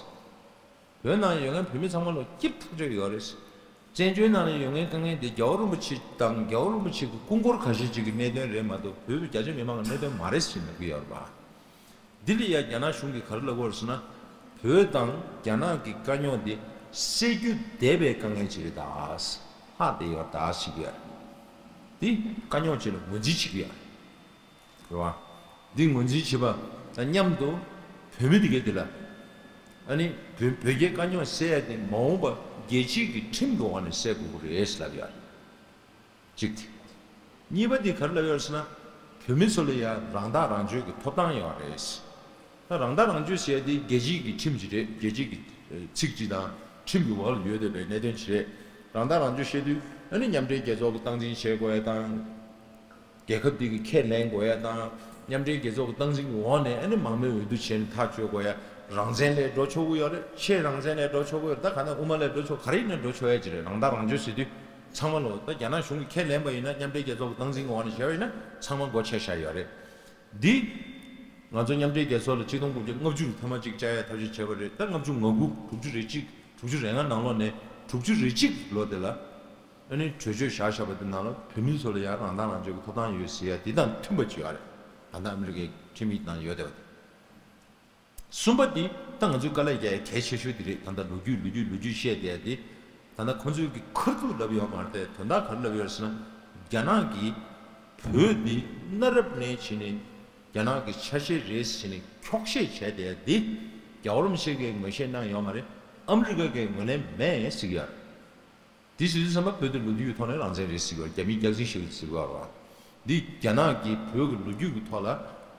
བོད་ནང་ཡོད་མཁན་བོད་མི་ཚང་མ་ལ་སྐྱིད་ཐག་ཆོད་ཡོད་རེད། བཙན་བྱོལ་ནང་ལ་ཡོད་མཁན་དཀའ་ངལ་དེ་རྒྱལ་བ་རིན་པོ་ཆེ་དང་རྒྱལ་བ་རིན་པོ་ཆེ་གི་སྐུ་འཁོར་ཁ་ཤས་ཅིག་གི་གནད་དོན་རེད་མ་གཏོགས་བོད་རྒྱ་ཆེ་མི་མང་གི་གནད་དོན་མ་རེད་ཟེར་ནས་གི་ཡོད་རེད་པ། འདི་ལ་ཡ་རྒྱ་ནག་གཞུང་གིས་ག་རེ་ལབ་ཀྱི་ཡོད་རེད་ཟེར་ན། བོད་དང་རྒྱ་ནག་གི་དཀའ་རྙོག་འདི་སེལ་རྒྱུ་འདས་པའི་དཀའ་ངལ་ཅིག་རེད་ད། ལྷག་བསྡད་ཡོད་ད་ཟེར་གྱི་ཡོད་རེད། འདི་དཀའ་རྙོག་ཅིག་ལ་ངོས་འཛིན་བྱེད་ཀྱི་ཡོད་རེད། རེད་བ། འདི་ངོས་འཛིན་བྱེད་པ་དང་མཉམ་དུ་བོད་མི་འདི་གས་འདི་ལ་ཨ་ནི་བོད་བོད་རྒྱའི་དཀའ་རྙོག་སེལ་ཡ་དེ་མ་འོངས་པ་རྒྱལ་སྤྱིའི་གི་ཁྲིམས་ཀྱི་འོག་ནས་སེལ་དགོས་ཀྱི་རེད་ཟེར་ལབ་ཡོད་རེད། གཅིག་དེ། གཉིས་པ་དེ་ག་རེ་ལབ་ཡོད་ཟེར་ན། བོད་མི་ཚོ་ལ་ཡང་རང་ཐག་རང་གཅོད་ཀྱི་ཐོབ་ཐང་ཡོད་རེད། ད་རང་ཐག་རང་གཅོད་ཟེར་ཡ་དེ་རྒྱལ་སྤྱིའི་གི་ཁྲིམས་ཅིག་རེད། རྒྱལ་སྤྱིའི་གི་ཚིག་ཅིག་དང་ཁྲིམས་ཀྱི་འོག་ལ་ཡོད་བསྡད་པའི་གནད་དོན་ཅིག་རེད། རང་ཐག་རང་གཅོད་བཤད་དུས་ཨ་ནི་མཉམ་འབྲེལ་རྒྱལ་ཚོགས་ཀྱི་སྟངས་འཛིན་བྱེད་དགོས་ཡ་དང་། རྒྱལ་ཁབ་འདི་གི་ཁས་ལེན་དགོས་ཡ་དང་། མཉམ་འབྲེལ་རྒྱལ་ཚོགས་ཀྱི་སྟངས་འཛིན་གྱི་འོག་ནས་ཨ་ནི་མང་མོས་འོས་བསྡུ་བྱས་ནས་ཐག་གཅོད་དགོས་ཡ། རང་བཙན་ལས་འགྲོ་ཆོག་གི་ཡོད་རེད། ཆེས་རང་བཙན་ལས་འགྲོ་ཆོག་གི་ཡོད་རེད། ད་ག་ན་དབུ་མ་ལས་འགྲོ་ཆོག་ག་རེ་ཡིན་ན་འགྲོ་ཆོག་ཡ་ཅིག་རེད། རང་ཐག་རང་གཅོད་ཟེར་དུས་ཚང་མ་ལོ། ད་རྒྱ་ནག་གཞུང་གིས་ཁས་ལེན་པ་ཡིན་ན། མཉམ་འབྲེལ་རྒྱལ་ཚོགས་ཀྱི་སྟངས་འཛིན་གྱི་འོག་ནས་བྱས་པ་ཡིན་ན་ཚང་མ་སྒོ་ཕྱེ་བཞག་ཡོད་རེད། འདི་ང་ཚོ་མཉམ་འབྲེལ་རྒྱལ་ཚོགས་ལ་ཆིག་སྟོང་དགུ་བརྒྱ་ལྔ་བཅུ་ལ་ཐེངས་མ་གཅིག་བཅར་ཡ་ཐབས་ཤེས་བྱས་པ་རེད། ད་ལྔ་བཅུ་ང་དགུ། དྲུག་ཅུ་རེ་གཅིག། དྲུག་ཅུ་རེ་ལྔ་ནང་ལོགས་ནས་དྲུག་ཅུ་རེ་གཅིག་ལོ་དེ་ལ་ཨ་ནི་གྲོས་ཆོད་བཞག་བཞག་པ་དེ་ནང་ལ་བོད་མི་ཚོ་ལ་ཡང་རང་ཐག་རང་གཅོད་ཀྱི་ཐོབ་ཐང་ཡོད་ཟེར་ཡ་དེ་དང་མཐུན་པ་ཅིག་ཡོད་རེད། ད་ལྟ་ཨ་མི་རི་ཀའི་ཁྲིམས་ཡིག་ནང་ཡོད་བསྡད་པ་དེ། གསུམ་པ་དེ་ད་ང་ཚོའི་དཀའ་ལས་རྒྱག་ཡ་གལ་ཆེ་ཤོས་དེ་རེད། ད་ལྟ་ལོ་རྒྱུས་ལོ་རྒྱུས་ལོ་རྒྱུས་བཤད་བསྡད་ཡ་དེ། ད་ལྟ་ཁོ་ཚོས་ཀྱི་ཁ་ཐུག་ལབ་ཡོད་མ་རེད་དེ། དོན་དག་ག་རེ་ལབ་ཡོད་རེད་ཟེར་ན། རྒྱ་ནག་གིས་བོད་འདི་གནའ་རབས་ནས་བྱས་ནས་རྒྱ་ནག་གི་ཆ་ཤས་རེད་ཟེར་ནས་འཁྱོག་བཤད་བྱས་བསྡད་ཡ་དེ། རྒྱལ་བ་རིན་པོ་ཆེ་གིས་ངོས་བཞེས་གནང་ཡོད་མ་རེད། ཨ་མི་རི་ཀ་གིས་ངོས་ལེན་མེད་ཟེར་གྱི་ཡོད་རེད། འདི་ཟེར་དུས་ཙམ་པ་བོད་དེ་ལོ་རྒྱུས་ཀྱི་ཐོག་ནས་རང་བཙན་རེད་ཟེར་གྱི་ཡོད་རེད། རྒྱ་མིས་རྒྱག་འཛིང་བྱེད་ཀྱི་ཟེར་གྱི་ཡོད་རེད། འདི་རྒྱ་ནག་གིས་བོད་ཀྱི་ལོ་རྒྱུས་ཀྱི་ཐོག་ལ་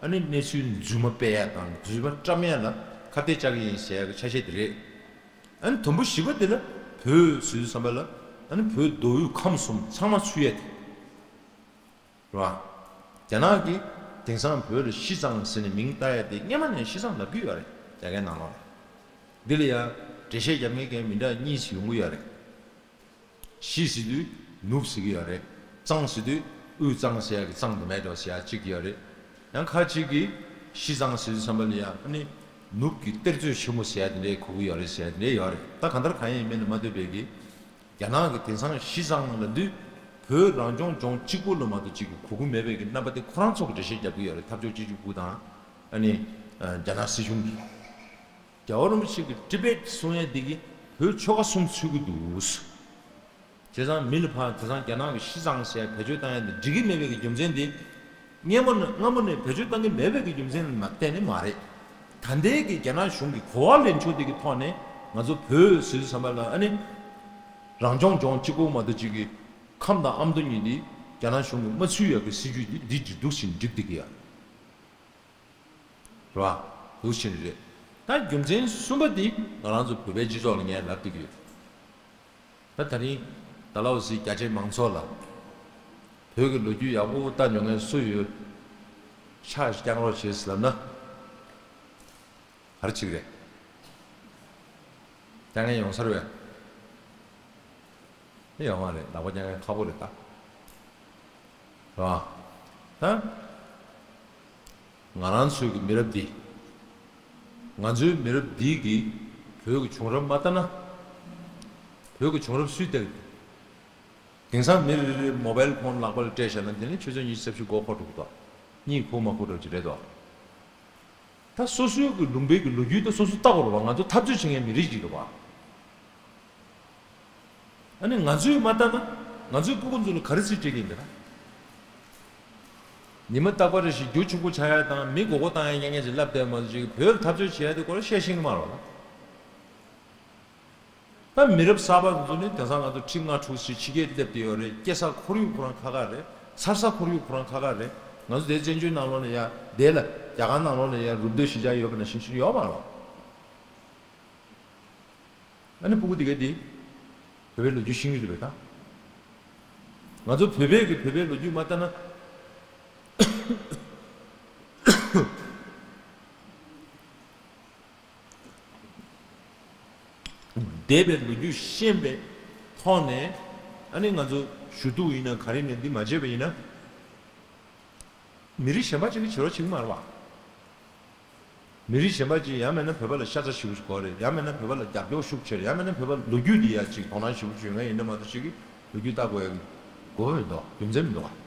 ཨ་ནི་གནས་ཚུལ་རྫུན་མ་སྤེལ་ཡ་དང་རྫུན་མ་བཀྲམ་ཡ་ལ་ཁ་གཏད་བཅག་གི་ཡིན་ཟེར་ཡ་གི་ཆ་ཤས་དེ་རེད། ཨ་ནི་དུམ་བུ་བཞི་པ་དེ་ལ་བོད་ཟེར་དུས་ཙམ་པ་ལ་ཨ་ནི་བོད་མདོ་དབུས་ཁམས་གསུམ་ཚང་མ་ཚུད་ཡ་དེ། རེད་བ། རྒྱ་ནག་གིས་དེང་སང་བོད་ལ་ཤི་ཙང་ཟེར་ནས་མིང་བཏགས་ཡ་དེ་སྔོན་མ་ནས་ཤི་ཙང་ལབ་ཀྱི་ཡོད་རེད། རྒྱ་སྐད་ནང་ལོགས་ལ། འདི་ལ་ཡང་འགྲེལ་བཤད་རྒྱབ་མཁན་གྱི་མི་འདྲ་གཉིས་ཤིག་ཡོང་གི་ཡོད་རེད། ཤི་ཟེར་དུས་ནུབ་ཟེར་གྱི་ཡོད་རེད། གཙང་ཟེར་དུས་དབུས་གཙང་ཟེར་ཡ་གི་གཙང་དུ་མེད་འགྲོ་ཟེར་ཡ་གཅིག་ཡོད་རེད། ཡང་ཁ་ཅིག་གིས་ཤི་ཙང་ཟེར་དུས་ཙམ་པ་ལ་ཡང་ཨ་ནི་ནུབ་ཀྱི་གཏེར་མཛོད་ཆེན་མོ་ཟེར་ཡ་དེ་འདྲས་གོ་གི་ཡོད་རེད་ཟེར་ཡ་དེ་འདྲས་ཡོད་རེད། ད་གང་ལྟར་གང་ཡིན་མིན་ལ་མ་ལྟོས་པའི་གི། རྒྱ་ནག་གི་དེང་སང་ཤི་ཙང་ལབ་དུས་བོད་རང་སྐྱོང་ལྗོངས་གཅིག་པོ་ལ་མ་གཏོགས་གཅིག་གི་གོ་གི་མེད་པའི་གི་རྣམ་པ་དེ་ཁོ་རང་ཚོ་གི་འགྲེལ་བཤད་རྒྱབ་གི་ཡོད་རེད། འཐབ་ཕྱོགས་གཅིག་གྱུར་པུའུ་དང་ཨ་ནི་རྒྱ་ནག་སྲིད་གཞུང་གིས། རྒྱལ་བ་རིན་པོ་ཆེ་གི་ཊི་བེཊ་གསུང་ཡས་འདི་གིས་བོད་ཆོལ་ཁ་གསུམ་ཚུད་གི་འདུག། བྱས་ཙང་མི་ལ་ཕར་དེང་སང་རྒྱ་ནག་གི་ཤི་ཙང་ཟེར་བེད་སྤྱོད་བཏང་ཡས་འདི་འགྲིག་གི་མེད་པའི་གི་རྒྱུ་མཚན་འདི། སྔ་མོ་ནས་སྔ་མོ་ནས་བེད་སྤྱོད་བཏང་གི་མེད་པའི་གི་རྒྱུ་མཚན་ལ་མ་བརྟེན་ནས་མ་རེད། ད་ལྟའི་གི་རྒྱ་ནག་གཞུང་གི་གོ་བ་ལེན་ཕྱོགས་འདི་གི་ཐོག་ནས་ང་ཚོ་བོད་ཟེར་དུས་ཙམ་པ་ལ་ཨ་ནི་རང་སྐྱོང་ལྗོངས་གཅིག་པོ་མ་གཏོགས་གཅིག་གི་ཁམས་དང་ཨ་མདོ་གཉིས་འདི་རྒྱ་ནག་གཞུང་གིས་མ་ཚུད་ཡག་གི་སྲིད་ཇུས་འདི་འདི་འགྲིག་འདུག་ཟེར་འགྲིག་བསྡད་ཀྱི་ཡ། རེད་བ། འདུག་ཕྱིན་རེད། ད་རྒྱུ་མཚན་གསུམ་པ་འདི་ང་རང་ཚོ་བོད་པའི་སྤྱི་ཚོགས་ལ་ངས་ལབ་བསྡད་ཀྱི་ཡོད། ད་ད་རིང་ཌལ་ཧོ་སི་རྒྱ་ཆེའི་མང་ཚོགས་ལ་བོད་ཀྱི་ལོ་རྒྱུས་ཡག་པོ་ལྟ་མྱོང་མཁན་སུ་ཡོད། ཕྱག་བརྐྱང་རོགས་བྱེད་ཟེར་ལབ་ན། ག་རེ་བྱེད་ཀྱི་རེད། རྐྱང་མཁན་ཡོང་ས་རེད་པས། ཡོང་བ་རེད། ལག་པ་རྐྱང་མཁན་ཁག་པོ་རེད་ད། རེད་བ། ད་ང་རང་ཚོའི་གི་མི་རབས་འདི། ང་ཚོའི་མི་རབས་འདི་གིས་བོད་ཀྱི་བྱུང་རབས་མ་ལྟ་ན། བོད་ཀྱི་བྱུང་རབས་སུས་ལྟ་གི་འདུག། དེང་སང་མི་རེ་རེ་མོ་བལ་ཕོན་ལག་པ་ལ་སྤྲད་བཞག་ན་དེ་ནི་ཆུ་ཚོད་ཉི་ཤུ་རྩ་བཞི་མགོ་འཁོར་འགྲོ་གི་འདུག། གཉིད་ཁུག་མ་ཁུག་འདྲ་ཅིག་རེད་དོ། ད་སོ་སོའི་གི་ལུང་པའི་གི་ལོ་རྒྱུས་ད་སོ་སོ་ལྟ་དགོས་རེད་བ། ང་ཚོ་འཐབ་རྩོད་བྱེད་མཁན་མི་རིགས་ཅིག་རེད་བ། ཨ་ནི་ང་ཚོས་མ་ལྟ་ན་ང་ཚོའི་སྤུ་གུ་ཚོ་ལ་ག་རེ་སྲིད་བྱེད་ཀྱི་ཡིན་པས་ན། ཉི་མ་རྟག་པ་རེ་བཞིན་རྒྱུ་ཆུང་ཀུ་ཆགས་ཡ་དང་མི་མགོ་སྐོར་བཏང་ཡ་ཉན་ཉན་ཅིག་ལབ་བསྡད་མ་གཏོགས་ཅིག་བོད་འཐབ་རྩོད་བྱེད་ཡ་དེ་སྐོར་ལ་བཤད་ཤེས་ཀྱི་མ་རེད་བ། ད་མི་རབས་གསར་པ་ཚོ་ནི་དེང་སང་ང་ཚོ་ཁྲི་ལྔ་དྲུག་ཅིག་ཕྱི་རྒྱལ་སླེབས་བསྡད་ཡོད་རེད། སྐྱེ་ས་ཁོར་ཡུག་ཁོ་རང་ཁག་ཁག་རེད། འཚར་ས་ཁོར་ཡུག་ཁོ་རང་ཁག་ཁག་རེད། ང་ཚོ་དེ་བཙན་བྱོལ་ནང་ལོགས་ལ་ཡ་དེ་ལ་རྒྱ་གར་ནང་ལོགས་ལ་ཡ་རུབ་རྡོའི་གཞིས་ཆགས་ཡོད་པ་ནང་བཞིན་ཞིག་ཡོད་མ་རེད། ཨ་ནི་སྤུ་གུ་དེ་ག་དེ་བོད་པའི་ལོ་རྒྱུས་ཤེས་ཀྱི་རེད་པས་ད། ང་ཚོ་བོད་པའི་གི་བོད་པའི་ལོ་རྒྱུས་མ་ལྟ་ན། འདས་པའི་ལོ་རྒྱུས་ཤེས་པའི་ཐོག་ནས་ཨ་ནི་ང་ཚོ་ཞུ་གཏུག་ཡིན་ན་ག་རེ་ནས་འདི་མ་བྱས་པ་ཡིན་ན། མི་རིགས་གཞན་པ་ཅིག་གིས་བྱེད་རོགས་བྱེད་ཀྱི་མ་རེད་བ། མི་རིགས་གཞན་པ་ཅིག་ཡང་མིན་ན་བོད་པ་ལ་ཤ་ཚ་ཞེ་པོ་ཞིག་དགོས་རེད། ཡང་མིན་ན་བོད་པ་ལ་རྒྱབ་སྐྱོར་ཤུགས་ཆེ་རེད། ཡང་མིན་ན་བོད་པ་ལོ་རྒྱུས་འདི་ཡ་ཅིག་དོ་སྣང་ཞེ་པོ་བྱེད་མཁན་ཡིན་ན་མ་གཏོགས་ཅིག་གིས་ལོ་རྒྱུས་ལྟ་དགོས་ཡ་དགོས་པ་མི་འདུག། རྒྱུ་མཚན་མི་འདུག་བ།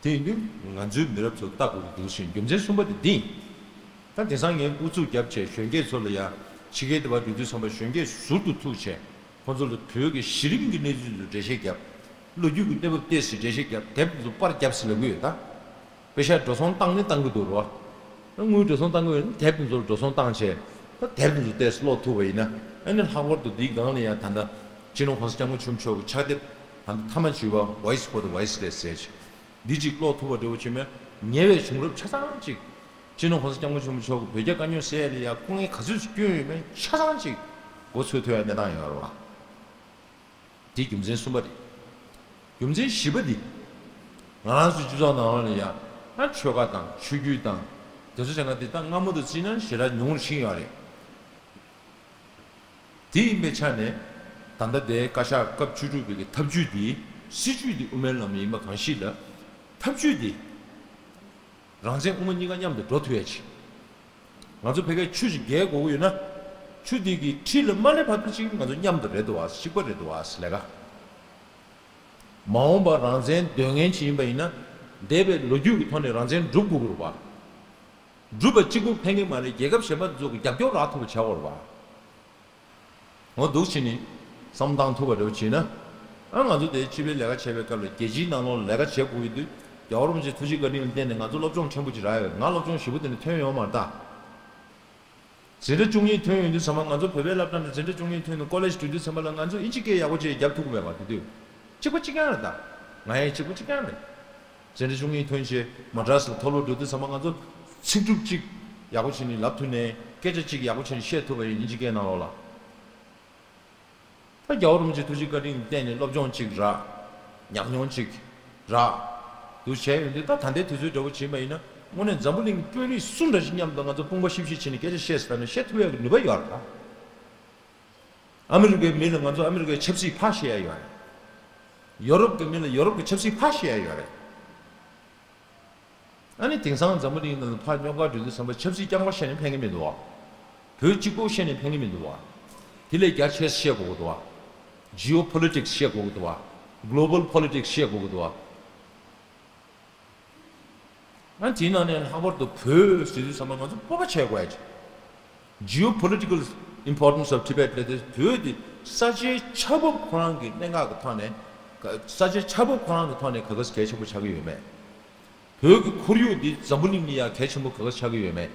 དེ་ཡིན་དུས་ང་ཚོའི་མི་རབས་ཚོ་ལྟ་དགོས་ཀྱི་འདུག་ཟེར། རྒྱུ་མཚན་གསུམ་པ་དེ་འདི་ཡིན། ད་དེང་སང་ངས་ཨུ་ཚུགས་བརྒྱབ་བྱས་གཞོན་སྐྱེས་ཚོ་ལ་ཡ་ཕྱི་རྒྱལ་དུ་བ་འགྲོ་དུས་ཙམ་པ་གཞོན་སྐྱེས་ཟུར་དུ་ཐུག་བྱས་ཁོང་ཚོ་ལ་བོད་ཀྱི་གཞི་རིམ་གྱི་གནས་ཚུལ་ཚོ་འགྲེལ་བཤད་བརྒྱབ། ལོ་རྒྱུས་ཀྱི་གནས་བབ་ཏོག་ཙམ་འགྲེལ་བཤད་བརྒྱབ། དེབ་དེ་ཚོ་པར་བརྒྱབ་ཟེར་ལབ་ཀྱི་ཡོད་ད། པེ་ཤག་འགྲོ་སོང་བཏང་ནི་བཏང་གི་འདུག་རོ། དངུལ་འགྲོ་སོང་བཏང་གི་ཡོད་ན་དེབ་དེ་ཚོར་འགྲོ་སོང་བཏང་བྱས། ད་དེབ་དེ་ཚོ་ཏོག་ཙམ་ཀློག་ཐུབ་པ་ཡིན་ན། ཨ་ནི་ལྷག་པར་དུ་འདིའི་སྒང་ལ་ཡང་ད་ལྟ་སྤྱི་ནོར་གོང་ས་སྐྱབས་མགོན་ཆེན་པོ་མཆོག་གི་ཕྱག་དེབ་ད་ལྟ་མཐའ་མ་བརྗོད་པ་Voice for the Voiceless ཟེར་ཅིག་འདི་ཅིག་ཀློག་ཐུབ་པ་འདྲ་བོ་བྱས་ན་ཉེ་བའི་བྱུང་རབས་ཆ་ཚང་ཅིག་སྤྱི་ནོར་གོང་ས་སྐྱབས་མགོན་ཆེན་པོ་མཆོག་གི་བོད་རྒྱ་དཀའ་རྙོག་སེལ་ཡ་ལ་ཡ་སྐུ་ངལ་ག་ཚོད་ཅིག་བསྐྱོན་ཡོད་མེད་ཆ་ཚང་ཅིག་མགོ་ཚོད་ཐུབ་ཡ་གནས་སྟངས་ཡོད་རེད་བ། འདི་རྒྱུ་མཚན་གསུམ་པ་རེད། རྒྱུ་མཚན་བཞི་པ་འདི། ང་རང་ཚོའི་སྤྱི་ཚོགས་ནང་ལོགས་ལ་ཡང་ཆོལ་ཁ་དང་ཆོས་བརྒྱུད་དང་དེ་ཚོ་ཆ་ང་དེ་ད་སྔ་མོ་དང་བརྩིས་ན་ཞེ་དྲག་ཉུང་རུ་ཕྱིན་ཡོད་རེད། དེ་ཡིན་པའི་ཆ་ནས་ད་ལྟ་དེའི་བཀའ་ཤག་སྐབས་བཅུ་དྲུག་པའི་གི་ཐབས་ཇུས་དེ་སྲིད་ཇུས་དེ་དབུ་མའི་ལམ་ཡིན་པ་གང་ཞིག་ལ་ཐབས་ཇུས་དེ་རང་བཙན་དབུ་མ་གཉིས་ཀ་མཉམ་དུ་འགྲོ་ཐུབ་ཡ་ཆེད། ང་ཚོ་ཕ་གིའི་ཆུ་ཞིག་བརྒལ་དགོས་ཀྱི་ཡོད་ན། ཆུ་འདི་གི་འཁྲིས་ལ་མ་སླེབས་བར་དུ་ཅིག་ང་ཚོ་མཉམ་དུ་རེད་འདུག་བ། གཅིག་པ་རེད་འདུག་བ་ལས་ཀ། མ་འོངས་པར་རང་བཙན་འདོད་མཁན་ཅིག་ཡིན་པ་ཡིན་ན། འདས་པའི་ལོ་རྒྱུས་ཀྱི་ཐོག་ནས་རང་བཙན་སྒྲུབ་དགོས་ཀྱི་རེད་བ། སྒྲུབ་པ་གཅིག་པུ་ཕན་གྱི་མ་རེད། རྒྱལ་ཁབ་གཞན་པ་ཚོ་གི་རྒྱབ་སྐྱོར་རག་ཐུབ་པ་བྱ་དགོས་རེད་བ། འོ་འདུག་བྱས་ནས་བསམ་བློ་བཏང་ཐུབ་པ་རེད་བ་བྱས་ན། ཨ་ང་ཚོ་དེ་སྤྱི་པའི་ལས་ཀ་བྱེད་པའི་སྐབས་ལ་རྒྱལ་སྤྱིའི་ནང་ལོགས་ལ་ལས་ཀ་བྱེད་དགོས་ཀྱི་དུས་རྒྱལ་བ་རིན་པོ་ཆེ་ཐུགས་རྗེ་བཀའ་དྲིན་ལ་བརྟེན་ནས་ང་ཚོ་སློབ་སྦྱོང་ཕྲན་བུ་ཅིག་རག་ཡོད། ང་སློབ་སྦྱོང་ཞེ་པོ་དེ་འདྲ་ཐོན་ཡོད་མ་རེད་ད། འཛིན་གྲྭ་བཅུ་གཉིས་ཐོན་ཡོང་དུས་ཙམ་པ་ང་ཚོ་བོད་པའི་སློབ་གྲྭ་ནས་འཛིན་གྲྭ་བཅུ་གཉིས་ཐོན་ནས་ཀོ་ལེཇ་འགྲོ་དུས་ཙམ་པ་ལ་ང་ཚོ་ཨིན་ཇི་སྐད་ཡག་པོ་ཅིག་རྒྱབ་ཐུབ་ཀྱི་མེད་པ། དེ་དུས་གཅིག་པ་གཅིག་རྐྱང་རེད་ད། ང་ཡང་གཅིག་པ་གཅིག་རྐྱང་རེད། འཛིན་གྲྭ་བཅུ་གཉིས་ཐོན་བྱས་མ་ཌྲ་སི་ལ་མཐོ་སློབ་འགྲོ་དུས་ཙམ་པ་ང་ཚོ་ཚིག་གྲུབ་གཅིག་ཡག་པོ་བྱས་ནས་ལབ་ཐུབ་ནས་སྐད་ཆ་གཅིག་ཡག་པོ་བྱས་ནས་བཤད་ཐུབ་པ་ཡིན། ཨིན་ཇི་སྐད་ནང་ལོགས་ལ། ད་རྒྱལ་བ་རིན་པོ་ཆེ་ཐུགས་རྗེ་བཀའ་དྲིན་བརྟེན་ནས་སློབ་སྦྱོང་གཅིག་རག་ཉམས་མྱོང་གཅིག་རག་འདུག་བྱས་ཡོང་དུས། ད་ད་ལྟའི་དུས་ཚོད་འདྲ་བོ་བྱེད་པ་ཡིན་ན་དངོས་གནས་འཛམ་བུ་གླིང་དཔོན་རིགས་སུ་འདྲ་ཞིག་མཉམ་དུ་ང་ཚོ་དཔུང་པ་ཤིབ་ཤིབ་བྱས་ནས་སྐད་ཆ་བཤད་ཟེར་ན་བཤད་ཐུབ་ཡག་གི་ནུས་པ་ཡོད་རེད་ད། ཨ་མི་རི་ཀའི་མི་ལ་ང་ཚོ་ཨ་མི་རི་ཀའི་ཆབ་སྲིད་ཕར་བཤད་ཡག་ཡོད་རེད། ཡོ་རོབ་ཀྱི་མི་ལ་ཡོ་རོབ་ཀྱི་ཆབ་སྲིད་ཕར་བཤད་ཡག་ཡོད་རེད། ཨ་ནི་དེང་སང་འཛམ་བུ་གླིང་ནང་ལ་ཕར་རྙོག་དཀར་འགྲོ་དུས་ཙམ་པ་ཆབ་སྲིད་རྐྱང་པ་བཤད་ནས་ཕན་གི་མི་འདུག་བ། བོད་གཅིག་པོ་བཤད་ནས་ཕན་གི་མི་འདུག་བ། དེ་ལས་རྒྱ་ཆེ་ས་བཤད་དགོས་ཀྱི་འདུག་བ། Geopolitics་བཤད་དགོས་ཀྱི་འདུག་བ། Global politics་བཤད་དགོས་ཀྱི་འདུག་བ། ཨ་དེའི་ནང་ནས་ལྷག་པར་དུ་བོད་ཟེར་དུས་ཙམ་པ་ང་ཚོ་སྤོབས་པ་བྱེད་དགོས་ཡ་ཅིག Geopolitical importance of Tibet ལབ་དུས་བོད་དེ་ས་ཆའི་ཆ་བབ་ཁོ་རང་གི་གནད་འགག་གི་ཐོག་ནས། ས་ཆའི་ཆ་བབ་ཁོ་རང་གི་ཐོག་ནས་ག་ག་གལ་ཆེན་པོ་ཆགས་ཀྱི་ཡོད་མེད། བོད་ཀྱི་ཁོར་ཡུག་འདི་འཛམ་བུ་གླིང་ལ་ཡང་གལ་ཆེན་པོ་ག་ག་ཆགས་ཀྱི་ཡོད་མེད།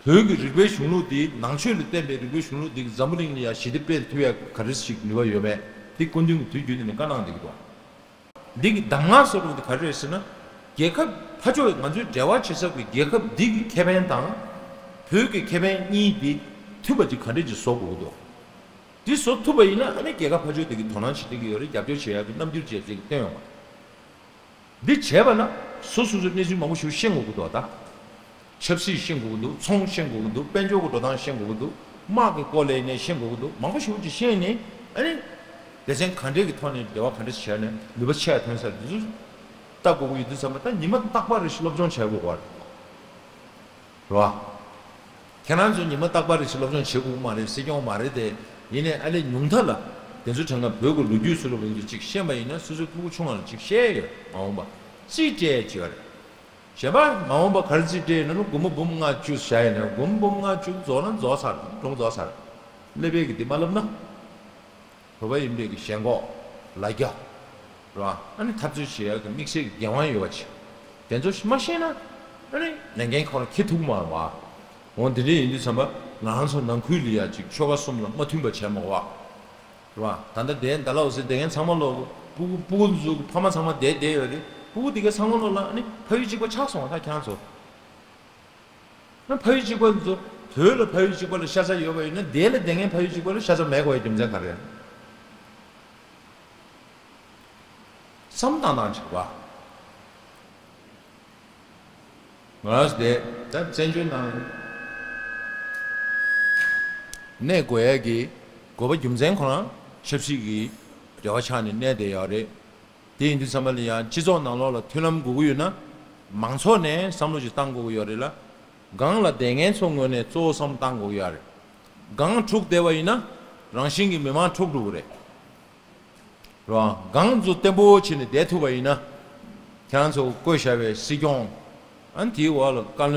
བོད་ཀྱི་རིག་པའི་གཞུང་ལུགས་འདི། ནང་ཆོས་ལ་བརྟེན་པའི་རིག་པའི་གཞུང་ལུགས་འདི་འཛམ་བུ་གླིང་ལ་ཡང་ཞི་བདེ་སྤེལ་ཐུབ་ཡ་ག་རེ་ཞིག་ནུས་པ་ཡོད་མེད་དེ་སྐུ་མདུན་གྱིས་དུས་རྒྱུན་དུ་ནས་བཀའ་གནང་བསྡད་ཀྱི་འདུག་འདི་གི་གདམས་ངག་ཟེར་བ་འདི་ག་རེ་རེད་ཟེར་ན། རྒྱལ་ཁབ་ཕར་ཕྱོགས། ང་ཚོའི་འབྲེལ་བ་བྱེད་ས་གི་རྒྱལ་ཁབ་འདི་གི་ཁེ་ཕན་དང་བོད་ཀྱི་ཁེ་ཕན་གཉིས་འདི་མཐུན་པ་ཅིག་ག་འདྲས་ཅིག་བཟོ་དགོས་ཀྱི་འདུག་འདི་བཟོ་ཐུབ་པ་ཡིན་ན་ཨ་ནི་རྒྱལ་ཁབ་ཕར་ཕྱོགས་འདི་གི་དོ་སྣང་བྱེད་བསྡད་ཀྱི་ཡོད་རེད། རྒྱབ་སྐྱོར་བྱེད་ཡག་གི་རྣམ་འགྱུར་བྱེད་བསྡད་ཀྱི་སྟོན་ཡོང་བ། འདི་བྱས་པ་ན་སོ་སོ་སོའི་གནས་ཚུལ་མང་པོ་ཞིག་ཤེས་དགོས་ཀྱི་འདུག་ད་ཆབ་སྲིད་ཤེས་དགོས་ཀྱི་འདུག་ཚོང་ཤེས་དགོས་ཀྱི་འདུག་དཔལ་འབྱོར་གྱི་འགྲོ་སྟངས་ཤེས་དགོས་ཀྱི་འདུག་དམག་གི་སྐོར་ལ་ནས་ཤེས་དགོས་ཀྱི་འདུག་མང་པོ་ཞིག་ཅིག་ཤེས་ནས་ཨ་ནི་སྡེ་ཚན་ག་འདྲས་ཀྱི་ཐོག་ནས་འབྲེལ་བ་ག་འདྲས་བྱས་ནས་ནུས་པ་ཆེ་བ་ཐོན་ས་འདི་ཚོ་ལྟ་དགོས་ཀྱི་ཡོད་དུས་ཙམ་པ། ད་ཉི་མ་རྟག་པར་རེ་ཞིག་སློབ་སྦྱོང་བྱེད་དགོས་པ་རེད། རེད་བ། ཁྱེད་རང་ཚོ་ཉི་མ་རྟག་པར་རེ་ཞིག་སློབ་སྦྱོང་བྱེད་དགོས་མ་རེད། སྲིད་སྐྱོང་མ་རེད་དེ། ཡིན་ནའི་ཨ་ལས་ཉུང་མཐའ་ལ་དེ་ཚོ་དྲན་ག་བོད་ཀྱི་ལོ་རྒྱུས་སུ་ལ་ཡིན་གྱི་ཅིག་ཤེས་པ་ཡིན་ན་སོ་སོའི་ཕྲུ་གུ་ཆུང་བ་ལ་ཅིག་ཤེས་ཡོད། མ་འོངས་པ་རྩིས་སྤྲད་ཡ་ཅིག་ཡོད་རེད། གཞན་པ་མ་འོངས་པ་ག་རེ་རྩིས་སྤྲད་ཡོད་ན་ལོ་སྒོར་མོ་འབུམ་ལྔ་བཅུ་བཞག་ཡིན་ན་སྒོར་མོ་འབུམ་ལྔ་བཅུ་རྫོགས་ན་རྫོགས་ཚར། གྲོངས་རྫོགས་ཚར། ཀླད་པའི་གི་དེ་མ་ལབ་ན། བོད་པ་ཡིན་པའི་གི་ཞེན་ཁོག་ལ་རྒྱ། རེད་བ། ཨ་ནི་འཐབ་རྩོད་བྱེད་ཡག་གི་དམིགས་བསལ་གྱི་འགན་དབང་ཡོད་པ་ཅིག་དེ་ཚོ་མ་ཤེས་ན་ཨ་ནི་ལས་འགན་ཁོ་རང་འཁྱེར་ཐུབ་མ་རེད་བ། འོ་འདི་འདྲ་ཡིན་དུས་ཙམ་པ་ང་རང་ཚོ་ནང་ཁུལ་ལ་ཡ་ཅིག་ཆོལ་ཁ་གསུམ་ལ་མ་མཐུན་པ་བྱས་མ་དགོས་པ། རེད་བ། ད་ལྟ་དེ་ད་ལ་འོ་ཟེར་དེ་ངན་ཚང་མ་ལོ་སྤུ་གུ་སྤུ་གུ་ཚོ་གི་ཕ་མ་ཚང་མ་བསྡད་བསྡད་ཡོད་རེད། སྤུ་གུ་དེ་ག་ཚང་མ་ལོ་ལ་ཨ་ནི་ཕ་ཡུལ་གཅིག་པ་ཆགས་སོང་བ། ད་ཁྱེད་རང་ཚོ། ན་ཕ་ཡུལ་གཅིག་པ་ཚོ། བོད་ལ་ཕ་ཡུལ་གཅིག་པ་ལ་ཤ་ཚ་ཡོད་པ་ཡིན་ན་དེ་ལ་དེ་ངན་ཕ་ཡུལ་གཅིག་པ་ལ་ཤ་ཚ་མེད་དགོས་ཡ་རྒྱུ་མཚན་ག་རེ་རེད། བསམ་བཏང་སྟངས་བྱེད་པ། ང་རང་ཚོ་དེ་ད་བཙན་བྱོལ་ནང་གནས་དགོས་ཡ་གི་དགོས་པ་རྒྱུ་མཚན་ཁོ་རང་ཆབ་སྲིད་ཀྱི་འབྲེལ་བ་ཆགས་ནས་གནས་བསྡད་ཡོད་རེད། དེ་ཡིན་དུས་ཙམ་པ་ལ་ཡང་སྤྱི་ཚོགས་ནང་ལོགས་ལ་མཐུན་ལམ་དགོས་ཀྱི་ཡོད་ན། མང་ཚོགས་ནས་བསམ་བློ་ཞིག་བཏང་དགོས་ཀྱི་ཡོད་རེད་ལ། སྒང་ལ་བསྡད་མཁན་ཚོ་ངོས་ནས་གཙོ་བོ་བསམ་བཏང་དགོས་ཀྱི་ཡོད་རེད། སྒང་འཁྲུག་བསྡད་པ་ཡིན་ན་རང་བཞིན་གྱིས་མི་མང་འཁྲུག་འགྲོ་གི་རེད། རེད་བ། སྒང་ཚོ་བརྟན་པོ་བྱས་ནས་བསྡད་ཐུབ་པ་ཡིན་ན། ཁྱེད་རང་ཚོ་བསྐོས་བཞག་པའི་སྲིད་སྐྱོང་། ཨ་ནི་དེའི་འོག་ལ་བཀའ་བློན།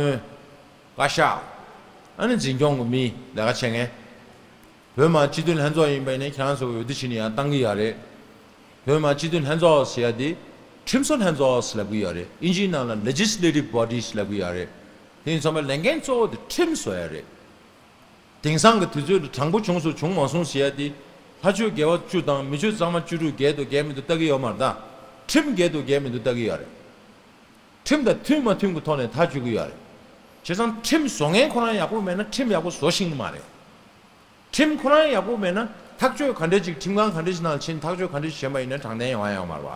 བཀའ་ཤག་ཨ་ནི་འཛིན་སྐྱོང་གི་མི་ལས་ཀ་བྱེད་མཁན། བོད་མི་མང་སྤྱི་འཐུས་ལྷན་ཚོགས་ཡིན་པ་ཡིན་ན་ཁྱེད་རང་ཚོ་འོས་བསྡུ་བྱས་ནས་ཡར་བཏང་གི་ཡོད་རེད། བོད་མི་མང་སྤྱི་འཐུས་ལྷན་ཚོགས་ཟེར་ཡ་དེ་ཁྲིམས་བཟོ་ལྷན་ཚོགས་ལབ་གི་ཡོད་རེད། ཨིན་ཇིའི་ནང་ལ་Legislative Bodies་ལབ་གི་ཡོད་རེད། དེ་ཡིན་ཙང་མ་ལས་འགན་གཙོ་བོ་དེ་ཁྲིམས་བཟོ་ཡ་རེད། དེང་སང་གི་དུས་ཚོད་ལ་དྲང་པོ་བྱུང་སོང་བྱུང་མ་སོང་ཟེར་ཡ་དེ། ལྷ་ཆོས་དགེ་བ་བཅུ་དང་མི་ཆོས་གཙང་མ་བཅུ་དྲུག་འགལ་འདུག་འགལ་མི་འདུག་ལྟ་གི་ཡོད་མ་རེད་ད། ཁྲིམས་འགལ་འདུག་འགལ་མི་འདུག་ལྟ་གི་ཡོད་རེད། ཁྲིམས་དང་མཐུན་མ་མཐུན་གྱི་ཐོག་ནས་ཐག་གཅོད་ཀྱི་ཡོད་རེད། བྱས་ཙང་ཁྲིམས་བཟོ་མཁན་ཁོ་རང་ཡག་པོ་མེད་ན་ཁྲིམས་ཡག་པོ་བཟོ་ཤེས་ཀྱི་མ་རེད། ཁྲིམས་ཁོ་རང་ཡག་པོ་མེད་ན་ཐག་གཅོད་ག་འདྲས་ཅིག་ཁྲིམས་ཁང་ག་འདྲས་ཅིག་ནང་ཕྱིན་ཐག་གཅོད་ག་འདྲས་ཅིག་བྱས་པ་ཡིན་ན་དྲང་བདེན་ཡོང་ཡ་ཡོད་མ་རེད་བ།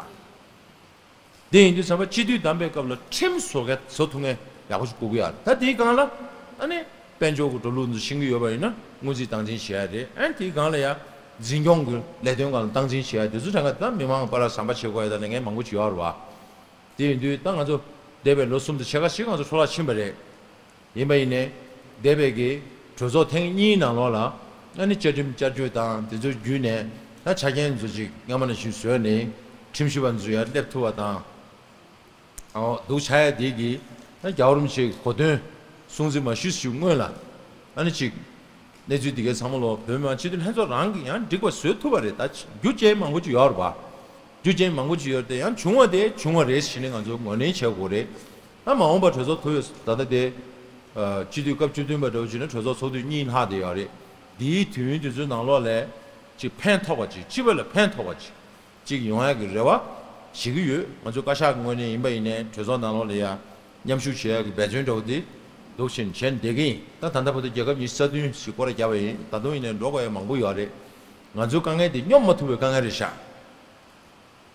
དེ་ཡིན་དུས་ཙམ་པ་སྤྱི་འཐུས་བདམས་པའི་སྐབས་ལ་ཁྲིམས་བཟོ་ག་བཟོ་ཐུབ་མཁན་ཡག་པོ་ཞིག་དགོས་ཀྱི་ཡོད་རེད། ད་དེའི་སྒང་ལ་ཨ་ནི་དཔལ་འབྱོར་གྱི་འགྲོ་ལུགས་འདི་ཤེས་ཀྱི་ཡོད་པ་ཡིན་ན་སྔོན་རྩིས་བཏང་འཛིན་བྱེད་ཡ་རེད། ཨ་ནི་དེའི་སྒང་ལ་ཡ་འཛིན་སྐྱོང་གི་ལས་དོན་སྒང་ལ་སྟངས་འཛིན་བྱེད་ཡ་དེ་ཚོ་དྲན་ག་ད་མི་མང་བར་ལ་ཟམ་པ་བྱེད་དགོས་ཡ་ད་ལས་འགན་མང་པོ་ཅིག་ཡོད་རེད་བ། དེ་ཡིན་དུས་ད་ང་ཚོ་འདས་པའི་ལོ་གསུམ་དང་ཕྱེད་ཀ་ཞིག་ང་ཚོ་འཕྲོ་བརླག་ཕྱིན་པ་རེད། ཡིན་པ་ཡིན་ནའི་འདས་པའི་གི་གྲོས་ཚོགས་ཐེངས་གཉིས་ནང་ལོགས་ལ་ཨ་ནི་བཅའ་ཁྲིམས་བསྐྱར་བཅོས་དང་དེ་ཚོ་བརྒྱུད་ནས་ད་ཆ་རྐྱེན་ཚོ་ཅིག་སྔ་མ་ནང་བཞིན་བཟོས་ནས་ཁྲིམས་ཞིབ་པ་ཚོ་ཡར་སླེབས་ཐུབ་པ་དང་། འོ་འདུག་ཆགས་ཡ་དེ་གི་ད་རྒྱལ་བ་རིན་པོ་ཆེའི་གོ་སྟོན་སྲུང་བརྩི་མ་ཞུས་ཞུ་སྔོན་ལ་ཨ་ནི་ཅིག་གནས་ཚུལ་འདི་གའི་ཚང་མ་ལོ་བོད་མི་མང་སྤྱི་འཐུས་ལྷན་ཚོགས་རང་གིས་ཡང་འགྲིག་པ་བཟོས་ཐུབ་པ་རེད། ད་རྒྱུ་རྐྱེན་མང་པོ་ཅིག་ཡོད་རེད་པ། རྒྱུ་རྐྱེན་མང་པོ་ཅིག་ཡོད་རེད་དེ་ཡང་བྱུང་བ་དེ་བྱུང་བ་རེད་ཞེས་ནས་ང་ཚོ་ངོས་ལེན་བྱེད་དགོས་རེད། ད་མ་འོངས་པ་གྲོས་ཚོགས་ཐུབ་ཡོད་ད་ལྟ་དེ་སྤྱི་འཐུས་སྐབས་བཅུ་བདུན་པ་འདྲ་བོ་བྱས་ན་གྲོས་ཚོགས་ཚོགས་དུས་གཉིས་ལྷག་བསྡད་ཡོད་རེད། འདིའི་དུས་ཡུན་དེ་ཚོའི་ནང་ལོགས་ལ་ཅིག་ཕན་ཐོགས་པ་ཅིག་སྤྱི་པ་ལ་ཕན་ཐོགས་པ་ཅིག་ཅིག་ཡོང་ཡག་གི་རེ་བ་བྱེད་ཀྱི་ཡོད། ང་ཚོ་བཀའ་ཤག་གི་ངོས་ནས་ཡིན་པ་ཡིན་ནའི་གྲོས་ཚོགས་ནང་ལོགས་ལ་ཡ་མཉམ་ཞུགས་བྱེད་ཡག་གི་འབད་བརྩོན་འདྲ་བོ་དེ་འདུག་བཞིན་བྱས་བསྡད་ཀྱི་ཡིན། ད་ད་ལྟ་བར་དུ་རྒྱལ་ཁབ་ཉི་ཤུ་རྩ་བདུན་ཞིག་སྐོར་ར་བརྒྱབ་པ་ཡིན། ད་དུང་ཡིན་ནའི་འགྲོ་དགོས་ཡ་མང་པོ་ཡོད་རེད། ང་ཚོའི་དཀའ་ངལ་དེ་སྙོབ་མ་ཐུབ་པའི་དཀའ་ངལ་རེད་ཤག་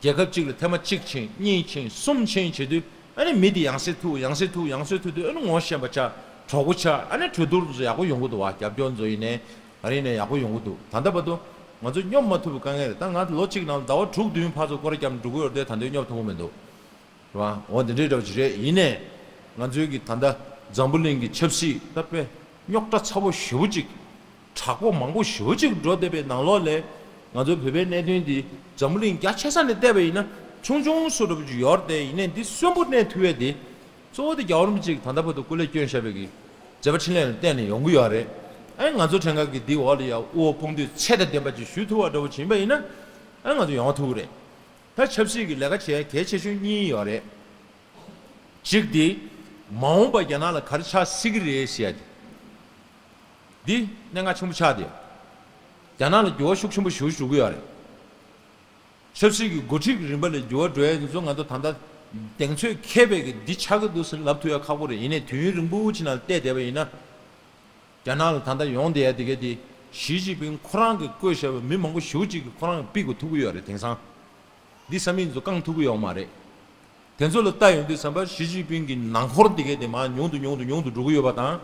རྒྱལ་ཁབ་གཅིག་ལ་ཐེངས་མ་གཅིག་ཕྱིན་གཉིས་ཕྱིན་གསུམ་ཕྱིན་བྱེད་དུས་ཨ་ནི་མི་དེ་ཡང་སེ་ཐུག་ཡང་སེ་ཐུག་ཡང་སེ་ཐུག་དུས་ཨ་ནི་ངོ་ཤེས་པ་ཆགས་གྲོགས་པོ་ཆགས་ཨ་ནི་གྲོས་བསྡུར་ཚོ་ཡག་པོ་ཡོང་གི་འདུག་བ། རྒྱབ་སྐྱོར་ཚོ་ཡིན་ནའི་ག་རེ་ཡིན་ནའི་ཡག་པོ་ཡོང་གི་འདུག་ད་ལྟ་བར་དུ་ང་ཚོ་སྙོབ་མ་ཐུབ་པའི་དཀའ་ངལ་རེད། ད་ང་ལོ་གཅིག་ནང་ཟླ་བ་དྲུག་བདུན་ཕར་ཚུར་སྐོར་ར་བརྒྱབ་ནས་འགྲོ་གི་ཡོད་རེད་དེ་ད་དུང་སྙོབ་ཐུབ་ཀྱི་མི་འདུག་རེད་བ། འོ་འདི་འདྲའི་འདྲ་བོ་ཅིག་རེད། ཡིན་ནའི་ང་ཚོའི་གི་ད་ལྟ་འཛམ་བུ་གླིང་གི་ཆབ་སྲིད་ད་དཔེ་རྙོག་དྲ་ཚ་པོ་ཞེ་པོ་ཅིག་དྲག་པོ་མང་པོ་ཞེ་པོ་ཅིག་འགྲོ་བསྡད་པའི་ནང་ལོགས་ལས་ང་ཚོའི་བོད་པའི་གནད་དོན་འདི་འཛམ་བུ་གླིང་རྒྱ་ཆེ་ས་ནས་བལྟས་པ་ཡིན་ན་ཆུང་ཆུང་སུ་འདྲ་པོ་ཅིག་ཡོད་རེད་དེ། ཡིན་ནའི་འདི་གསོན་པོ་གནས་ཐུབ་ཡས་དེ་གཙོ་བོ་དེ་རྒྱལ་བ་རིན་པོ་ཆེ་གིས་ད་ལྟ་བར་དུ་སྐུ་ལས་བསྐྱོན་བཞག་པའི་གི་མཛད་པ་འཕྲིན་ལས་ལ་བརྟེན་ནས་ཡོང་གི་ཡོད་རེད། ཨ་ང་ཚོ་ཕྲན་ཁ་གི་འདི་འོག་ལ་ཡ་དབུ་བ་དཔུང་སྡེ་ཚད་དང་ལྡན་པ་ཅིག་ཞུ་ཐུབ་པ་འདྲ་པོ་ཅིག་ཡིན་པ་ཡིན་ན་ཨ་ང་ཚོ་ཡོང་ཐུབ་ཀྱི་རེད། ད་ཆབ་སྲིད་ཀྱི་ལས་ཀ་བྱེད་ཡ་གལ་ཆེ་ཤོས་གཉིས་ཡོད་རེད། གཅིག་དེ་མ་འོངས་པ་རྒྱ་ནག་ལ་ག་རེ་ཆགས་སྲིད་ཀྱི་རེད་ཟེར་ཡ་དེ། འདི་གནད་འགག་ཆེན་པོ་ཆགས་ཏེ། རྒྱ་ནག་ལ་འགྱུར་བ་ཤུགས་ཆེན་པོ་ཞིག་འགྲོ་གི་ཡོད་རེད། ཆབ་སྲིད་ཀྱི་འགོ་ཁྲིད་ཀྱི་རིམ་པ་ལ་འགྱུར་བ་འགྲོ་ཡ་དེ་ཚོ་ང་ཚོ་ད་ལྟ་གདེང་ཚོད་འཁེལ་བའི་གི་འདི་ཆགས་ཀྱི་འདུག་ཟེར་ལབ་ཐུབ་ཡ་ཁག་པོ་རེད། ཡིན་ནའི་དུས་ཡུན་རིང་པོ་ཅིག་ནང་བལྟས་བསྡད་པ་ཡིན་ན། རྒྱ་ནག་ལ་ད་ལྟ་ཡོང་བསྡད་ཡ་དེ་ག་དེ་ཞི་ཅིན་ཕིང་ཁོ་རང་གིས་བསྐོས་བཞག་པའི་མི་མང་པོ་ཞེ་པོ་ཅིག་གིས་ཁོ་རང་གིས་ཕུད་དགོས་ཐུག་གི་ཡོད་རེད། དེང་སང་འདི་ས་མིག་ཚོ་བཀང་ཐུབ་ཀྱི་ཡོད་མ་རེད། དེ་ཚོ་ལ་ལྟ་ཡོང་དུས་ཙམ་པ་ཞི་ཅིན་ཕིང་གི་ནང་འཁོར་དེ་ག་དེ་མར་ཉུང་དུ་ཉུང་དུ་ཉུང་དུ་འགྲོ་གི་ཡོད་པ་དང་།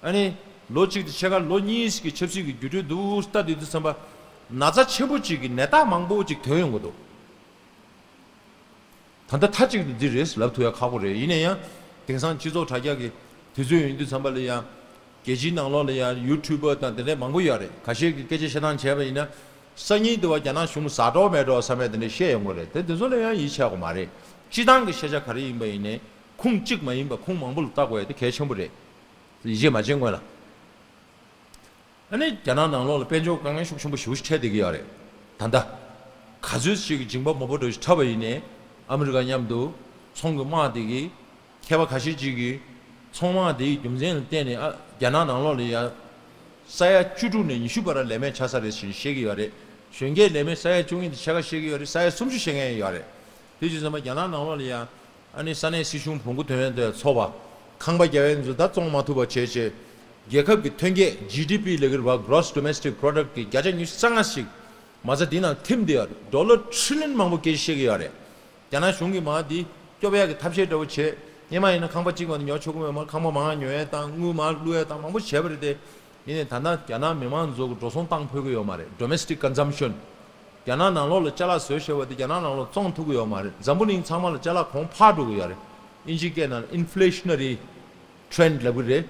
ཨ་ནི་ལོ་གཅིག་དང་ཕྱེད་ཀ་ལོ་གཉིས་ཀྱི་ཆབ་སྲིད་ཀྱི་འགྱུར་འགྲོས་འདུག་ལྟ་དུས་དུས་ཙམ་པ་ན་ཚ་ཆེན་པོ་ཅིག་གི་ནད་རྟགས་མང་པོ་ཅིག་ཐོན་ཡོང་གི་འདུག་ད་ལྟ་མཐའ་གཅིག་ཏུ་འདི་རེད་ལབ་ཐུབ་ཡ་ཁག་པོ་རེད། ཡིན་ན་ཡང་དེང་སང་སྤྱི་ཚོགས་དྲ་རྒྱ་གི་དུས་ཚོད་ཡིན་དུས་ཙམ་པ་ལ་ཡང་རྒྱལ་སྤྱིའི་ནང་ལོགས་ལ་ཡང་ཡུ་ཊུབ་པ་དང་དེ་འདྲའི་མང་པོ་ཡོད་རེད། ཁ་ཤས་ཀྱིས་སྐད་ཆ་བཤད་སྟངས་བྱས་པ་ཡིན་ན་སང་ཉིན་དུ་བ་རྒྱ་ནག་གཞུང་ཟ་འགྲོ་མེད་འགྲོ་བསམ་པའི་དེ་འདྲ་བཤད་ཡོང་གི་རེད་དེ། དེ་ཚོ་ལ་ཡང་ཡིད་ཆེས་དགོས་མ་རེད། སྤྱི་བཏང་གི་ཤེས་བྱ་ག་རེ་ཡིན་པ་ཡིན་ནའི་ཁུངས་གཅིག་མ་ཡིན་པ་ཁུངས་མང་པོ་ལ་བལྟ་དགོས་ཡ་དེ་གལ་ཆེན་པོ་རེད། ཡིད་ཆེས་མ་བྱེད་སྔོན་ལ། ཨ་ནི་རྒྱ་ནག་ནང་ལོགས་ལ་དཔལ་འབྱོར་དཀའ་ངལ་ཤུགས་ཆེན་པོ་ཞེ་པོ་ཞིག་འཕྲད་བསྡད་ཀྱི་ཡོད་རེད། ད་ལྟ་ག་ཚོད་ཞིག་གི་འཇིགས་པ་མང་པོ་འདྲ་ཞིག་འཕྲད་པ་ཡིན་ནའི་ཨ་མི་རི་ཀ་མཉམ་དུ་ཚོང་གི་དམག་དེ་གི་མཁས་པ་ཁ་ཤས་ཅིག་གིས་ཚོང་དམག་དེའི་རྒྱུ་མཚན་ལ་བརྟེན་ནས་ཨ་རྒྱ་ནག་ནང་ལོགས་ལ་ཡ་ས་ཡ་བཅུ་དྲུག་ནས་ཉི་ཤུ་བར་ལས་མེད་ཆགས་ས་རེད་ཞེས་བཤད་ཀྱི་ཡོད་རེད། གཞོན་སྐྱེས་ལས་མེད་ས་ཡ་བཅུ་གཉིས་དང་ཕྱེད་ཀ་བཤད་ཀྱི་ཡོད་རེད། ས་ཡ་སུམ་ཅུ་བཤད་མཁན་ཡོད་རེད། དེ་བྱས་ཙང་མ་རྒྱ་ནག་ནང་ལོགས་ལ་ཡ། ཨ་ནི་ས་གནས་སྲིད་གཞུང་བོང་གུ་ཐོན་ཡས་དེ་ཚོ་བ། ཁང་པ་རྒྱག་ཡས་ཚོ་ད་བཙོང་མ་ཐུབ་པ་བྱས་བྱས། རྒྱལ་ཁབ་ཀྱི་ཐོན་སྐྱེད་ཇི་ཌི་པི་ལབ་ཀྱི་རེད་བ། Gross Domestic Product གི་བརྒྱ་ཆ་ཉི་ཤུ་རྩ་ལྔ་ཞིག་མ་རྩ་འདི་ནང་ཐིམ་བསྡད་ཡོད་རེད། ཌོ་ལར་ཊི་རི་ལི་ཡོན་མང་པོ་སྐད་ཆ་བཤད་ཀྱི་ཡོད་རེད། རྒྱ་ནག་གཞུང་གིས་མ་འདི་སྐྱོབ་ཡག་གི་ཐབས་ཤེས་འདྲ་བོ་བྱས། སྔོན་མ་ཡིན་ན་ཁང་པ་གཅིག་མ་གཏོགས་ཉོ་ཆོག་གི་མེད་མ། ཁང་པ་མང་ཉོ་ཡས་དང་དངུལ་མང་བླུག་ཡས་དང་མང་པོ་བྱས་པ་རེད་དེ། ཡིན་ནའི་ད་ལྟ་རྒྱ་ནག་མི་མང་ཚོ་གི་འགྲོ་སོང་བཏང་ཕོད་ཀྱི་ཡོད་མ་རེད། Domestic Consumption། རྒྱ་ནག་ནང་ལོགས་ལ་ཅ་ལག་བཟོས་བཞག་པ་དེ་རྒྱ་ནག་ནང་ལོགས་བཙོང་ཐུབ་ཀྱི་ཡོད་མ་རེད། འཛམ་བུ་གླིང་ཚང་མ་ལ་ཅ་ལག་གོང་འཕར་འགྲོ་གི་ཡོད་རེད། ཨིན་ཇིའི་སྐད་ནང་ལ་Inflationary Trend ལབ་ཀྱི་རེད།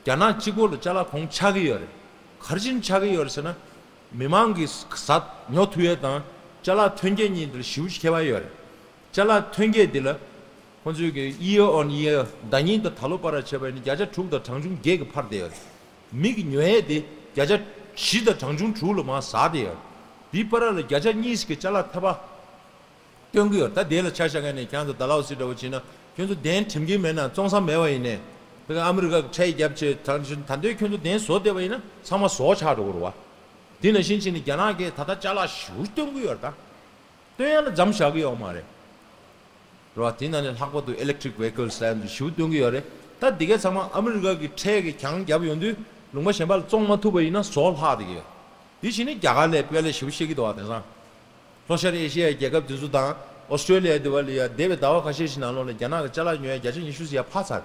རྒྱ་ནག་གཅིག་པོ་ལ་ཅ་ལག་གོང་ཆག་གི་ཡོད་རེད། ག་རེ་བྱས་ནས་ཆག་གི་ཡོད་རེད་ཟེར་ན། མི་མང་གིས་ཟ་ཉོ་ཐུབ་ཡས་དང་ཅ་ལག་ཐོན་སྐྱེད་གཉིས་དེར་ཞེ་པོ་ཅིག་ཁྱད་པར་ཡོད་རེད། ཅ་ལག་ཐོན་སྐྱེད་འདི་ལ་ཁོང་ཚོས་ཀྱི་year on year ཟླ་ཉིན་དང་ད་ལོ་བར་ལ་བྱས་པ་ཡིན་ན་བརྒྱ་ཆ་དྲུག་དང་གྲངས་ཆུང་བརྒྱད་ཀྱིས་འཕར་བསྡད་ཡོད་རེད། མི་གི་ཉོ་ཡས་དེ་བརྒྱ་ཆ་བཞི་དང་གྲངས་ཆུང་དྲུག་ལ་མར་ཟག་བསྡད་ཡོད་རེད། འདིའི་བར་ལ་བརྒྱ་ཆ་གཉིས་ཀྱི་ཅ་ལག་ཐེབས་པ་སྟོན་གྱི་ཡོད་རེད། ད་དེ་ལ་ཆ་བཞག་མཁན་ནས་ཁྱེད་ཚོ་ཌལ་ཧོ་སི་འདྲ་བོ་བྱས་ན་ཁྱོད་ཚོ་གདན་འགྲིམ་གྱི་མེད་ན་བཙོང་ས་མེད་པ་ཡིན་ནས། དེ་ག་ཨ་མི་རི་ཀ་གི་ཁྲལ་བརྒྱབ་བྱས་གྲངས་ཆུང་ད་འདོད་ཁྱོད་ཚོ་གདན་བཟོ་བསྡད་པ་ཡིན་ན་ཚང་མ་ཟོག་ཆགས་འགྲོ་གི་རེད་བ། དེ་ནང་བཞིན་བྱས་ནས་རྒྱ་ནག་གིས་ད་ལྟ་ཅ་ལག་ཞེ་པོ་སྟོན་གྱི་ཡོད་རེད་ད། སྟོན་ཡ་ལ་མཚམས་བཞག་གི་ཡོད་མ་རེད། རེད་བ། དེ་ནང་ནས་ལྷག་པར་དུ་electric vehicles ལབ་ཡ་ཞེ་པོ་སྟོན་གྱི་ཡོད་རེད། ད་འདི་གའི་ཚང་མ་ཨ་མི་རི་ཀ་གི་ཁྲལ་གྱིས་གྱང་བརྒྱབ་ཡོང་དུས་ལུང་པ་གཞན་པ་ལ་བཙོང་མ་ཐུབ་པ་ཡིན་ན་ཟོག་ལྷག་བསྡད་ཀྱི་ཡོད། དེ་བཞིན་ནི་རྒྱ་གར་ལ་དཔེ་ལས་ཞེ་པོ་བཤད་ཀྱི་འདུག་བ། དེང་སང་ལྷོ་ཤར་ཨེ་ཤི་ཡའི་རྒྱལ་ཁབ་དེ་ཚོ་དང་ ཨོ་སི་ཀྲོ་ལི་ཡ་དེ་བ་ལ་ཡ་འདས་པའི་ཟླ་བ་ཁ་ཤས་ཤིག་ནང་ལོགས་ལ་རྒྱ་ནག་གི་ཅ་ལག་ཉོ་ཡ་བརྒྱ་ཆ་ཉི་ཤུ་ཙམ་ཡར་འཕར་ཚར།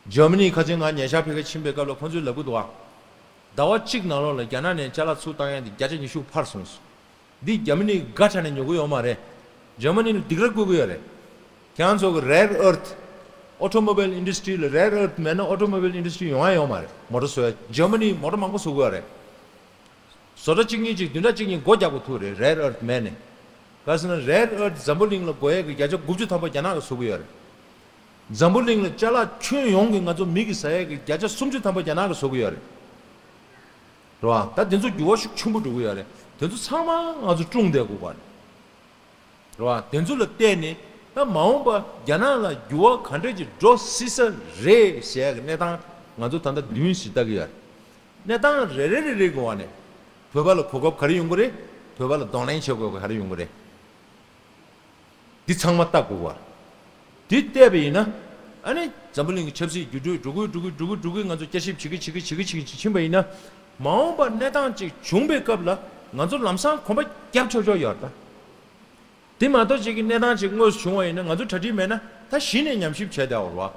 འཇར་མ་ནི་ཁ་ཆེ་ང་ཉེ་ཆར་ཕ་གིར་ཕྱིན་པའི་སྐབས་ལ་ཁོང་ཚོས་ལབ་ཀྱི་འདུག་བ། ཟླ་བ་གཅིག་ནང་ལོགས་ལ་རྒྱ་ནག་ནས་ཅ་ལག་ཚུར་བཏང་ཡ་དེ་བརྒྱ་ཆ་ཉི་ཤུ་འཕར་སོང་ཟེར། འདི་རྒྱ་མ་ནི་དགའ་ཆགས་ནས་ཉོ་གི་ཡོད་མ་རེད། འཇར་མ་ནི་ལ་སྡིགས་ར་བསྐུལ་གི་ཡོད་རེད། ཁྱེད་རང་ཚོ་གི་rare earth, automobile industry ལ་rare earth མེད་ན་automobile industry ཡོང་ཡ་ཡོད་མ་རེད། མོ་ཊ་བཟོ་ཡ་འཇར་མ་ནི་མོ་ཊ་མང་པོ་བཟོ་གི་ཡོད་རེད། བཟོ་གྲྭ་གཅིག་གཉིས་གཅིག་བདུན་ཕྲག་གཅིག་གཉིས་སྒོ་རྒྱག་དགོས་ཐུག་རེད། rare earth མེད་ནས། ག་ཟེར་ན་rare earth འཛམ་བུ་གླིང་ལ་དགོས་ཡས་ཀྱི་བརྒྱ་ཆ་དགུ་བཅུ་ཐམ་པ་རྒྱ་ནག་གིས་བཟོ་གི་ཡོད་རེད། འཛམ་བུ་གླིང་ལ་ཅ་ལག་ཁྱོན་ཡོངས་ཀྱི་ང་ཚོ་མི་གིས་ཟ་ཡས་ཀྱི་བརྒྱ་ཆ་སུམ་ཅུ་ཐམ་པ་རྒྱ་ནག་གིས་བཟོ་གི་ཡོད་རེད། རེད་བ། ད་དེ་ཚོ་འགྱུར་བ་ཤུགས་ཆེན་པོ་འགྲོ་གི་ཡོད་རེད། དེ་ཚོ་ཚང་མ་ང་ཚོ་སྲུང་བསྡད་དགོས་པ་རེད། རེད་བ། དེ་ཚོ་ལ་བལྟས་ནས་ད་མ་འོངས་པ་རྒྱ་ནག་ལ་འགྱུར་བ་ག་འདྲ་ཅིག་འགྲོ་སྲིད་ས་རེད་ཟེར་ཡ་གི་གནས་སྟངས་ང་ཚོ་ད་ལྟ་མདུན་ཞིག་ལྟ་གི་ཡོད་རེད། གནས་སྟངས་རེ་རེ་རེ་རེ་གི་འོག་ནས་བོད་པ་ལ་གོ་སྐབས་ག་རེ་ཡོང་གི་རེད། བོད་པ་ལ་གདོང་ལེན་བྱེད་དགོས་ག་རེ་ཡོང་གི་རེད། འདི་ཚང་མ་བལྟ་དགོས་པ། འདི་བལྟས་པ་ཡིན་ན། ཨ་ནི་འཛམ་བུ་གླིང་གི་ཆབ་སྲིད་འགྱུར་འགྲོས་འགྲོ་གི་འགྲོ་གི་འགྲོ་གི་འགྲོ་གི་ང་ཚོ་བསྐྱར་ཞིབ་བྱེད་གི་བྱེད་གི་བྱེད་གི་བྱེད་གི་ཕྱིན་པ་ཡིན་ན། མ་འོངས་པ་གནས་སྟངས་ཅིག་བྱུང་པའི་སྐབས་ལ་ང་ཚོ་ལམ་སང་གོམ་པ་རྒྱབ་ཆོག་ཆོག་ཡོད་རེད་ད། དེ་མ་གཏོགས་ཅིག་གི་གནས་སྟངས་ཅིག་དངོས་སུ་བྱུང་བ་ཡིན་ན་ང་ཚོ་གྲ་སྒྲིག་མེད་ན་ད་གཞི་ནས་ཉམས་ཞིབ་བྱས་བསྡད་ཡོད་རེད་བ།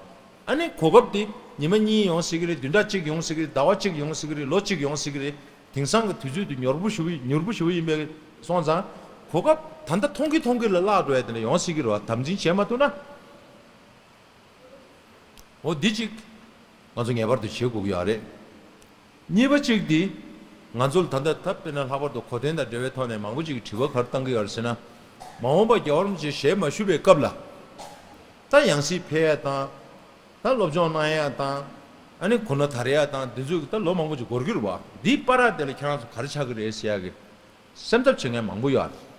ཨ་ནི་གོ་སྐབས་དེ་ཉི་མ་གཉིས་ཡོང་སྲིད་གི་རེད། བདུན་ཕྲག་གཅིག་ཡོང་སྲིད་གི་རེད། ཟླ་བ་གཅིག་ཡོང་སྲིད་གི་རེད། ལོ་གཅིག་ཡོང་སྲིད་གི་རེད། དེང་སང་གི་དུས་ཚོད་དེ་མྱུར་པོ་ཞེ་པོ་མྱུར་པོ་ཞེ་པོ་ཡིན་པས་སོང་ཙང་། གོ་སྐབས་ད་ལྟ་མཐོང་གི་མཐོང་གི་ལ་བརླག་འགྲོ་ཡ་དེ་འདྲ་ཡོང་སྲིད་ཀྱི་རེད་བ། དམ་འཛིན་བྱས་མ་ཐུབ་ན། འོ་འདི་གཅིག་ང་ཚོ་ངེས་པར་དུ་བྱེད་དགོས་ཀྱི་ཡོད་རེད། གཉིས་པ་གཅིག་འདི། ང་ཚོ་ལ་ད་ལྟ་ད་དཔེར་ན་ལྷག་པར་དུ་གོ་དོན་དང་འབྲེལ་བའི་ཐོག་ནས་མང་པོ་ཅིག་གིས་དྲི་བ་ག་རེ་བཏང་གི་ཡོད་རེད་ཟེར་ན། མ་འོངས་པ་རྒྱལ་བ་རིན་པོ་ཆེ་ཞལ་མ་བཞུགས་པའི་སྐབས་ལ། ད་ཡང་སྲིད་ཕེབས་ཡ་དང་། ད་སློབ་སྦྱོང་གནང་ཡ་དང་། ཨ་ནི་གོ་ན་དར་ཡ་དང་དེ་ཚོ་ད་ལོ་མང་པོ་ཅིག་འགོར་གྱི་རེད་བ། འདིའི་བར་དེ་ལ་ཁྱེད་རང་ཚོ་ག་རེ་ཆགས་ཀྱི་རེད་ཟེར་ཡ་གི་སེམས་འཚབ་བྱེད་མཁན་མང་པོ་ཡོད་རེད།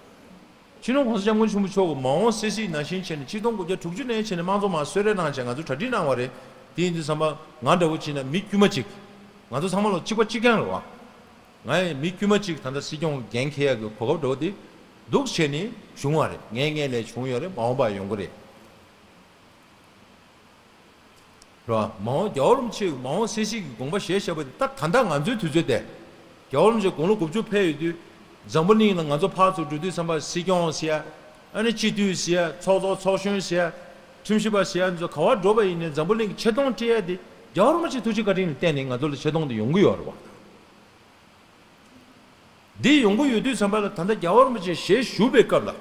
སྤྱི་ནོར་༸གོང་ས་༸སྐྱབས་མགོན་ཆེན་པོ་མཆོག་གིས་མ་འོངས་གསལ་གཟིགས་ནང་བཞིན་བྱས་ནས་ཆིག་སྟོང་དགུ་བརྒྱ་དྲུག་ཅུ་ནས་བྱས་ནས་དམངས་གཙོ་མར་གསོལ་རས་གནང་བྱས་ང་ཚོ་གྲ་སྒྲིག་གནང་བ་རེད། དེ་ཡིན་དུས་ཙམ་པ་ང་འདྲ་བོ་བྱས་ན་མི་དཀྱུས་མ་གཅིག་ང་ཚོ་ཚང་མ་ལོ་གཅིག་པ་གཅིག་རྐྱང་རེད་བ། ང་ཡང་མི་དཀྱུས་མ་གཅིག་ད་ལྟ་སྲིད་སྐྱོང་འགན་འཁྱེར་ཡག་གི་གོ་སྐབས་འདྲ་བོ་དེ་འདུག་བྱས་ནས་བྱུང་བ་རེད། ངའི་སྔོན་ལ་བྱུང་ཡོད་རེད། མ་འོངས་པ་ཡོང་གི་རེད། རེད་བ། མ་འོངས་རྒྱལ་བ་རིན་པོ་ཆེས་མ་འོངས་གསལ་གཟིགས་ཀྱི་དགོངས་པ་བཞེས་བཞག་པ་དེ་ད་ད་ལྟ་ང་ཚོའི་དུས་ཚོད་དེ། རྒྱལ་བ་རིན་པོ་ཆེ་དགུང་ལོ་དགུ་བཅུ་ཕེབས་ཡོད་དུས། འཛམ་བུ་གླིང་ལ་ང་ཚོ་ཕར་ཚུར་འགྲོ་དུས་ཙམ་པ་སྲིད་སྐྱོང་ཟེར་ཡ། ཨ་ནི་སྤྱི་འཐུས་ཟེར་ཡ། ཚོགས་གཙོ་ཚོགས་གཞོན་ཟེར་ཡ། ཁྲིམས་ཞིབ་པ་ཟེར་ཡ་ཚོ་ག་པར་འགྲོ་བ་ཡིན་ནའི་འཛམ་བུ་གླིང་གི་ཆེ་མཐོང་སྤྲད་ཡ་དེ་རྒྱལ་བ་རིན་པོ་ཆེ་ཐུགས་རྗེ་བཀའ་དྲིན་ལ་བརྟེན་ནས་ང་ཚོ་ལ་ཆེ་མཐོང་དེ་ཡོང་གི་ཡོད་རེད་བ། འདི་ཡོང་གི་ཡོད་དུས་ཙམ་པ་ལ་ད་ལྟ་རྒྱལ་བ་རིན་པོ་ཆེ་ཞལ་བཞུགས་པའི་སྐབས་ལ།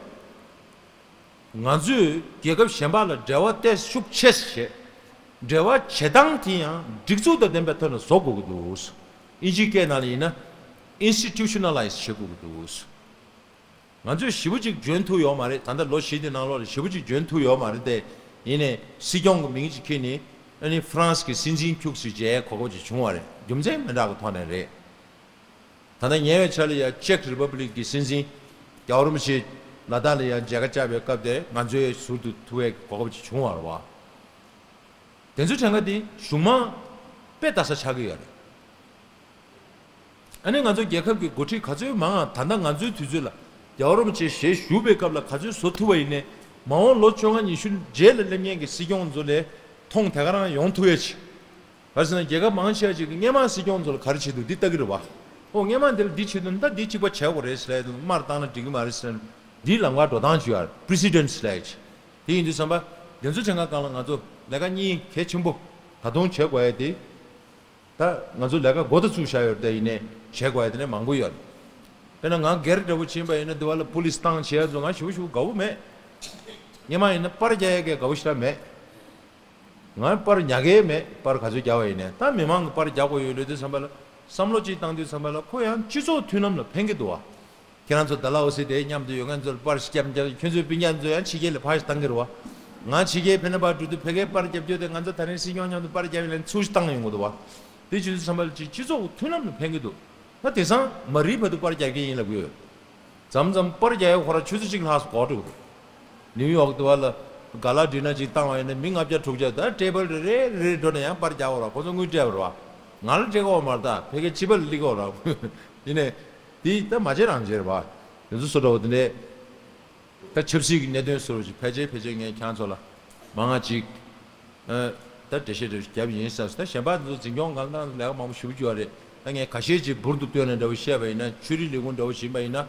ང་ཚོས་རྒྱལ་ཁབ་གཞན་པ་ལ་འབྲེལ་བ་ཏོག་ཙམ་ཤུགས་ཆེ་ཙམ་བྱས། འབྲེལ་བ་བྱེད་སྟངས་དེ་ཡང་སྒྲིག་འཛུགས་དང་ལྡན་པའི་ཐོག་ནས་བཟོ་དགོས་ཀྱི་འདུག། དབྱིན་ཇིའི་སྐད་ནང་ལ་ཡིན་ན། institutionalize བྱེད་དགོས་ཀྱི་འདུག། ང་ཚོས་ཞེ་པོ་ཅིག་འཇོན་ཐུབ་ཡོད་མ་རེད། ད་ལྟ་ལོ་བཞི་དེ་ནང་ལོགས་ལ་ཞེ་པོ་ཅིག་འཇོན་ཐུབ་ཡོད་མ་རེད་དེ། ཡིན་ནའི་སྲིད་སྐྱོང་གི་མིང་ཅིག་ཁྱེར་ནས་ཨ་ནི་ཧྥ་རན་སི་གི་སྲིད་འཛིན་ཁྱུག་ཙམ་མཇལ་གོ་སྐབས་ཅིག་བྱུང་བ་རེད། རྒྱུ་མཚན་མི་འདྲ་གི་ཐོག་ནས་རེད། ད་ལྟ་ཉེ་བའི་ཆར་ལ་ཡ་ཅེག་རི་པབ་ལིག་གི་སྲིད་འཛིན་རྒྱལ་བ་རིན་པོ་ཆེ་ལ་དྭགས་ལ་ཡ་མཇལ་ཁ་བཅར་བའི་སྐབས་དེར་ང་ཚོའི་ཟུར་དུ་ཐུག་པའི་གོ་སྐབས་ཅིག་བྱུང་བ་རེད་བ། དེ་ཚོའི་གྲངས་ཀ་དེ་གཞུང་མང་དཔེ་ལྟ་ས་ཆགས་ཀྱི་ཡོད་རེད། ཨ་ནི་ང་ཚོ་རྒྱལ་ཁབ་ཀྱི་འགོ་ཁྲིད་ག་ཚོད་མང་ང་ད་ལྟ་ང་ཚོའི་དུས་ཚོད་ལ་རྒྱལ་བ་རིན་པོ་ཆེ་ཞལ་བཞུགས་པའི་སྐབས་ལ་ག་ཚོད་བཟོ་ཐུབ་པ་ཡིན་ནའི་མ་འོངས་ལོ་བཅོ་ལྔ་ཉི་ཤུ་རྗེས་ལ་སླེབས་མཁན་གྱི་སྲིད་སྐྱོང་ཚོ་ལ་མཐོང་དེ་ག་རང་ཡོང་ཐུབ་ཡ་ཅིག། ག་རེ་ཟེར་ན་རྒྱལ་ཁབ་མང་ཆེ་བ་ཅིག་གིས་སྔོན་མ་སྲིད་སྐྱོང་ཚོ་ལ་ག་རེ་བྱེད་འདུག་འདི་ལྟ་གི་རེད་བ། ཨོ་སྔོན་མ་འདི་ལ་འདི་བྱེད་འདུག་ད་འདི་གཅིག་པ་བྱེད་དགོས་རེད་ཟེར་ཡ་འདུག། དམར་བཏང་ན་འགྲིག་གི་མ་རེད་ཟེར་ན། འདིའི་ལམ་ཁ་འགྲོ་སྟངས་ཅིག་ཡོད་རེད། པི་རེ་སི་ཌེན་ཊི་ཟེར་ཡ་ཅིག། དེ་ཡིན་དུས་ཙམ་པ་དེ་ཚོ་གྲངས་ཀ་སྒང་ལ་ང་ཚོ་ལས་ཀ་གཉིས་གལ་ཆེན་པོ་ད་དུང་བྱེད་དགོས་ཡ་དེ། ད་ང་ཚོ་ལས་ཀ་འགོ་ད་བཙུགས་བཞག་ཡོད་རེད་དེ། ཡིན་ནའི་བྱེད་དགོས་ཡ་དེ་ནས་མང་པོ་ཡོད་རེད། དཔེར་ན་ང་སྒེར་འདྲ་བོ་ཕྱིན་པ་ཡིན་ན་འདི་བ་ལ་པུ་ལིས་བཏང་བྱས་ཚོ་ང་ཞེ་པོ་ཞེ་པོ་དགའ་པོ་མེད། སྔོན་མ་ཡིན་ན་པར་རྒྱག་ཡ་གི་དགའ་པོ་ཞེ་དྲག་མེད། ང་པར་ཉར་གི་མེད། པར་ག་ཚོད་རྒྱག་པ་ཡིན་ནའི་ད་མི་མང་གི་པར་རྒྱག་དགོས་ཡོད་ལོས་དུས་ཙམ་པ་ལ་བསམ་བློ་ཅིག་བཏང་དུས་ཙམ་པ་ལ་ཁོ་ཡང་སྤྱི་ཚོགས་མཐུན་ལམ་ལ་ཕན་གི་འདུག་བ། ཁྱེད་རང་ཚོ་ཌལ་ཧོ་སི་དེ་མཉམ་དུ་ཡོད་མཁན་ཚོར་པར་ཞིག་རྒྱབ་རྒྱབ། ཁྱོད་ཚོའི་སྤུན་ཀྱག་ཚོ་ཡང་ཕྱི་རྒྱལ་ལ་ཕར་ཞིག་བཏང་གི་རེད་བ། ང་ཕྱི་རྒྱལ་ཕེབས་ན་ཕར་འགྲོ་དུས་ཕ་གིར་པར་རྒྱབ་རྒྱུ་དེ་ང་ཚོ་ད་རིང་སྲིད་སྐྱོང་མཉམ་དུ་པར་རྒྱབ་ཡིན་ལན་ཚུར་ཞིག་བཏང་ཡོང་གི་འདུག་བ། དེ་བྱེད་དུས་ཙམ་པ་ལ་ཅིག་སྤྱི་ཚོགས་མཐུན་ལམ་ལ་ཕན་གི་འདུག། ད་དེང་སང་མ་རིའི་བར་དུ་པར་རྒྱག་གི་ཡིན་ལབ་ཀྱི་ཡོད། མཚམས་མཚམས་པར་རྒྱག་ཡའི་ཁོ་རང་ཆུ་ཚོད་གཅིག་ལྷག་ཙམ་འགོར་འགྲོ་གི་འདུག། ནིའུ་ཡོག་དུ་བ་ལ་ག་ལ་ཌི་ནར་ཅིག་བཏང་བ་ཡིན་ན་མི་ལྔ་བརྒྱ་དྲུག་བརྒྱ་ད་ཊེ་བལ་རེ་རེ་རེ་རེ་འགྲོ་ནས་ཡང་པར་རྒྱག་དགོས་ར། ཁོ་ཚོ་དངུལ་སྤྲད་པ་རེད་བ། ང་ལ་སྤྲད་ཀྱི་ཡོད་མ་རེད། ད་ཕ་གིར་ཕྱི་པ་ལ་སླེབས་ཀྱི་ཡོད་ར། ཡིན་ནའི་དེ་ད་མ་བྱེད་རང་བྱེད་རེད་བ། དེ་ཚོ་བཟོ་འདྲ་བོ་དེ་འདྲས། ད་ཆབ་སྲིད་ཀྱི་གནད་དོན་བཟོ་འདྲ་ཅིག་ཕལ་ཆེར་ཕལ་ཆེར་ངས་ཁྱེད་རང་ཚོ་ལ་མང་ང་ཅིག་ཨ། ད་འགྲེལ་བཤད་འདྲ་བོ་ཞིག་བརྒྱབ་ཡིན་ཟེར། ད་གཞན་པ་ཚོ་འཛིན་སྐྱོང་སྒང་ལ་ལས་ཀ་མང་པོ་ཞེ་པོ་ཅིག་ཡོད་རེད། ད་ངས་ཁ་ཤས་ཅིག་འབུར་དུ་བཏོན་ནས་འདྲ་བོ་བཤད་པ་ཡིན་ན། ཆོས་རིག་ལས་ཁུངས་འདྲ་བོ་ཞིག་ཡིན་པ་ཡིན་ན།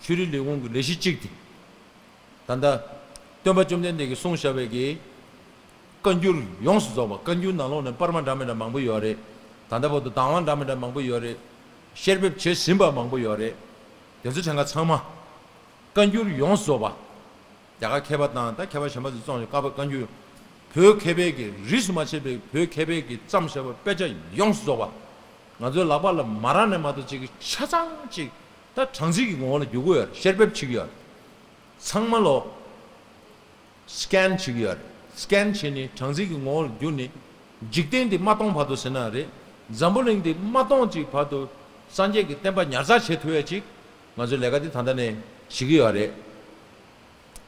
ཆོས་རིག་ལས་ཁུངས་ཀྱི་ལས་གཞི་གཅིག་དེ། ད་ལྟ་སྟོན་པ་བཅོམ་ལྡན་འདས་ཀྱིས་གསུངས་བཞག་པའི་གི་བཀའ་འགྱུར་ཡོངས་སུ་རྫོགས་པ། བཀའ་འགྱུར་ནང་ལོགས་ནས་སྤར་མ་འདྲ་མི་འདྲ་མང་པོ་ཡོད་རེད། ད་ལྟ་བར་དུ་གདམས་ངག་འདྲ་མི་འདྲ་མང་པོ་ཡོད་རེད། བཤེར་འབེབས་བྱས་ཟིན་པ་མང་པོ་ཡོད་རེད། དེ་ཚོ་གྲངས་ཀ་ཚང་མ་བཀའ་འགྱུར་ཡོངས་སུ་རྫོགས་པ། རྒྱ་གར་མཁས་པ་དང་ད་མཁས་པ་གཞན་པ་ཚོས་བརྩམས་པའི་བཀའ་བཀའ་འགྱུར། བོད་མཁས་པའི་གི་རིས་སུ་མ་ཆད་པའི་བོད་མཁས་པའི་གི་བརྩམས་བཞག་པ་དཔེ་ཆ་ཡོངས་སུ་རྫོགས་པ། ང་ཚོའི་ལག་པ་ལ་མ་རག་ནས་མ་གཏོགས་ཅིག་ཆ་ཚང་ཅིག་ད་གྲངས་རྩིས་ཀྱི་ངོ་བོ་ལ་བསྒྱུར་གྱི་ཡོད་རེད། བཤེར་འབེབས་བྱེད་ཀྱི་ཡོད་རེད། ཚང་མ་ལོ་སི་ཀེན་བྱེད་ཀྱི་ཡོད་རེད། སི་ཀེན་བྱས་ནས་གྲངས་རྩིས་ཀྱི་ངོ་བོ་ལ་བསྒྱུར་ནས། འཇིག་རྟེན་འདི་མ་སྟོང་བར་དུ་ཟེར་ན་རེད། འཛམ་བུ་གླིང་འདི་མ་སྟོང་ཅིག་བར་དུ་སངས་རྒྱས་ཀྱི་བསྟན་པ་ཉར་ཚགས་བྱེད་ཐུབ་ཡ་ཅིག་ང་ཚོའི་ལས་ཀ་འདི་ད་ལྟ་ནས་བྱེད་ཀྱི་ཡོད་རེད།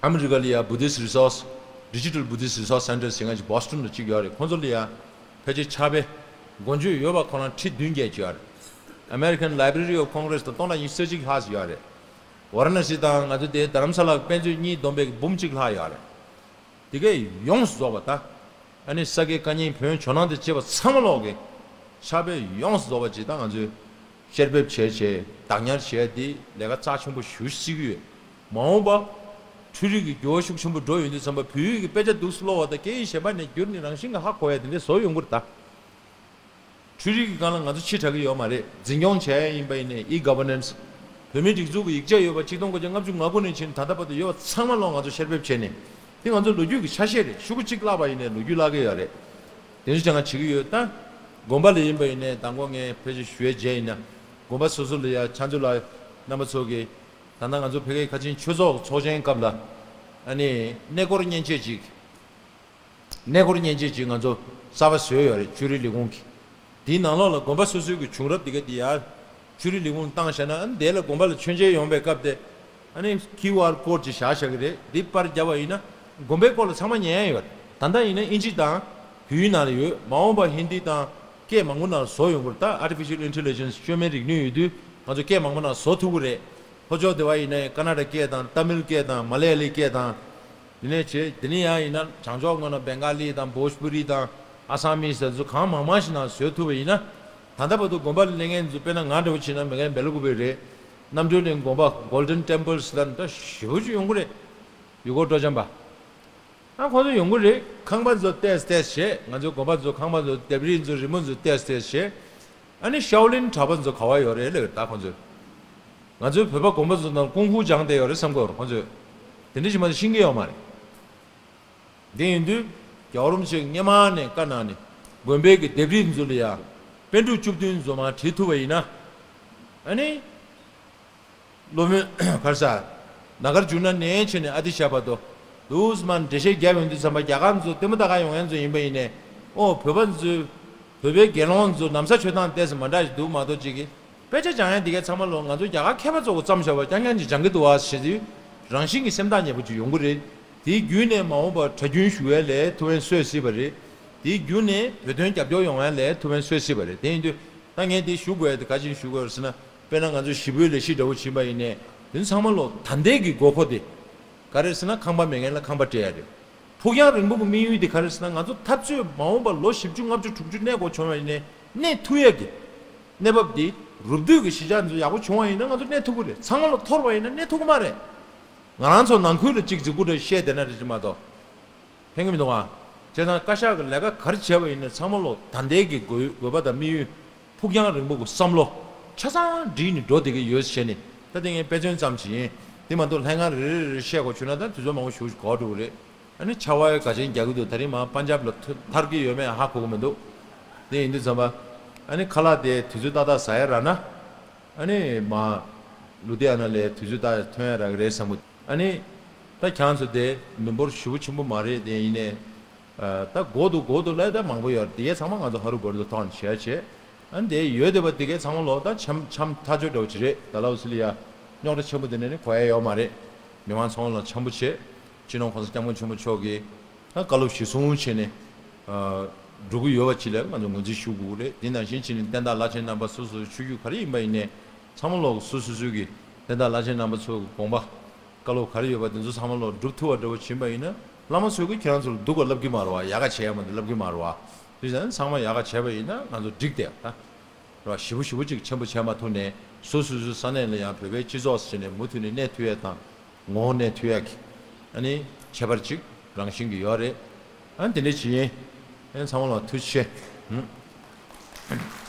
ཨ་མི་རི་ཀ་ལ་ཡ་Buddhist Resource, Digital Buddhist Resource Center ཟེར་མཁན་ཅིག་Boston ལ་གཅིག་ཡོད་རེད། ཁོང་ཚོ་ལ་ཡ་ཕལ་ཆེར་ཕྱག་དཔེ་མགོ་མཇུག་ཡོད་པ་ཁོ་རང་ཁྲི་བདུན་བརྒྱད་ཅིག་ཡོད་རེད། American Library of Congress དང་སྟོང་ཕྲག་ཉི་ཤུ་རྩ་གཅིག་ལྷག་ཅིག་ཡོད་རེད། ཝ་ར་ཎ་སི་དང་ང་ཚོ་དེ་རྡ་རམ་ས་ལ་དཔེ་མཛོད་གཉིས་བསྡོམས་པས་འབུམ་གཅིག་ལྷག་ཡོད་རེད། དེ་གས་ཡོངས་སུ་རྫོགས་པ་ད། ཨ་ནི་ས་དགེ་བཀའ་རྙིང་བོན་ཇོ་ནང་དང་བཅས་པ་ཚང་མ་ལོག་གི་ཕྱག་དཔེ་ཡོངས་སུ་རྫོགས་པ་ཅིག་ད་ང་ཚོས་བཤེར་འབེབས་བྱས་བྱས་བདག་ཉར་བྱས་ཏེ་ལས་ཀ་རྩ་ཆེན་པོ་ཞེ་པོ་བརྩི་གི་ཡོད། མ་འོངས་པ་འཕྲུལ་རིག་གི་འགྱུར་བ་ཤུགས་ཆེན་པོ་འགྲོ་ཡོང་དུས་ཙམ་པ་བོད་ཡིག་གི་དཔེ་ཆ་འདུག་སེ་ཀློག་པ་དང་སྐད་ཡིག་གཞན་པ་ནས་བསྒྱུར་ནས་རང་བཞིན་གྱིས་ཧ་གོ་ཡ་དེ་འདྲ་བཟོ་ཡོང་གི་རེད་ད། འཕྲུལ་རིག་གི་སྒང་ལ་ང་ཚོ་ཕྱི་དྲགས་ཀྱི་ཡོད་མ་རེད། འཛིན་སྐྱོང་བྱས་ཡ་ཡིན་པ་ཡིན་ནའི་ཨི་གྷ་ཝར་ནན་སི། བོད་མིའི་སྒྲིག་འཛུགས་ཀྱི་ཡིག་ཆ་ཡོད་པ་ཆིག་སྟོང་དགུ་བརྒྱ་ལྔ་བཅུ་ང་དགུ་ནས་བྱས་ནས་ད་ལྟ་བར་དུ་ཡོད་པ་ཚང་མ་ལོག་ང་ཚོ་བཤེར་འབེབས་བྱས་ནས། འདི་ང་ཚོ་ལོ་རྒྱུས་ཀྱི་ཆ་ཤས་རེད། ཤོག་གུ་གཅིག་བཀླགས་པ་ཡིན་ནའི་ལོ་རྒྱུས་བཀླག་གི་ཡོད་རེད། དེ་ཚོ་ཅང་བྱེད་ཀྱི་ཡོད་ད། དགོན་པ་ལ་ཡིན་པ་ཡིན་ནའི་དང་པོ་ངས་ཕལ་ཆེར་ཞུ་ཡས་བྱས་ཡིན་ན། དགོན་པ་སོ་སོ་ལ་ཡ་ཕྱག་མཛོད་ལ་རྣམ་པ་ཚོ་གིས་ད་ལྟ་ང་ཚོ་ཕ་གིའི་ཁ་ཆེན་ཆོས་ཚོགས་ཚོགས་ཆེན་སྐབས་ལ་ཨ་ནི་གནས་སྐོར་མཉེན་ཆས་ཅིག་གནས་སྐོར་མཉེན་ཆས་ཅིག་ང་ཚོ་གསར་པ་བཟོས་ཡོད་རེད། ཆོས་རིག་ལས་ཁུངས་ཀྱིས། དེའི་ནང་ལོགས་ལ་དགོན་པ་སོ་སོའི་གི་བྱུང་རབས་དེ་ག་དེ་ཡར་ཆོས་རིག་ལས་ཁུངས་བཏང་བཞག་ན། ཨ་ནི་དེ་ལ་དགོན་པ་ལ་མཆོད་མཇལ་ཡོང་པའི་སྐབས་དེ་ཨ་ནི་ཀིའུ་ཨར་ཀོཌ་ཅིག་བཞག་བཞག་གི་རེད། འདི་པར་བརྒྱབ་པ་ཡིན་ན་དགོན་པའི་སྐོར་ལ་ཚང་མ་ཉན་ཡ་ཡོད་རེད། ད་ལྟ་ཡིན་ན་ཨིན་ཇི་དང་བོད་ཡིག་ནང་ལ་ཡོད། མ་འོངས་པ་ཧིན་དི་དང་སྐད་མང་པོ་ནང་ལ་བཟོ་ཡོང་གི་རེད། ད་Artificial Intelligence བཅོས་མའི་རིག་ནུས་ཡོད་དུས་ང་ཚོ་སྐད་མང་པོ་ནང་བཟོ་ཐུབ་ཀྱི་རེད། ལྷོ་ཕྱོགས་དེ་བ་ཡིན་ན་ཀ་ན་ཌ་སྐད་དང་ཏ་མིལ་སྐད་དང་མ་ལ་ཡ་ལི་སྐད་དང་། དེ་ནས་བྱས་དེ་ནས་ཡང་ཡིན་ན་བྱང་ཕྱོགས་སྔོན་ན་བེང་ག་ལི་དང་བྷོཇ་པུ་རི་དང་ཨ་སམ་མི་ཟེར་ཚོ་གང་མང་མང་ཞིག་ནང་བཟོས་ཐུབ་པ་ཡིན་ན། ད་ལྟ་བར་དུ་དགོན་པ་ལ་སླེབས་མཁན་ཚོ་དཔེར་ན་ང་འདྲ་བོ་བྱས་ན་མེ་གན་བེ་ལ་ཀུ་པེ་རེད། རྣམ་གྲོལ་གླིང་དགོན་པ་Golden Temples ལ་ད་ཞེ་པོ་ཅིག་ཡོང་གི་རེད། ཡུལ་སྐོར་སྤྲོ་འཆམ་པ། ཨ་ཁོང་ཚོ་ཡོང་གི་རེད། ཁང་པ་ཚོ་ཏོག་ཙམ་ཏོག་ཙམ་བྱས། ང་ཚོའི་དགོན་པ་ཚོ་ཁང་པ་ཚོ་ལྡེབས་རིས་ཚོ་རི་མོ་ཚོ་ཏོག་ཙམ་ཏོག་ཙམ་བྱས། ཨ་ནི་ཤའོ་ལིན་གྲྭ་པ་ཚོ་ག་བ་ཡོད་རེད་ལབ་ད་ཁོང་ཚོས། ང་ཚོའི་བོད་པ་དགོན་པ་ཚོ་ནང་ཀུང་ཧྥུ་སྦྱངས་བསྡད་ཡོད་རེད་བསམ་གྱི་ཡོད་རེད་ཁོང་ཚོས། དེ་འདྲ་ཞིག་མ་གཏོགས་ཤེས་ཀྱི་ཡོད་མ་རེད། དེ་ཡིན་དུས་རྒྱལ་བ་རིན་པོ་ཆེས་སྔོན་མ་ནས་བཀའ་གནང་ནས་དགོན་པའི་གི་ལྡེབས་རིས་ཚོ་ལ་ཡ་པཎ་གྲུབ་བཅུ་བདུན་ཚོ་མར་བྲིས་ཐུབ་པ་ཡིན་ན། ཨ་ནི་སློབ་དཔོན་ག་རེ་ཟེར། ན་གར་ཇུ་ན་ནས་བྱས་ནས་ཨ་ཏི་ཤ་བར་དུ་དུས་མ་འགྲེལ་བཤད་བརྒྱབ་ཡོང་དུས་ཙམ་པ་རྒྱ་གར་ཚོ་ལྟད་མོ་ལྟ་ག་ཡོང་མཁན་ཚོ་ཡིན་པ་ཡིན་ནའི། ཨོ་བོད་པ་ཚོའི་བོད་པའི་དགེ་སློང་ཚོ་ལམ་སང་མཆོད་སྟངས་ཏོག་ཙམ་མ་འདྲ་ཞིག་འདུག་མ་གཏོགས་ཅིག་གི་དཔེ་ཆ་སྦྱང་ཡ་འདི་གས་ཚང་མ་ལོ་ང་ཚོ་རྒྱ་གར་མཁས་པ་ཚོ་གིས་བརྩམས་བཞག་པ་རྐྱང་རྐྱང་ཅིག་སྦྱང་གི་འདུག་བ་ཞེས་དུས་རང་བཞིན་གྱིས་སེམས་ཐག་ཉེ་པོ་ཅིག་ཡོང་གི་རེད། དེའི་བརྒྱུད་ནས་མ་འོངས་པར་གྲྭ་རྒྱུན་ཞུགས་ཡ་ལས་ཐུབ་ཡ་སོས་སྲིད་པ་རེད། དེའི་བརྒྱུད་ནས་བོད་དོན་རྒྱབ་སྐྱོར་ཡོང་ཡ་ལས་ཐུབ་ཡ་སོས་སྲིད་པ་རེད། དེ་ཡིན་དུས་ད་ངས་འདི་ཞུ་དགོས་ཡ་དེ་ག་ཅིག་ཞུ་དགོས་རེད་ཟེར་ན། དཔེར་ན་ང་ཚོ་ཞི་བའི་ལས་གཞི་འདྲ་བོ་ཕྱིན་པ་ཡིན་ནའི་དེ་ཚང་མ་ལོ་ད་ལྟའི་གི་དགོས་མཁོ་དེ་ག་རེ་ཟེར་ན་ཁང་པ་མེད་མཁན་ལ་ཁང་པ་སྤྲད་ཡ་རེད། ཕུགས་རྒྱང་རིང་པོ་གི་དམིགས་ཡུལ་དེ་ག་རེ་ཟེར་ན་ང་ཚོ་འཐབ་རྩོད་མ་འོངས་པ་ལོ་བཞི་བཅུ་ལྔ་བཅུ་དྲུག་ཅུ་གནས་དགོས་བྱུང་བ་ཡིན་ནའི་གནས་ཐུབ་ཡ་གི་གནས་བབ་དེ་རུབ་བསྡུས་ཀྱི་གཞིས་ཆགས་ཚོ་ཡག་པོ་བྱུང་བ་ཡིན་ན་ང་ཚོ་གནས་ཐུབ་ཀྱི་རེད། ཚང་མ་ལ་འཐོར་བ་ཡིན་ན་གནས་ཐུབ་ཀྱི་མ་རེད། ང་རང་ཚོ་ནང་ཁུལ་ལ་གཅིག་རྫིག་པོ་འདྲ་བཤད་བསྡད་ན་རེད་ཅེས་མ་གཏོགས། ཕན་གྱི་མི་འདུག་ཨ། བྱས་ཙང་བཀའ་ཤག་གི་ལས་ཀ་ག་རེ་བྱས་པ་ཡིན་ནའི་ཚང་མ་ལོ་ད་ལྟའི་གི་དགོས་དགོས་པ་དང་དམིགས་ཡུལ་ཕུགས་རྒྱང་རིང་པོ་གི་བསམ་བློ་ཆ་ཚང་བསྒྲིལ་ནས་འགྲོ་བསྡད་ཀྱི་ཡོད་ཟེར་ནས། ད་དེ་ངས་དཔེ་མཚོན་ཙམ་ཞིག་ཡིན། དེ་མ་གཏོགས་ལྷན་ཁང་རེ་རེ་རེ་བཤད་དགོས་བྱུང་ན་ད་དུས་ཚོད་མང་པོ་ཞེ་པོ་ཞིག་འགོར་འགྲོ་གི་རེད། ཨ་ནི་ཆར་པ་ཡང་དགའ་ཆེན་རྒྱག་གི་འདུག་ད་རིང་མར་པན་ཇབ་ལ་ཐར་གྱི་ཡོད་མེད་ཧ་གོ་གི་མི་འདུག་དེ་ཡིན་དུས་ཙམ་པ། ཨ་ནི་ཁ་ལག་དེ་དུས་ཚོད་ཏག་ཏག་ཟ་ཡ་རག་ན། ཨ་ནི་མ་ལུ་དྷི་ཡ་ན་ལའི་དུས་ཚོད་ཏག་ཐོན་ཡ་རག་གི་རེད་བསམ་གི། ཨ་ནི་ད་ཁྱེད་རང་ཚོ་དེ་མི་འབོར་ཞེ་པོ་ཆེན་པོ་མ་རེད། དེ་ཡིན་ནའི་ཨ་ད་དགོས་འདུག་དགོས་འདུག་ལབ་ད་མང་པོ་ཡོད་རེད། དེ་གས་ཚང་མ་ང་ཚོ་ཧ་རུ་བ་རུ་དུ་ཐོག་ནས་བྱས་བྱས། ཨ་ནི་དེ་ཡོད་བསྡད་པ་དེ་གས་ཚང་མ་ལོ་ད་འཆམ་འཆམ་ཐག་ཆོད་འདྲ་བོ་ཅིག་རེད། ད་ལའོ་སི་ལི་ཡ་རྙོག་དྲ་ཆེན་པོ་དེ་ནས་ནི་གོ་ཡ་ཡོད་མ་རེད། མི་མང་ཚང་མ་ལ་འཆམ་པོ་བྱས། སྤྱི་ནོར་༸གོང་ས་༸སྐྱབས་མགོན་ཆེན་པོ་མཆོག་གིས་ད་བཀའ་སློབ་གཞིར་བཟུང་བྱས་ནས་ཨ་འགྲོ་གི་ཡོད་པ་ཅིག་ལ་ང་ཚོ་ངོས་འཛིན་ཞུ་དགོས་ཀྱི་རེད། དེ་ནང་བཞིན་བྱས་ནས་བསྟན་བདག་བླ་ཆེན་རྣམ་པ་སོ་སོའི་ཆོས་བརྒྱུད་ག་རེ་ཡིན་པ་ཡིན་ནའི་ཚང་མ་ལོག་སོ་སོ་སོའི་གི་བསྟན་བདག་བླ་ཆེན་རྣམ་པ་ཚོ་གི་དགོངས་པ། བཀའ་སློབ་ག་རེ་ཡོད་པ་དེ་ཚོ་ཚང་མ་ལོ་སྒྲུབ་ཐུབ་པ་འདྲ་བོ་བྱིན་པ་ཡིན་ན། བླ་མ་ཚོས་ཀྱིས་ཁྱེད་རང་ཚོ་ལ་སྡུག་པ་ལབ་ཀྱི་མ་རེད་བ། ཡག་ག་བྱས་ཡ་མ་གཏོགས་ལབ་ཀྱི་མ་རེད་བ། དེ་བྱས་ན་ཚང་མ་ཡག་ག་བྱས་པ་ཡིན་ན་ང་ཚོ་འགྲིག་བསྡད་ཡ་ད། རེད་བ། ཞེ་པོ་ཞེ་པོ་ཅིག་ཆེན་པོ་བྱས་མ་ཐུབ་ནའི་སོ་སོ་སོའི་ས་གནས་ལ་ཡང་བོད་པའི་སྤྱི་ཚོགས་ཟེར་ནས་མུ་མཐུད་ནས་གནས་ཐུབ་ཡ་དང་། ངོ་བོ་གནས་ཐུབ་ཡ་གི་ ཨ་ནི་ཁྱད་པར་ཅིག་རང་བཞིན་གྱི་ཡོད་རེད། ཨ་ནི་དེ་འདྲ་བྱེད་ཡིན། ཨ་ནི་ཚང་མ་ལ་ཐུགས་རྗེ་ཆེ། ཧུམ།